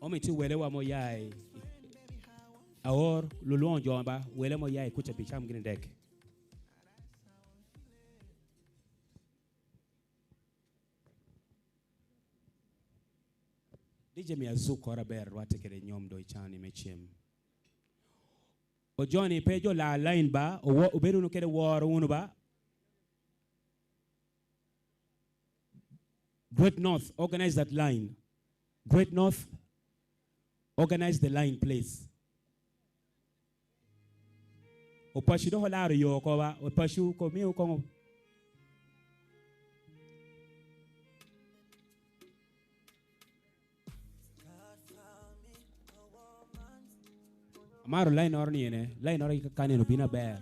Omito welewa mo ya i Aor, lulwoŋo jo ba, wele mo ya i kuca pi cam gini dek. D J, mi azukkoro aber, rwatte kede nyom doŋ i can-ni me cem. Ojoni pe jo la line ba, owo-, obedo wunu kede woro wunu ba. Great North, organize that line. Great North, organize the line, please. Opaco dok olaro yo oko ba, opaco ko mio koŋo. Amaro lainoro ni ene, lainoro i ka neno bino aber.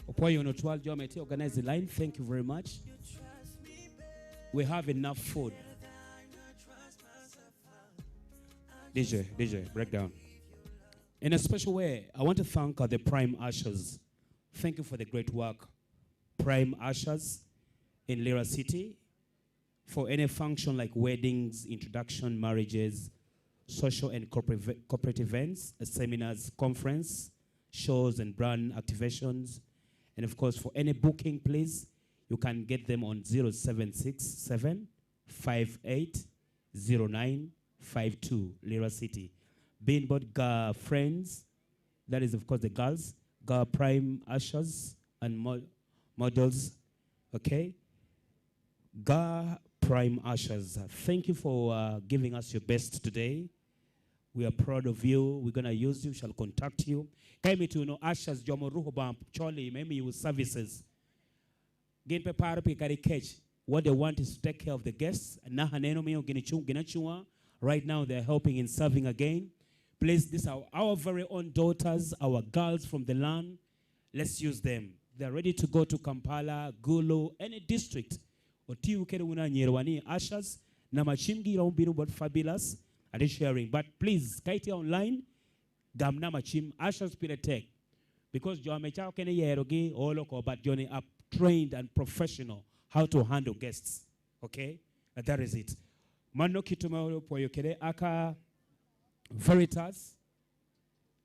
Opwoyo wunu twal jo me tye organize the line. Thank you very much. We have enough food. D J, D J, breakdown. In a special way, I want to thank, uh, the Prime Ushers. Thank you for the great work. Prime Ushers in Lira City. For any function like weddings, introduction, marriages, social and corporate, corporate events, uh, seminars, conference, shows and brand activations. And of course, for any booking, please, you can get them on zero seven six seven five eight zero nine five two, Lira City. Being both Ga friends, that is, of course, the girls, Ga Prime Ushers and mo-, models, okay? Ga Prime Ushers, thank you for, uh, giving us your best today. We are proud of you. We're gonna use you, shall contact you. Ka imito wunu ushers, jo mo ruko bam choli, me miyo services. Gin pe paro pi kadi kec. What they want is to take care of the guests. Naka neno miyo gin acung, gin acunga. Right now, they're helping in serving again. Please, these are our very own daughters, our girls from the land. Let's use them. They're ready to go to Kampala, Gulu, any district. Otiyo kede wun anyirawa ni ushers, namba cimgi romo bino bot Fabulous, ate sharing. But please, ka itye online, gam namba cim. Ushers pire tek. Because jo ame cako kene yerogi, olo oko, but joni are trained and professional how to handle guests. Okay? And that is it. Mano kit ame opwoyo kede aka Veritas.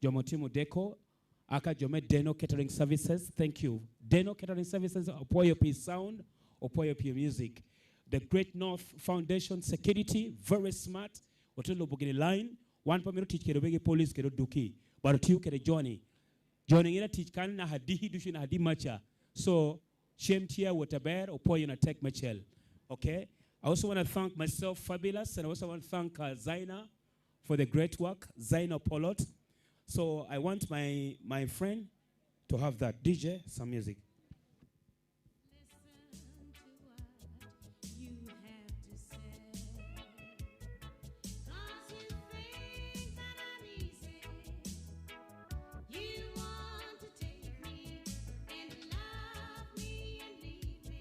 Jo mo timo deco, aka jo me Deno Catering Services, thank you. Deno Catering Services, opwoyo pi sound, opwoyo pi music. The Great North Foundation Security, very smart. Ote lubo gini line. Wan pe mito tic kede wegi police kede oduki. But otiyo kede joni. Joni ŋina tic kan naka diki ducu naka di maca. So, cem tye awot aber, opwoyo na tek me cel. Okay? I also wanna thank myself, Fabulous, and I also wanna thank, uh, Zaina for the great work, Zaina Polot. So I want my, my friend to have that. D J, some music. Listen to what you have to say. 'Cause you think that I'm easy. You want to take me and love me and leave me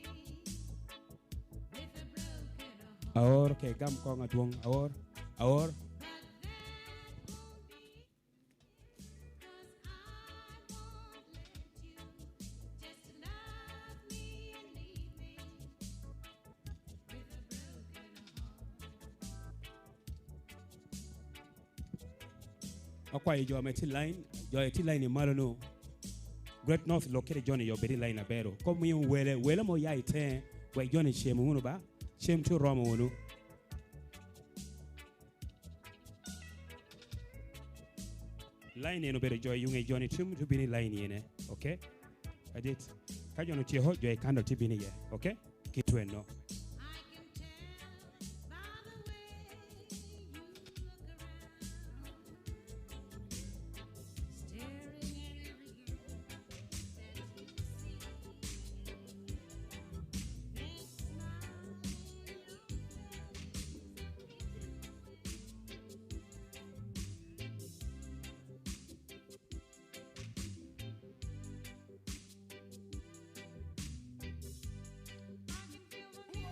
with a broken heart. Aor, okay, gam kong adwong. Aor, aor. But that won't be, 'cause I won't let you just love me and leave me with a broken heart. Akwayo jo ame tye line, jo ame tye line i malo-nu, Great North, lok kede joni yo bed i line aber. Kom miyo wele, wele mo ya i teŋe, wek joni cem wunu ba, cem tye oromo wunu. Line en obedo jo i yuŋe, joni tye, tye bino i line ene, okay? Adit. Ka joni otyeko, jo i kandal tye bino iye, okay? Ki tweno. I can tell by the way you look around, staring at every girl that you see. That smile in your eyes.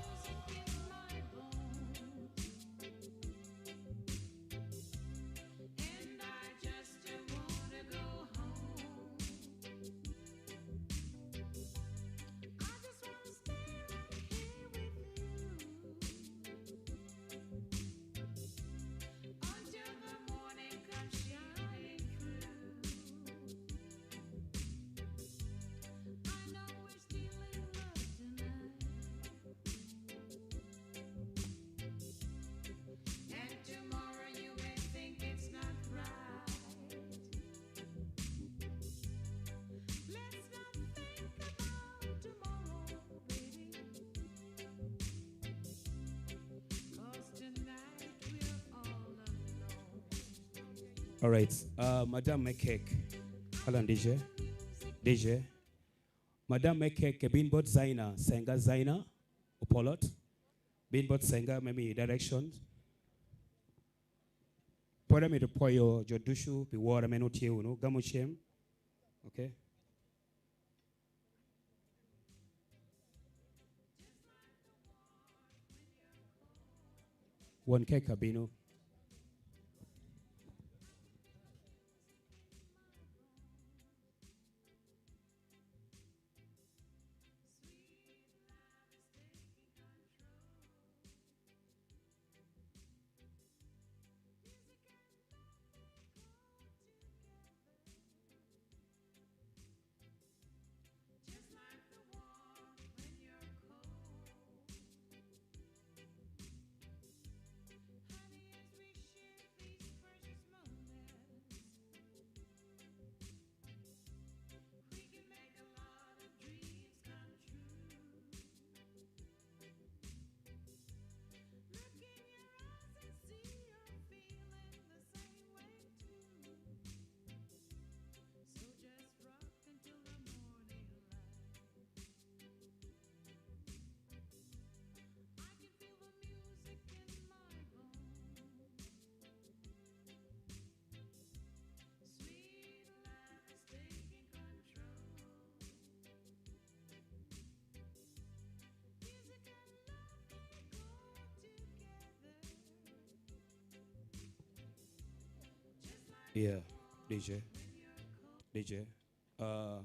All right. Uh, Madam me kek. Hold on, D J. D J. Madam me kek, bin bot Zaina, Senga Zaina, Opolot. Bin bot Senga, me miyi direction. Pwod amito pwoyo jo ducu pi woro ame nwoŋo tye wunu, gamo cem. Okay? Won kek abino. Yeah, D J. D J. Uh,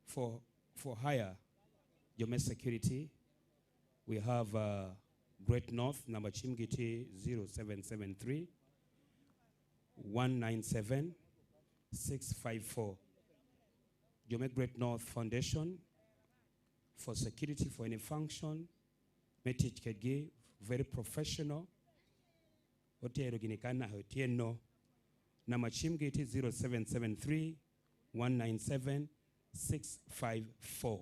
for, for hire, jo me security, we have, uh, Great North, number cimgi tye zero seven seven three, one nine seven, six five four. Jo me Great North Foundation for security for any function, me tic kedgi, very professional. Otero gini ka naka otyeno. Number cimgi tye zero seven seven three, one nine seven, six five four.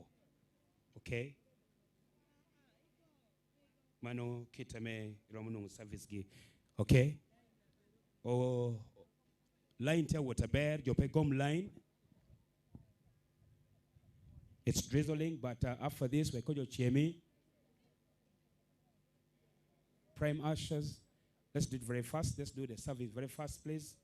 Okay? Mano kit ame iromo nwoŋo service gi. Okay? O, line tye awot aber, jo pe gom line. It's drizzling, but, uh, after this, we kojo chemi. Prime ushers, let's do it very fast. Let's do the service very fast, please.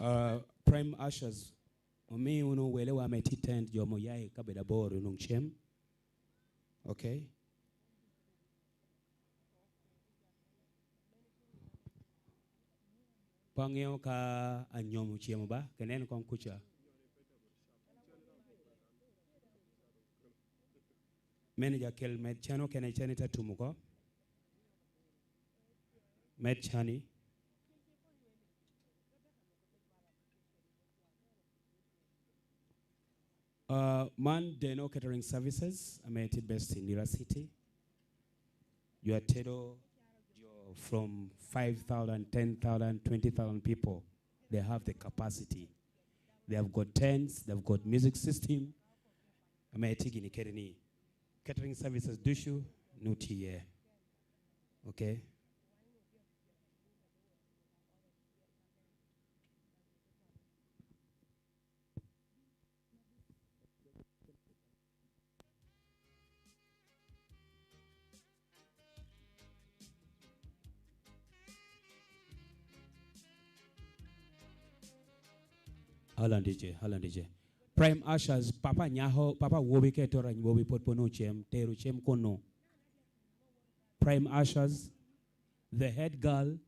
Uh, Prime Ushers, omi wunu welewa me tit tent, jo mo ya i kabedo abor onwoŋ cem. Okay? Pe aŋeo ka anyomo cemo ba, kenen koŋ kuca. Manager, kel med can okene, can ite tum oko. Med cani. Uh, man Deno Catering Services, ame tye based in Lira City. Yo atedo jo from five thousand, ten thousand, twenty thousand people. They have the capacity. They have got tents, they've got music system. Ame tye gini kede ni catering services ducu nu tye iye. Okay? Alan D J, Alan D J. Prime Ushers, papa nyako, papa wobi ka itoro anyobi pwod pwod nwoŋo cem, tero cem kunu. Prime Ushers, the head girl,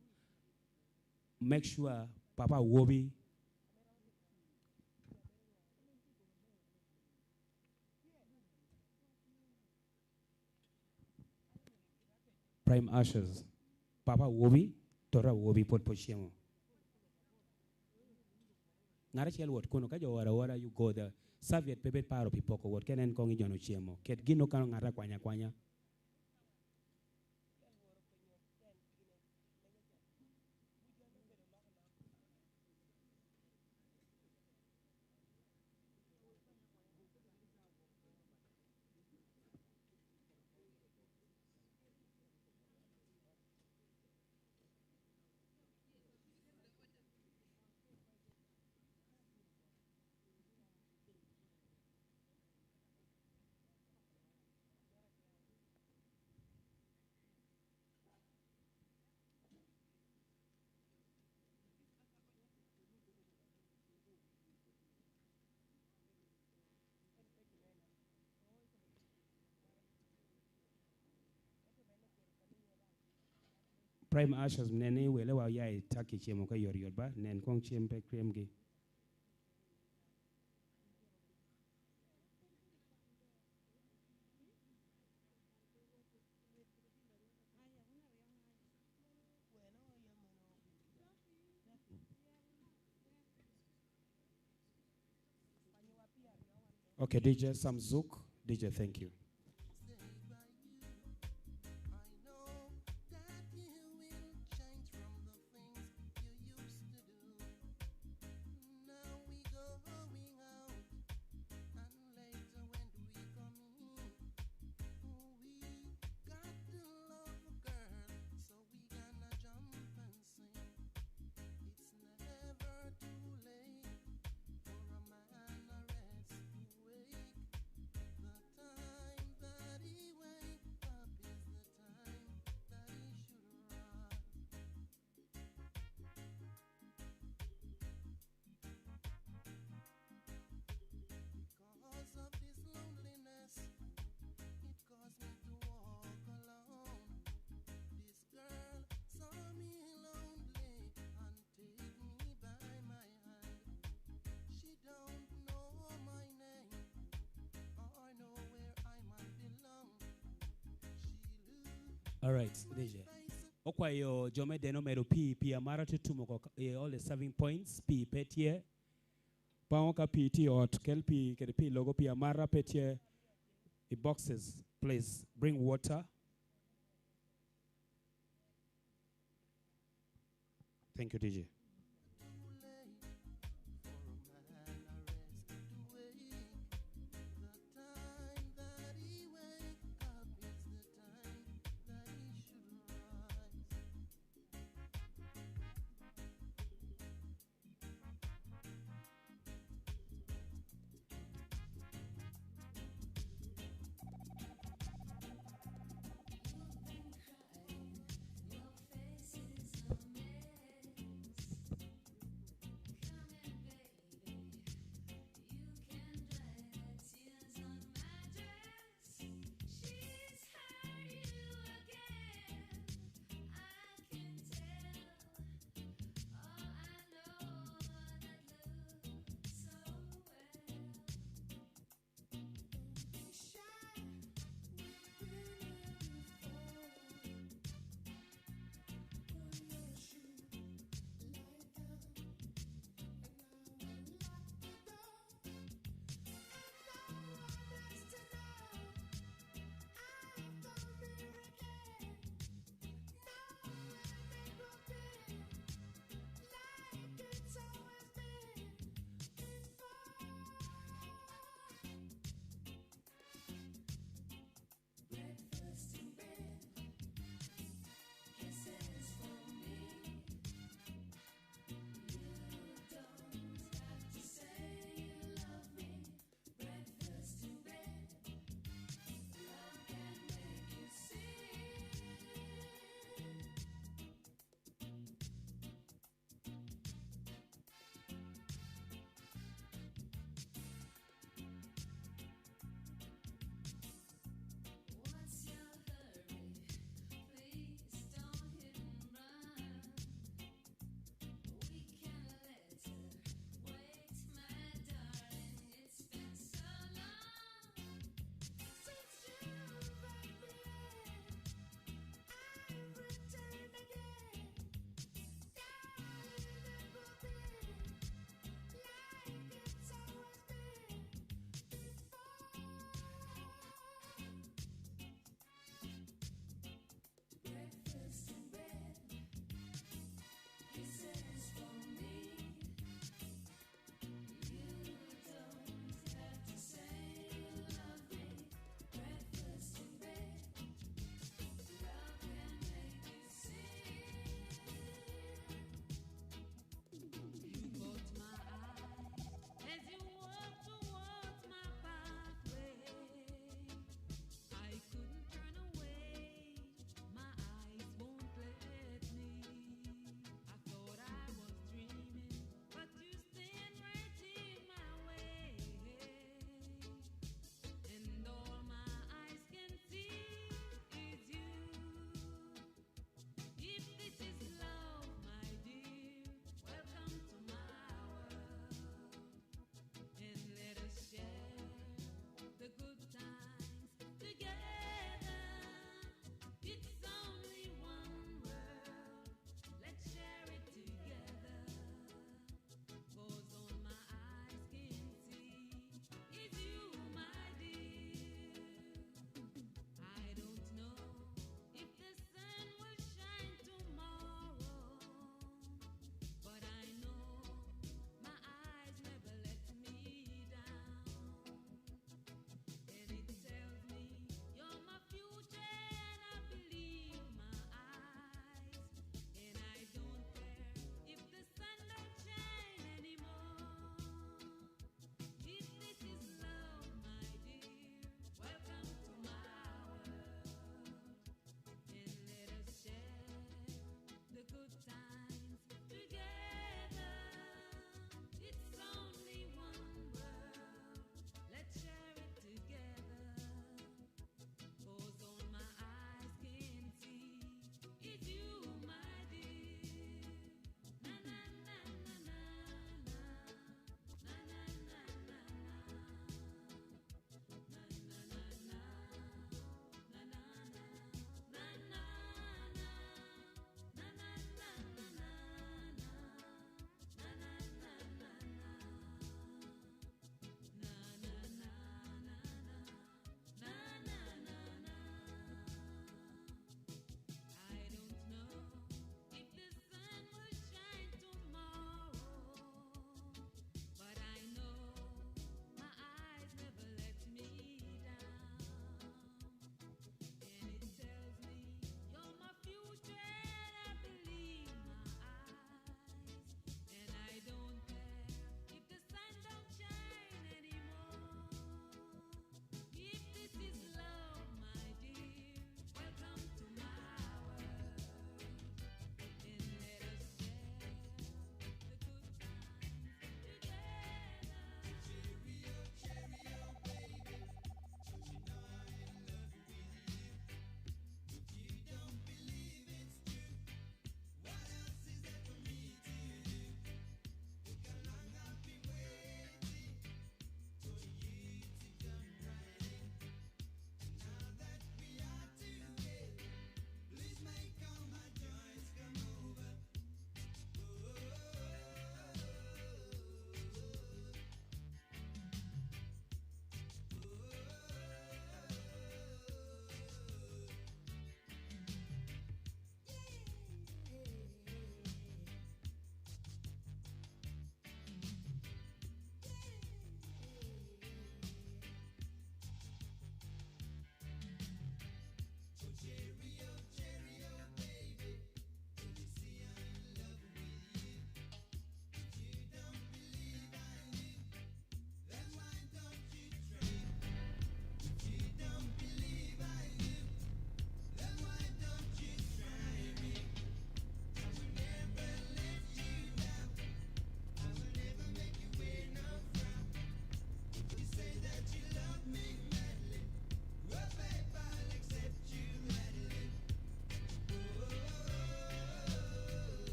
make sure papa wobi. Prime Ushers, papa wobi, toro awobi pwod pwod cemo. Ŋat acel wot kunu, ka jo owara awara, you go there. Serviette pe bed paro pi poko wot, ka en koŋ ijono cemo. Ket gin okano ŋat akwanya akwanya. Prime Ushers, nen ni welewa oya i taki cemo ka yot yot ba, nen koŋ cem pe kremgi. Okay, D J Samzuk, D J, thank you. All right, D J. Okwayo jo me Deno medo pii, pii amara tutum oko i all the serving points, pii pe tye. Paŋo ka pii tye i ot, kel pii kede pii logo, pii amara pe tye i boxes, please bring water. Thank you, D J.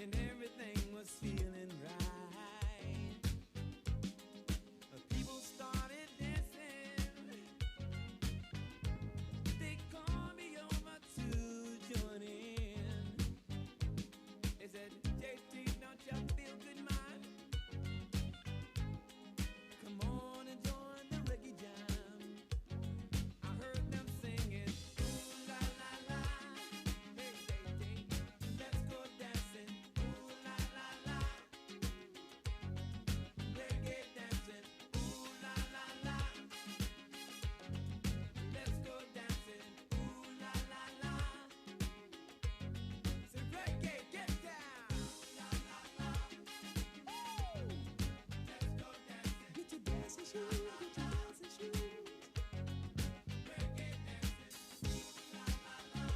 And everything was feeling right. People started dancing. They called me over to join in. They said, "J T, don't you feel good, man? Come on and join the reggae jam." I heard them singing, "Ooh la la la, hey, hey, hey, let's go dancing. Ooh la la la, reggae dancing. Ooh la la la, let's go dancing. Ooh la la la." Say, "Reggae, get down." Ooh la la la, let's go dancing. Get your dancing shoes, get your dancing shoes. Reggae dancing. Ooh la la la,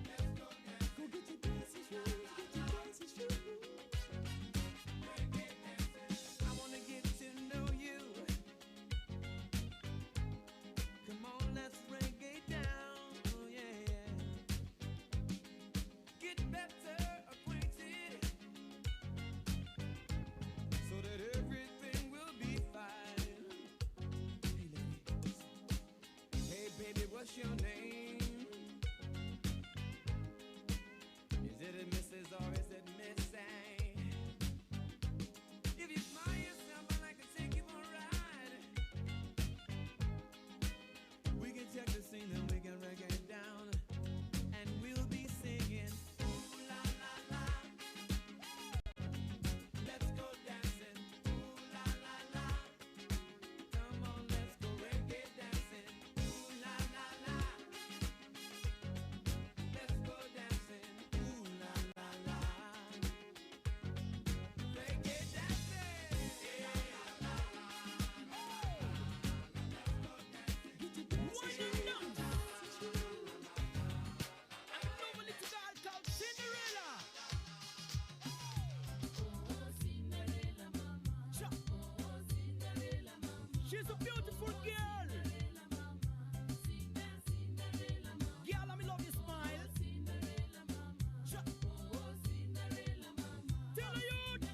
let's go dancing. Go get your dancing shoes, get your dancing shoes. Reggae dancing. I wanna get to know you. Come on, let's break it down. Oh, yeah, yeah. Get better acquainted so that everything will be fine. Hey, lady. Hey, baby, what's your name? Is it a missus or is it Miss A? If you smile yourself, I'd like to take you for a ride. We can check the scene and we can reggae it down. And we'll be singing, "Ooh la la la. Let's go dancing. Ooh la la la. Come on, let's go reggae dancing. Ooh la la la. Let's go dancing. Ooh la la la." Reggae dancing. Get your dancing shoes. I know a little girl called Cinderella. Cha. She's a beautiful girl. Girl, let me love your smile. Cha. Tell her, youth.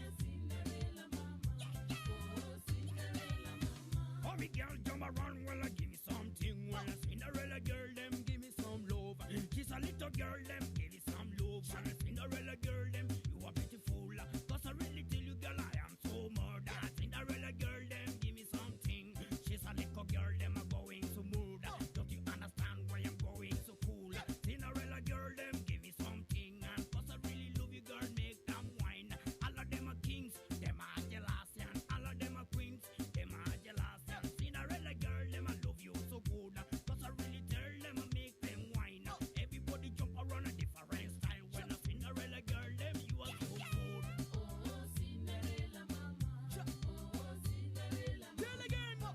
Oh, me girl, jump around, well, give me something. Well, a Cinderella girl, dem, give me some love. She's a little girl, dem, give me some love. Well, a Cinderella girl, dem, you are beautiful. 'Cause I really tell you, girl, I am so mad. Cinderella girl, dem, give me something. She's a little girl, dem, are going so mad. Don't you understand why I'm going so cool? Cinderella girl, dem, give me something. And 'cause I really love you, girl, make them wine. All of them are kings, dem are jealous, and all of them are queens, dem are jealous. And Cinderella girl, dem, I love you so good. 'Cause I really tell them I make them wine. Everybody jump around a different style. When a Cinderella girl, dem, you are so good. Oh, Cinderella mama. Oh, Cinderella mama. Tell again. Oh,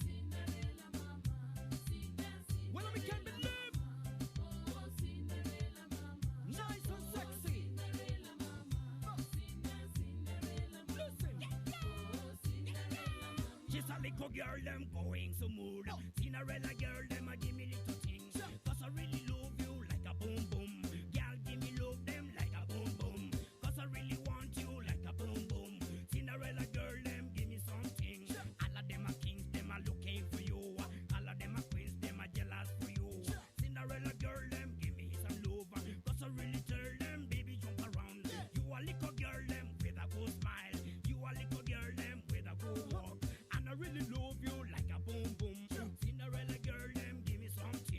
Cinderella mama. Cinderella, well, we can't believe. Oh, Cinderella mama. Nice and sexy. Cinderella mama. Cinderella, Cinderella mama. Listen. Oh, Cinderella mama. She's a little girl, dem, going so mad. Cinderella girl, dem, a give me little thing. 'Cause I really love you like a boom boom. Girl, give me love, dem, like a boom boom. 'Cause I really want you like a boom boom. Cinderella girl, dem, give me something. All of them are kings, dem, are looking for you. All of them are queens, dem, are jealous for you. Cinderella girl, dem, give me some love. 'Cause I really tell them, baby, jump around. You a little girl, dem, with a good smile. You a little girl, dem, with a good walk. And I really love you like a boom boom. Cinderella girl, dem, give me something.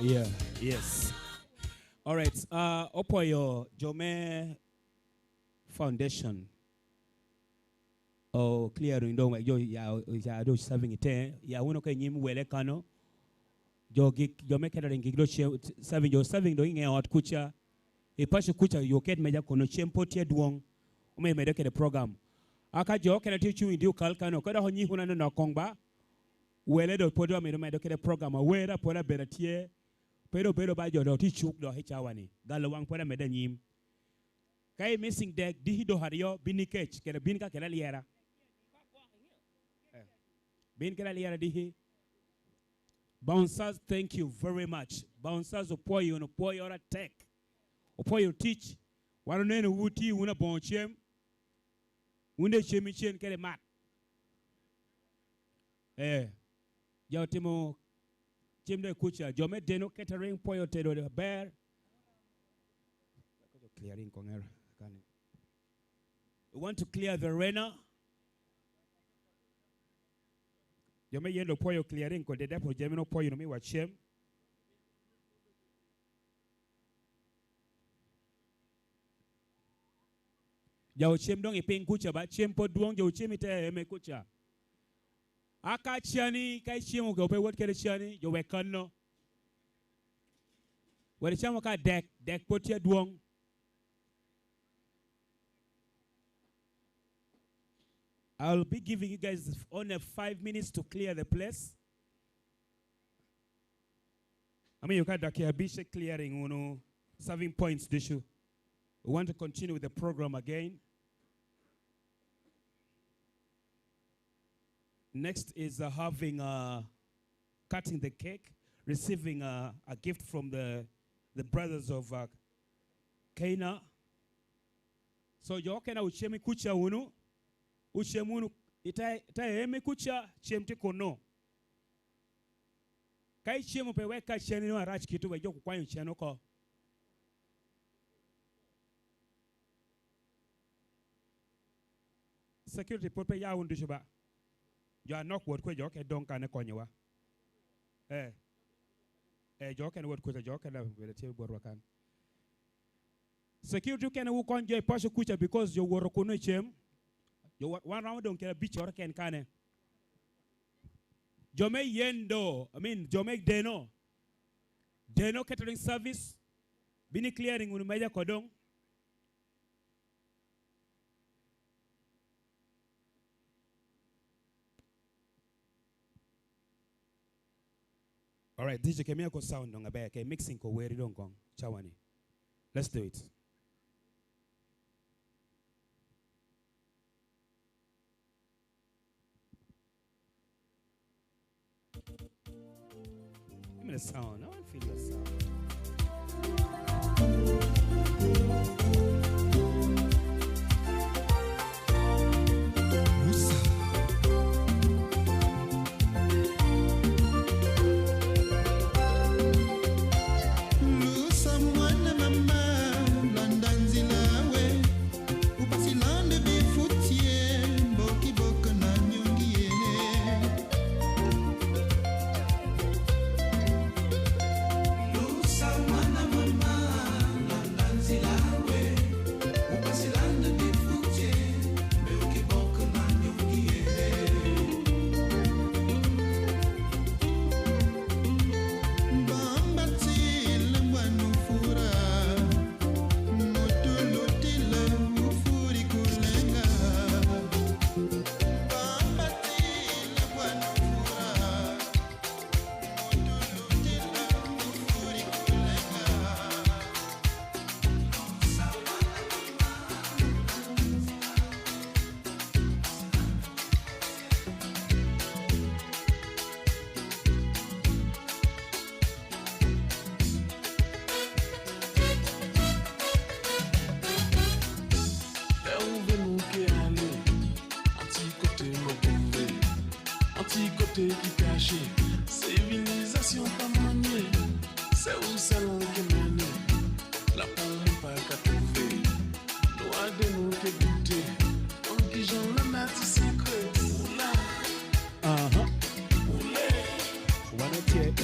Yeah. Yes. All right. Uh, opwoyo jo me foundation. O clearing doŋ wek jo ya, ya doŋ serving ite. Ya wunu ka i nyim wele kano. Jo gik, jo me catering gik doŋ ce-, serving, jo serving doŋ i ŋe ot kuca. I paco kuca yo ket meja kono cem pwod tye adwoŋ. Omio medo kede program. A ka jo okene tye ocuŋ i dye okal kano, ka dok onyik wunu anonok koŋ ba. Wele doŋ pwod amito medo kede program. Awer apol abedo atye. Pe doŋ bedo ba jo doŋ tye cuk dok i cawa-ni. Galo waŋ pwod amedde anyim. Ka i missing dek, diki dok aryo, bin i kec, kede bin ka kede alyera. Eh, bin kede alyera diki. Bouncers, thank you very much. Bouncers, opwoyo wunu, opwoyoro atek. Opwoyo tic. Wan oneno wu tye wunu aboŋo cem. Wun daŋ icem icen kede mat. Eh, jo otimo cem daŋ i kuca. Jo me Deno Catering pwoyo tedo aber. Clearing koŋ ero, kani. We want to clear the arena. Jo me Yendo pwoyo clearing kode, dapo jami no pwoyo no miwa cem. Jo ocem doŋ i piny kuca ba, cem pwod dwoŋ, jo ocem i te eme kuca. A ka cani, ka icemo ka ope wot kede cani, jo wek kanno. Wek icamo ka dek, dek pwod tye adwoŋ. I'll be giving you guys only five minutes to clear the place. Amiyo ka dakika abic clearing wunu serving points ducu. We want to continue with the program again. Next is, uh, having, uh, cutting the cake, receiving, uh, a gift from the, the brothers of, uh, Cana. So, jo okene ocem i kuca wunu, ocem wunu i te, te eme kuca, cem tye kuno. Ka icemo pe wek ka cen ino arac kito, wek jo okwanyo cen oko. Security pwod pe ya wunu ducu ba. Jo anok wot kwe jo okene doŋ kan konyowa. Eh. Eh, jo okene wot kuca, jo okene bedo tye botwa kan. Security okene wu kony jo i paco kuca because jo woto kuno i cem. Jo wa-, wan romo doŋ kede abiccoro ken kane. Jo me Yendo, I mean, jo me Deno. Deno Catering Service. Bini clearing wunu meja ko doŋ. All right, D J, ke mia ko sound doŋ aber, ke mixing ko weri doŋ koŋ, cawani. Let's do it. Give me the sound. I want to feel the sound. Lusa mwana mama, landa nzila we. Upasi lande bifutye, boki boko na nyongi ye. Lusa mwana mama, landa nzila we. Upasi lande bifutye, boki boko na nyongi ye. Bamba tila mwana fura. Anti kote ki kashi, civilisation pa manye, se usalo ke mane, la pomme pa ka trouver, noir de nous ke goûter, on qui j'en la mati secret, oula, aha, oulé, wanna check.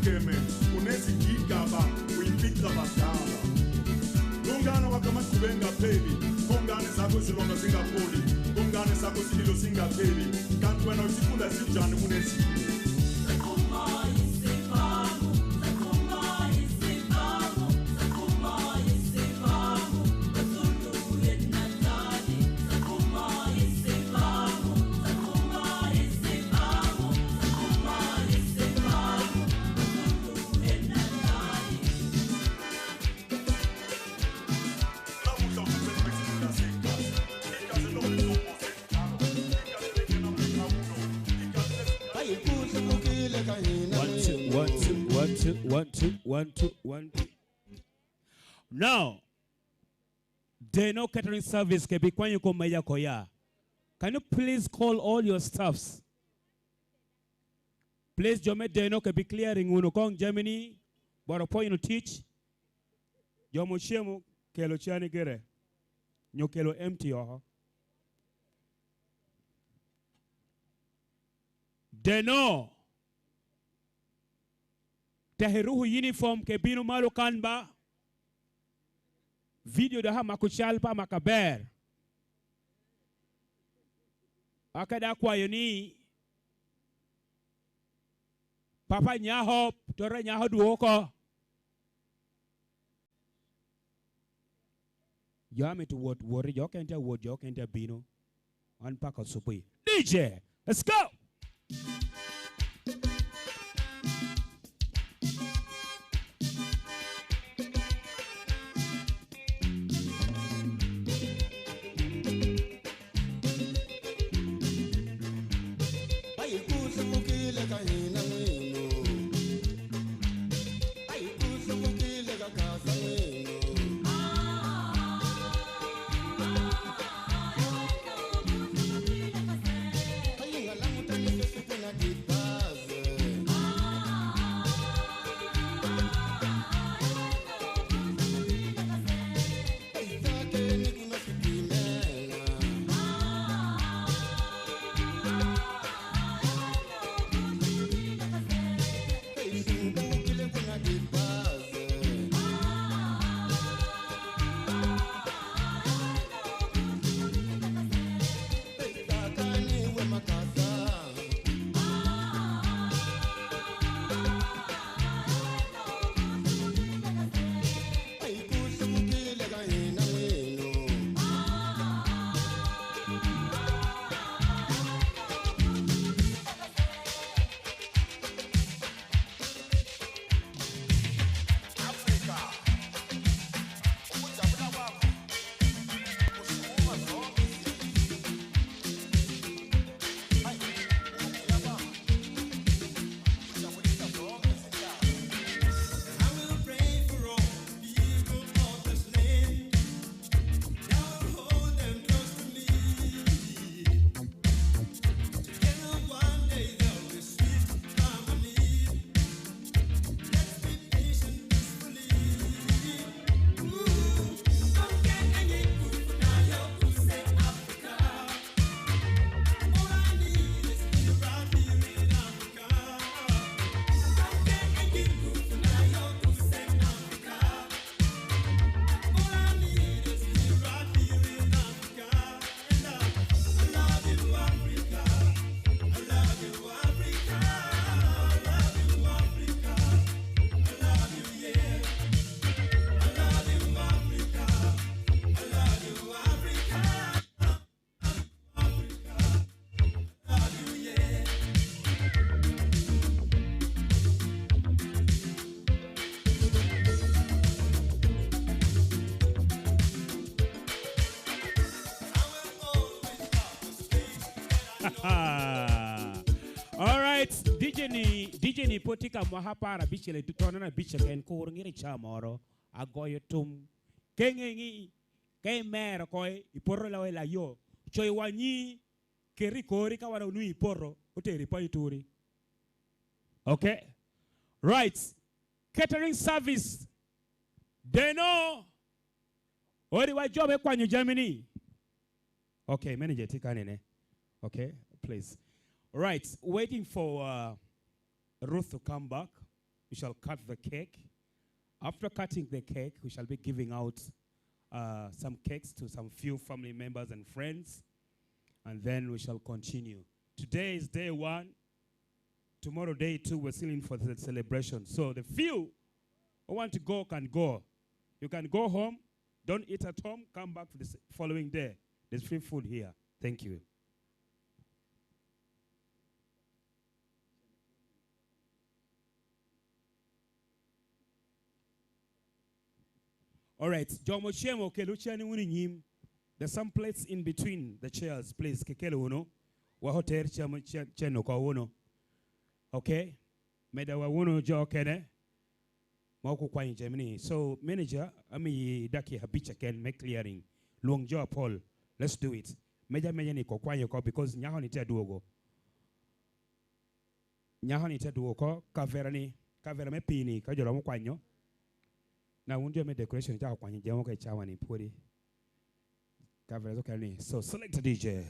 Keme, unesi gigaba, uipika batala. Gongana wakama kubenga peli, gongane sako silonga singa poli, gongane sako sililo singa peli, kan kwena usikula sijani unesi. One, two, one, two, one, two, one, two, one, two, one, two, one, two. Now, Deno Catering Service ke bi kwanyo kom meja koya. Can you please call all your staffs? Please, jo me Deno ke bi clearing wunu koŋ jamini, boro pwony wunu tic. Jo mo cemo kelo cani gire, nyo kelo empty oko. Deno, tek iruko uniform ke bino malo kan ba. Video dok amako cal pa amako aber. Aka daŋ akwayo ni, Papa nyako, tota nyako dwog oko. Jo a mito wot, woti, jo okene tye awot, jo okene tye abino. Wan pako Subi. D J, let's go! All right, D J ni, D J ni pwod tye ka mwaka apar abicel i tonnono abic keken, kur ŋire ca moro, agoyo tum. Keŋeŋi, ka imero oko, ipoto lawa i layo, coyo wanyi, keti i kori, ka wan onwoŋo ipoto, oteri pa ituri. Okay? Right. Catering service. Deno, ori wa jo me kwanyo jami ni. Okay, manager tye kanene. Okay, please. Right, waiting for, uh, Ruth to come back. We shall cut the cake. After cutting the cake, we shall be giving out, uh, some cakes to some few family members and friends, and then we shall continue. Today is day one. Tomorrow, day two, we're still in for the celebration. So the few who want to go can go. You can go home, don't eat at home, come back for the s-, following day. There's free food here. Thank you. All right, jo mo cemo, kelu cene wunu i nyim. There's some plates in between the chairs, please, kekelu wunu. Wek oter cemo, ce-, cen oko wunu. Okay? Medawa wunu jo okene ma okukwanyo jami ni. So, manager, amiyi dakika abic keken me clearing. Lwong jo apol. Let's do it. Meja meja ni kokwanyo oko because nyako ni tye adwogo. Nyako ni tye adwogo oko, kavera ni, kavera me pii ni, ka jo romo kwanyo. Na wun jo me decoration icako kwanyo jami oko i cawa ni pwodi. Kavera okelo ni. So, select a D J.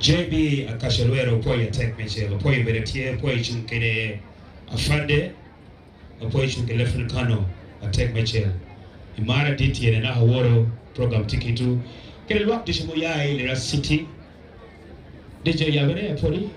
J B Akaca Lwero, opwoyo atek meicel, opwoyo bedo tye, opwoyo cuŋ kede afande, opwoyo cuŋ kede Lieutenant Colonel atek meicel. Imara dit tyen, anaka aworo program tye kito, kede lwak ducu ame oya i Lira City. D J, yabere pwodi.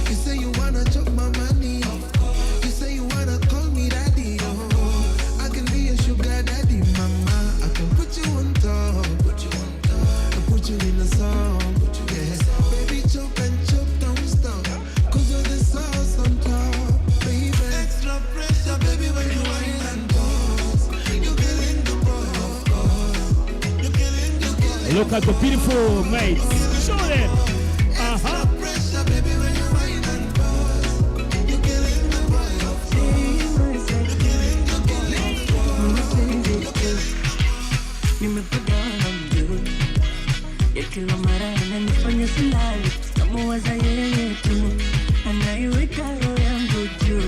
You say you wanna chop my money. You say you wanna call me daddy. Oh, I can be your sugar daddy, mama. I can put you on top. Put you on top. I put you in a song. Yeah. Baby, chop and chop, don't stop. 'Cause you're the sauce on top, baby. Extra pressure, baby, when you wine and pause. You killing the boy, of course. You killing, you killing. Look at the beautiful mates. Show them. Uh-huh. Nimepagawa na mjuu ya kila mara ananifanya silali, namuwaza yeye tu, anaiweka roho yangu juu.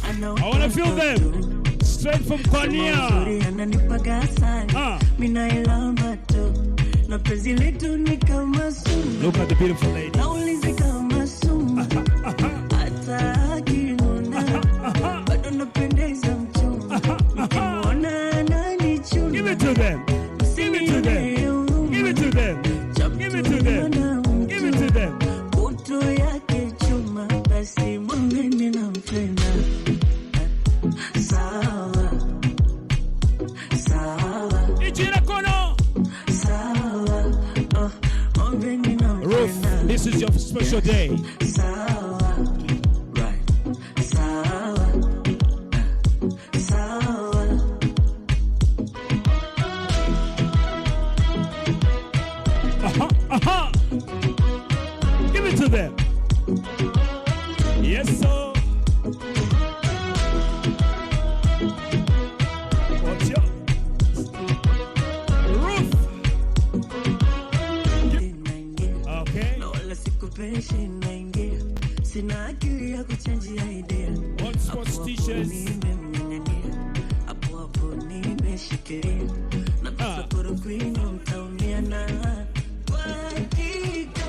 I wanna feel them. Straight from Konya. Ananipaga sana. Ah. Mimi nailamba tu. Na penzi letu ni kama sumu. Look at the beautiful ladies. Naulizi kama sumu. Hata akinuna. Bado napendeza mchumba. Nikimwona ananichuna. Give it to them. Give it to them. Give it to them. Give it to them. Give it to them. Kutu yake chuma, basi mwambie nampenda. Sawa. Sawa. Special day. Sawa. Right. Sawa. Sawa. Aha, aha. Give it to them. Yes, sir. Watch out. Ruth. Okay. Na wala sikupeshi naingia. Sina akili ya kuchanji idea. On sports teachers. Hapo hapo nimeshikilia. Na pesa koro kwino mtaumia na kwa hakika.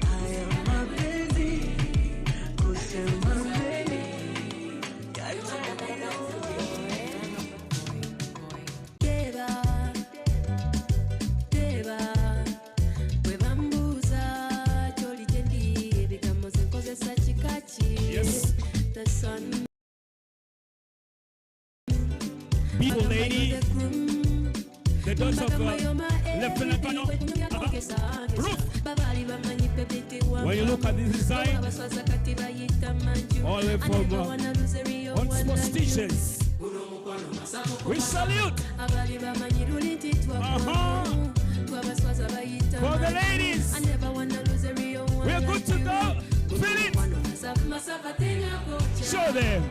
Haya mapenzi, kusema kweli. Teba, teba, bwe bambuuza ky'oli gye ndi, ebigambo ze nkozesa kika ki? Yes. The sun. Beautiful lady, the daughter of, uh, Lieutenant Colonel, uh, Ruth. When you look at this design, all the way from, uh, on sports teachers. We salute. Aha. For the ladies. We are good to go. Feel it. Show them.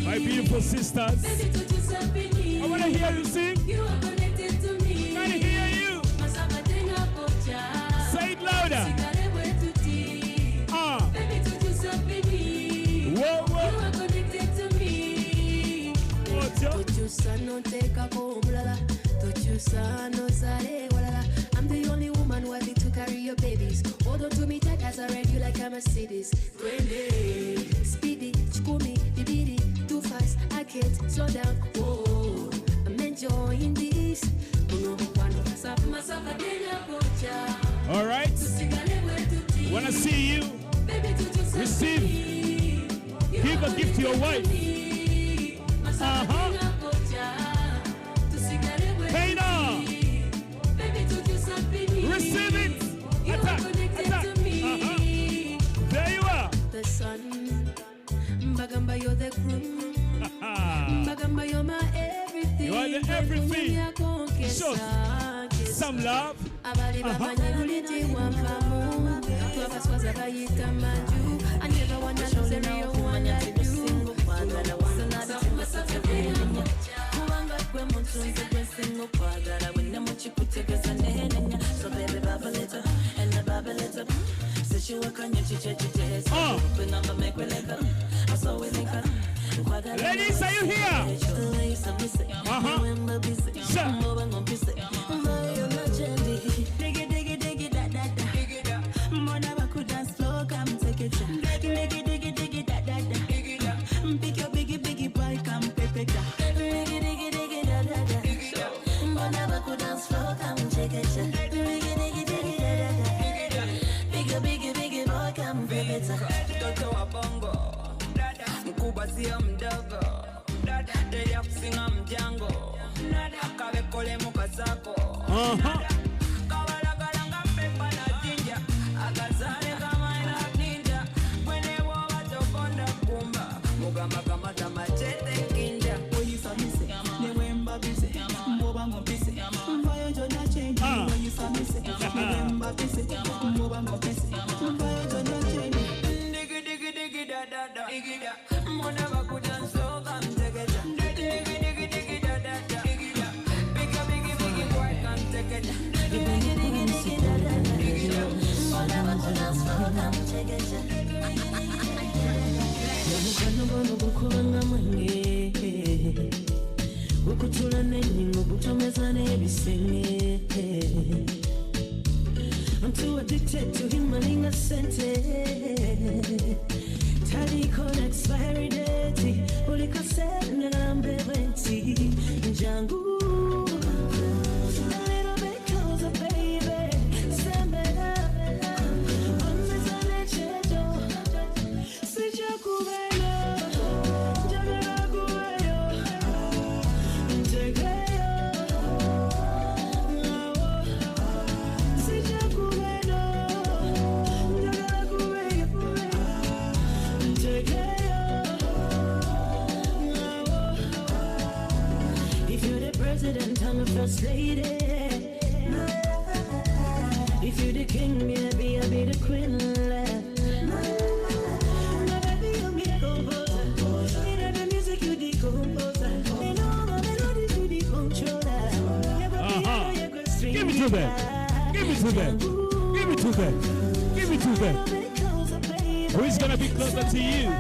My beautiful sisters. I wanna hear you sing. Can I hear you? Say it louder. Ah. Whoa, whoa. Ojo. Tokyusa n'onteekako omulala. Tokyusa n'ozaala ewalala. I'm the only woman worthy to carry your babies. Hold on to me tight as I ride you like a Mercedes. Twende. Speedy, kikumi, bibiri, too fast, I can't slow down. Whoa, I'm enjoying this. Guno mukwano masafa, masafa, tena kocha. All right. Tusigale bwe tuti. Wanna see you. Baby, tutu receive. Give a gift to your wife. Uh-huh. Hey, now. Receive it. Attack. Attack. Uh-huh. There you are. The sun. Mbagamba, you're the groom. Mbagamba, you're my everything. You are the everything. Show some love. Abali bamanyi luli ndi wampamu. Twabaswaza bayita manju. I never wanna lose a real one like you. Kubanga gwe muntu nze gwe nsinga okwagala, wena mu kikutegeza nenenya. So baby, baba leta, and the baba leta. Say she work on you, she check it, yes. Open up and make we link up. I saw we link up. Ladies, are you here? Uh-huh. Sure. Digi, digi, digi, da, da, da. Mbona baku dance floor, come take it. Digi, digi, digi, da, da, da. Pick your biggie, biggie boy, come pepe da. Digi, digi, digi, da, da, da. Mbona baku dance floor, come take it. Digi, digi, digi, da, da, da. Pick your biggie, biggie boy, come pepe da. Mtoto wa bongo, mkubwa sio mdogo. Dada, dada, kusinga mjango. Dada, kabe kole mukasako. Uh-huh. Dada, kabalagala nga pepa na jinja. Akazale kama ina ninja. Mwene woba tokonda kumba. Mugamba kamata machete kinja. Oyisamise, ne wemba bise. Mboba ngo bise. Mvayo jona change. Ah. Oyisamise, ne wemba bise. Mboba ngo bise. Mvayo jona change. Digi, digi, digi, da, da, da. Digi, da. Omukwano guno gukuba nga mwenge, gukutula n'ennyingo, gutomeza n'ebisenge. I'm too addicted to him, alinga sente. Taliko na expiry date, buli kasera ngamba bwenti. Njangu, a little bit closer, baby. Sembera, on the side, chejo. Sijja kubeera, njagala kubeera, ntegeera, awo. Sijja kubeera, First lady. If you the king, maybe I'll be the queen. My baby, you be the composer. In the music, you the composer. In all the melodies, you the controller. Never be Uh-huh. Give it to them. Give it to them. Give it to them. Give it to them. Who is gonna be closer to you?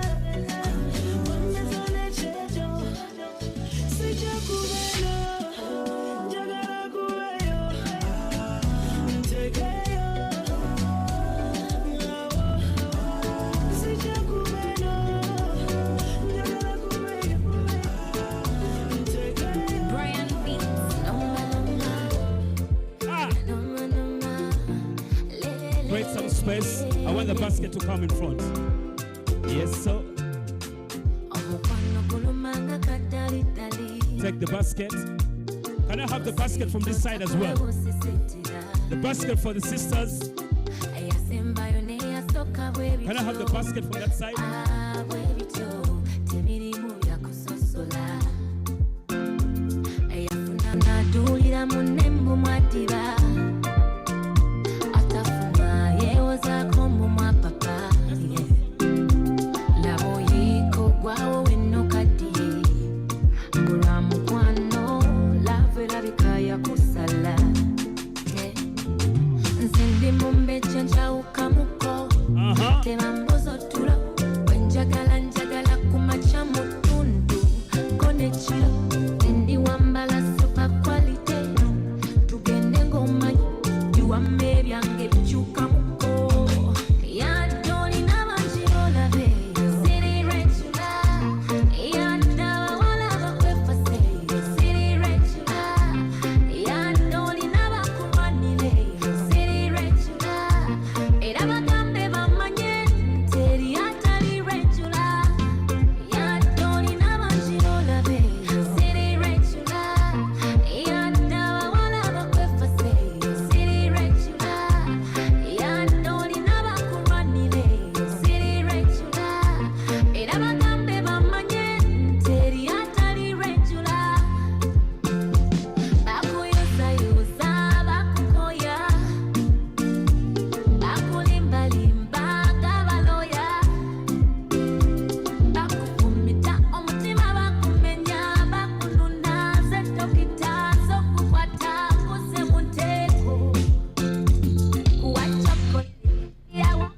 Brian Beats, noma, noma. Ah! Noma, noma. Le, le, le, Create some space. I want the basket to come in front. Yes, sir. Omukwano gulumanga kadali dali. Take the basket. Can I have the basket from this side as well? The basket for the sisters. Can I have the basket from that side? Eyafuna n'aduulira munne mbu mwadiba. Atafuna yewozaako mbu mwa papa. Yeah. Laba oyiko gwawo weno kadi. Gura mukwano, love erabika yakusala. Yeah. Nze ndi mumbe chencha ukamuko. Aha. Tema mbozo tulo. Wenjagala, njagala kumacha mutundu. Kone chilo, ndi wambala super quality. Tugende ng'omanyi, biwamma ebyange bicukamuko. Ya Tony n'abangi olabe, City Regular. Ya Daba wala bakwefase, City Regular. Ya Tony n'abakumanire, City Regular. Era bagambe bamanye, teri atali regular. Ya Tony n'abangi olabe, City Regular. Ya Daba wala bakwefase, City Regular. Ya Tony n'abakumanire, City Regular. Era bagambe bamanye, teri atali regular. Bakuyusayusa, bakukoya. Bakulimbalimba nga baloya. Bakufumita omutima, bakumenya, bakununa, ze dokita z'okukwata, kuze mu nteeko. Kuwaca kodi yawa.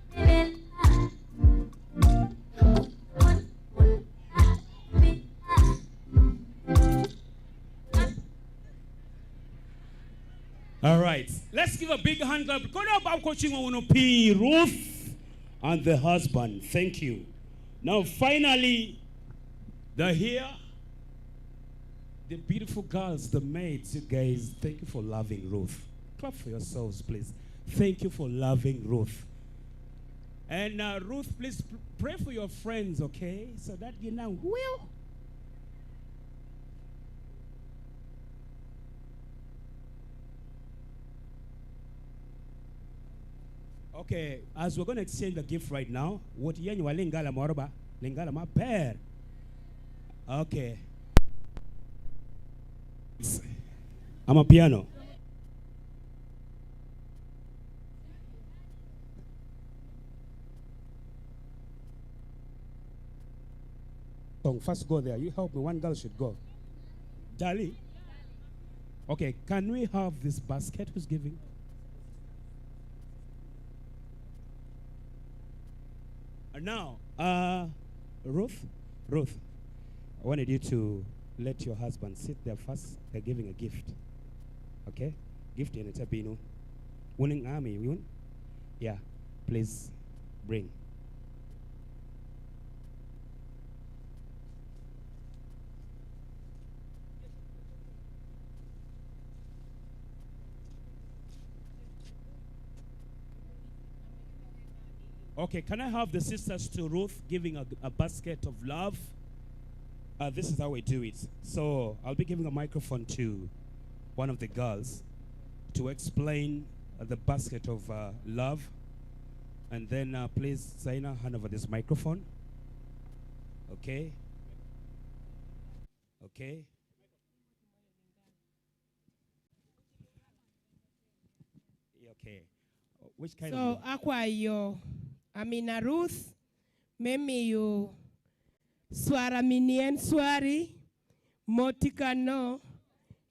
All right. Let's give a big hand clap. Kono bab ko cingo uno pi Ruth and the husband. Thank you. Now, finally, they're here. The beautiful girls, the maids, you guys, thank you for loving Ruth. Clap for yourselves, please. Thank you for loving Ruth. And, uh, Ruth, please pr-, pray for your friends, okay? So that you know, will. Okay, as we're gonna exchange the gift right now, what yen wa lingala moro ba? Lingala maber. Okay. Amapiano. Don't first go there. You help me. One girl should go. Dali. Okay, can we have this basket? Who's giving? And now, uh, Ruth, Ruth, I wanted you to let your husband sit there first. They're giving a gift. Okay? Gift in a tabino. Winning army, win? Yeah. Please bring. Okay, can I have the sisters to Ruth giving a, a basket of love? Uh, this is how we do it. So I'll be giving a microphone to one of the girls to explain, uh, the basket of, uh, love. And then, uh, please, Zaina, hand over this microphone. Okay. Okay. Okay. Which kind of So, love? Akwayo Amina Ruth me miyo swara mini en swari, mot i kanno,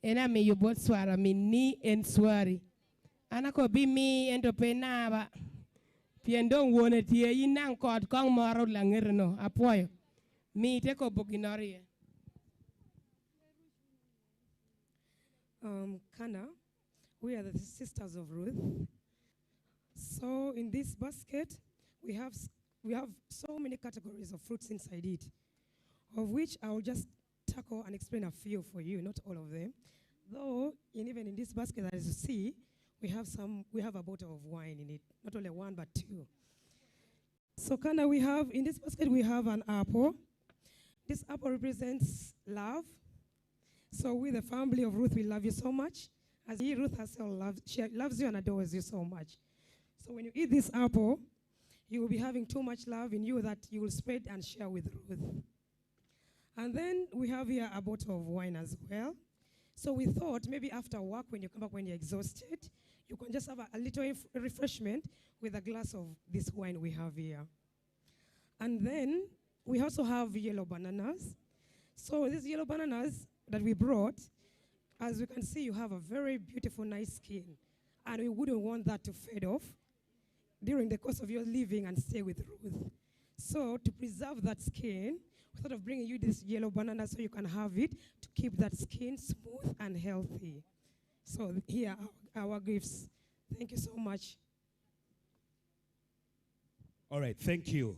en amiyo bot swara mini en swari. An akobo bimi, ento pe naba, pien doŋ wone tye, yin daŋ kot koŋ moro laŋete-no. Apwoyo. Mi te kobo ginnoro iye. Um, Kana, we are the sisters of Ruth. So in this basket, we have s-, we have so many categories of fruits inside it, of which I will just tackle and explain a few for you, not all of them. Though, in, even in this basket, as you see, we have some, we have a bottle of wine in it, not only one, but two. So, Kana, we have, in this basket, we have an apple. This apple represents love. So, we, the family of Ruth, we love you so much. As you, Ruth herself loves, she loves you and adores you so much. So, when you eat this apple, you will be having too much love in you that you will spread and share with Ruth. And then we have here a bottle of wine as well. So we thought maybe after work, when you come back, when you're exhausted, you can just have a, a little inf-, refreshment with a glass of this wine we have here. And then we also have yellow bananas. So these yellow bananas that we brought, as you can see, you have a very beautiful, nice skin. And we wouldn't want that to fade off during the course of your living and stay with Ruth. So to preserve that skin, we thought of bringing you this yellow banana so you can have it to keep that skin smooth and healthy. So here are our, our gifts. Thank you so much. All right, thank you.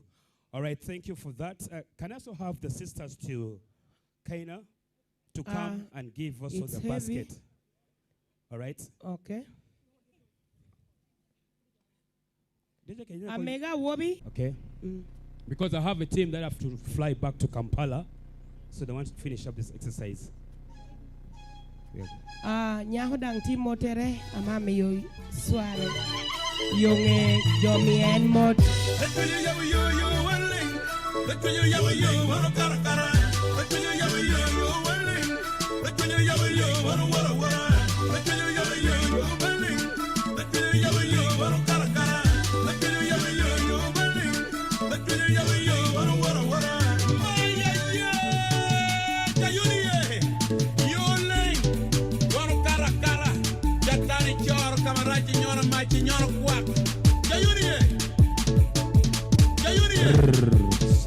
All right, thank you for that. Uh, can I also have the sisters to Kana to come Uh, and give also it's the heavy. basket? All right. Okay. Did you, can you Amega Wobi. Okay. Mm. Because I have a team that have to fly back to Kampala, so they want to finish up this exercise. Yeah. Ah, nyako daŋ tye mottere, ama miyo sware. Yo ŋe jo mi en mot.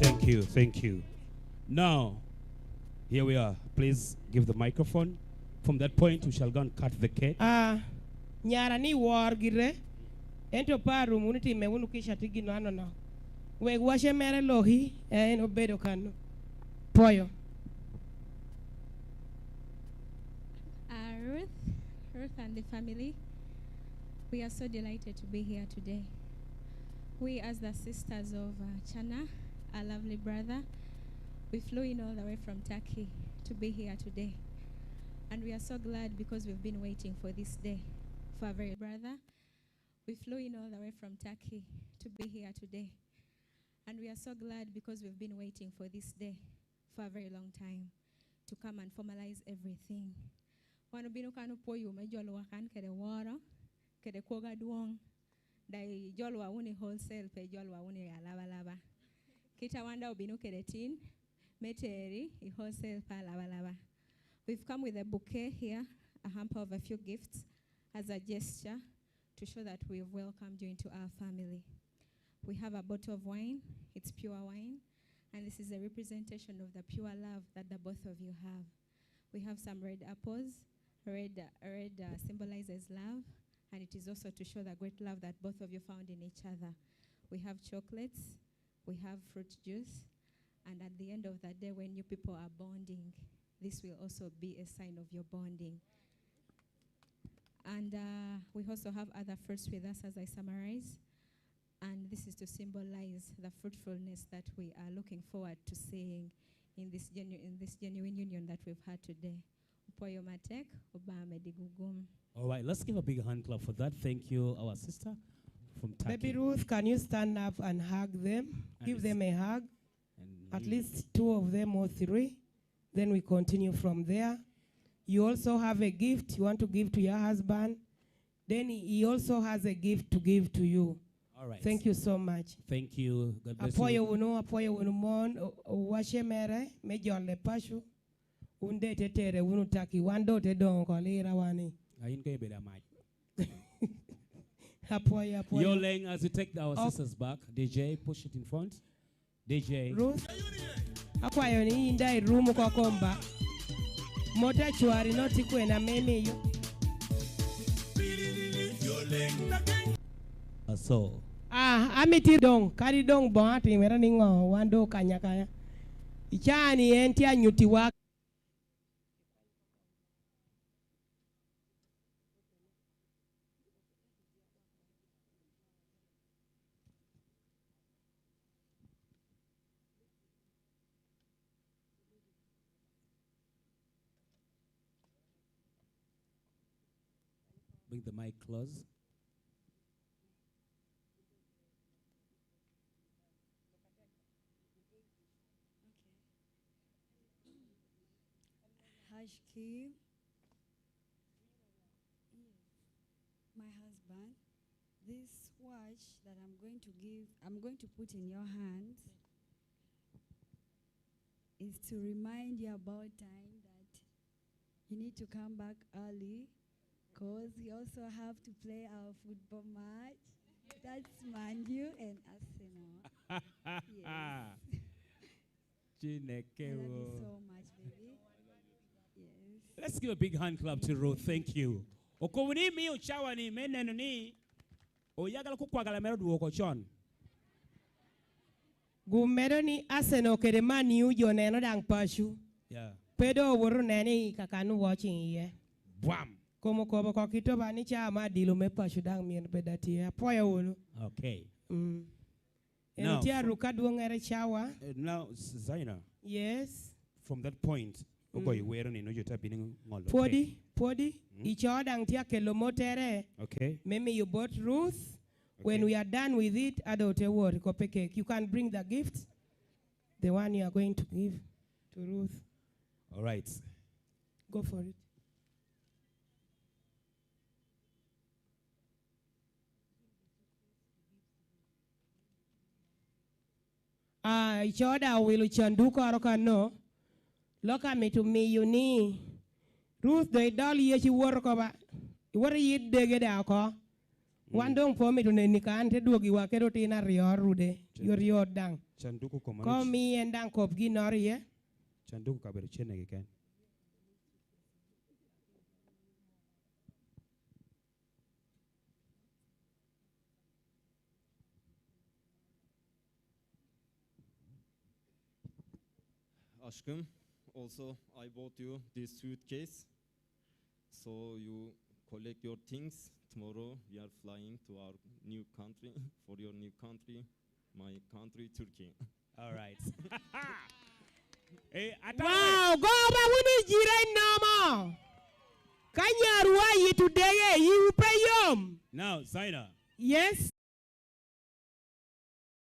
Thank you, thank you. Now, here we are. Please give the microphone. From that point, we shall go and cut the cake. Ah, nyara ni wor gire. Ento pe arum wunu time wunu kica tye gin anonok. Wek wace mere loki, en obedo kano. Pwoyo. Uh, Ruth, Ruth and the family, we are so delighted to be here today. We, as the sisters of, uh, Chana, our lovely brother, we flew in all the way from Turkey to be here today. And we are so glad because we've been waiting for this day for a very brother. We flew in all the way from Turkey to be here today. And we are so glad because we've been waiting for this day for a very long time to come and formalize everything. Wan obino kan opwoyo me jolowa kan kede woro, kede kwogo adwoŋ, da ijolowa wunu i wholesale, pe ijolowa wunu i alabalaba. Kit a wan da obino kede tin, me teri i wholesale pe alabalaba. We've come with a bouquet here, a hamper of a few gifts, as a gesture to show that we have welcomed you into our family. We have a bottle of wine. It's pure wine. And this is a representation of the pure love that the both of you have. We have some red apples. Red, red, uh, symbolizes love, and it is also to show the great love that both of you found in each other. We have chocolates, we have fruit juice, and at the end of the day, when you people are bonding, this will also be a sign of your bonding. And, uh, we also have other fruits with us as I summarize. And this is to symbolize the fruitfulness that we are looking forward to seeing in this genu-, in this genuine union that we've had today. Opwoyo matek, Obaŋa medi gugum. All right, let's give a big hand clap for that. Thank you, our sister from Turkey. Baby Ruth, can you stand up and hug them? And give it's them a hug. And at least two of them or three. Then we continue from there. You also have a gift you want to give to your husband. Then he also has a gift to give to you. All right. Thank you so much. Thank you. God bless you. Apwoyo wunu, apwoyo wunu mon, o- owace mere, me jole paco. Wun de te tere wunu taki, wan do te doŋ oko lira wani. A in koŋ ibedo amac. Apwoyo, apwoyo. Yoleng, as we take our sisters back, D J, push it in front. D J. Ruth, akwayo ni in daŋ irum oko kom ba. Mot acwari no tye kwena me miyo. Aso. Ah, amiti doŋ, kadi doŋ boŋo atimere niŋo, wan doŋ okanya akanya. Icaa ni en tye anyuttiwa. Bring the mic close. Hashki, my husband, this watch that I'm going to give, I'm going to put in your hands is to remind you about time that you need to come back early because we also have to play our football match. That's Man U and Arsenal. Yes. Chineke I love you wo. So much, baby. Yes. Let's give a big hand clap to Ruth. Thank you. Okobo ni miyo cawa ni me neno ni oyagala kukwagala mere odwoko con. Gumedo ni Arsenal kede Man U jo neno daŋ paco. Yeah. Pe doŋ owoto neno i kakan watching iye. Bwam. Kom okobo oko kite ba ni caa me adilo me paco daŋ myero bed atye. Apwoyo wunu. Okay. Mm. En Now, tye aruk adwoŋŋere cawa. Uh, now, Zaina, Yes. From that point, ogoyo wero ni nojo te abino ŋolo. Pwodi, pwodi, mm. Ico daŋ tye akelo motere. Okay. Me miyo bot Ruth. When we are done with it, ado te wot kope kek. You can bring the gift, the one you are going to give to Ruth. All right. Go for it. Ah, ico daŋ owilo candukoro kano, lok amito miyo ni, Ruth doŋ idol yec iwot oko ba, iwot iyit dege daŋ oko. Wan doŋ pe omito neni ka an te dwogiwa kede otin aryo rude, yot yot daŋ. Koŋ omi en daŋ kop ginnoro iye. Canduk okabedo cennegi ken. Aşkım, also I bought you this suitcase. So you collect your things. Tomorrow we are flying to our new country, for your new country, my country, Turkey. All right. Hey, wow, go over with the jira in Nama. Kanya Ruai today, you pay yom. Now, Zaina. Yes.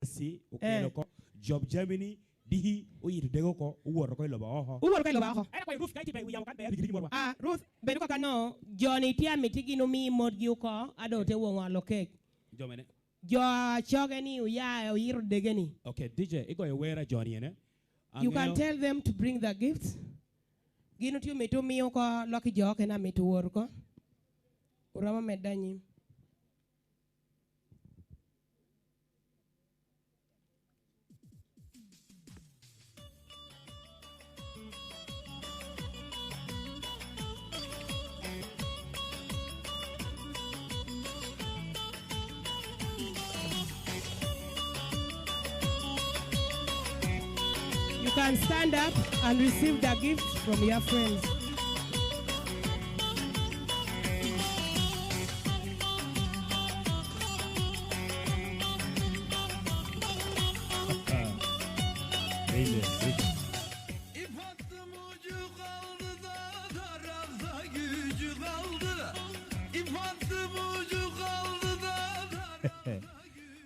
Si okelo ko job Germany dihi oyito dego ko uworo ko iloba oho. Uworo ko iloba oho. Era kwa Ruth kaiti bai uyamo kan bai adigi digi morwa. Ah, Ruth, bedo ko kano Johnny ti amiti gino mi modgi uko ado te wongo alo kek. Jomene. Jo a coge ni oya oyito dege ni. Okay, D J, igoyo wera Johnny ene. You can tell them to bring the gifts. Gin otye omito omi oko lok i jo okene amito wor oko. Oromo medde anyim. You can stand up and receive the gift from your friends.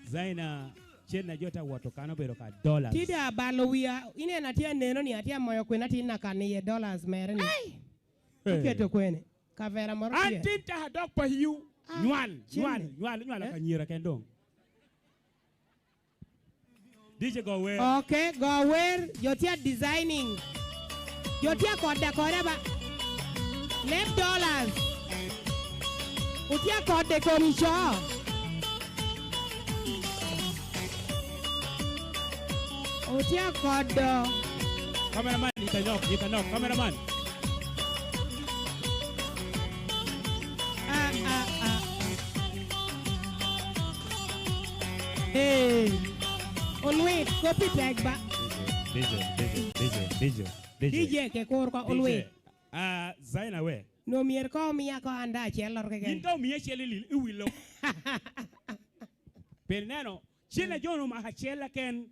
Zaina, cen a jo te awoto kan obedo ka dollars. Tye da abalo wia, ineno atye aneno ni atye amoyo kwena tin akan iye dollars mere ni. Iketo kwene? Kavera moro tye. An tin te adok pa you. Ah, nywal, cen-, nywal, nywal, nywal, eh? Ka nyira ken doŋ. D J go wer. Okay, go wer. Jo tye a designing. Jo tye a kode akoda ba. Leb dollars. Otye a kode kom ico. Otye a kodo. Cameraman, you can knock, you can knock. Cameraman. Ah, ah, ah. Hey. Olwit, kopi tek ba. D J, D J, D J, D J, D J. D J ke kur ko, Olwit. D J. Ah, Zaina we. No myero ko omi ako an da acel loro keken. Yin ka omi acel i lil, i wilo. Pi neno, cen a jo-nu omako acel aken,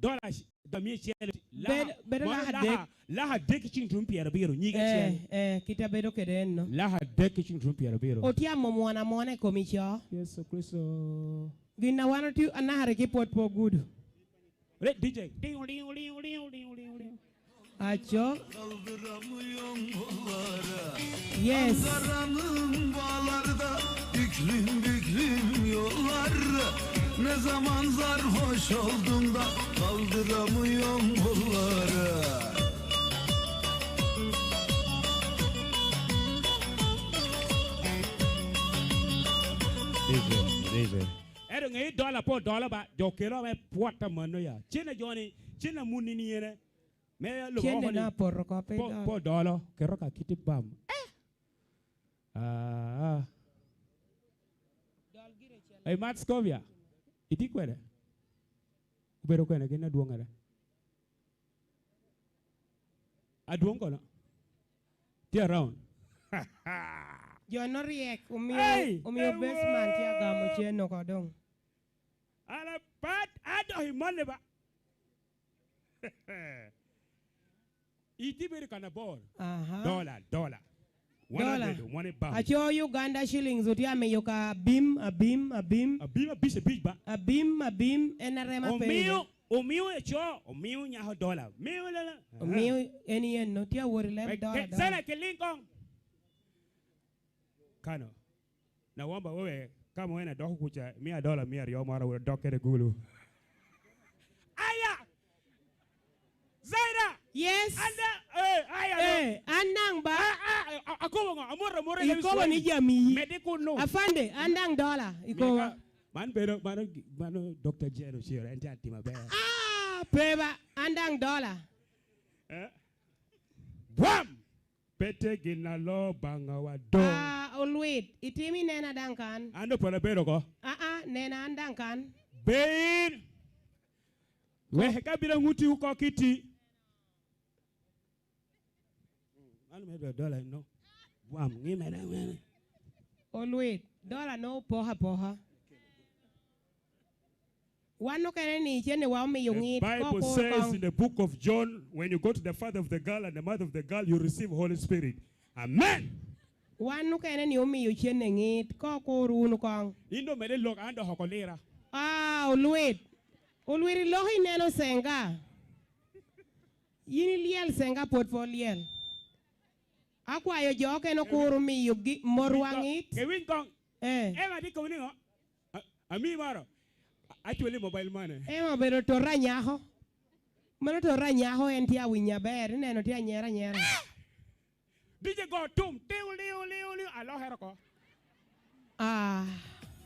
dola, dola mia acel, laha, bedo, bedo mano laha adek. Laha, laha adek i cen tuno pyerabiro, nyige acel. Eh, eh, kite a bedo kede enno. Laha adek i cen tuno pyerabiro. Otye a mwomwon amwona i kom ico. Yecu Kricito. Gin a wan otye anaka rik ipwod pe ogudo. Re-, D J. Aco. Yes. Angaranın bağlarda büklüm büklüm yollar. Ne zaman sarhoş oldum da kaldıramıyorum kolları. D J, D J. Ento ŋe dola po dola ba, jo kelo ame pwot amanno ya. Cen a joni, cen a munni ni ene. Me lobo cen oko ni, na poto oko pe po, dolo. Po dolo, keto ka kiti bam. Eh! Ah. Dol gire calo. Hey, Matt Scovia, iti kwede? Obedo kwene gin adwoŋere? Adwoŋ kono? Tye around. Jo no ryek, omio, hey, omio ewo! Best man tye agamo cen oko doŋ. An apat, adok i mone ba. Iti bedo kan abor. Aha. Dola, dola. Wan dola. Abedo, wan i bam. Aco Uganda shillings otye amiyo ka abim, abim, abim. Abim abic abic ba. Abim, abim, en arema pe. Omiyo, omiyo eco, omiyo nyako dola. Miyo lela. Omiyo en yen no, tye awot i leb dola, dola. Sana kiliŋ koŋ. Kano. Na wamba wewe, ka mo en adoko kuca, mia dola mia aryo moro, dok kede gulu. Aya! Zaida! Yes. Anda, eh, aya, no. Eh, an daŋ ba. Ah, ah, a-, akobo ŋo? Amor, amor, ikobo ni jami. Mede kuno. Afande, an daŋ dola, ikoba. Meka, man bedo, mano, mano Doctor Jane Ocero, en tye atima ber. Ah, pe ba, an daŋ dola. Eh? Bwam! Pe tye gin a loo Obaŋawa doŋ. Ah, Olwit, itimo i nena daŋ kan. An doŋ pwod abedo oko. Ah, ah, nena an daŋ kan. Be in, wek ka bino aŋutti oko kiti. Man me dola eno. Bwam, ŋi mene, mene. Olwit, dola no opoko apoka. Wan okene ni cen ni wa omiyo ŋit. The Bible says in the book of John, when you go to the father of the girl and the mother of the girl, you receive Holy Spirit. Amen. Wan okene ni omiyo cen ni ŋit, ko kur wunu koŋ. In doŋ mede lok, an dok oko lira. Ah, Olwit. Olwit iloko ineno senga. Yin ilyel senga pwod pe olyel. Akwayo jo okene okur omiyo gi-, morwa ŋit. Ke winy koŋ. Eh. Ema tye kobo niŋo? A-, ami moro. Actually, mobile money. Ema obedo tota nyako. Mano tota nyako en tye awinyo aber, ineno tye anyera anyera. D J go tum, tiw, liw, liw, liw, alokere oko. Ah.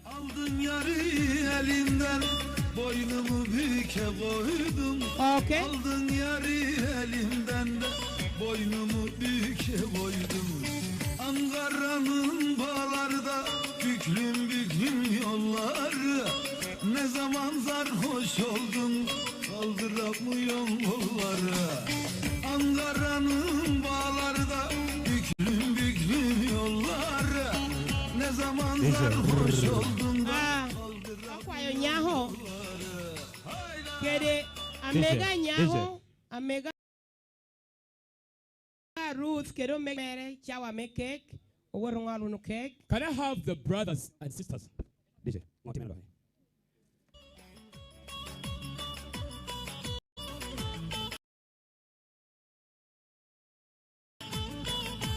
Aldın yarı elimden, boynumu büke koydum. Okay. Aldın yarı elimden de, boynumu büke koydum. Ankara'nın bağlarda büklüm büklüm yolları. Ne zaman sarhoş oldum, kaldıramıyorum kolları. Ankara'nın bağlarda büklüm büklüm yolları. Ne zaman sarhoş oldum da kaldıramıyorum kolları. Ah, akwayo nyako. Kede amega nyako, amega Ruth kede omega mere, cawa me kek, owoto oŋolo wunu kek. Can I have the brothers and sisters? D J, ŋo timere loki?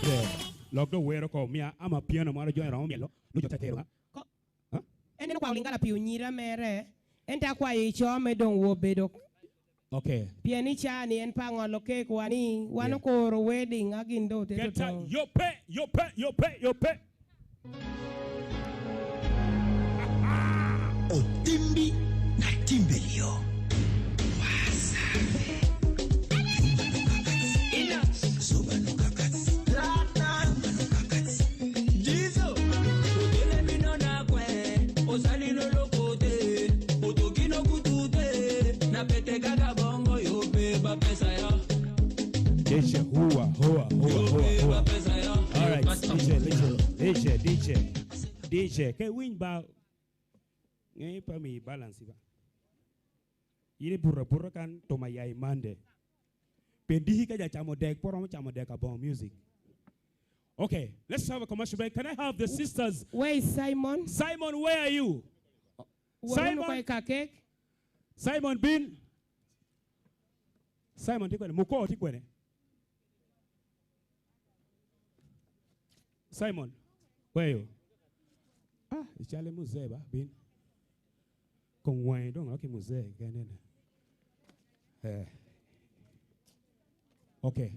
Yeah. Lok do wero ko, mia ama piano moro jo eromo myelo, lujo te tero, ha? Ko-, Ha? En en okwao Lingala pi onyira mere, ento akwayo ico me doŋ wo bedo. Okay. Pien i caa-ni en pe aŋolo kekwa ni wan Yeah. okoro wedding, a gin doŋ ote Get out. Totoŋ. Yope, yope, yope, yope. Otimbi na timbelio. Wasafi. Ina. Zuba no kakas. Lata. Zuba no kakas. Jizo. Otele mino na kwe. Osali no lokote. Otokino kutute. Na pete gaga bongo yo beba pesa ya. Desha, hua, hua, hua, hua, hua. All right, D J, D J, D J, D J. Ke winy ba. Ŋe pa mi balance ba. Yin ibuto abuta kan tuma ya i Monday. Pien diki ka ja camo dek, pe oromo camo dek aboŋo music. Okay, let's have a commercial break. Can I have the sisters? Where is Simon? Simon, where are you? Simon. Wawon oko i kakek. Simon, bin. Simon, tye kwene? Muko, tye kwene? Simon, weyo. Ah, ical i muzee ba, bin. Koŋ waŋi doŋ lok i muzee, kenene. Eh. Okay.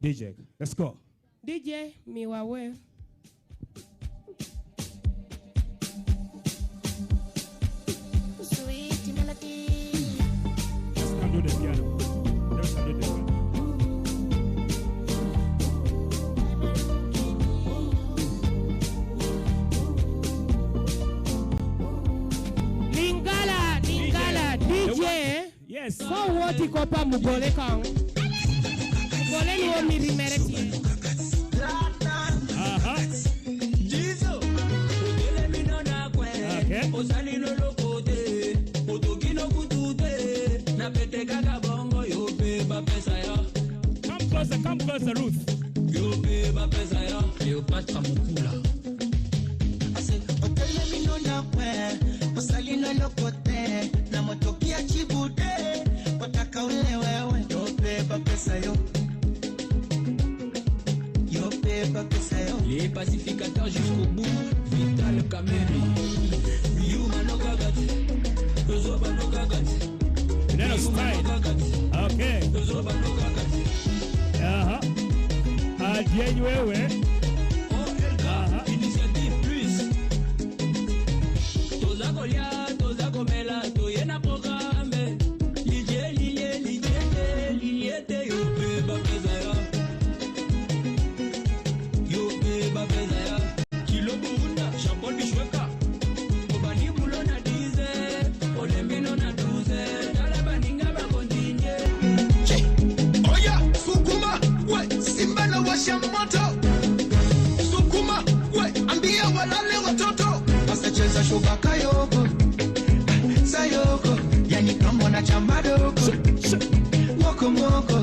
D J, let's go. D J, miwa wer. Sweet melody. Just come do the piano. Just come do the piano. Lingala, Lingala, D J. D J. Yes. Ko wot i kop a Mugole koŋ. Mugole ni omiti mere tye. Aha. Jizo, otele mino na kwe. Okay. Osali no lokote. Otokino kutute. Na pete kaka bongo yo pe ba pesa ya. Come closer, come closer, Ruth. Yo pe ba pesa ya. Cleopatra Mukula. Ase, otele mino na kwe, osali no lokote, na motokia chibude, wataka ule wewe, yo beba pesa yo. Yo beba pesa yo. Les pacificateurs jusqu'au bout, Vital Kamerhe. Yuma no gagati, Zoba no gagati. Neno style. Okay. Aha. Adieny wewe. Aha. Initiative plus. Toza kolia, toza komela, toyena programme. Lilie, lilie, lilie, lilie, te yo pe ba pesa ya. Yo pe ba pesa ya. Kilo burunda, shampoo dishweka. Obani bulo na dize, olembino na duze, tala baninga ba kontinye. Che, oya, sukuma, we, simba na washa moto. Sukuma, we, ambia walale watoto. Asa cheza shubaka yoko, sayoko, yani kama na chambadoko. Moko moko.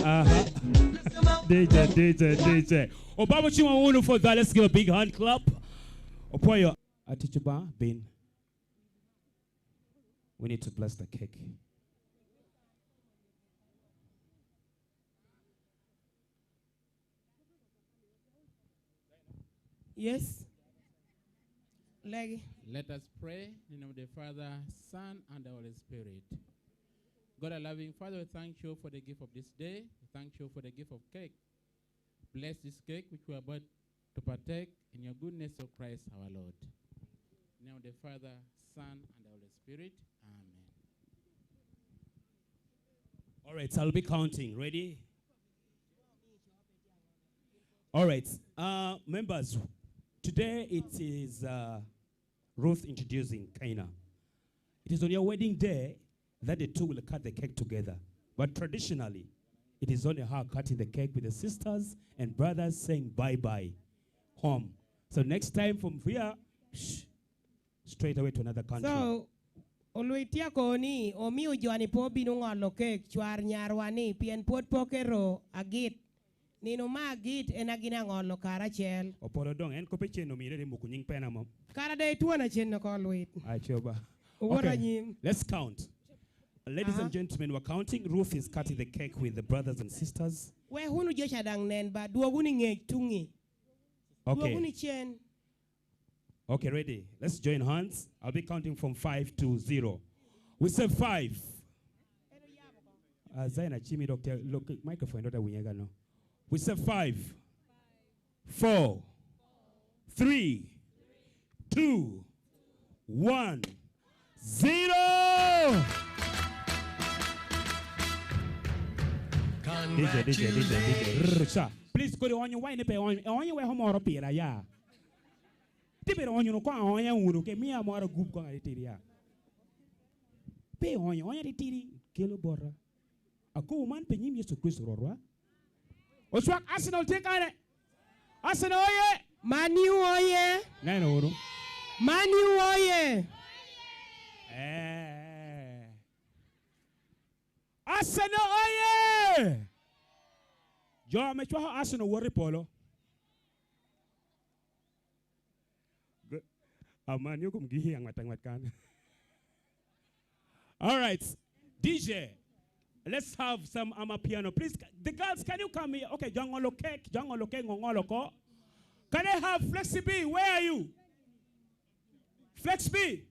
Aha. D J, D J, D J. Obama Chima Unu for that. Let's give a big hand clap. Opoyo. Atichuba bin. We need to bless the cake. Yes. Legi. Let us pray in the name of the Father, Son, and the Holy Spirit. God, our loving Father, we thank you for the gift of this day. We thank you for the gift of cake. Bless this cake which we are about to partake in your goodness, O Christ our Lord. In the name of the Father, Son, and the Holy Spirit. Amen. All right, so I'll be counting. Ready? All right, uh, members, today it is, uh, Ruth introducing Kaina. It is on your wedding day that the two will cut the cake together. But traditionally, it is only her cutting the cake with the sisters and brothers saying bye-bye home. So next time from here, shh, straight away to another country. So, olwit tye akobo ni omio jo-ni pe obino ŋolo kek cwar nyarwa-ni, pien pwod pe oketo agit. Nino me agit en a gin aŋolo karacel. Opolo doŋ, en kop icen omire ni muku nyiŋ pena mom. Kara doŋ itwon acen oko olwit. Ai, coba. Owot anyim. Okay, let's count. Ladies and gentlemen, we're counting. Ruth is cutting the cake with the brothers and sisters. Wek wunu jo ca daŋ nen ba, dwog wunu i ŋec tuŋi. Dwog wunu i cen. Okay, ready. Let's join hands. I'll be counting from five to zero. We say five. Uh, Zaina, Chimi, Doctor, look, microphone, Doctor Winyagano. We say five, four, three, two, one, zero. D J, D J, D J, D J. Rrr, sha. Please, kodi onyo wine pe onyo, onyo weko moro pira ya. Ti bed onyo no, koŋ aonya wunu, ke mia moro agup koŋ atitidi ya. Pe onyo, onya titidi, kelo bota. Akobo man pi nyim Yecu Kricito Rwotwa. Ocwak Arsenal tye kane. Arsenal oye! Man U oye! Neno wunu. Man U oye! Eh. Arsenal oye! Jo ame cwako Arsenal woto i polo. Good. Amani okum gi aŋwat aŋwat kan. All right. D J, let's have some Amapiano. Please, the girls, can you come here? Okay, jo aŋolo cake, jo aŋolo cake, ŋoŋolo ko. Can I have Flexi B? Where are you? Flex B.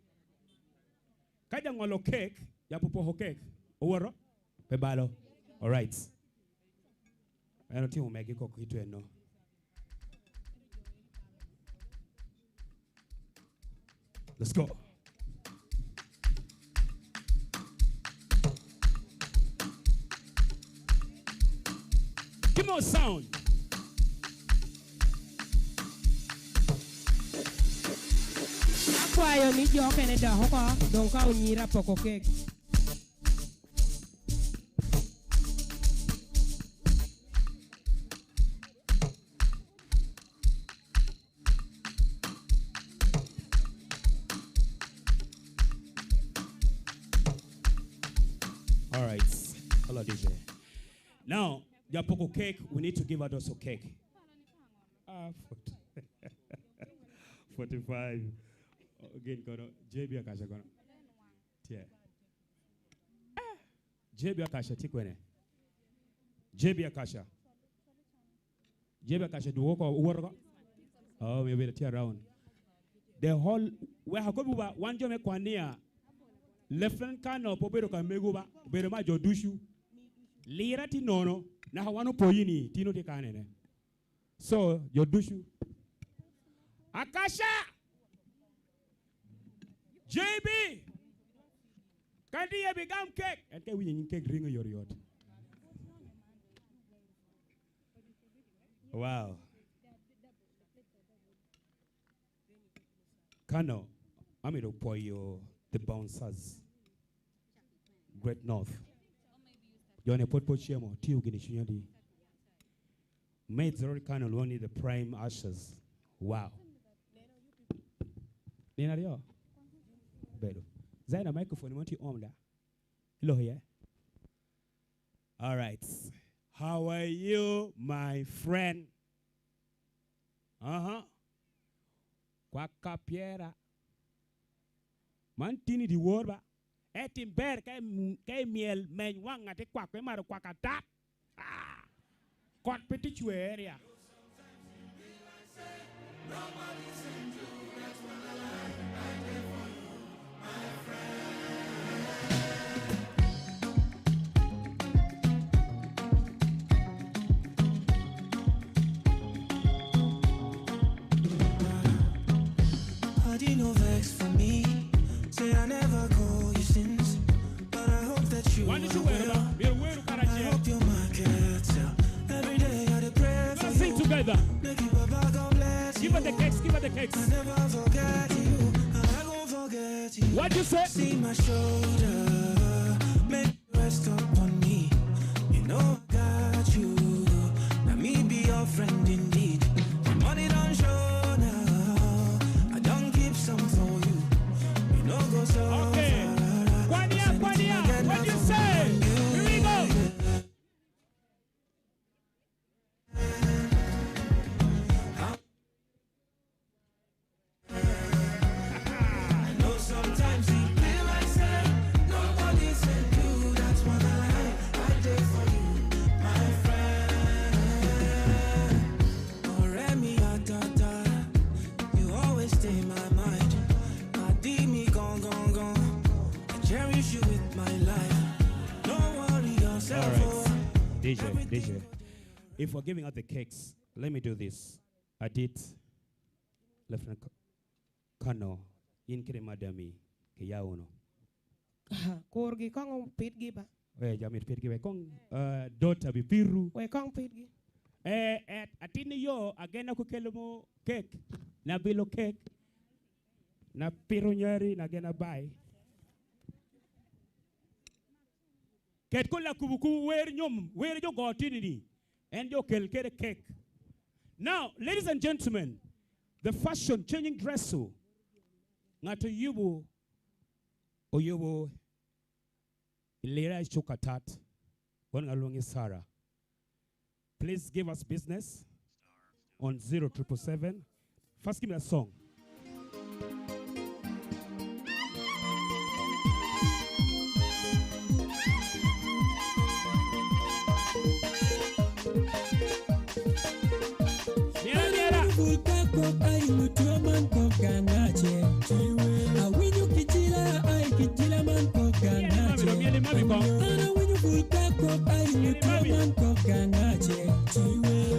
Ka ja ŋolo cake, ja popoko cake. Owoto? Pe balo. All right. En otimo megi koko ki tweno. Let's go. Give me a sound. Akwayo ni jo okene dok oko, doŋ ka onyira poko kek. All right. Hello, D J. Now, ja poko cake, we need to give out also cake. Ah, forty, forty-five. Oh, again, kono, J B Akasha kono. Tye. Ah, J B Akasha tye kwene? J B Akasha. J B Akasha dwogo oko, owoto oko? Oh, mio bedo tye around. The whole, wek akobi ba, wan jo me Kwania, Lieutenant Colonel pe obedo ka mego ba, obedo ma jo ducu. Lira tye nono, naka wan opoyi ni, tino tye kanene. So, jo ducu. Akasha! J B! Kan tye bigam kek, en ka iwinyo nying kek ringo yot yot. Wow. Kano, amito pwoyo the bouncers. Great North. Joni pwod pe ocemo, tio gini cunya di. Maids roni kano lwongo ni the prime ushers. Wow. Nino aryo. Bedo. Zaina, microphone mo tye om da. Ilo ye. All right. How are you, my friend? Aha. Kwak ka pyera. Man tin i dyewor ba. Etim ber ka im-, ka imyel meny waŋ ŋat ikwako, imaro kwak adat. Ah! Kot pe tye cwer ya. Adi no vex for me. Say I never call you since, but I hope that you are well. Wan icuwero ba, myero weru karacel. I hope your market sell. Every day I dey pray for you. Let's sing together. Make you, Baba God bless you. Give her the cakes, give her the cakes. I never forget you, and I won't forget you. What you say? See my shoulder, make rest upon me. You know I got you. Now me be your friend indeed. The money don't show now. I don't keep some for you. You know go so. Okay. Kwania, Kwania, what you say? Here we go. I know sometimes it feel like say nobody said you. Cherish you with my life. Don't worry yourself. All right. Oh. D J, Everything D J. If we're giving out the cakes, let me do this. Adit, Lieutenant K-, Kano, in kede madami, ke ya wunu. Kurgi koŋ opitgi ba. Eh, jami pit gi wek koŋ, eh, dot abi piru. Wek koŋ pitgi. Eh, eh, atin i yo, agena ko kelo mo kek, na bilo kek, na piro nyari, na gena bai. Ket ko lakubu ku wer nyom, wer jo go tini ni, en jo kel kede kek. Now, ladies and gentlemen, the fashion changing dress, ŋat oyubo, oyubo Ilira i cuk atat, kono ŋat lwoŋi Sarah. Please give us business on zero triple seven. First, give me a song. Myero, myero. Awinyo bul ka kok ayo twa man kok ganace. Awinyo kicila ayo kicila man kok ganace. An awinyo bul ka kok ayo twa man kok ganace.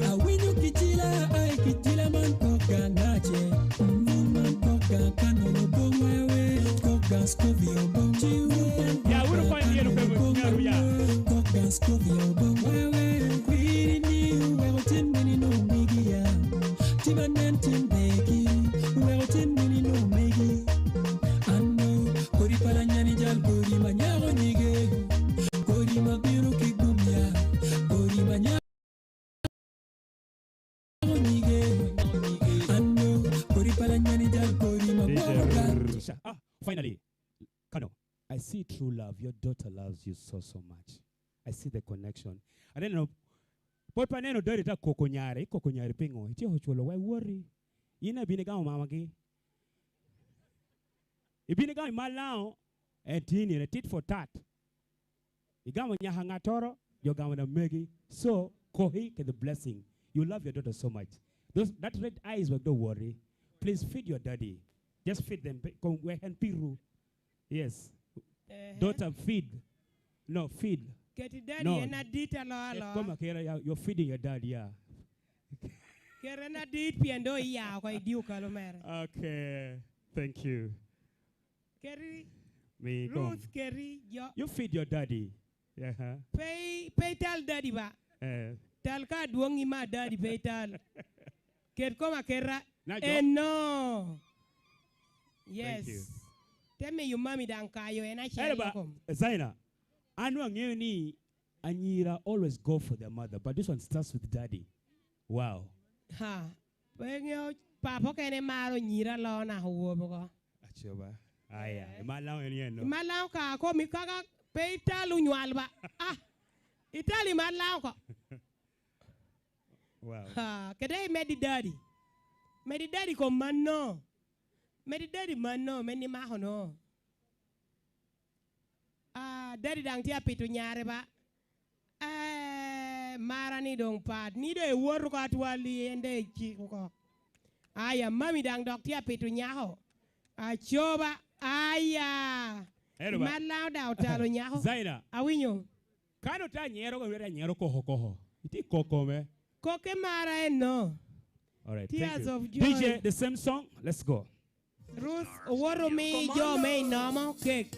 Awinyo kicila ayo kicila man kok ganace. Bul man kok ga Kano obong wewe. Kok ga Scooby obong. Ya, wuru kony lyel okemo, nyaru ya. Kok ga Scooby obong wewe. Kwiri ni oweko tin meni no migi ya. Tim anen tin deki, weko tin mini no megi. Ano, kodi pala nyani jal kodi ma nyako nyige. Kodi ma bino ki gum ya, kodi ma nyako nyige. Ano, kodi pala nyani jal kodi ma gwoko ga. Ah, finally. Kano, I see true love. Your daughter loves you so, so much. I see the connection. Aneno, pwod pe aneno dadi te akoko nyare, ikoko nyare piŋo? Ityeko culo wa iwoti. In abino igamo mamagi. Ibino igamo i Malaŋo, en tye nino, tit for tat. Igamo nyaka ŋattoro, jo gamo na megi. So, koki kede blessing. You love your daughter so much. Those, that red eyes wek do worry. Please feed your daddy. Just feed them. Pe-, kom-, wek en pitu. Yes. Ehe. Daughter, feed. No, feed. Keti daddy. No. En adit alo alo. Koma kera, yeah, you're feeding your dad, yeah. Kera en adit pien do iya oko i diu kalo mere. Okay. Thank you. Keri, mi kom. Ruth, keri jo. You feed your daddy. Yeah. Pe i-, pe ital daddy ba. Eh. Tal ka adwoŋ ima daddy pe ital. Ket koma keta. Na jo. Eno. Yes. Thank you. Te miyo mami daŋ kayo en acel. Ere ba, kom. Zaina, an aŋeyo ni anyira always go for their mother, but this one starts with daddy. Wow. Ha. Pe ŋeo papa kene maro nyira lo nako wobo ko. Acoba. Aya, eh. Imat Laŋo en yen, no? Imat Laŋo ka komi kaka pe ital onywal ba. Ah, ital imat Laŋo ko. Wow. Ha, kede i medi dadi. Medi dadi kom manno. Medi dadi manno, meni mako no. Ah, dadi daŋ tye apito nyare ba. Eh, mara ni doŋ pat. Ni doŋ ewot oko atwal i en doŋ ecik oko. Aya, mami daŋ dok tye apito nyako. Acoba, aya. Ero ba. Imat Laŋo daŋ otalo nyako. Zaina. Awinyo. Kan ote anyero, ko wete anyero koko koko. Iti koko me. Koke mara eno. All right, thank you. Tears of joy. D J, the same song. Let's go. Ruth owoto omi jo me inomo kek.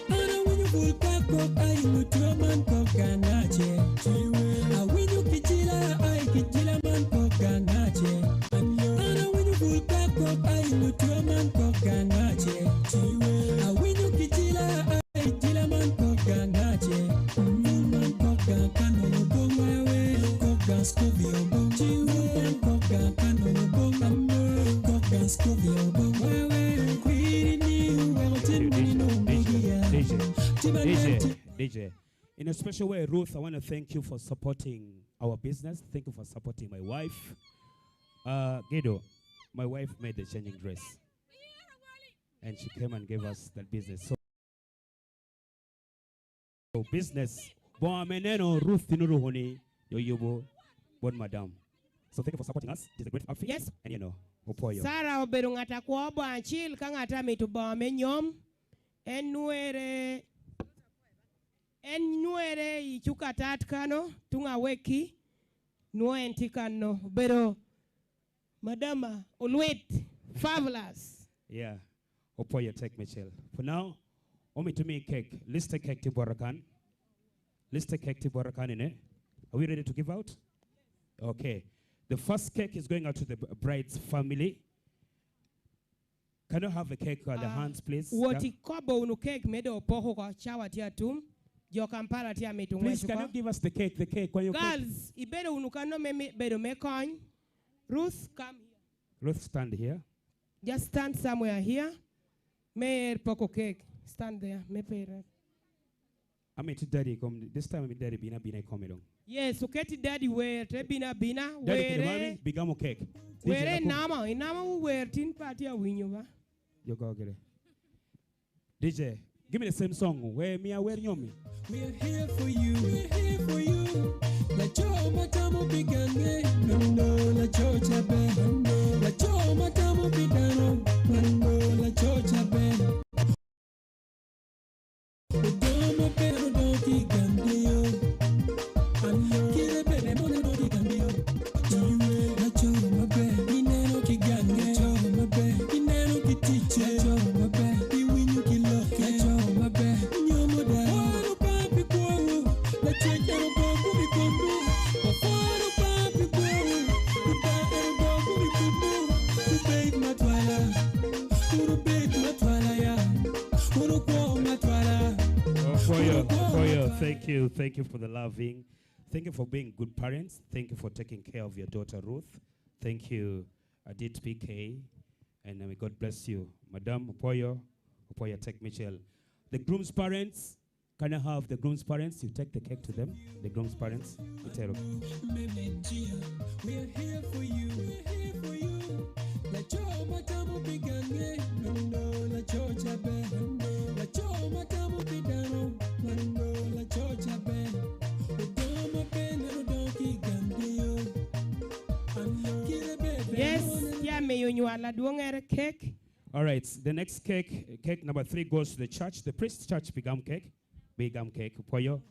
An awinyo bul ka kok ayo twa man kok ganace. Awinyo kicila ayo kicila man kok ganace. An awinyo bul ka kok ayo twa man kok ganace. Awinyo kicila ayo kicila man kok ganace. Bul man kok ga Kano obong wewe. Kok ga Scooby obong. Bul man kok ga Kano obong. Kok ga Scooby obong wewe. Kwiri ni oweko tin mini no migi ya. D J, Tim anen D J, tin. D J. In a special way, Ruth, I wanna thank you for supporting our business. Thank you for supporting my wife. Uh, Gedo, my wife made the changing dress. And she came and gave us that business. So, so business, Boŋo ame neno Ruth tin oruko ni, oyubo bot madam. So thank you for supporting us. It is a great outfit. Yes. And you know, opwoyo. Sara obedo ŋat akwo boŋo acil ka ŋat amito boŋo me nyom. En nwere, en nwere i Cukatat kano, tuŋ awekki, nwoŋo en tye kano. Obedo Madama Olwit, fabulous. Yeah. Opwoyo tek Michelle. For now, omito mi kek. List of cake tye bwota kan. List of cake tye bwota kan ine. Are we ready to give out? Okay. The first cake is going out to the b-, bride's family. Can you have a cake at the Ah, hands, please? Wot ikobo wunu kek me doŋ opoko oko, cawa tye atum. Jo Kampala tye amito Please, can you give us the cake, the cake? Girls, ibedo wunu kano me mi-, bedo me kony. Ruth, come here. Ruth, stand here. Just stand somewhere here. Me er poko cake. Stand there. Me pere. Amito daddy kom, this time amito daddy bina bina i kome doŋ. Yes, oketi daddy wer, te bina bina, Daddy kede were. Mami, bigamo cake. D J were lako. Inamo, inamo wer tin pa tye awinyo ba? Jo go gire. D J, give me the same song. Where me I wear nyomi. We are here for you. We are here for you. Laco ma tamo pi gange, mano laco caber. Laco ma tamo pi dano, mano laco caber. Ogomo pero dok i gang deyo. Kite bene mone dok i gang deyo. Iwe laco maber, ineno ki gange. Laco maber, ineno ki ticce. Laco maber, iwinyo ki lokke. Laco maber, inyomo da. Kwaro papi kwowu, lacek en ogo kumi komi. Okwaro papi kwowu, kuda en ogo kumi komi. Kubed matwala, kuru bed matwala ya. Kuru kwo matwala. Opwoyo, Kuru kwo Opwoyo, matwala. Thank you, thank you for the loving. Thank you for being good parents. Thank you for taking care of your daughter Ruth. Thank you, Adit P K, and may God bless you. Madam Opwoyo, Opwoyo Tek Michelle. The groom's parents, can I have the groom's parents? You take the cake to them. The groom's parents, itero. We are here for you. We are here for you. Laco ma tamo pi gange, mano laco caber. Laco ma tamo pi dano, mano laco caber. Ogomo pe meno dok i gang deyo. Yes, tye amiyo nywal adwoŋere cake. All right, the next cake, cake number three goes to the church. The priest church bigam cake. Bigam cake, Opwoyo.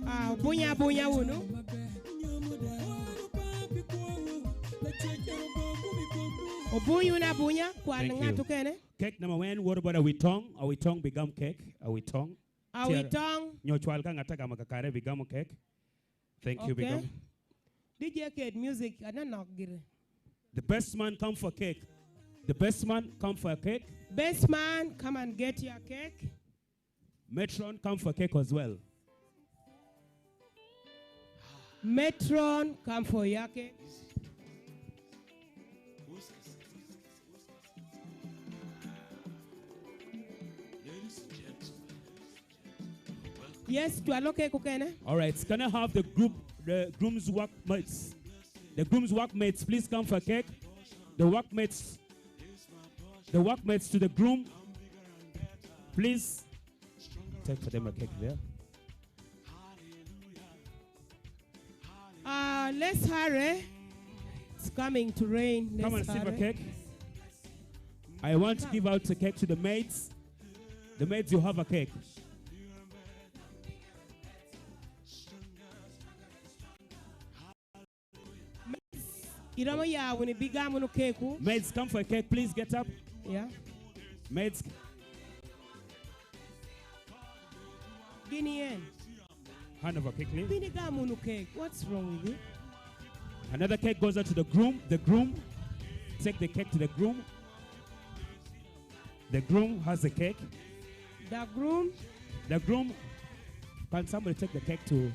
Ah, obunya abunya wunu. Obuny wunu abunya, kwan Thank you. Ŋat okene. Cake number one, what about Awitong? Awitong bigam cake, Awitong. Awitong. Nyo cwal ka ŋat agamo kakare bigamo cake. Thank you, Okay. Bigam. D J ked music, ananok gire. The best man come for cake. The best man come for a cake. Best man, come and get your cake. Matron, come for cake as well. Matron, come for your cake. Yes, cwalo cake okene. All right, can I have the group, the groom's workmates? The groom's workmates, please come for cake. The workmates, the workmates to the groom, please take for them a cake there. Uh, let's hurry. It's coming to rain. Let's Come and sit for hurry. Cake. I want to Come. Give out the cake to the maids. The maids, you have a cake. Iromo ya wunu, ibigam wunu cake-wu. Maids, come for a cake, please get up. Yeah. Maids. Gini en. Hand over quickly. Bin igam wunu cake. What's wrong with you? Another cake goes out to the groom. The groom, take the cake to the groom. The groom has the cake. The groom. The groom, can somebody take the cake to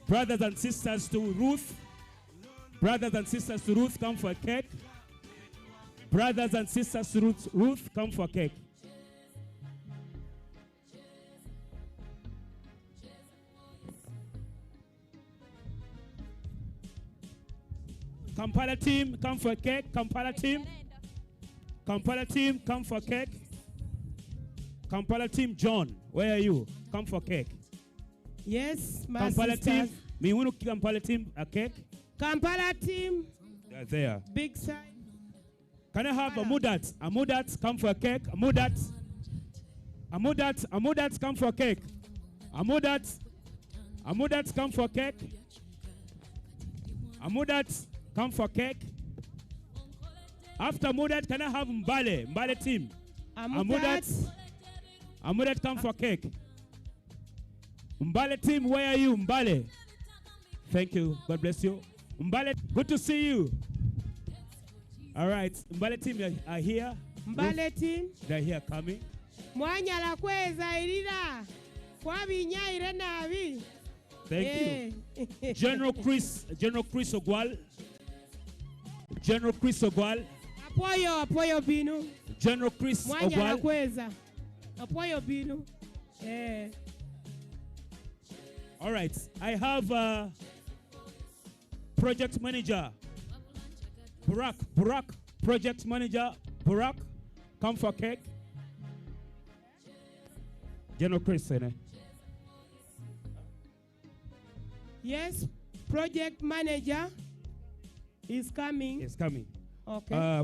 Brothers and sisters to Ruth. Brothers and sisters to Ruth, come for a cake. Brothers and sisters to Ruth, Ruth, come for a cake. Kampala team, come for a cake. Kampala team. Kampala team, come for cake. Kampala team, John, where are you? Come for cake. Yes, my Kampala sisters. Team, mi wunu Kampala team a cake. Kampala team. They're there. Big side. Can I have Amudat? Amudat, come for a cake. Amudat. Amudat, Amudat, come for a cake. Amudat. Amudat, come for a cake. Amudat, come for a cake. After Amudat, can I have Mbale? Mbale team. Amudat. Amudat, Amudat, come for a cake. Mbale team, where are you, Mbale? Thank you. God bless you. Mbale, good to see you. All right. Mbale team are, are here. Mbale team. They're here coming. Mwanyala kweza irira. Kwabi nyaire nabi. Thank you. Eh. General Chris, General Chris Ogwal. General Chris Ogwal. Apwoyo, apwoyo bino. General Chris Mwanyala Ogwal. Kweza. Apwoyo bino. Eh. All right. I have uh, project manager. Burak, Burak, project manager. Burak, come for cake. General Chris, eh? Yes, project manager is coming. Is coming. Okay. Uh,